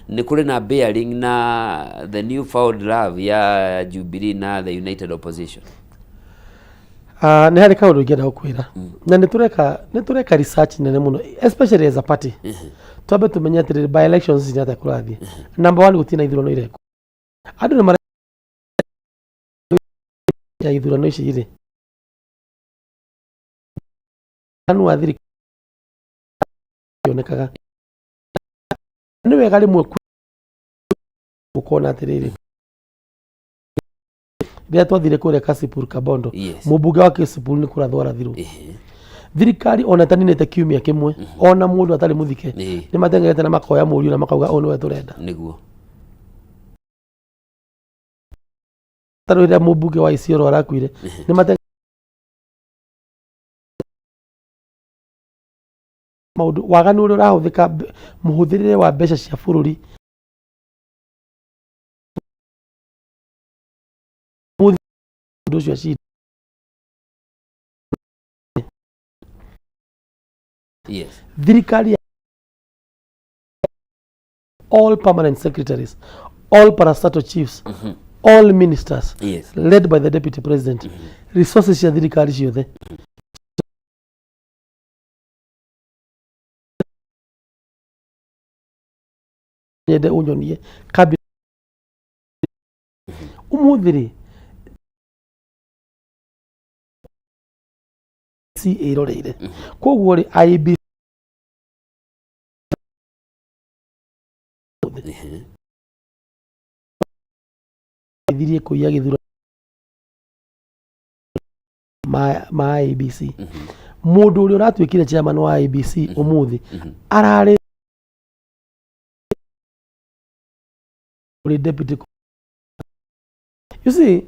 Nĩ kũrĩ na bearing na the new found love ya Jubilee na the United Opposition. Ah, nĩ harĩ kaũndũ ingĩenda gũkwĩra na nĩ tũreka research nene mũno, especially as a party, twambe tũmenye atĩrĩrĩ, by elections ici nĩ atĩa kũrathiĩ. Number one, gũtirĩ na ithurano irekwo, andũ nĩ mara ya ithurano ici rĩ anu wa thirikari onekaga nĩ wega rĩmwe ũkona atĩrĩrĩ, rĩrĩa twathire kũrĩa Kasipul Kabondo, mũmbunge wa Kasipul nĩ kũrathwo arathirwo. Thirikari ona ĩtaninĩte kiumia kĩmwe, ona mũndũ atarĩ mũthike, nĩ mateng'erete na makoya mũriũ na makauga ũyũ nĩwe tũrenda. Tarĩu rĩrĩa mũmbunge wa Isiolo arakuire, nĩ mate maũndũ waganu ũrĩa ũrahũthĩka, mũhũthĩrĩre wa mbeca cia bũrũri mũndũ ũcio acinde. Thirikari all permanent secretaries, all parastatal chiefs, all ministers, led by the deputy president, resources cia thirikari ciothe nyende unyonie cabinet umuthi rĩ C ĩroreire. Koguo rĩ, IEBC ithirie kũiya gĩthurano ma IEBC. Mũndũ ũrĩa ũratuĩkire chairman wa IEBC ũmũthĩ ararĩ ũrĩ deputy. You see,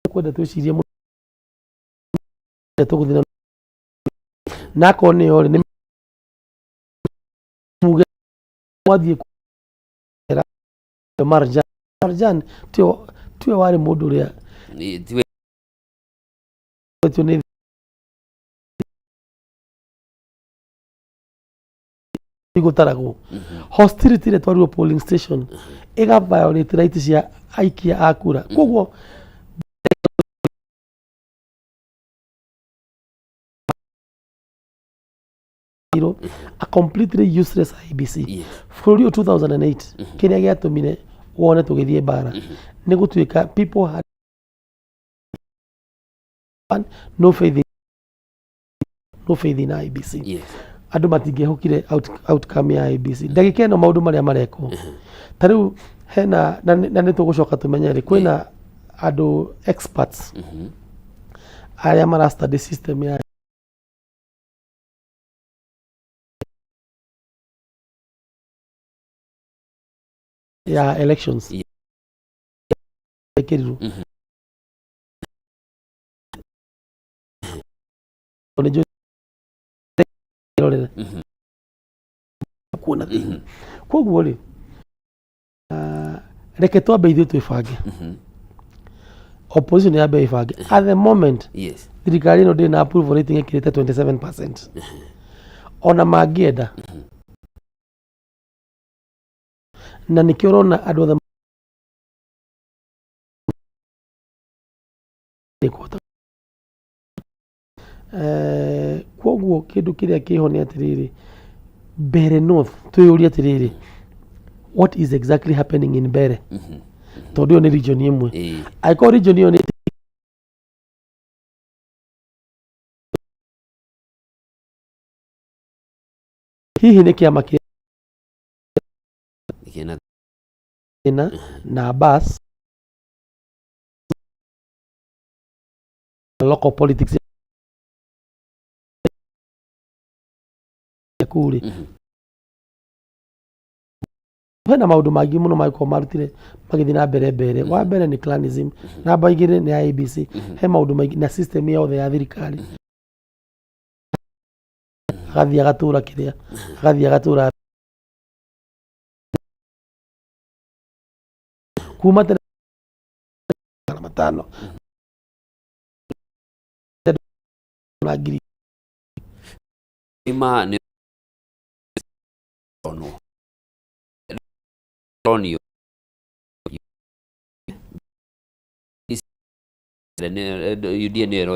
kwenda twĩcirie mũno tũgũthiĩ na akorwo nĩyo rĩ, nĩ muge mwathiĩ kwĩra Marjan. Marjan tiwe warĩ mũndũ ũrĩa Tiwe. Tio nĩ gũtaragwo hostility ĩrĩa twarirwo polling station ĩga violate right cia aikia a kura. Koguo a completely useless IEBC. Bũrũri ũyũ 2008 kĩrĩa gĩatũmire wone tũgĩthiĩ mbara nĩ gũtuĩka people had no faith in IEBC. Andũ matingĩhokire outcome ya IEBC. Ndagĩka ĩno maũndũ marĩa marekwo ta rĩu hena na nĩ tũgũcoka tũmenye rĩ, kwĩna andũ experts arĩa mara study system ya elections ĩkĩrirwo nĩ njũĩ rorere kuona thĩinĩ. Koguo rĩ, reke twambe ithuĩ twĩbange, opposition yambe ĩbange. At the moment thirikari ĩno ndĩrĩ na approval rating ĩkĩrĩte 27% ona mangĩenda, na nĩkĩo ũrona andũ othe kũhota. Eh, kwoguo kĩndũ kĩrĩa kĩho nĩ atĩrĩrĩ Mbere North twĩyũrie atĩrĩrĩ what is exactly happening in Mbere tondũ ĩyo nĩ region ĩmwe angĩkorwo region ĩyo nĩ hihi nĩ kĩama kĩ Kĩna na na bas local politics kuu rĩ hena maũndũ mangĩ mũno mangĩkorwo marutire magĩthiĩ na mbere mbere wa mbere nĩ clanism namba igĩrĩ nĩ IEBC he maũndũ maingĩ na system yothe ya thirikari agathiĩ agatũra kĩrĩa agathiĩ agatũra kuma tene 500 na ngiri ima nĩ onwo ronio UDA nĩ ĩro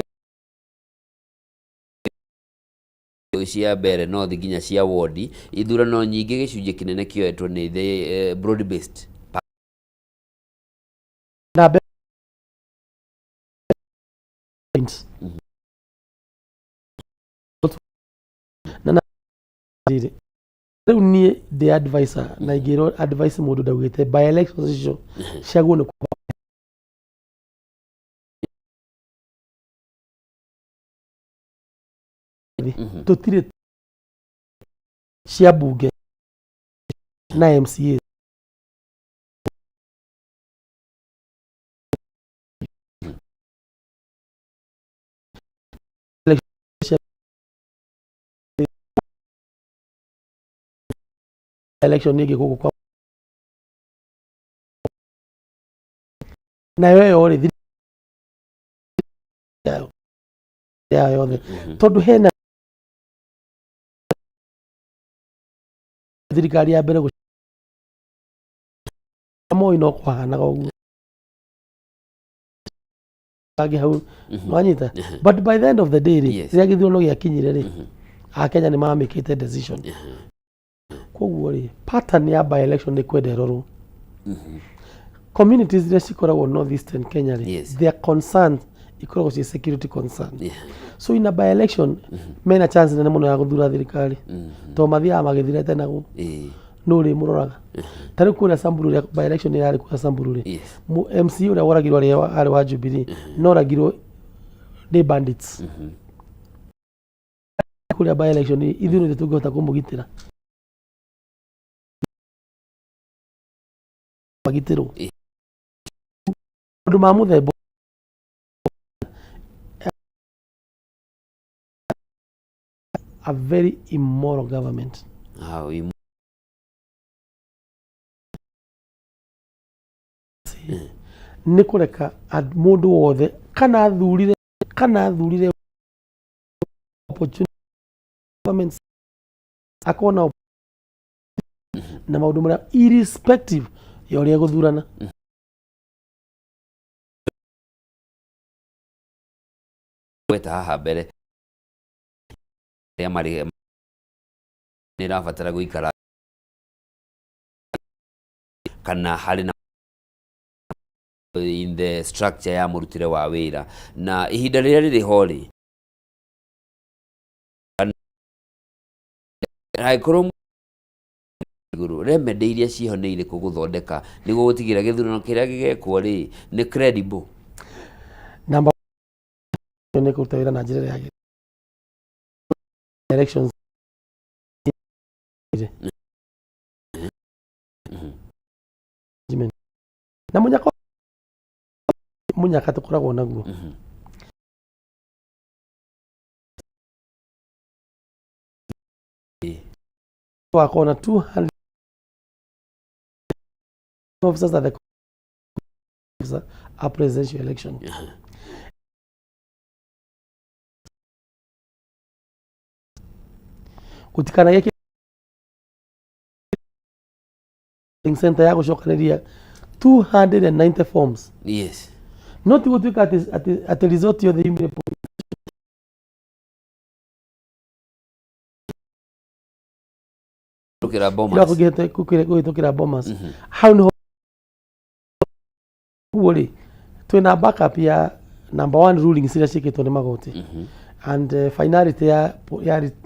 cia mbere north nginya cia wodi ithurano nyingĩ gĩcunjĩ kĩnene kĩoetwo nĩ the broad based na na rĩrĩ rĩu niĩ ndĩ advisor na ingĩrwo advice mũndũ ndaugĩte by elections icio ciagwo nĩ tũtirĩ cia mbunge na MCA election ĩngĩ gũkũ kwa nayo ĩyo rĩ yayo yayo yothe tondũ hena thirikari ya mbere Moi no kwahanaga ũguo angĩ hau nwanyita but by the end of the day rĩ rĩrĩa gĩthurano gĩakinyire rĩ akenya nĩ mamĩkĩte decision koguo rĩ pattern ya by election nĩ kwenda ĩrorwo communities iria cikoragwo north eastern Kenya rĩ Yes. their concerns ikoragwo ciĩ security concern so in a by election mena chance nene mũno ya gũthura thirikari tondũ mathiaga magĩthirete naguo nũ ũrĩ mũroraga ta rĩu kũrĩa Samburu rĩa by election ĩrarĩ kũrĩa Samburu rĩ MC ũrĩa woragirwo arĩ arĩ wa Jubilee no oragirwo nĩ bandits kũrĩa by election ithuĩ nĩ tũngĩhota kũmũgitĩra magitĩrwo maũndũ ma mũthemba a very immoral government How nĩ kũreka mũndũ wothe kana athurire kana athurire opportunity government akona na maũndũ marĩa irrespective ya ũrĩa egũthurana gweta haha mbere arĩa marĩ nĩ ĩrabatara gũikara kana harĩ na in the structure ya mũrutĩre wa wĩra na ihinda rĩrĩa rĩrĩ ho rĩ angĩkorwo igũrũ remedy iria ciho nĩ irĩkũ gũthondeka nĩguo gũtigĩra gĩthurano kĩrĩa gĩgekwo rĩ nĩ credible namba nĩ kũruta wĩra na njĩra ĩrĩa yagĩrĩire elections na munyaka munyaka tukoragwo naguo wakorwo na 200 officers at the officer a presidential election gũtikanagĩe center ya gũcokanĩria 290 forms yes no ti gũtuĩka atĩ atĩ result yothe yumire Kũhĩtũkĩra Bomas. Kũhĩtũkĩra Bomas. Hau niho ũguo rĩ, twĩna backup ya number one, rulings iria ciĩkĩtwo nĩ magoti and finality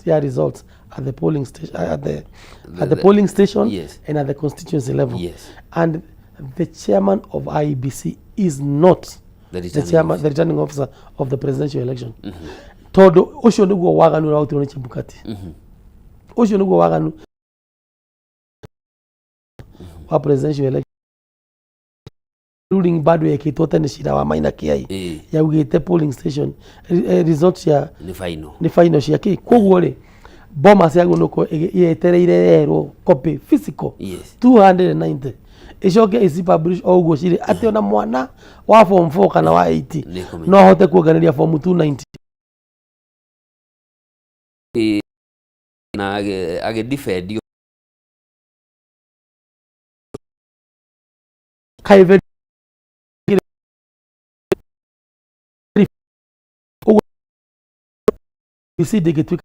ya results at the polling station, at the polling station and at the constituency level. And the chairman of IEBC is not the the returning chairman, the returning officer of the presidential election, tondũ ũcio nĩguo waganu ũrĩa warutirwo nĩ Chebukati. Ũcio nĩguo waganu wa presidential election ruling bado yekĩtwo tene, cira wa Maina Kiai, yaugĩte polling station result cia nĩ final. Nĩ final cia kĩ. Koguo rĩ, Bomas yagwo nĩ yetereire yerwo copy physical 290, icoke ici publish o ũguo cirĩ, atĩ ona mwana wa form 4 kana wa 8 Nĩ kũmenya. No ahote kuonganĩria form 290. Na agĩ defend Kaĩ ũguo IEBC ndĩngĩtuĩka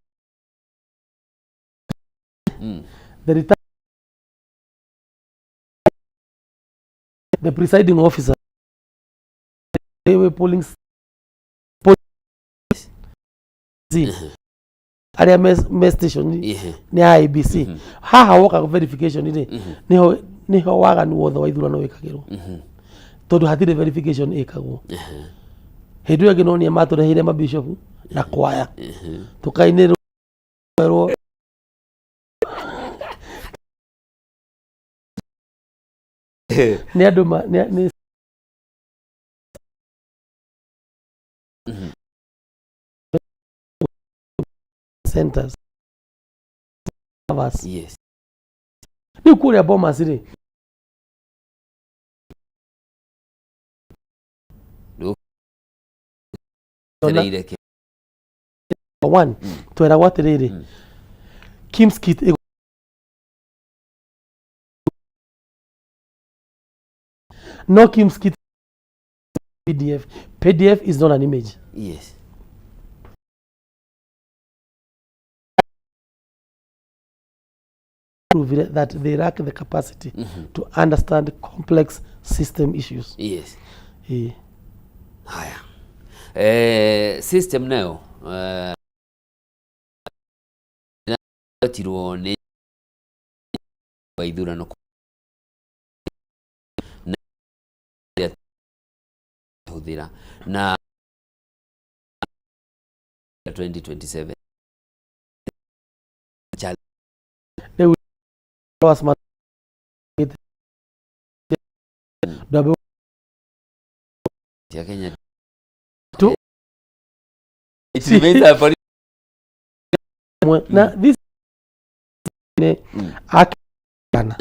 the return, the presiding officer polling arĩa me station nĩ IEBC. Haha woka verification rĩ, niho waganu wothe wa ithurano wĩkagĩrwo, tondũ hatirĩ verification ĩkagwo. Hĩndĩ ĩyo ĩngĩ no nĩ matũreheire mabishopu na kwaya tũkainĩrwo erwo nĩ andũ nĩ centers servers. Rĩu kũrĩa Bomas rĩ, Tereire kĩ one tweragwo atĩrĩrĩ, KIEMS kit no KIEMS kit PDF. PDF is not an image. Prove that they lack the capacity to understand complex system issues. Haya, system nayo tirwo nĩ wa ithurano na hũthĩra na 2027. Rĩu wasma ndwambe cia Kenya Tu- it remains a na this nĩ akana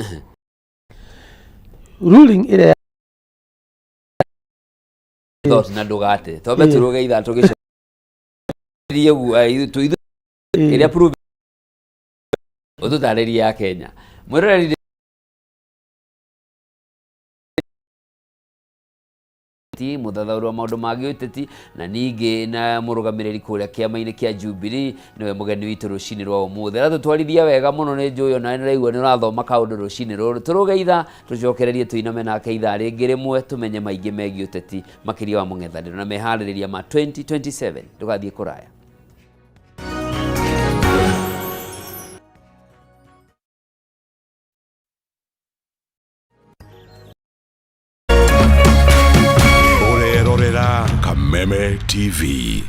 ruling ĩrĩa thought na ndũgate twambe tũrũge ithaa tũgĩcorie ũguo ĩrĩa prove ũtũtarĩrie ya Kenya mwĩroreri ti mũthathaũri wa maũndũ ma gĩũteti na ningĩ na mũrũgamĩrĩri kũrĩa kĩama-inĩ kĩa Jubilee, nĩwe mũgeni witũ rũcinĩ rwa ũmũthĩ. Aratũtwarithia wega mũno. Nĩ njũĩ onawe nĩ ũraigua nĩ ũrathoma kaũndũ rũcinĩ rũrũ. Tũrũge ithaa, tũcokererie, tũiname nake ithaa rĩngĩ rĩmwe, tũmenye maingĩ megiĩ ũteti makĩria wa mũng'ethanĩro na meharĩrĩria ma 2027. Ndũgathiĩ kũraya. Ũrerorera Kameme TV.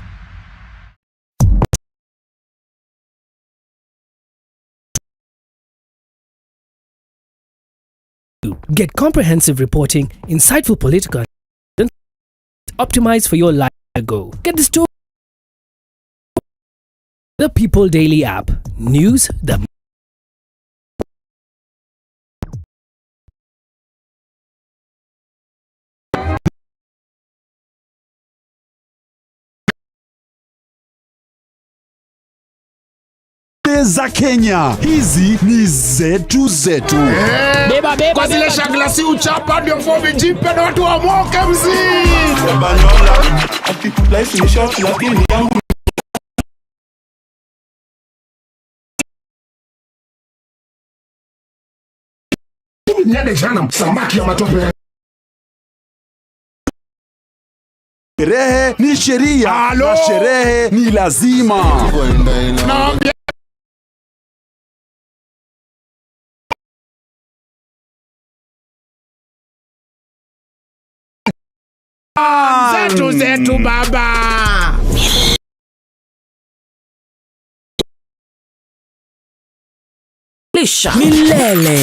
Get comprehensive reporting, insightful political and optimized for your life. Go. Get the story. The People Daily app. News that Za Kenya, hizi ni zetu zetu. Beba, beba, kwa zile shagla si uchapa ndio fomi jipe na watu wamoke mzii. Life ni short lakini yangu. Niende jana samaki ya matope. Sherehe ni sheria na sherehe ni lazima. Naambia zetu zetu baba. Lisha milele.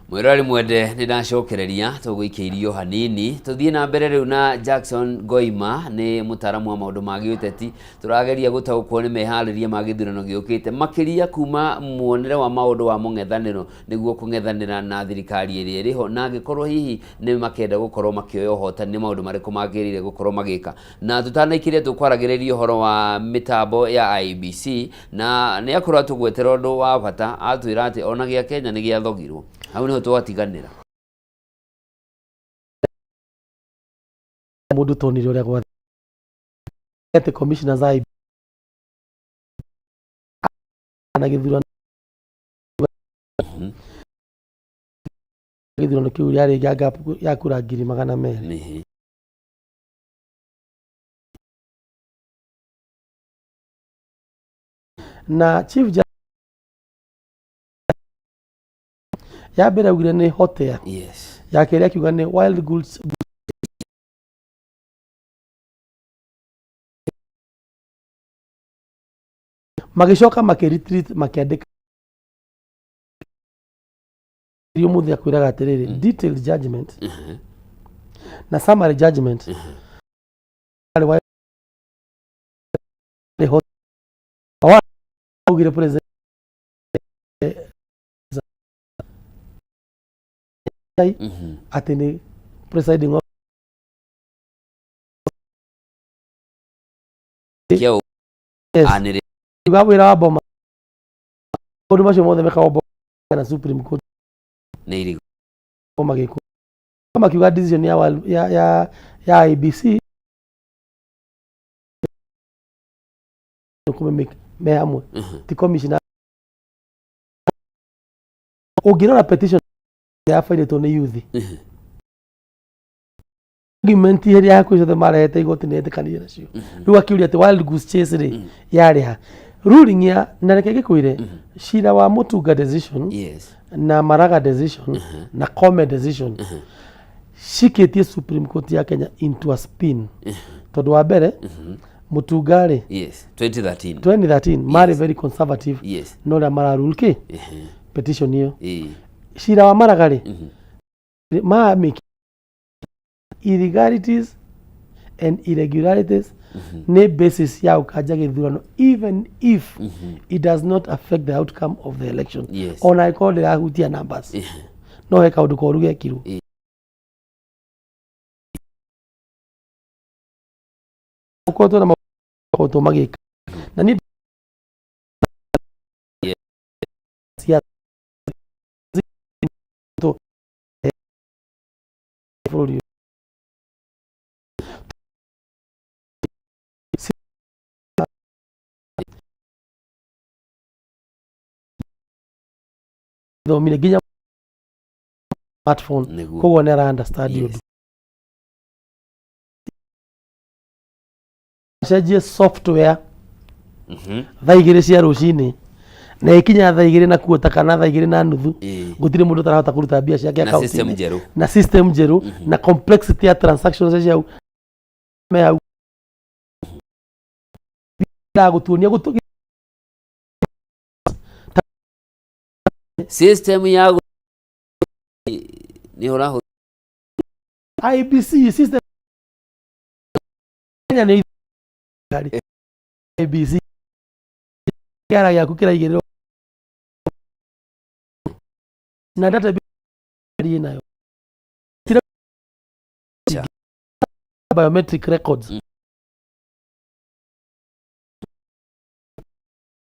Mwiroreri mwende nĩ ndacokereria tũgũikĩirio hanini tũthiĩ na mbere rĩu na Jackson Ngoima nĩ mũtaaramu wa maũndũ ma gĩũteti. Tũrageria gũtaũkwo nĩ meharĩria ma gĩthurano gĩũkĩte, makĩria kuma muonere wa maũndũ wa mũng'ethanĩro nĩguo kũng'ethanĩra na thirikari ĩrĩa ĩrĩho, na angĩkorwo hihi nĩ makenda gũkorwo makĩoya ũhotani nĩ maũndũ marĩkũ magĩrĩire gũkorwo magĩka. Na tũtanaikĩria tũkwaragĩrĩria ũhoro wa mĩtambo ya IEBC, na nĩ akorwo atũgwetera ũndũ wa bata, atwĩra atĩ ona gĩa Kenya nĩ gĩathogirwo. Hau niho twatiganĩra. Mũndũ tonire ũrĩa gwathi atĩ commissioners a na gĩthurano gĩthurano kĩu yarĩ ya gap ya kura 200,000. Na chief justice ya mbere augire nĩ hot air. Yes. Ya kerĩ akiuga nĩ wild goods. Magĩcoka makĩ retreat makĩandĩka ũmũthĩ akwĩraga atĩrĩrĩ, detailed judgment na summary judgment arĩ wa augire president atĩ nĩ presiding Kĩa Yes. anĩrĩra. Uga wĩra wa boma maũndũ macio mothe mekagwo Boma na Supreme Court. Nĩ irigũ. Magĩkũ makiuga decision ya ya ya ya IEBC kũmĩmake me hamwe ti commissioner. Ũngĩrora petition ya bairĩtwo nĩ youth, argument ĩrĩa hakuhĩ ciothe marehete igoti nĩ etĩkanire nacio. Rĩu akiuria atĩ wild goose chase rĩ yarĩ ha ruling ya na reke ngĩkwĩre cira wa Mutunga decision na Maraga decision na Koome decision cikĩtie Supreme Court ya Kenya into a spin, tondũ wa mbere Mutunga rĩ Yes, 2013. 2013 marĩ very conservative no ũrĩa mararule kĩ petition ĩyo. Cira wa Maraga rĩ ma make illegalities and irregularities nĩ basis ya gũkanja gĩthurano even if it does not affect the outcome of the election. Ona ĩkorwo ndĩrahutia numbers, no he kaũndũ koru gekirwo. Gũkoretwo na maũndũ magĩka na niĩ cia bũrũri ũyũ. Thomire nginya smartphone. Nĩguo. Koguo nĩ ara understand ũndũ cenjie software thaa 2 cia rũcinĩ na ĩkinya thaa 2 na kuota kana thaa 2:30 gũtirĩ mũndũ ũtarahota kũruta mbia ciake Na account-inĩ. system njerũ. Na system njerũ na complexity ya transactions cia hau me hau gũtuonia gũtũ System ya nĩ ũrahũ IEBC system. Kenya nĩ thirikari ABC kĩara gĩaku kĩraigĩrĩrwo na database ĩnayo biometric records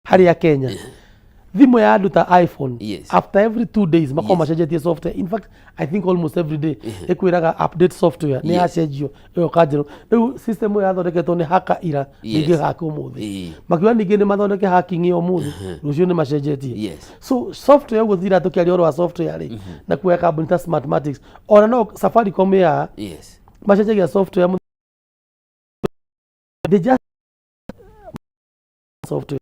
harĩ a Kenya thimũ ya andũ ta iPhone Yes. after every 2 days makorwo macenjetie software. In fact, I think almost every day ĩkwĩraga update software nĩ yacenjio ĩyo kanjerũ. Rĩu system ĩyo yathondeketwo nĩ haka ira ningĩ haka ũmũthĩ makiuga ningĩ nĩ mathondeke hacking ĩyo ũmũthĩ, rũciũ nĩ macenjetie. So software ũguo thira tũkĩaria ũhoro wa software rĩ, na kuoya kambuni ta Smartmatics, ona no Safaricom ya macenjagia software they just software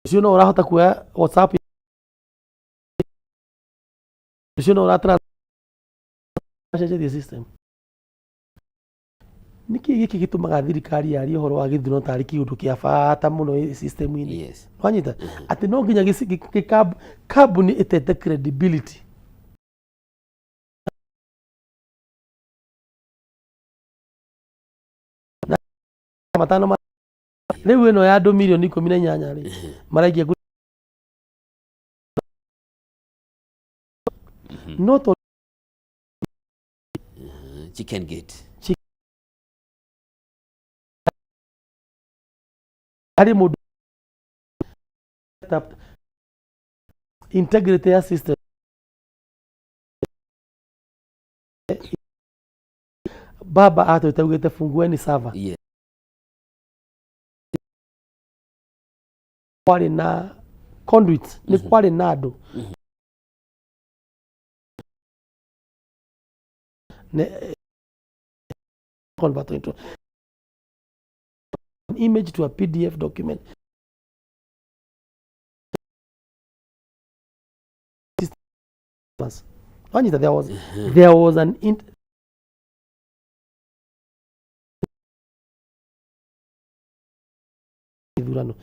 ũcio no ũrahota kuoya WhatsApp ũcio no ũratara macenjetie system. Nĩkĩ gĩkĩ gĩtũmaga thirikari yarie ũhoro wa gĩthurano tarĩ kĩũndũ kĩa bata mũno system-inĩ? Wanyita atĩ no nginya kambuni ĩtete credibility na matano rĩu ĩno ya andũ mirioni 18 rĩ maraikia no tondũ Chicken gate. Harĩ mũndũ integrity ya system baba atwĩte augĩte fungueni server. Kwarĩ na conduit, nĩ kwarĩ na andũ convert into an image to a PDF document. Wanyita there was an ithurano.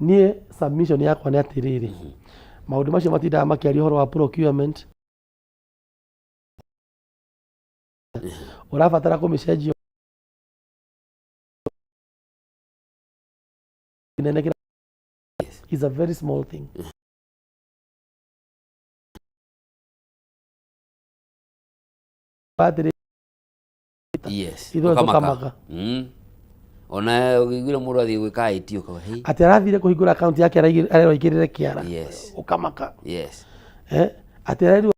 Niĩ submission yakwa nĩ atĩrĩrĩ, maũndũ macio matindaga makĩaria ũhoro wa procurement ũrabatara kũmĩcenjia kĩnene is a very small thing. Atĩrĩ ithuĩ Ũkamaka. Tũkamaka. Ona ũkĩiguire mũndũ athiĩ gwĩka IT ũkauga hey. Atĩ arathire kũhingũra akaunti yake arerwo aigĩrĩre kĩara ũkamaka. Eh, atĩ arerirwo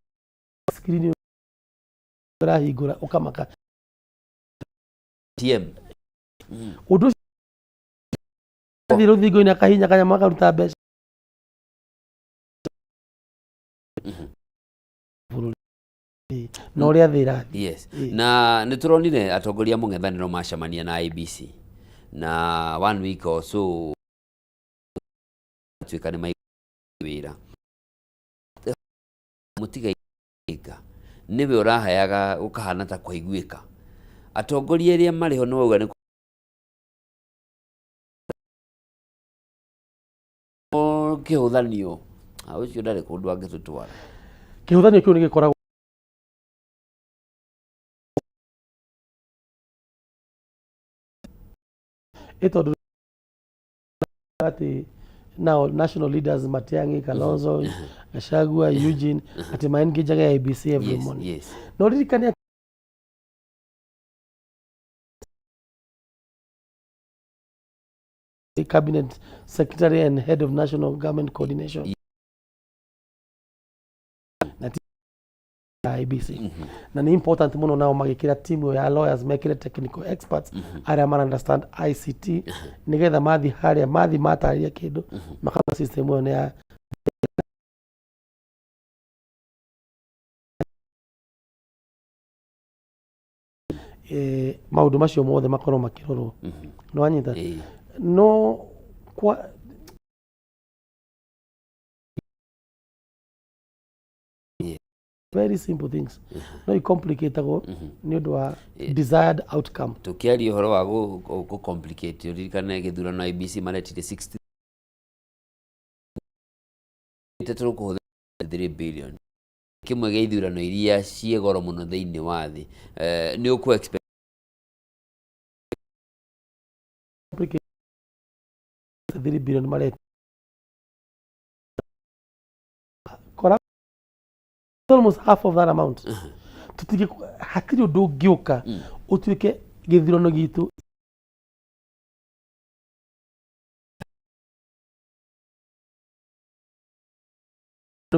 screen ũrahingũra ũkamaka. TM. Ũndũ ũcio athiĩ rũthingo-inĩ akahinya kanyamũ akaruta mbeca bũrũri na ũrĩa thĩ ĩrathiĩ. Yes, na nĩ tũronire atongoria a mũng'ethanĩro macemania na IEBC na one week or so tuĩka nĩ maigua wĩra mũtigainga nĩwe ũrahayaga gũkahana ta kũiguĩka atongoria arĩa marĩ ho nĩ wauga nĩ kĩhũthanio. Ah, ũcio ndarĩ kũndũ angĩtũtwara. Kĩhũthanio kĩu nĩ gĩkoragwo ĩ tondũ atĩ now national leaders Matiang'i, Kalonzo, Gachagua, Eugene atĩ ma engage IEBC every morning. Na ũririkane atĩ cabinet secretary and head of national government coordination na IEBC na nĩ important mũno nao magĩkĩra team ĩyo ya lawyers mekĩre technical experts arĩa mara understand ICT nĩgetha mathiĩ harĩa mathiĩ matarĩria kĩndũ makauga system ĩyo nĩ ya maũndũ macio mothe makorwo makĩrorwo. Nĩ wanyita no kwa very simple things no icomplicatagwo nĩ ũndũ wa desired outcome. Tũkĩaria ũhoro wa gũ complicate, ũririkane gĩthurano IEBC maretire 60 tũkũhũthĩra 3 billion kĩmwe gĩa ithurano iria ciĩ goro mũno thĩinĩ wa thĩ. Nĩ ũkũ expect 3 billion mareta kora almost half of that amount. Tutige hatirĩ ũndũ ũngĩũka ũtuĩke gĩthurano gitũ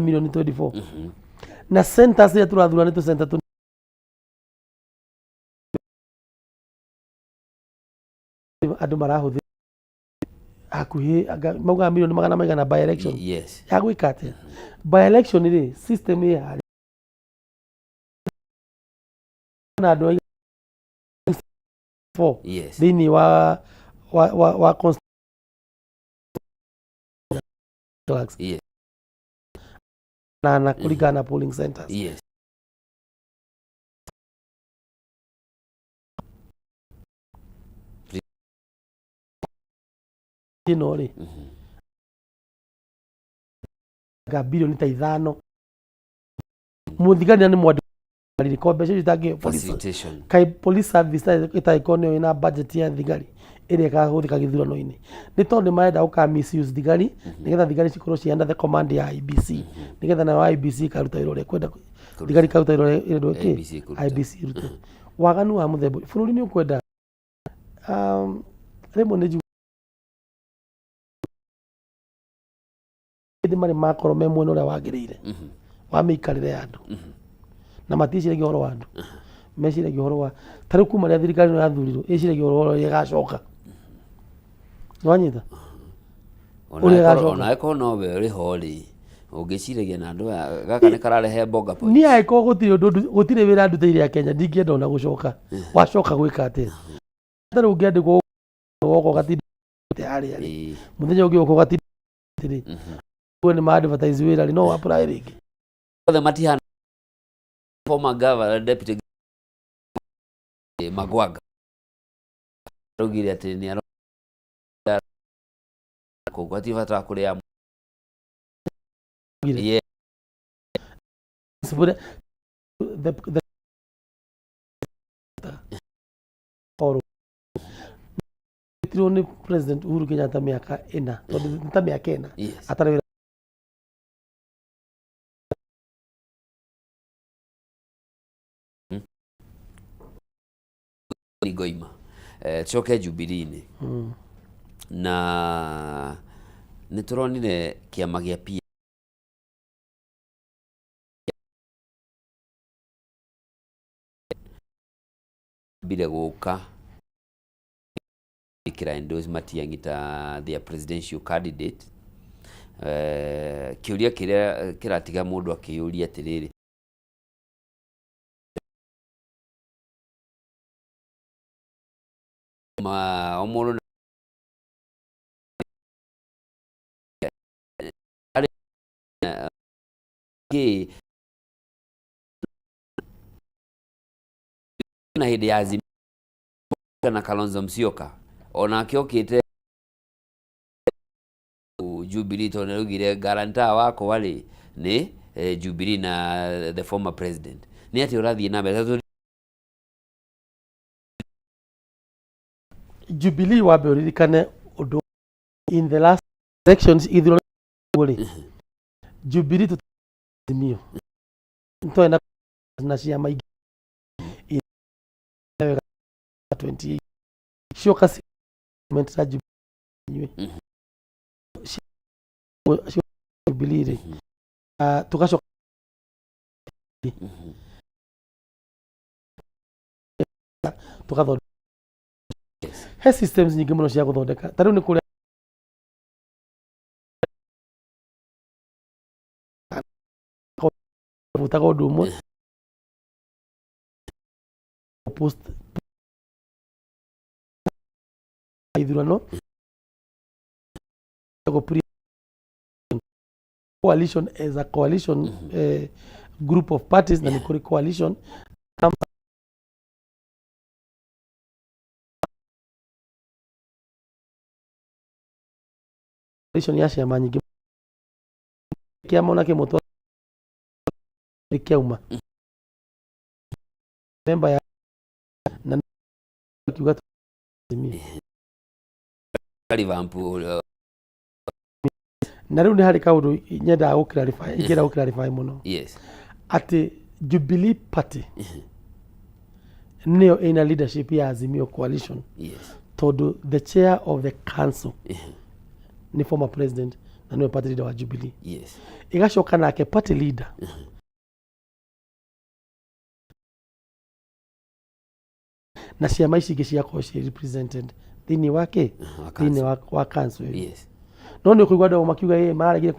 milioni 24 na centers iria tũrathura nĩ tũ center tũ andũ marahũthĩra hakuhĩ anga- maugaga milioni magana maigana by election. Ya gwĩka atĩa by election rĩ? System ĩ harĩa na andũ a four thĩinĩ wa clerks na kũringana na polling centers. Ĩno rĩ nga bilioni ta 5 mũthigani na nĩ mwandĩki ko mbeca icio itangĩheo police. Facilitation. Kaĩ police service ĩtangĩkorwo nĩyo ĩna budget ya thigari ĩrĩa ĩkahũthĩka gĩthurano-inĩ? Nĩ tondũ nĩ marenda gũka misuse thigari nĩgetha thigari cikorwo ci under the command ya IEBC, nĩgetha nayo IEBC ĩkaruta wĩra ũrĩa ĩkwenda, thigari ikaruta wĩra ũrĩa ĩrendwo ĩkĩ IEBC ĩkũruta. IEBC ĩrute. Waganu wa mũthemba ũyũ, bũrũri nĩ ũkwenda rĩmwe nĩ njugaga hĩndĩ marĩ makorwo me mwena ũrĩa wagĩrĩire wa mĩikarĩre ya andũ na matiĩciragia ũhoro wa andũ, meciragia ũhoro wa ta rĩu kuma rĩrĩa thirikari ĩno yathurirwo, ĩciragia ũhoro wa ũrĩa ĩgacoka. Nĩwanyita ũrĩa ĩgacoka. Ona ĩkorwo nowe ũrĩ ho rĩ, ũngĩciragia na andũ aya gaka nĩ kararehe bonga point. Niĩ angĩkorwo gũtirĩ ũndũ gũtirĩ wĩra ndutĩire a Kenya, ndingĩenda ona gũcoka. Wacoka gwĩka atĩa? Ta rĩu ũngĩandĩkwo woka ũgatinda harĩa rĩ, mũthenya ũngĩ ũka ũgatinda rĩ, we nĩ ma advertise wĩra rĩ, no apply rĩngĩ. Othe matihana former governor, deputy Magwanga araugire atĩ nĩ aro kũu hatirĩ bata wa kũrĩa. Yeah. The oro tirwo nĩ President Uhuru Kenyatta mĩaka 4, tondũ nĩ ta mĩaka 4 atarĩ wĩra. Ngoima tucoke Jubilee-inĩ na nĩ tũronire kĩama gĩa P mbire gũka ĩkĩra endorse Matiang'i ta their presidential candidate. Kĩũria kĩrĩa kĩratiga mũndũ akĩyũria atĩrĩrĩ, ma o mũndũ arĩ kĩ na hĩndĩ ya Azimio na Kalonzo Musyoka onake okĩte Jubilee tondũ nĩaugire guarantor wakwa rĩ nĩ Jubilee na the former president. Nĩ atĩa ũrathiĩ na mbere? Tondũ Jubilee, wambe ũririkane ũndũ in the last elections, ithurano rĩ, Jubilee tũtazimio nĩtwarĩ na ciama ingĩ wega 28 cioka na Jubilee inyuĩ Jubilee rĩ, tũgacoka tũgathondeka he systems nyingĩ mũno cia gũthondeka. Ta rĩu nĩ kũrĩa butaga ũndũ ũmwe post ithurano coalition as a coalition group of parties, na nĩ kũrĩ coalition coalition ya ciama nyingĩ. Kĩama ona kĩmwe kĩauma member ya na kiuga Azimio. Revamp. Na rĩu nĩ harĩ kaũndũ nyendaga gũ clarify, ingĩenda gũ clarify mũno. Atĩ Jubilee Party nĩyo ĩna leadership ya Azimio coalition. Tondũ the chair of the council nĩ former president na nĩwe party leader wa Jubilee. Ĩgacoka nake party leader na ciama ici ingĩ ciakorwo ciĩ represented thĩinĩ wa kĩ Wa thĩinĩ wa council ĩyo. Yes. No nĩ ũkũigua andũ makiuga ĩ maregire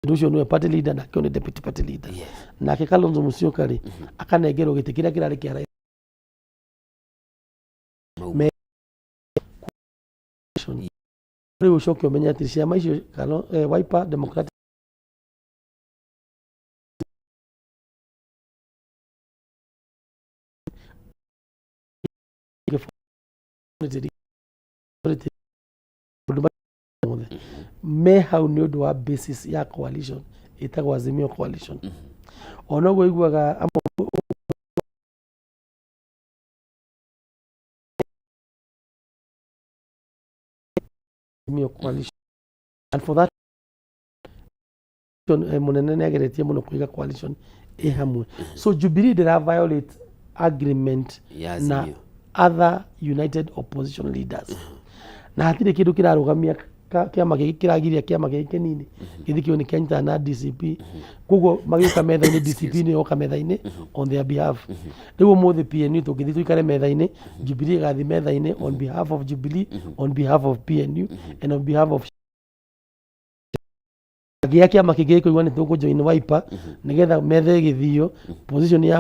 ũndũ ũcio nĩwe party leader nake ũyũ nĩ deputy party leader. Nake Kalonzo Musyoka rĩ akanengerwo gĩtĩ kĩrĩa kĩrarĩ kĩa Raila. Rĩu ũcoke ũmenye atĩ ciama icio Wiper Democratic me hau nĩ ũndũ wa basis ya coalition ĩtagwo Azimio coalition. Ona ũguo iguaga amwe Azimio coalition, and for that mũnene nĩ ageretie mũno kũiga coalition ĩ hamwe. So Jubilee ndĩra violate agreement Ya na Azimio. other united opposition leaders, na hatirĩ kĩndũ kĩrarũgamia kĩama gĩkĩ kĩragiria kĩama gĩkĩ kĩnini gĩthiĩ kĩo nĩ kĩanyitana na DCP. Koguo magĩũka metha-inĩ, DCP nĩ yoka metha-inĩ on their behalf. Rĩu ũmũthĩ PNU tũngĩthiĩ tũikare metha-inĩ, Jubilee ĩgathiĩ metha-inĩ on behalf of Jubilee, on behalf of PNU and on behalf of gĩa kĩama kĩngĩ gĩkũigua nĩ tũkũ join Wiper nĩgetha metha ĩgĩthio position ya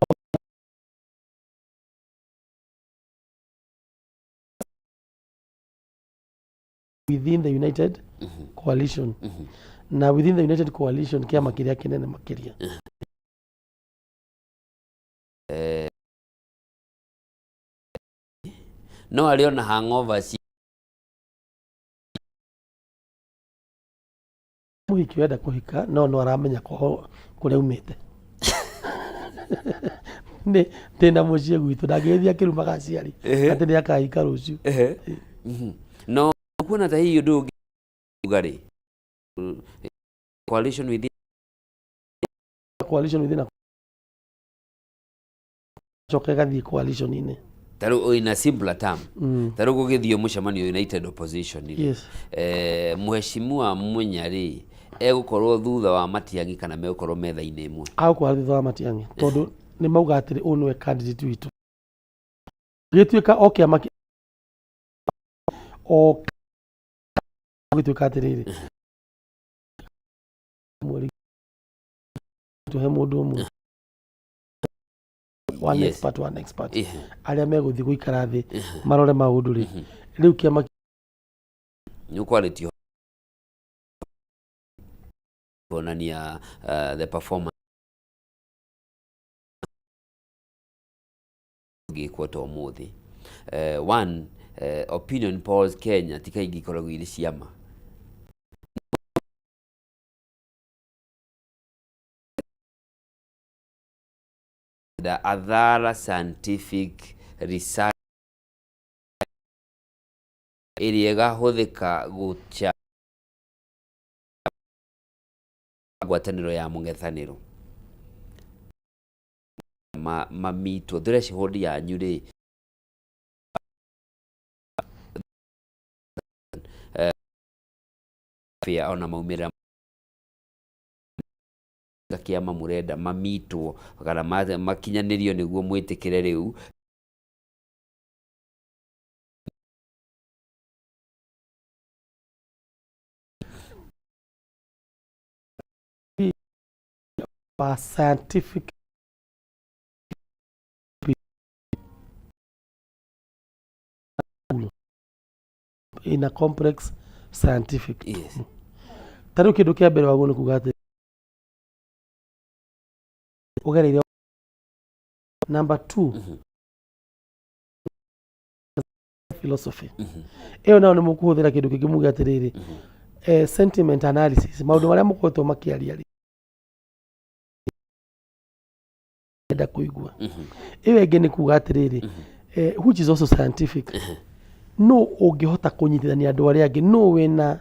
within the united coalition, na within the united coalition kĩama kĩrĩa kĩnene makĩria. No arĩ ona hangover ci Mũhiki wenda kũhika no no aramenya kwao kũrĩa umĩte nĩ ndĩna mũciĩ gwitũ ndangĩgĩthiĩ akĩrumaga aciari atĩ nĩ akahika rũciũ. No kuona ta hihi ũndũ ũngĩ uga rĩ coalition within coalition within a coka ĩgathiĩ coalition-inĩ. Ta rĩu in a simpler term, ta rĩu gũgĩthiĩ mũcemanio united opposition rĩ, mheshimiwa Munya rĩ egũkorwo thutha wa Matiang'i kana megũkorwo metha-inĩ ĩmwe? Agũkorwo thutha wa Matiang'i tondũ nĩ mauga atĩrĩ ũyũ nĩwe candidate witũ. Gĩtuĩka o kĩama o gĩtuĩka atĩrĩrĩ mweri tũhe mũndũ ũmwe one expert, one expert arĩa megũthiĩ gũikara thĩ marore maũndũ rĩ rĩu kĩama Nĩ ũkwarĩtio kuonania the performance ngĩkwo ta ũmũthĩ. One opinion polls Kenya ti kaingĩ ikoragwo irĩ ciama. The other scientific research ĩrĩa ĩgahũthĩka gũcha ngwatanĩro ya mũng'ethanĩro mamitwo threshold yanyu rĩ fair ona maumĩrĩra kĩama mũrenda mamitwo kana makinyanĩrio nĩguo mwĩtĩkĩre rĩu. Wa scientific in a complex scientific. Ta rĩu kĩndũ kĩa mbere wagwo nĩ kuga atĩ ũgereire number 2 philosophy ĩyo nayo nĩ mũkũhũthĩra kĩndũ kĩngĩ muge atĩrĩrĩ sentiment analysis maũndũ marĩa mũkoretwo makĩaria rĩ enda kũigua. Ĩyo ĩngĩ nĩ kuga atĩrĩrĩ Which is also scientific. No ũngĩhota kũnyitithania andũ arĩa angĩ, no wĩna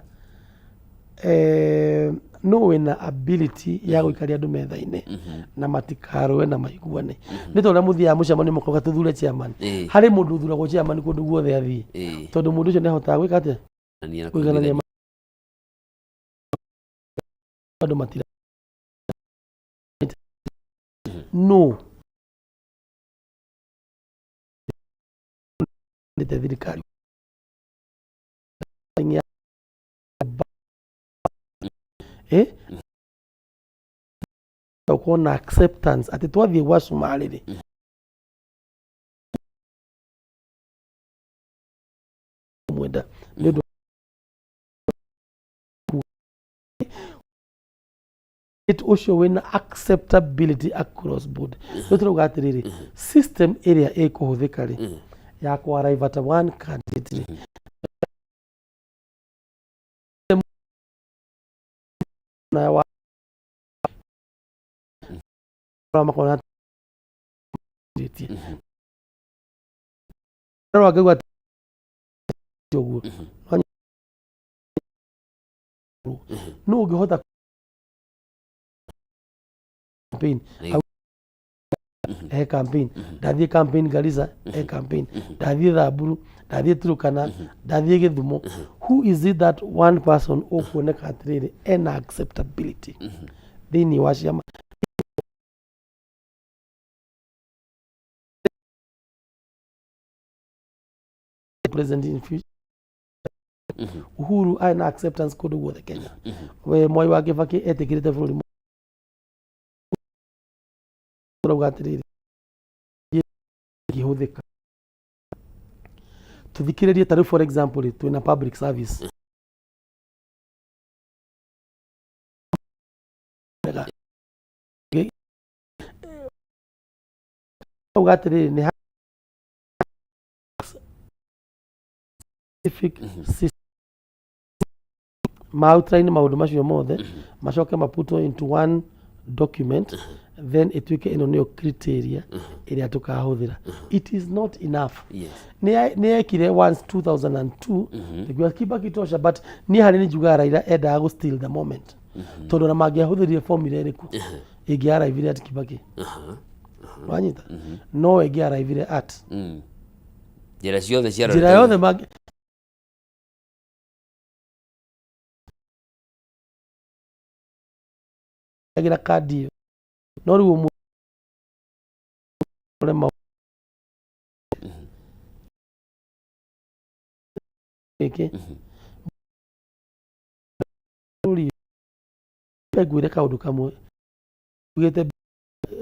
no wĩna ability ya gũikaria andũ metha-inĩ na matikarũe na maiguane. Nĩ ta ũrĩa mũthiaga mũcemanio mũkauga tũthure chairman. Harĩ mũndũ ũthuragwo chairman kũndũ guothe athiĩ, tondũ mũndũ ũcio nĩ ahotaga gwĩka atĩa? Kũiganania na kũiganania kũiguithania. Andũ matira no nĩte thirikari ũkorwo na acceptance atĩ twathiĩ gwa cumarĩ rĩ, mwenda nĩ ũndũ ũcio wĩna acceptability across board. Rĩu tũrauga atĩrĩrĩ, system ĩrĩa ĩkũhũthĩka rĩ ya kũ arrive at one candidate rĩ, na wa makona no angĩuga ũguo no ũngĩhota campaign he campaign, ndathiĩ campaign Garissa, he campaign ndathiĩ Samburu, ndathiĩ Turkana, ndathiĩ Gĩthumo. Who is it that one person ũkuoneka atĩrĩrĩ ena acceptability thĩinĩ wa ciama president in future? Uhuru arĩ na acceptance kũndũ guothe Kenya. We Mwai wa Kibaki etĩkĩrĩte bũrũri. Tũrauga atĩrĩrĩ, ĩngĩhũthĩka tũthikĩrĩrie, ta rĩu for example rĩ, twĩna public service. Auga atĩrĩrĩ, nĩ specific system ma outline maũndũ macio mothe, macoke maputwo into one document, then ĩtuĩke ĩno nĩyo criteria ĩrĩa tũkahũthĩra. It is not enough. Nĩ ekire once 2002 tũkiuga Kibaki tosha, but niĩ harĩ nĩ njugaga Raila endaga gũ steal the moment, tondũ ona mangĩahũthĩrire formula ĩrĩkũ ĩngĩ arrivire at Kibaki, wanyita, no ĩngĩ arrivire at Njĩra ciothe njĩra yothe mangĩ agira kandi ĩyo, no rĩu ũmũthĩ ũrema gĩkĩ bũrũri. Ngwĩre kaũndũ kamwe, ugĩte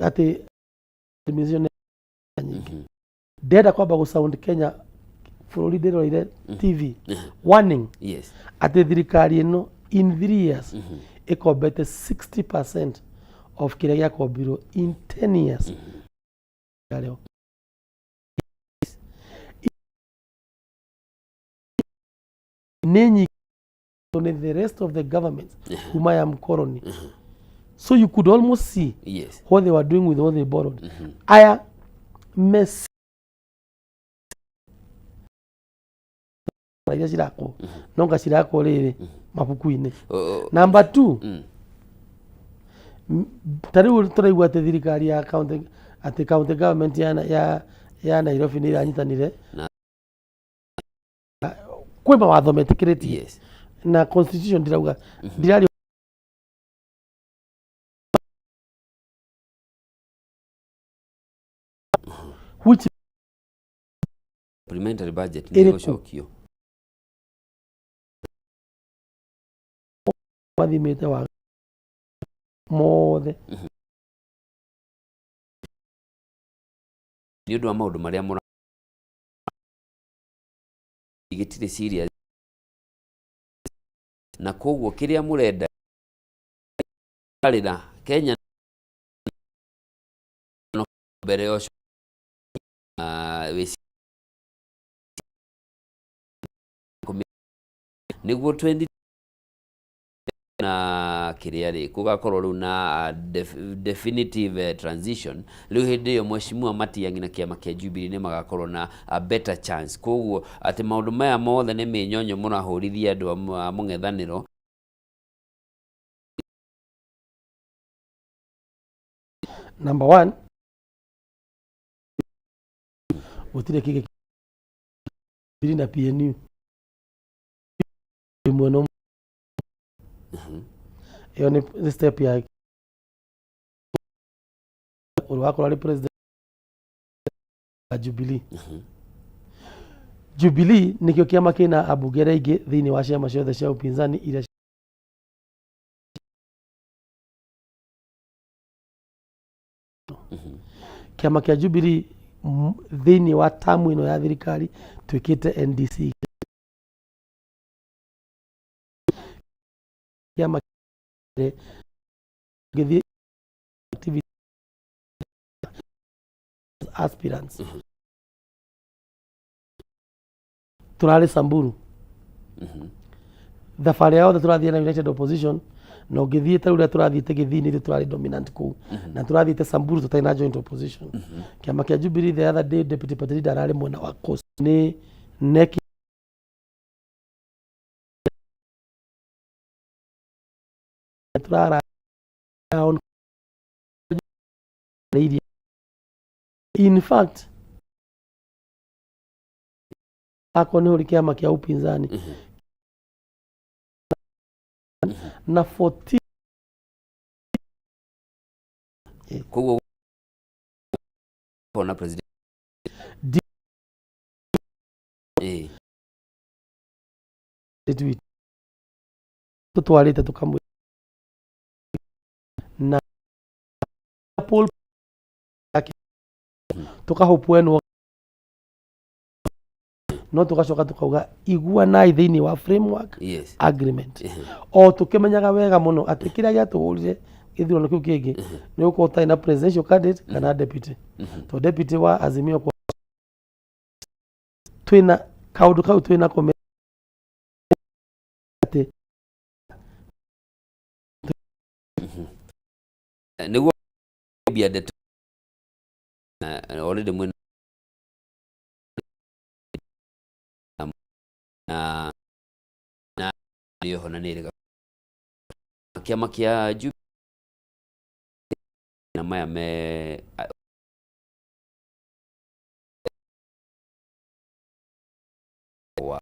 atĩ administration nĩ nyingĩ. Ndĩrenda kwamba gũ sound Kenya bũrũri ndĩroire TV warning atĩ thirikari ĩno in 3 years ĩkombete 60% of kĩrĩa gĩakombirwo in 10 years. Arĩo nĩ nyingĩ nĩ the rest of the governments kuma ya mkoroni, so you could almost see what they were doing with what they borrowed. Aya mess iria cirakwo no nga cirakwo rĩrĩ mabuku-inĩ. Number two, ta rĩu tũraigua atĩ thirikari ya county, atĩ county government ya Nairobi nĩ iranyitanire kwĩ mawatho metĩkĩrĩtie na constitution ndirauga ndirari which Supplementary budget nĩ Ĩrĩkũ? ĩgũcokio. Mathimĩte wa mothe. Nĩ ũndũ wa maũndũ marĩa mũra gĩtirĩ serious, na koguo kĩrĩa mũrenda rĩra Kenya no mbere ũcio nĩguo 20. Na kĩrĩa rĩ gũgakorwo rĩu na definitive transition rĩu hĩndĩ ĩyo Mheshimiwa Matiang'i na kĩama kĩa Jubilee nĩ magakorwo na a better chance. Koguo atĩ maũndũ maya mothe nĩ mĩnyonyo mũrahũrithia andũ a mũng'ethanĩro. Number one, gũtirĩ kĩngĩ Jubilee na PNU mwena ũmwe. Ĩyo nĩ step ya ũrĩa wakorwo arĩ president wa Jubilee. Jubilee nĩkĩo kĩama kĩna ambunge arĩa aingĩ thĩinĩ wa ciama ciothe cia upinzani iria kĩama kĩa Jubilee thĩinĩ wa tamu ĩno ya thirikari twĩkĩte NDC kĩama gĩthiĩ activity aspirants tũrarĩ Samburu thabarĩ yothe tũrathiĩ na United Opposition, na ũngĩthiĩ ta ũrĩa tũrathiĩte Gĩthii nĩ ithuĩ tũrarĩ dominant kũu, na tũrathiĩte Samburu tũtarĩ na joint opposition. Kĩama kĩa Jubilee, the other day deputy party leader ararĩ mwena wa Coast nĩ NEC. Tũrara on iria. In fact, akorwo nĩ ũrĩ kĩama kĩa upinzani na 14. Koguo ona president Tũtwarĩte tũkamwĩ na poll yake tũkahũpwenwo, no tũgacoka tũkauga iguanai thĩinĩ wa framework agreement, o tũkĩmenyaga wega mũno atĩ kĩrĩa gĩatũhũrire gĩthurano kĩu kĩngĩ nĩ gũkorwo ũtarĩ na presidential candidate kana deputy, to deputy wa Azimio kwa twĩna kaũndũ kau twĩna kome atĩ Nĩguo bia ndeto na already mwena na nĩyo na nĩ ĩrĩga kĩama kĩa Jubilee na maya me wa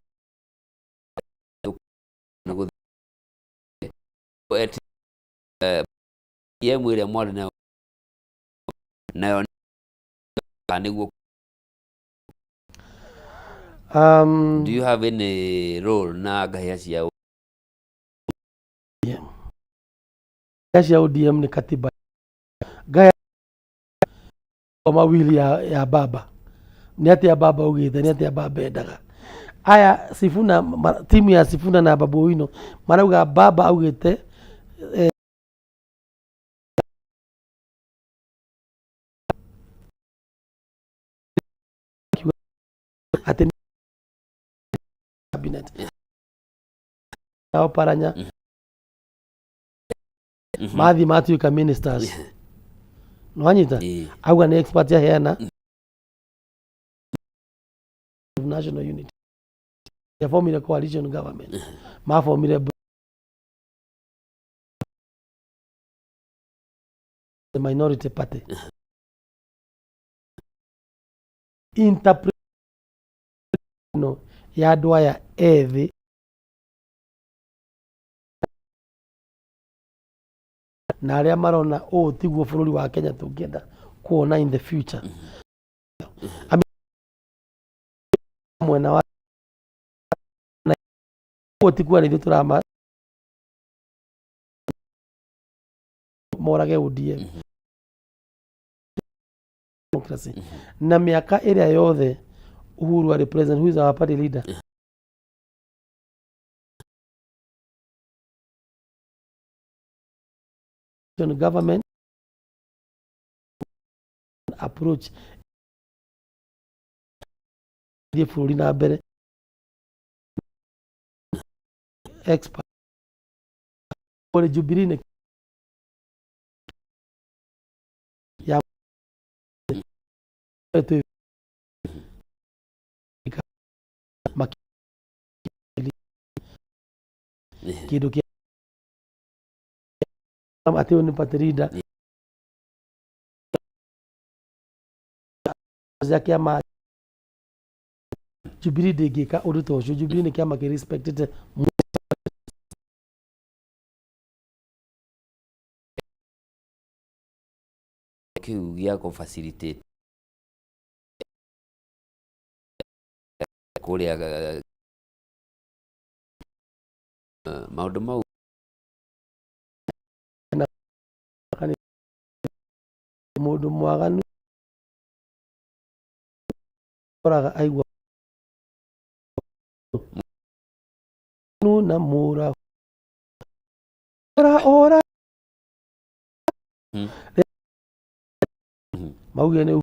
ODM ĩrĩa mwarĩ nayo nayo nĩguo do you have any role na ngahĩha cia ODM? Ngahĩha cia ODM nĩ katiba ngahĩha mawili ya baba nĩ atĩa baba augĩte, nĩ atĩa baba endaga. Aya Sifuna timu ya Sifuna na Babu Owino marauga baba augĩte atĩ cabinet nao Paranya mathiĩ matuĩka ministers, nĩwanyita, auga nĩ expert aheana national unity yafomire coalition government, mafomire the minority party interpret no ya andũ aya ethĩ na arĩa marona ũũ tiguo bũrũri wa Kenya tũngĩenda kuona in the future. I mean, mwena wa na ũguo ti kuga nĩ ithuĩ tũrama morage ODM democracy na mĩaka ĩrĩa yothe Uhuru arĩ president, who is our party leader, government approach thiĩ bũrũri na mbere expert. Rĩ Jubilee nĩ ya twĩ makili kĩndũ kĩa atĩ ũyũ nĩ party leader cia kĩama. Jubilee ndĩngĩka ũndũ ta ũcio. Jubilee nĩ kĩama kĩ respected. Kĩu gĩa kũ facilitate kũrĩa maũndũ mau. Mũndũ mwaganu oraga aigua na mũra ora ora. Maugire nĩ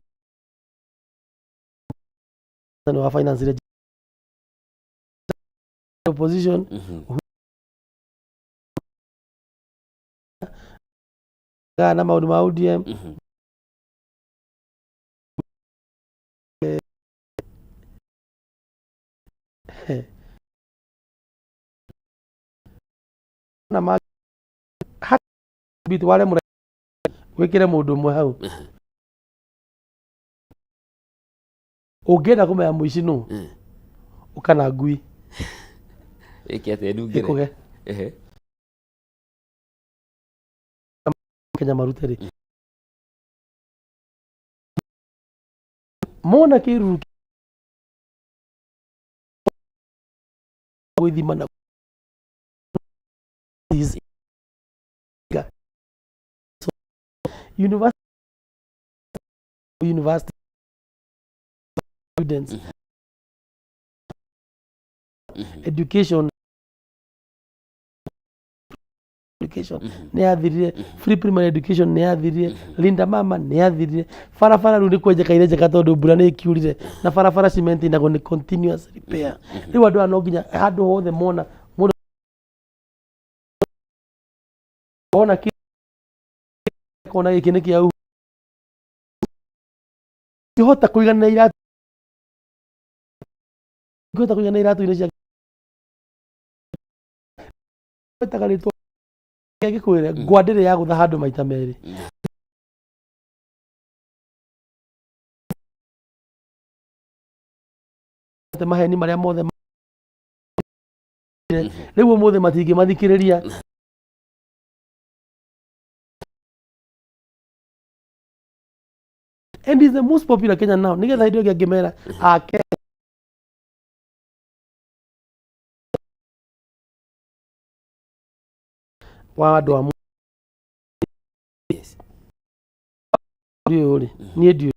nĩ wa finance ile opposition na maũndũ ma ODM. Na ma bitu wale mũra wĩkĩre mũndũ ũmwe hau ũngĩenda kũmenya mũici nũ ũkana ngui. Ĩke atĩa? Nungĩre? Ĩkũge. Kenya marute rĩ mona kĩruru gwĩthima na is so university students education nĩ yathirire, free primary education nĩ yathirire, Linda Mama nĩ yathirire, barabara rĩu nĩ kwenjeka irenjeka tondũ mbura nĩ ĩkiurire na barabara cement inagwo nĩ continuous repair. Rĩu andũ aya no nginya handũ hothe mona mũndũ ona kona gĩkĩ nĩ kĩa ũngĩhota kũiganĩra iratũ, ũngĩhota kũiganĩra iratũ-inĩ cia etaga rĩtwa gĩkwĩre ngwa ndĩrĩ ya gũtha handũ maita merĩ. Maheni marĩa mothe rĩu ũmũthĩ matingĩmathikĩrĩria and is the most popular Kenya now, nĩgetha hĩndĩ ĩyo ĩngĩ angĩmera ake wa andũ a ũyũ rĩ, niĩ ndiũĩ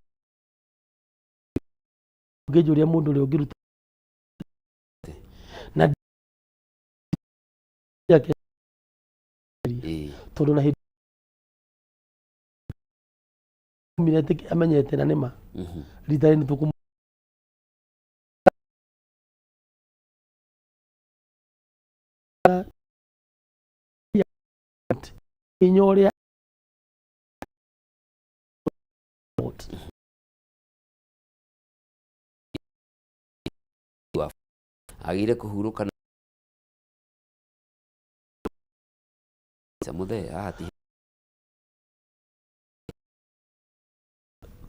ũngĩnjũria mũndũ ũrĩa ũngĩruta na yake tondũ na hĩndĩ umire amenyete na nĩma rita rĩrĩ nĩtũkũ hinya ũrĩa. Agĩire kũhurũka na mũthee haha ti.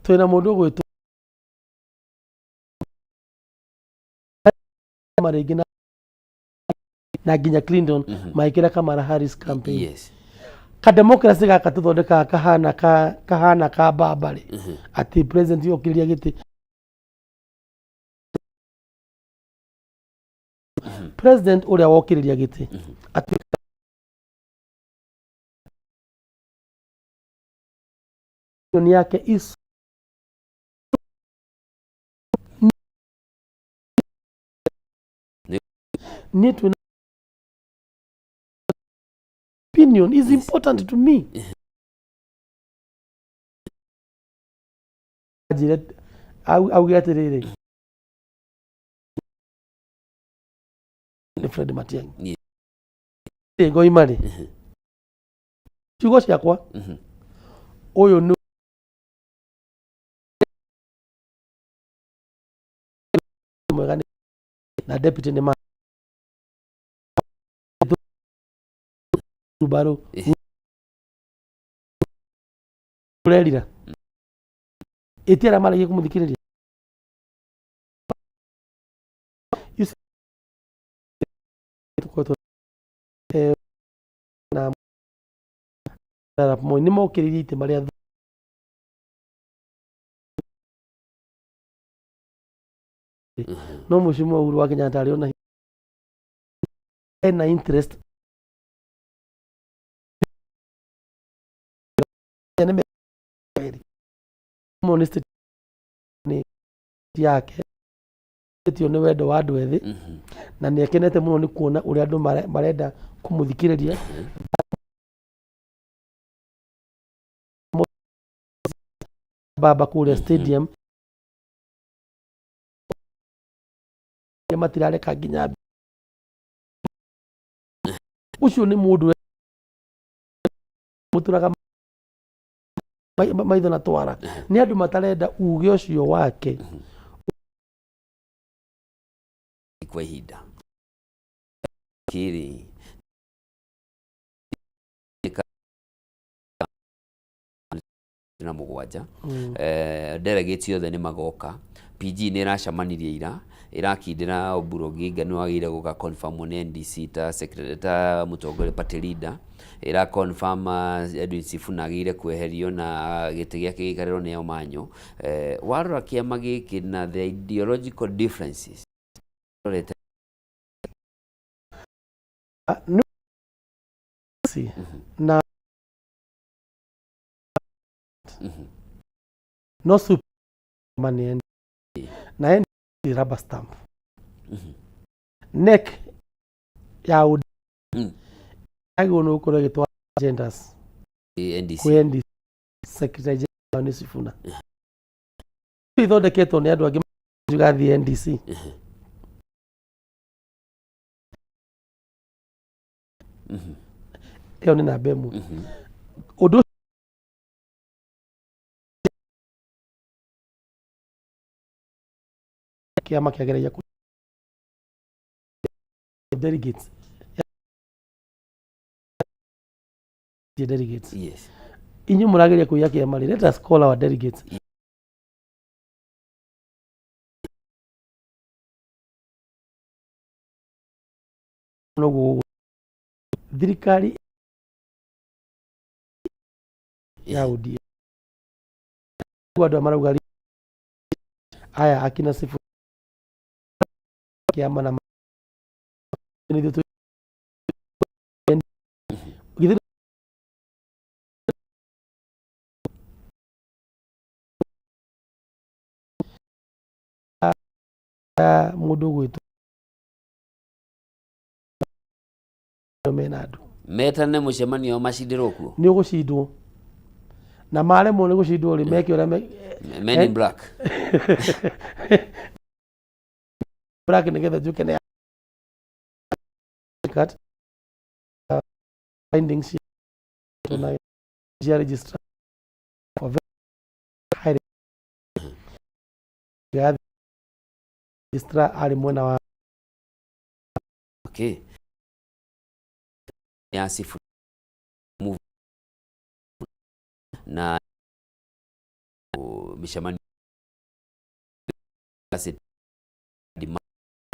Twĩna mũndũ ũgwĩtwo rĩngĩ na nginya Clinton magĩkĩra Kamala Harris campaign. Ka democracy gaka tũthondekaga kahana ka kahana ka baba rĩ, atĩ president okĩrĩria gĩtĩ, president ũrĩa wokĩrĩria gĩtĩ atuĩka opinion yake is niĩ twĩna opinion is important to me. Anjĩre auge atĩrĩrĩ, nĩ Fred Matiang'i. Ngoima rĩ. Ciugo ciakwa, ũyũ nĩ mwega na deputy nĩ mbaru ũrerira ĩti arĩa maragia kũmũthikĩrĩria. You see, tũkoretwo na Arap Moi nĩ mokĩrĩirie itema rĩa no Mheshimiwa Uhuru wa Kenyatta arĩ ona ena interest nĩ nĩ state nĩ yake tio nĩ wendo wa andũ ethĩ na nĩ akenete mũno nĩ kuona ũrĩa andũ marenda kũmũthikĩrĩria. Baba kũrĩa stadium matirareka nginya ũcio nĩ mũndũ mũtũraga maitho na twara nĩ andũ matarenda uge ũcio wake. Kwa ihinda kiri na mũgwanja delegate othe nĩ magoka. PG nĩ ĩracemanirie ira, ĩrakindĩra Oburu Oginga nĩ wagĩrĩire gũka confirm nĩ NDC ta secretary, ta mũtongoria party leader, ĩra confirm Edwin Sifuna agĩrĩire kweherio na gĩtĩ gĩake gĩikarĩrwo nĩ Omanyo. Warora kĩama gĩkĩ na the ideological differences rorete na no Superman nĩ na NDC rubber stamp NEC ya ODM yagĩrĩirwo nĩ gũkorwo ĩgĩtwara agendas NDC. Kwĩ NDC secretary general nĩ Sifuna, ithondeketwo nĩ andũ angĩ gathiĩ NDC. Ĩyo nĩ namba ĩmwe. Ũndũ kĩama kĩageragia delegates inyuĩ mũrageria kũiya kĩama rĩ, let us call our delegates. Noguo thirikari ya ODM andũ aya marauga aya akina Sifuna kĩama na nĩ ithuĩ githĩ mũndũ ũgwĩtwo mena andũ metane mũcemanio macindĩrwo kuo. Nĩ ũgũcindwo na maremwo nĩ gũcindwo rĩ, meke ũrĩa Men in black. Black nĩgetha njuke nĩ cut findings cia cia registrar for very high ya registrar arĩ mwena wa Okay, ya Sifuna move na mĩcemanio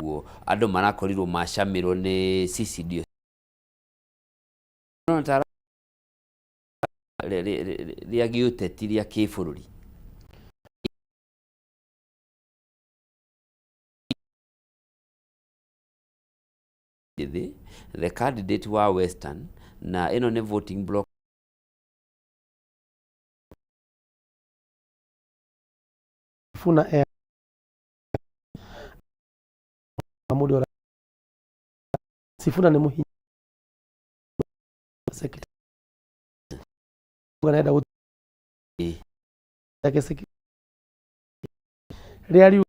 guo andũ marakorirwo macamirwo nĩ CCD no ta rĩa gĩũteti rĩa kĩbũrũri. Thĩ the candidate wa Western na ĩno nĩ voting block. Sifuna e mũndũ ũra Sifuna nĩ mũhinya secretary arenda yake rĩa riu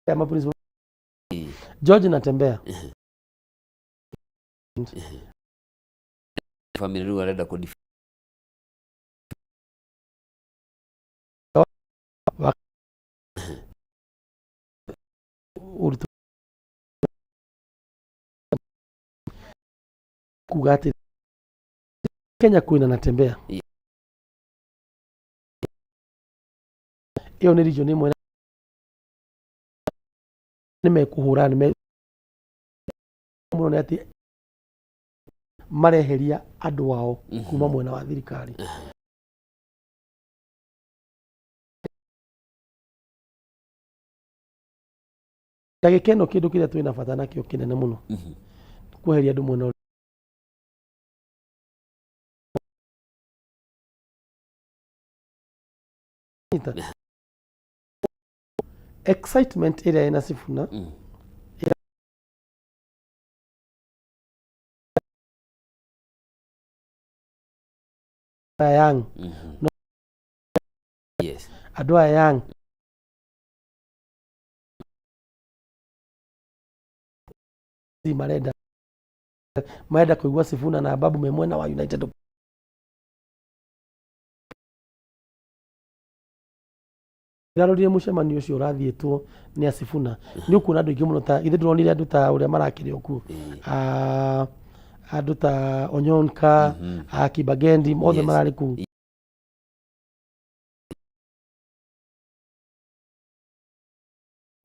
ya ma principal George Natembea. president. Family rĩu arenda kũ Wa ũritũ kuga atĩ Kenya kwĩna natembea ĩyo nĩ region ĩmwe nĩ mekũhũra nĩ mũno nĩ atĩ mareheria andũ ao kuma mwena wa thirikari. Ndagĩka ĩno kĩndũ kĩrĩa twĩna bata nakĩo kĩnene mũno kweheria andũ mwena ũrĩa Nyita. Excitement ĩrĩa ĩna Sifuna aya young no andũ aya young marenda kũigua Sifuna na Babu me mwena wa United. Ndĩrarorire mũcemanio ũcio ũrathiĩtwo nĩ Asifuna, nĩ ũkuona andũ aingĩ mũno, ta ithe ndĩronire andũ ta ũrĩa marakĩrĩ o kuo. Ah, andũ ta Onyonka, ah, Kibagendi othe mararĩ kũu.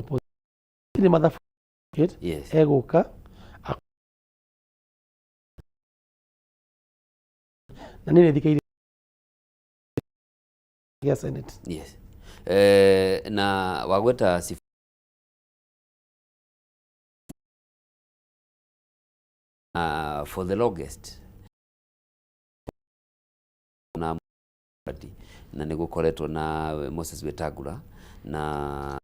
Gũtirĩ mathabu egũka na niĩ nĩ thikĩire gĩa Senate. Yes. Eh, na wagweta for the longest na na nĩ gũkoretwo na Moses Wetangula na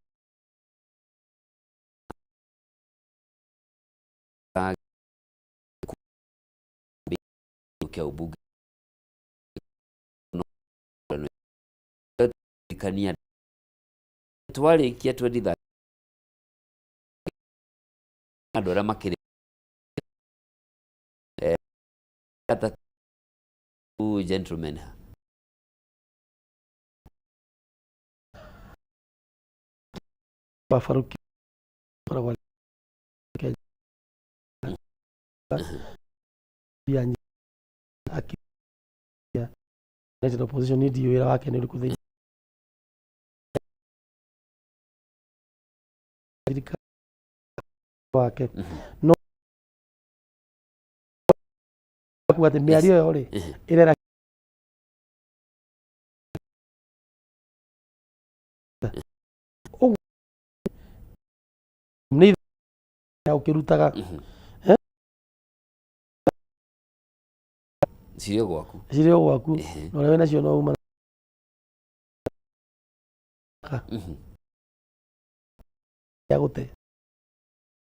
kĩa ũmbunge kania twarĩkia 2030 andũ arĩa makĩrĩ atatũ gentlemen. Babaruki koragwo Kenya ya United Opposition, niĩ ndiũĩ wĩra wake nĩ ũrĩkũ thĩinĩ thirikari wake, no kuga atĩ mĩario ĩyo rĩ ĩrera ũguo nĩ ũkĩrutaga. Cirĩ o gwaku. Cirĩ o gwaku na ũrĩa wĩnacio no uma ya gũte.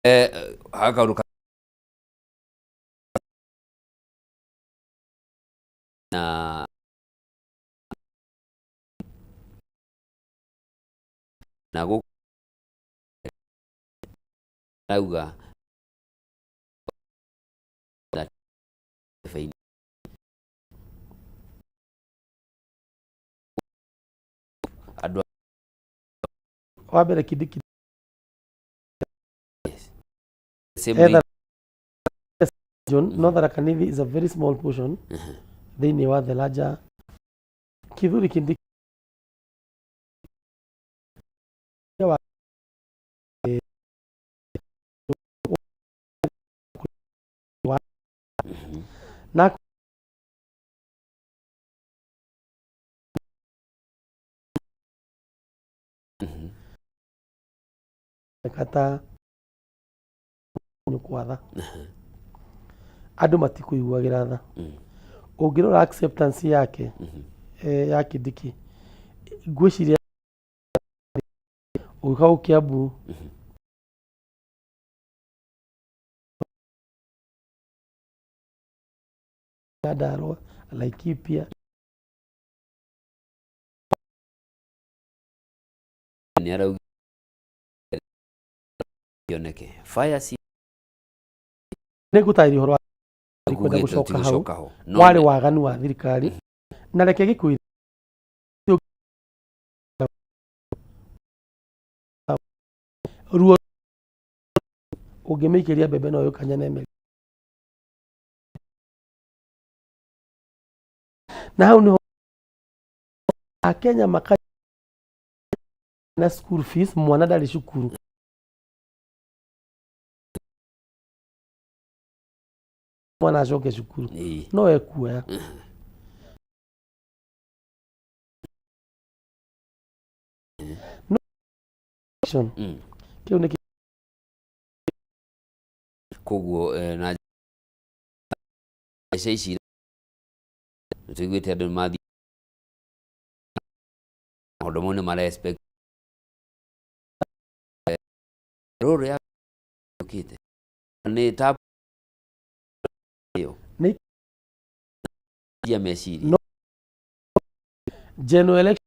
Eh, hakaũndũ na na gũkũ rauga andũ. Wa mbere Kindiki same etha region. No Tharaka Nithi is a very small portion thĩinĩ wa the larger Kithure Kindiki wa na kata kwatha andũ matikũiguagĩra tha. Ũngĩrora acceptance yake ya Kindiki, ngwĩciria ũgĩũka gũkũ Kiambu Nyandarua, Laikipia. Nĩ araugire kĩoneke fire si Nĩ ngũtarĩria ũhoro wa Ndikwenda Ũkugĩte gũcoka hau. ũtigũcoka ho. No Warĩ nĩ- waganu wa thirikari na reke gĩkwĩre ruo ũngĩmĩikĩria mbembe no yũkanye na ĩmere na hau niho akenya maka na school fees mwana ndarĩ cukuru mwana acoke cukuru no ekuoya no kĩu nĩ Koguo na mbeca ici nĩ tũiguĩte andũ nĩ mathiĩ maũndũ mau nĩ mara expect rũrũ ya yũkĩte nĩ ta ĩyo nĩ ya meciria no general election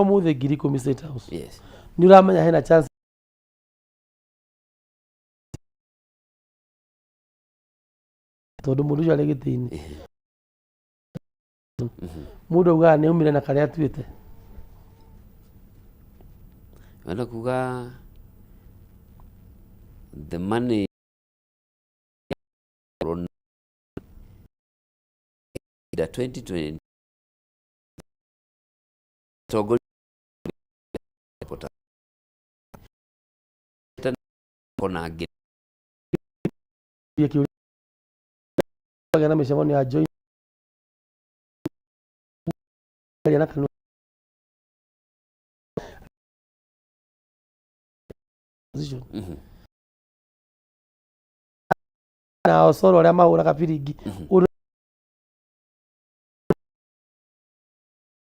ũmũthĩ 10,000 State House. Yes. Nĩ ũramenya hena chance tondũ mũndũ ũcio arĩ gĩtĩ-inĩ mũndũ augaga nĩ aumire na karĩa atuĩte. Wenda kuga the money 2020 tongoria kona ngĩ kĩũria na mĩcemanio ya joint na kanua position na Osoro arĩa mahũraga biringi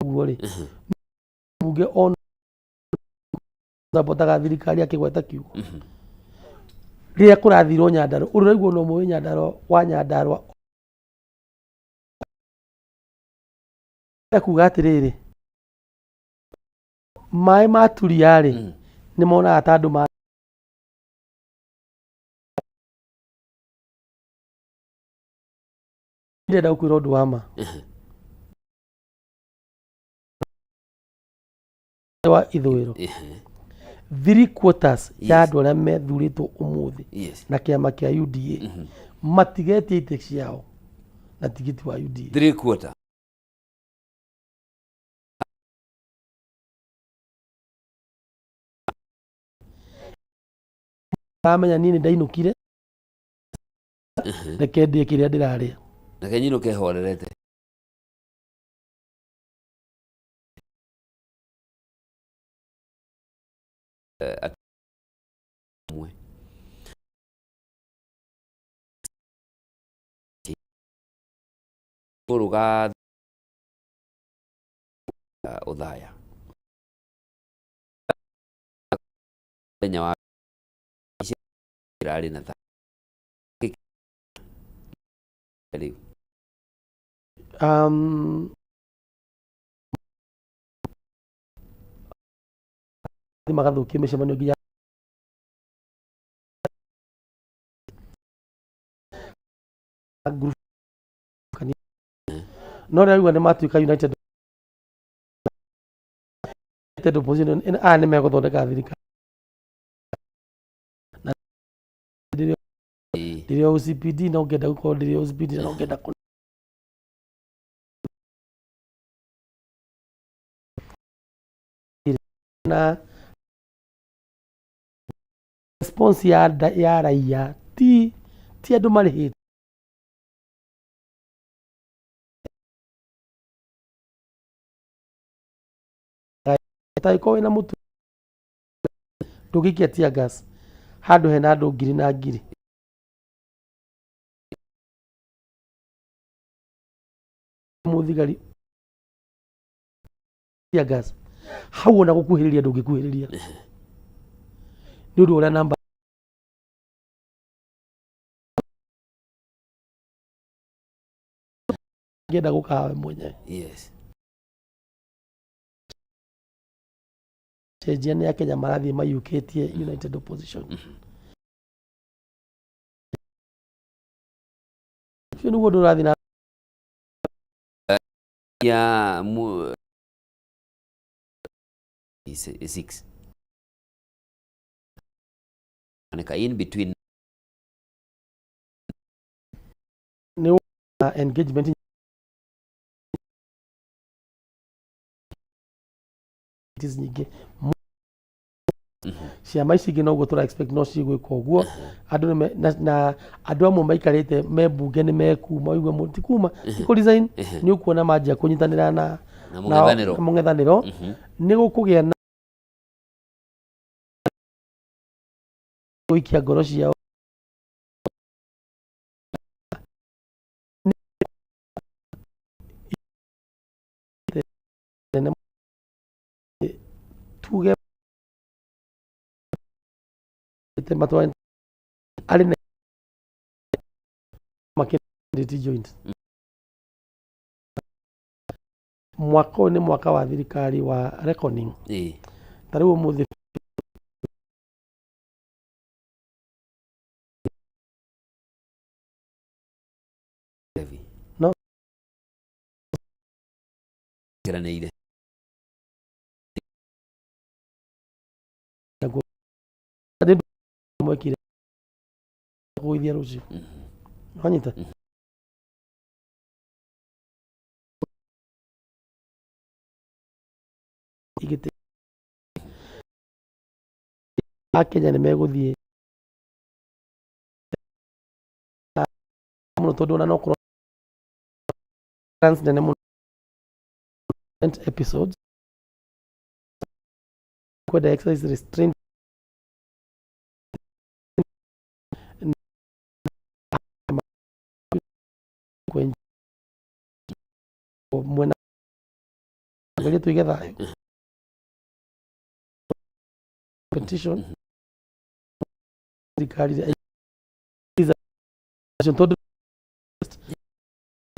ũguo rĩ mbunge ona sapotaga thirikari akĩgweta kiugo rĩrĩa kũrathirwo Nyandarua ũrĩa ũraigua no mũĩ Nyandarua wa Nyandarua kuga atĩrĩrĩ maĩ ma Turia rĩ nĩ monaga ta andũ ma ndĩrenda gũkwĩra ũndũ wa ma wa ithũĩro 3/4 ya andũ arĩa methurĩtwo ũmũthĩ Yes. na kĩama kĩa UDA matigetie itĩ ciao na tigiti wa UDA. 3/4. Aramenya niĩ nĩ ndainũkire reke ndĩe kĩrĩa ndĩrarĩa. Reke nyinũke horerete. Mwe. Kũrũga ũthaya mũthenya wa ĩrarĩ na thayũ rĩu. Magathũkia mĩcemanio nginya group no rĩu nĩ matuĩka United Opposition aya nĩ megũthondeka thirikari na ndĩrĩ o OCPD no ngenda gũkorwo ndĩrĩ OCPD na no ngenda na response ya ya raia ti ti andũ marĩhĩte tangĩkorwo wĩna mũtu ndũngĩikia tear gas handũ hena andũ ngiri na ngiri mũthigari tear gas hau ona gũkuhĩrĩria ndũngĩkuhĩrĩria nĩ ũndũ ũrĩa namba ngĩenda gũkawa we mwenyewe. Yes. Cenjia nĩ akenya marathiĩ maiyũkĩtie United Opposition. Ũcio nĩguo ũndũ ũrathiĩ na ya mu 6 oneka in between. Nĩ engagement nyingĩ ciama ici ingĩ noguo tũra expect no cigwĩka ũguo. Andũ nĩ na andũ amwe maikarĩte me mbunge nĩ mekuma ũigue ti kuma, ti kũ resign. Nĩ ũkuona manjia kũnyitanĩra na na mũng'ethanĩro. Na mũng'ethanĩro nĩ gũkũgĩa na gũikia ngoro ciao. Nene tuge matware arĩ na makĩndĩti joint. Mwaka ũyũ nĩ mwaka wa thirikari wa reckoning. Ta rĩu ũmũthĩ no Kĩranĩire. Naguo nĩ mwekire kũgũithia rũciũ wanyita. Igĩtĩ Akenya nĩ megũthiĩ mũno tondũ ona no korwo nene mũno episodes kwenda exercise restraint mwena geria tuige thayũ petition thirikari tondũ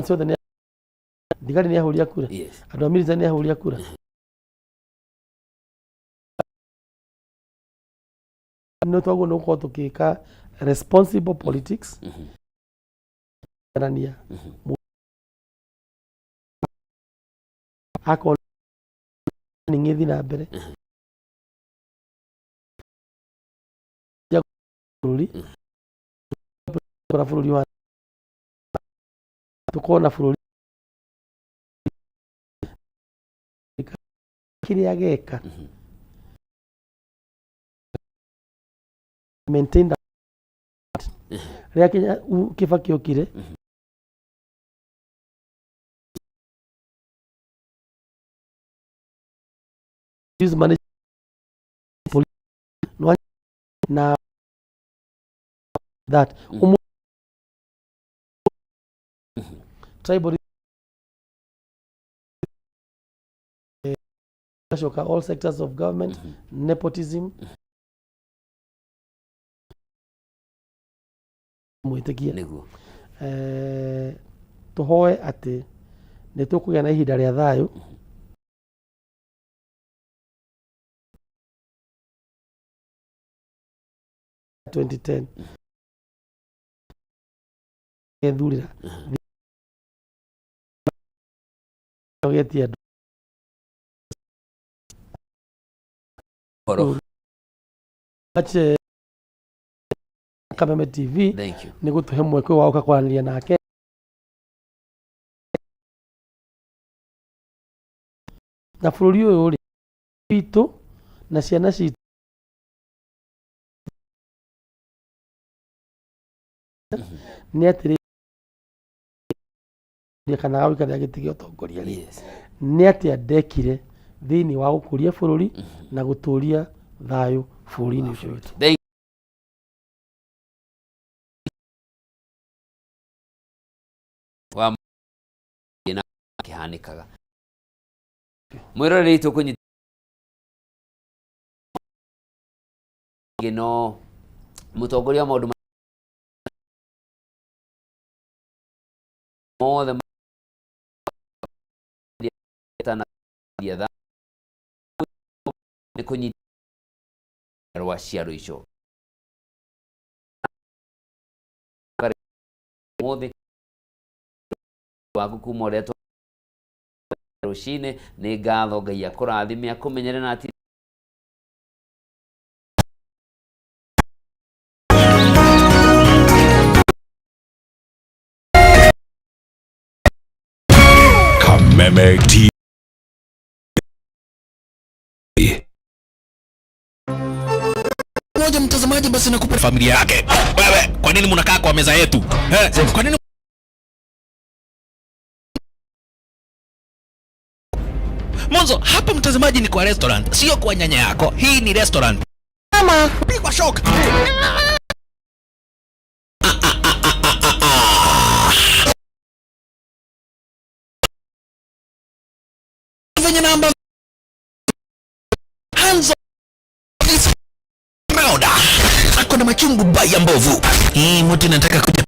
ciothe nĩ thigari nĩ ahũri a kura, andũ a military nĩ ahũri a kura. Nĩ twagwo nĩ gũkorwo tũgĩka responsible politics nania akorwo nĩ ng'ĩthi na mbere bũrũri bũrũri wa tũkorwo na bũrũri kĩrĩa geka maintain that rĩrĩa Kenya Kibaki okire use manage na that tribal gacoka all sectors of government, nepotism mwĩtĩkie. Nĩguo. Tũhoe atĩ nĩ tũkũgĩa na ihinda rĩa thayũ 2010 gethurĩra getia andũ. Horo. Much, Kameme TV. Thank you. Nĩ gũtũhe mweke wa gũka kwaranĩria nake na bũrũri ũyũ rĩ witũ na ciana citũ nĩ atĩrĩ kana gagũikarĩra gĩtĩ gĩa ũtongoria rĩ nĩ atĩa ndekire thĩinĩ wa gũkũria bũrũri na gũtũria thayũ bũrũri-inĩ ũcio witũ. Thank wa na kĩhanĩkaga mwĩroreri tũkũnyita no mũtongoria wa maũndũ mothe nĩ kũnyita rwa ciaro icio mothe. Waku kuma ũrĩa rũcinĩ. Nĩ ngatho, Ngai akũrathime, akũmenyere na ati Kameme TV. Moja mtazamaji, basi nakupa familia yake. Wewe, kwa nini mnakaa kwa meza yetu? Eh, kwa nini Mwanzo hapa mtazamaji ni kwa restaurant, sio kwa nyanya yako. Hii ni restaurant. Mama, pigwa shock. Venye namba Hanzo this round ako na machungu baya mbovu. Hii mtu nataka kuja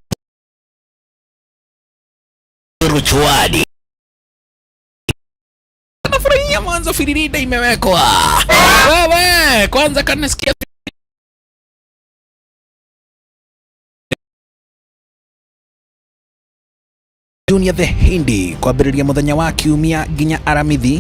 ruchwadi. Nafurahia mwanzo firirida imewekwa. Wewe kwanza kanasikia Junior the Hindi kwambĩrĩria mũthenya wa kiumia nginya aramithi.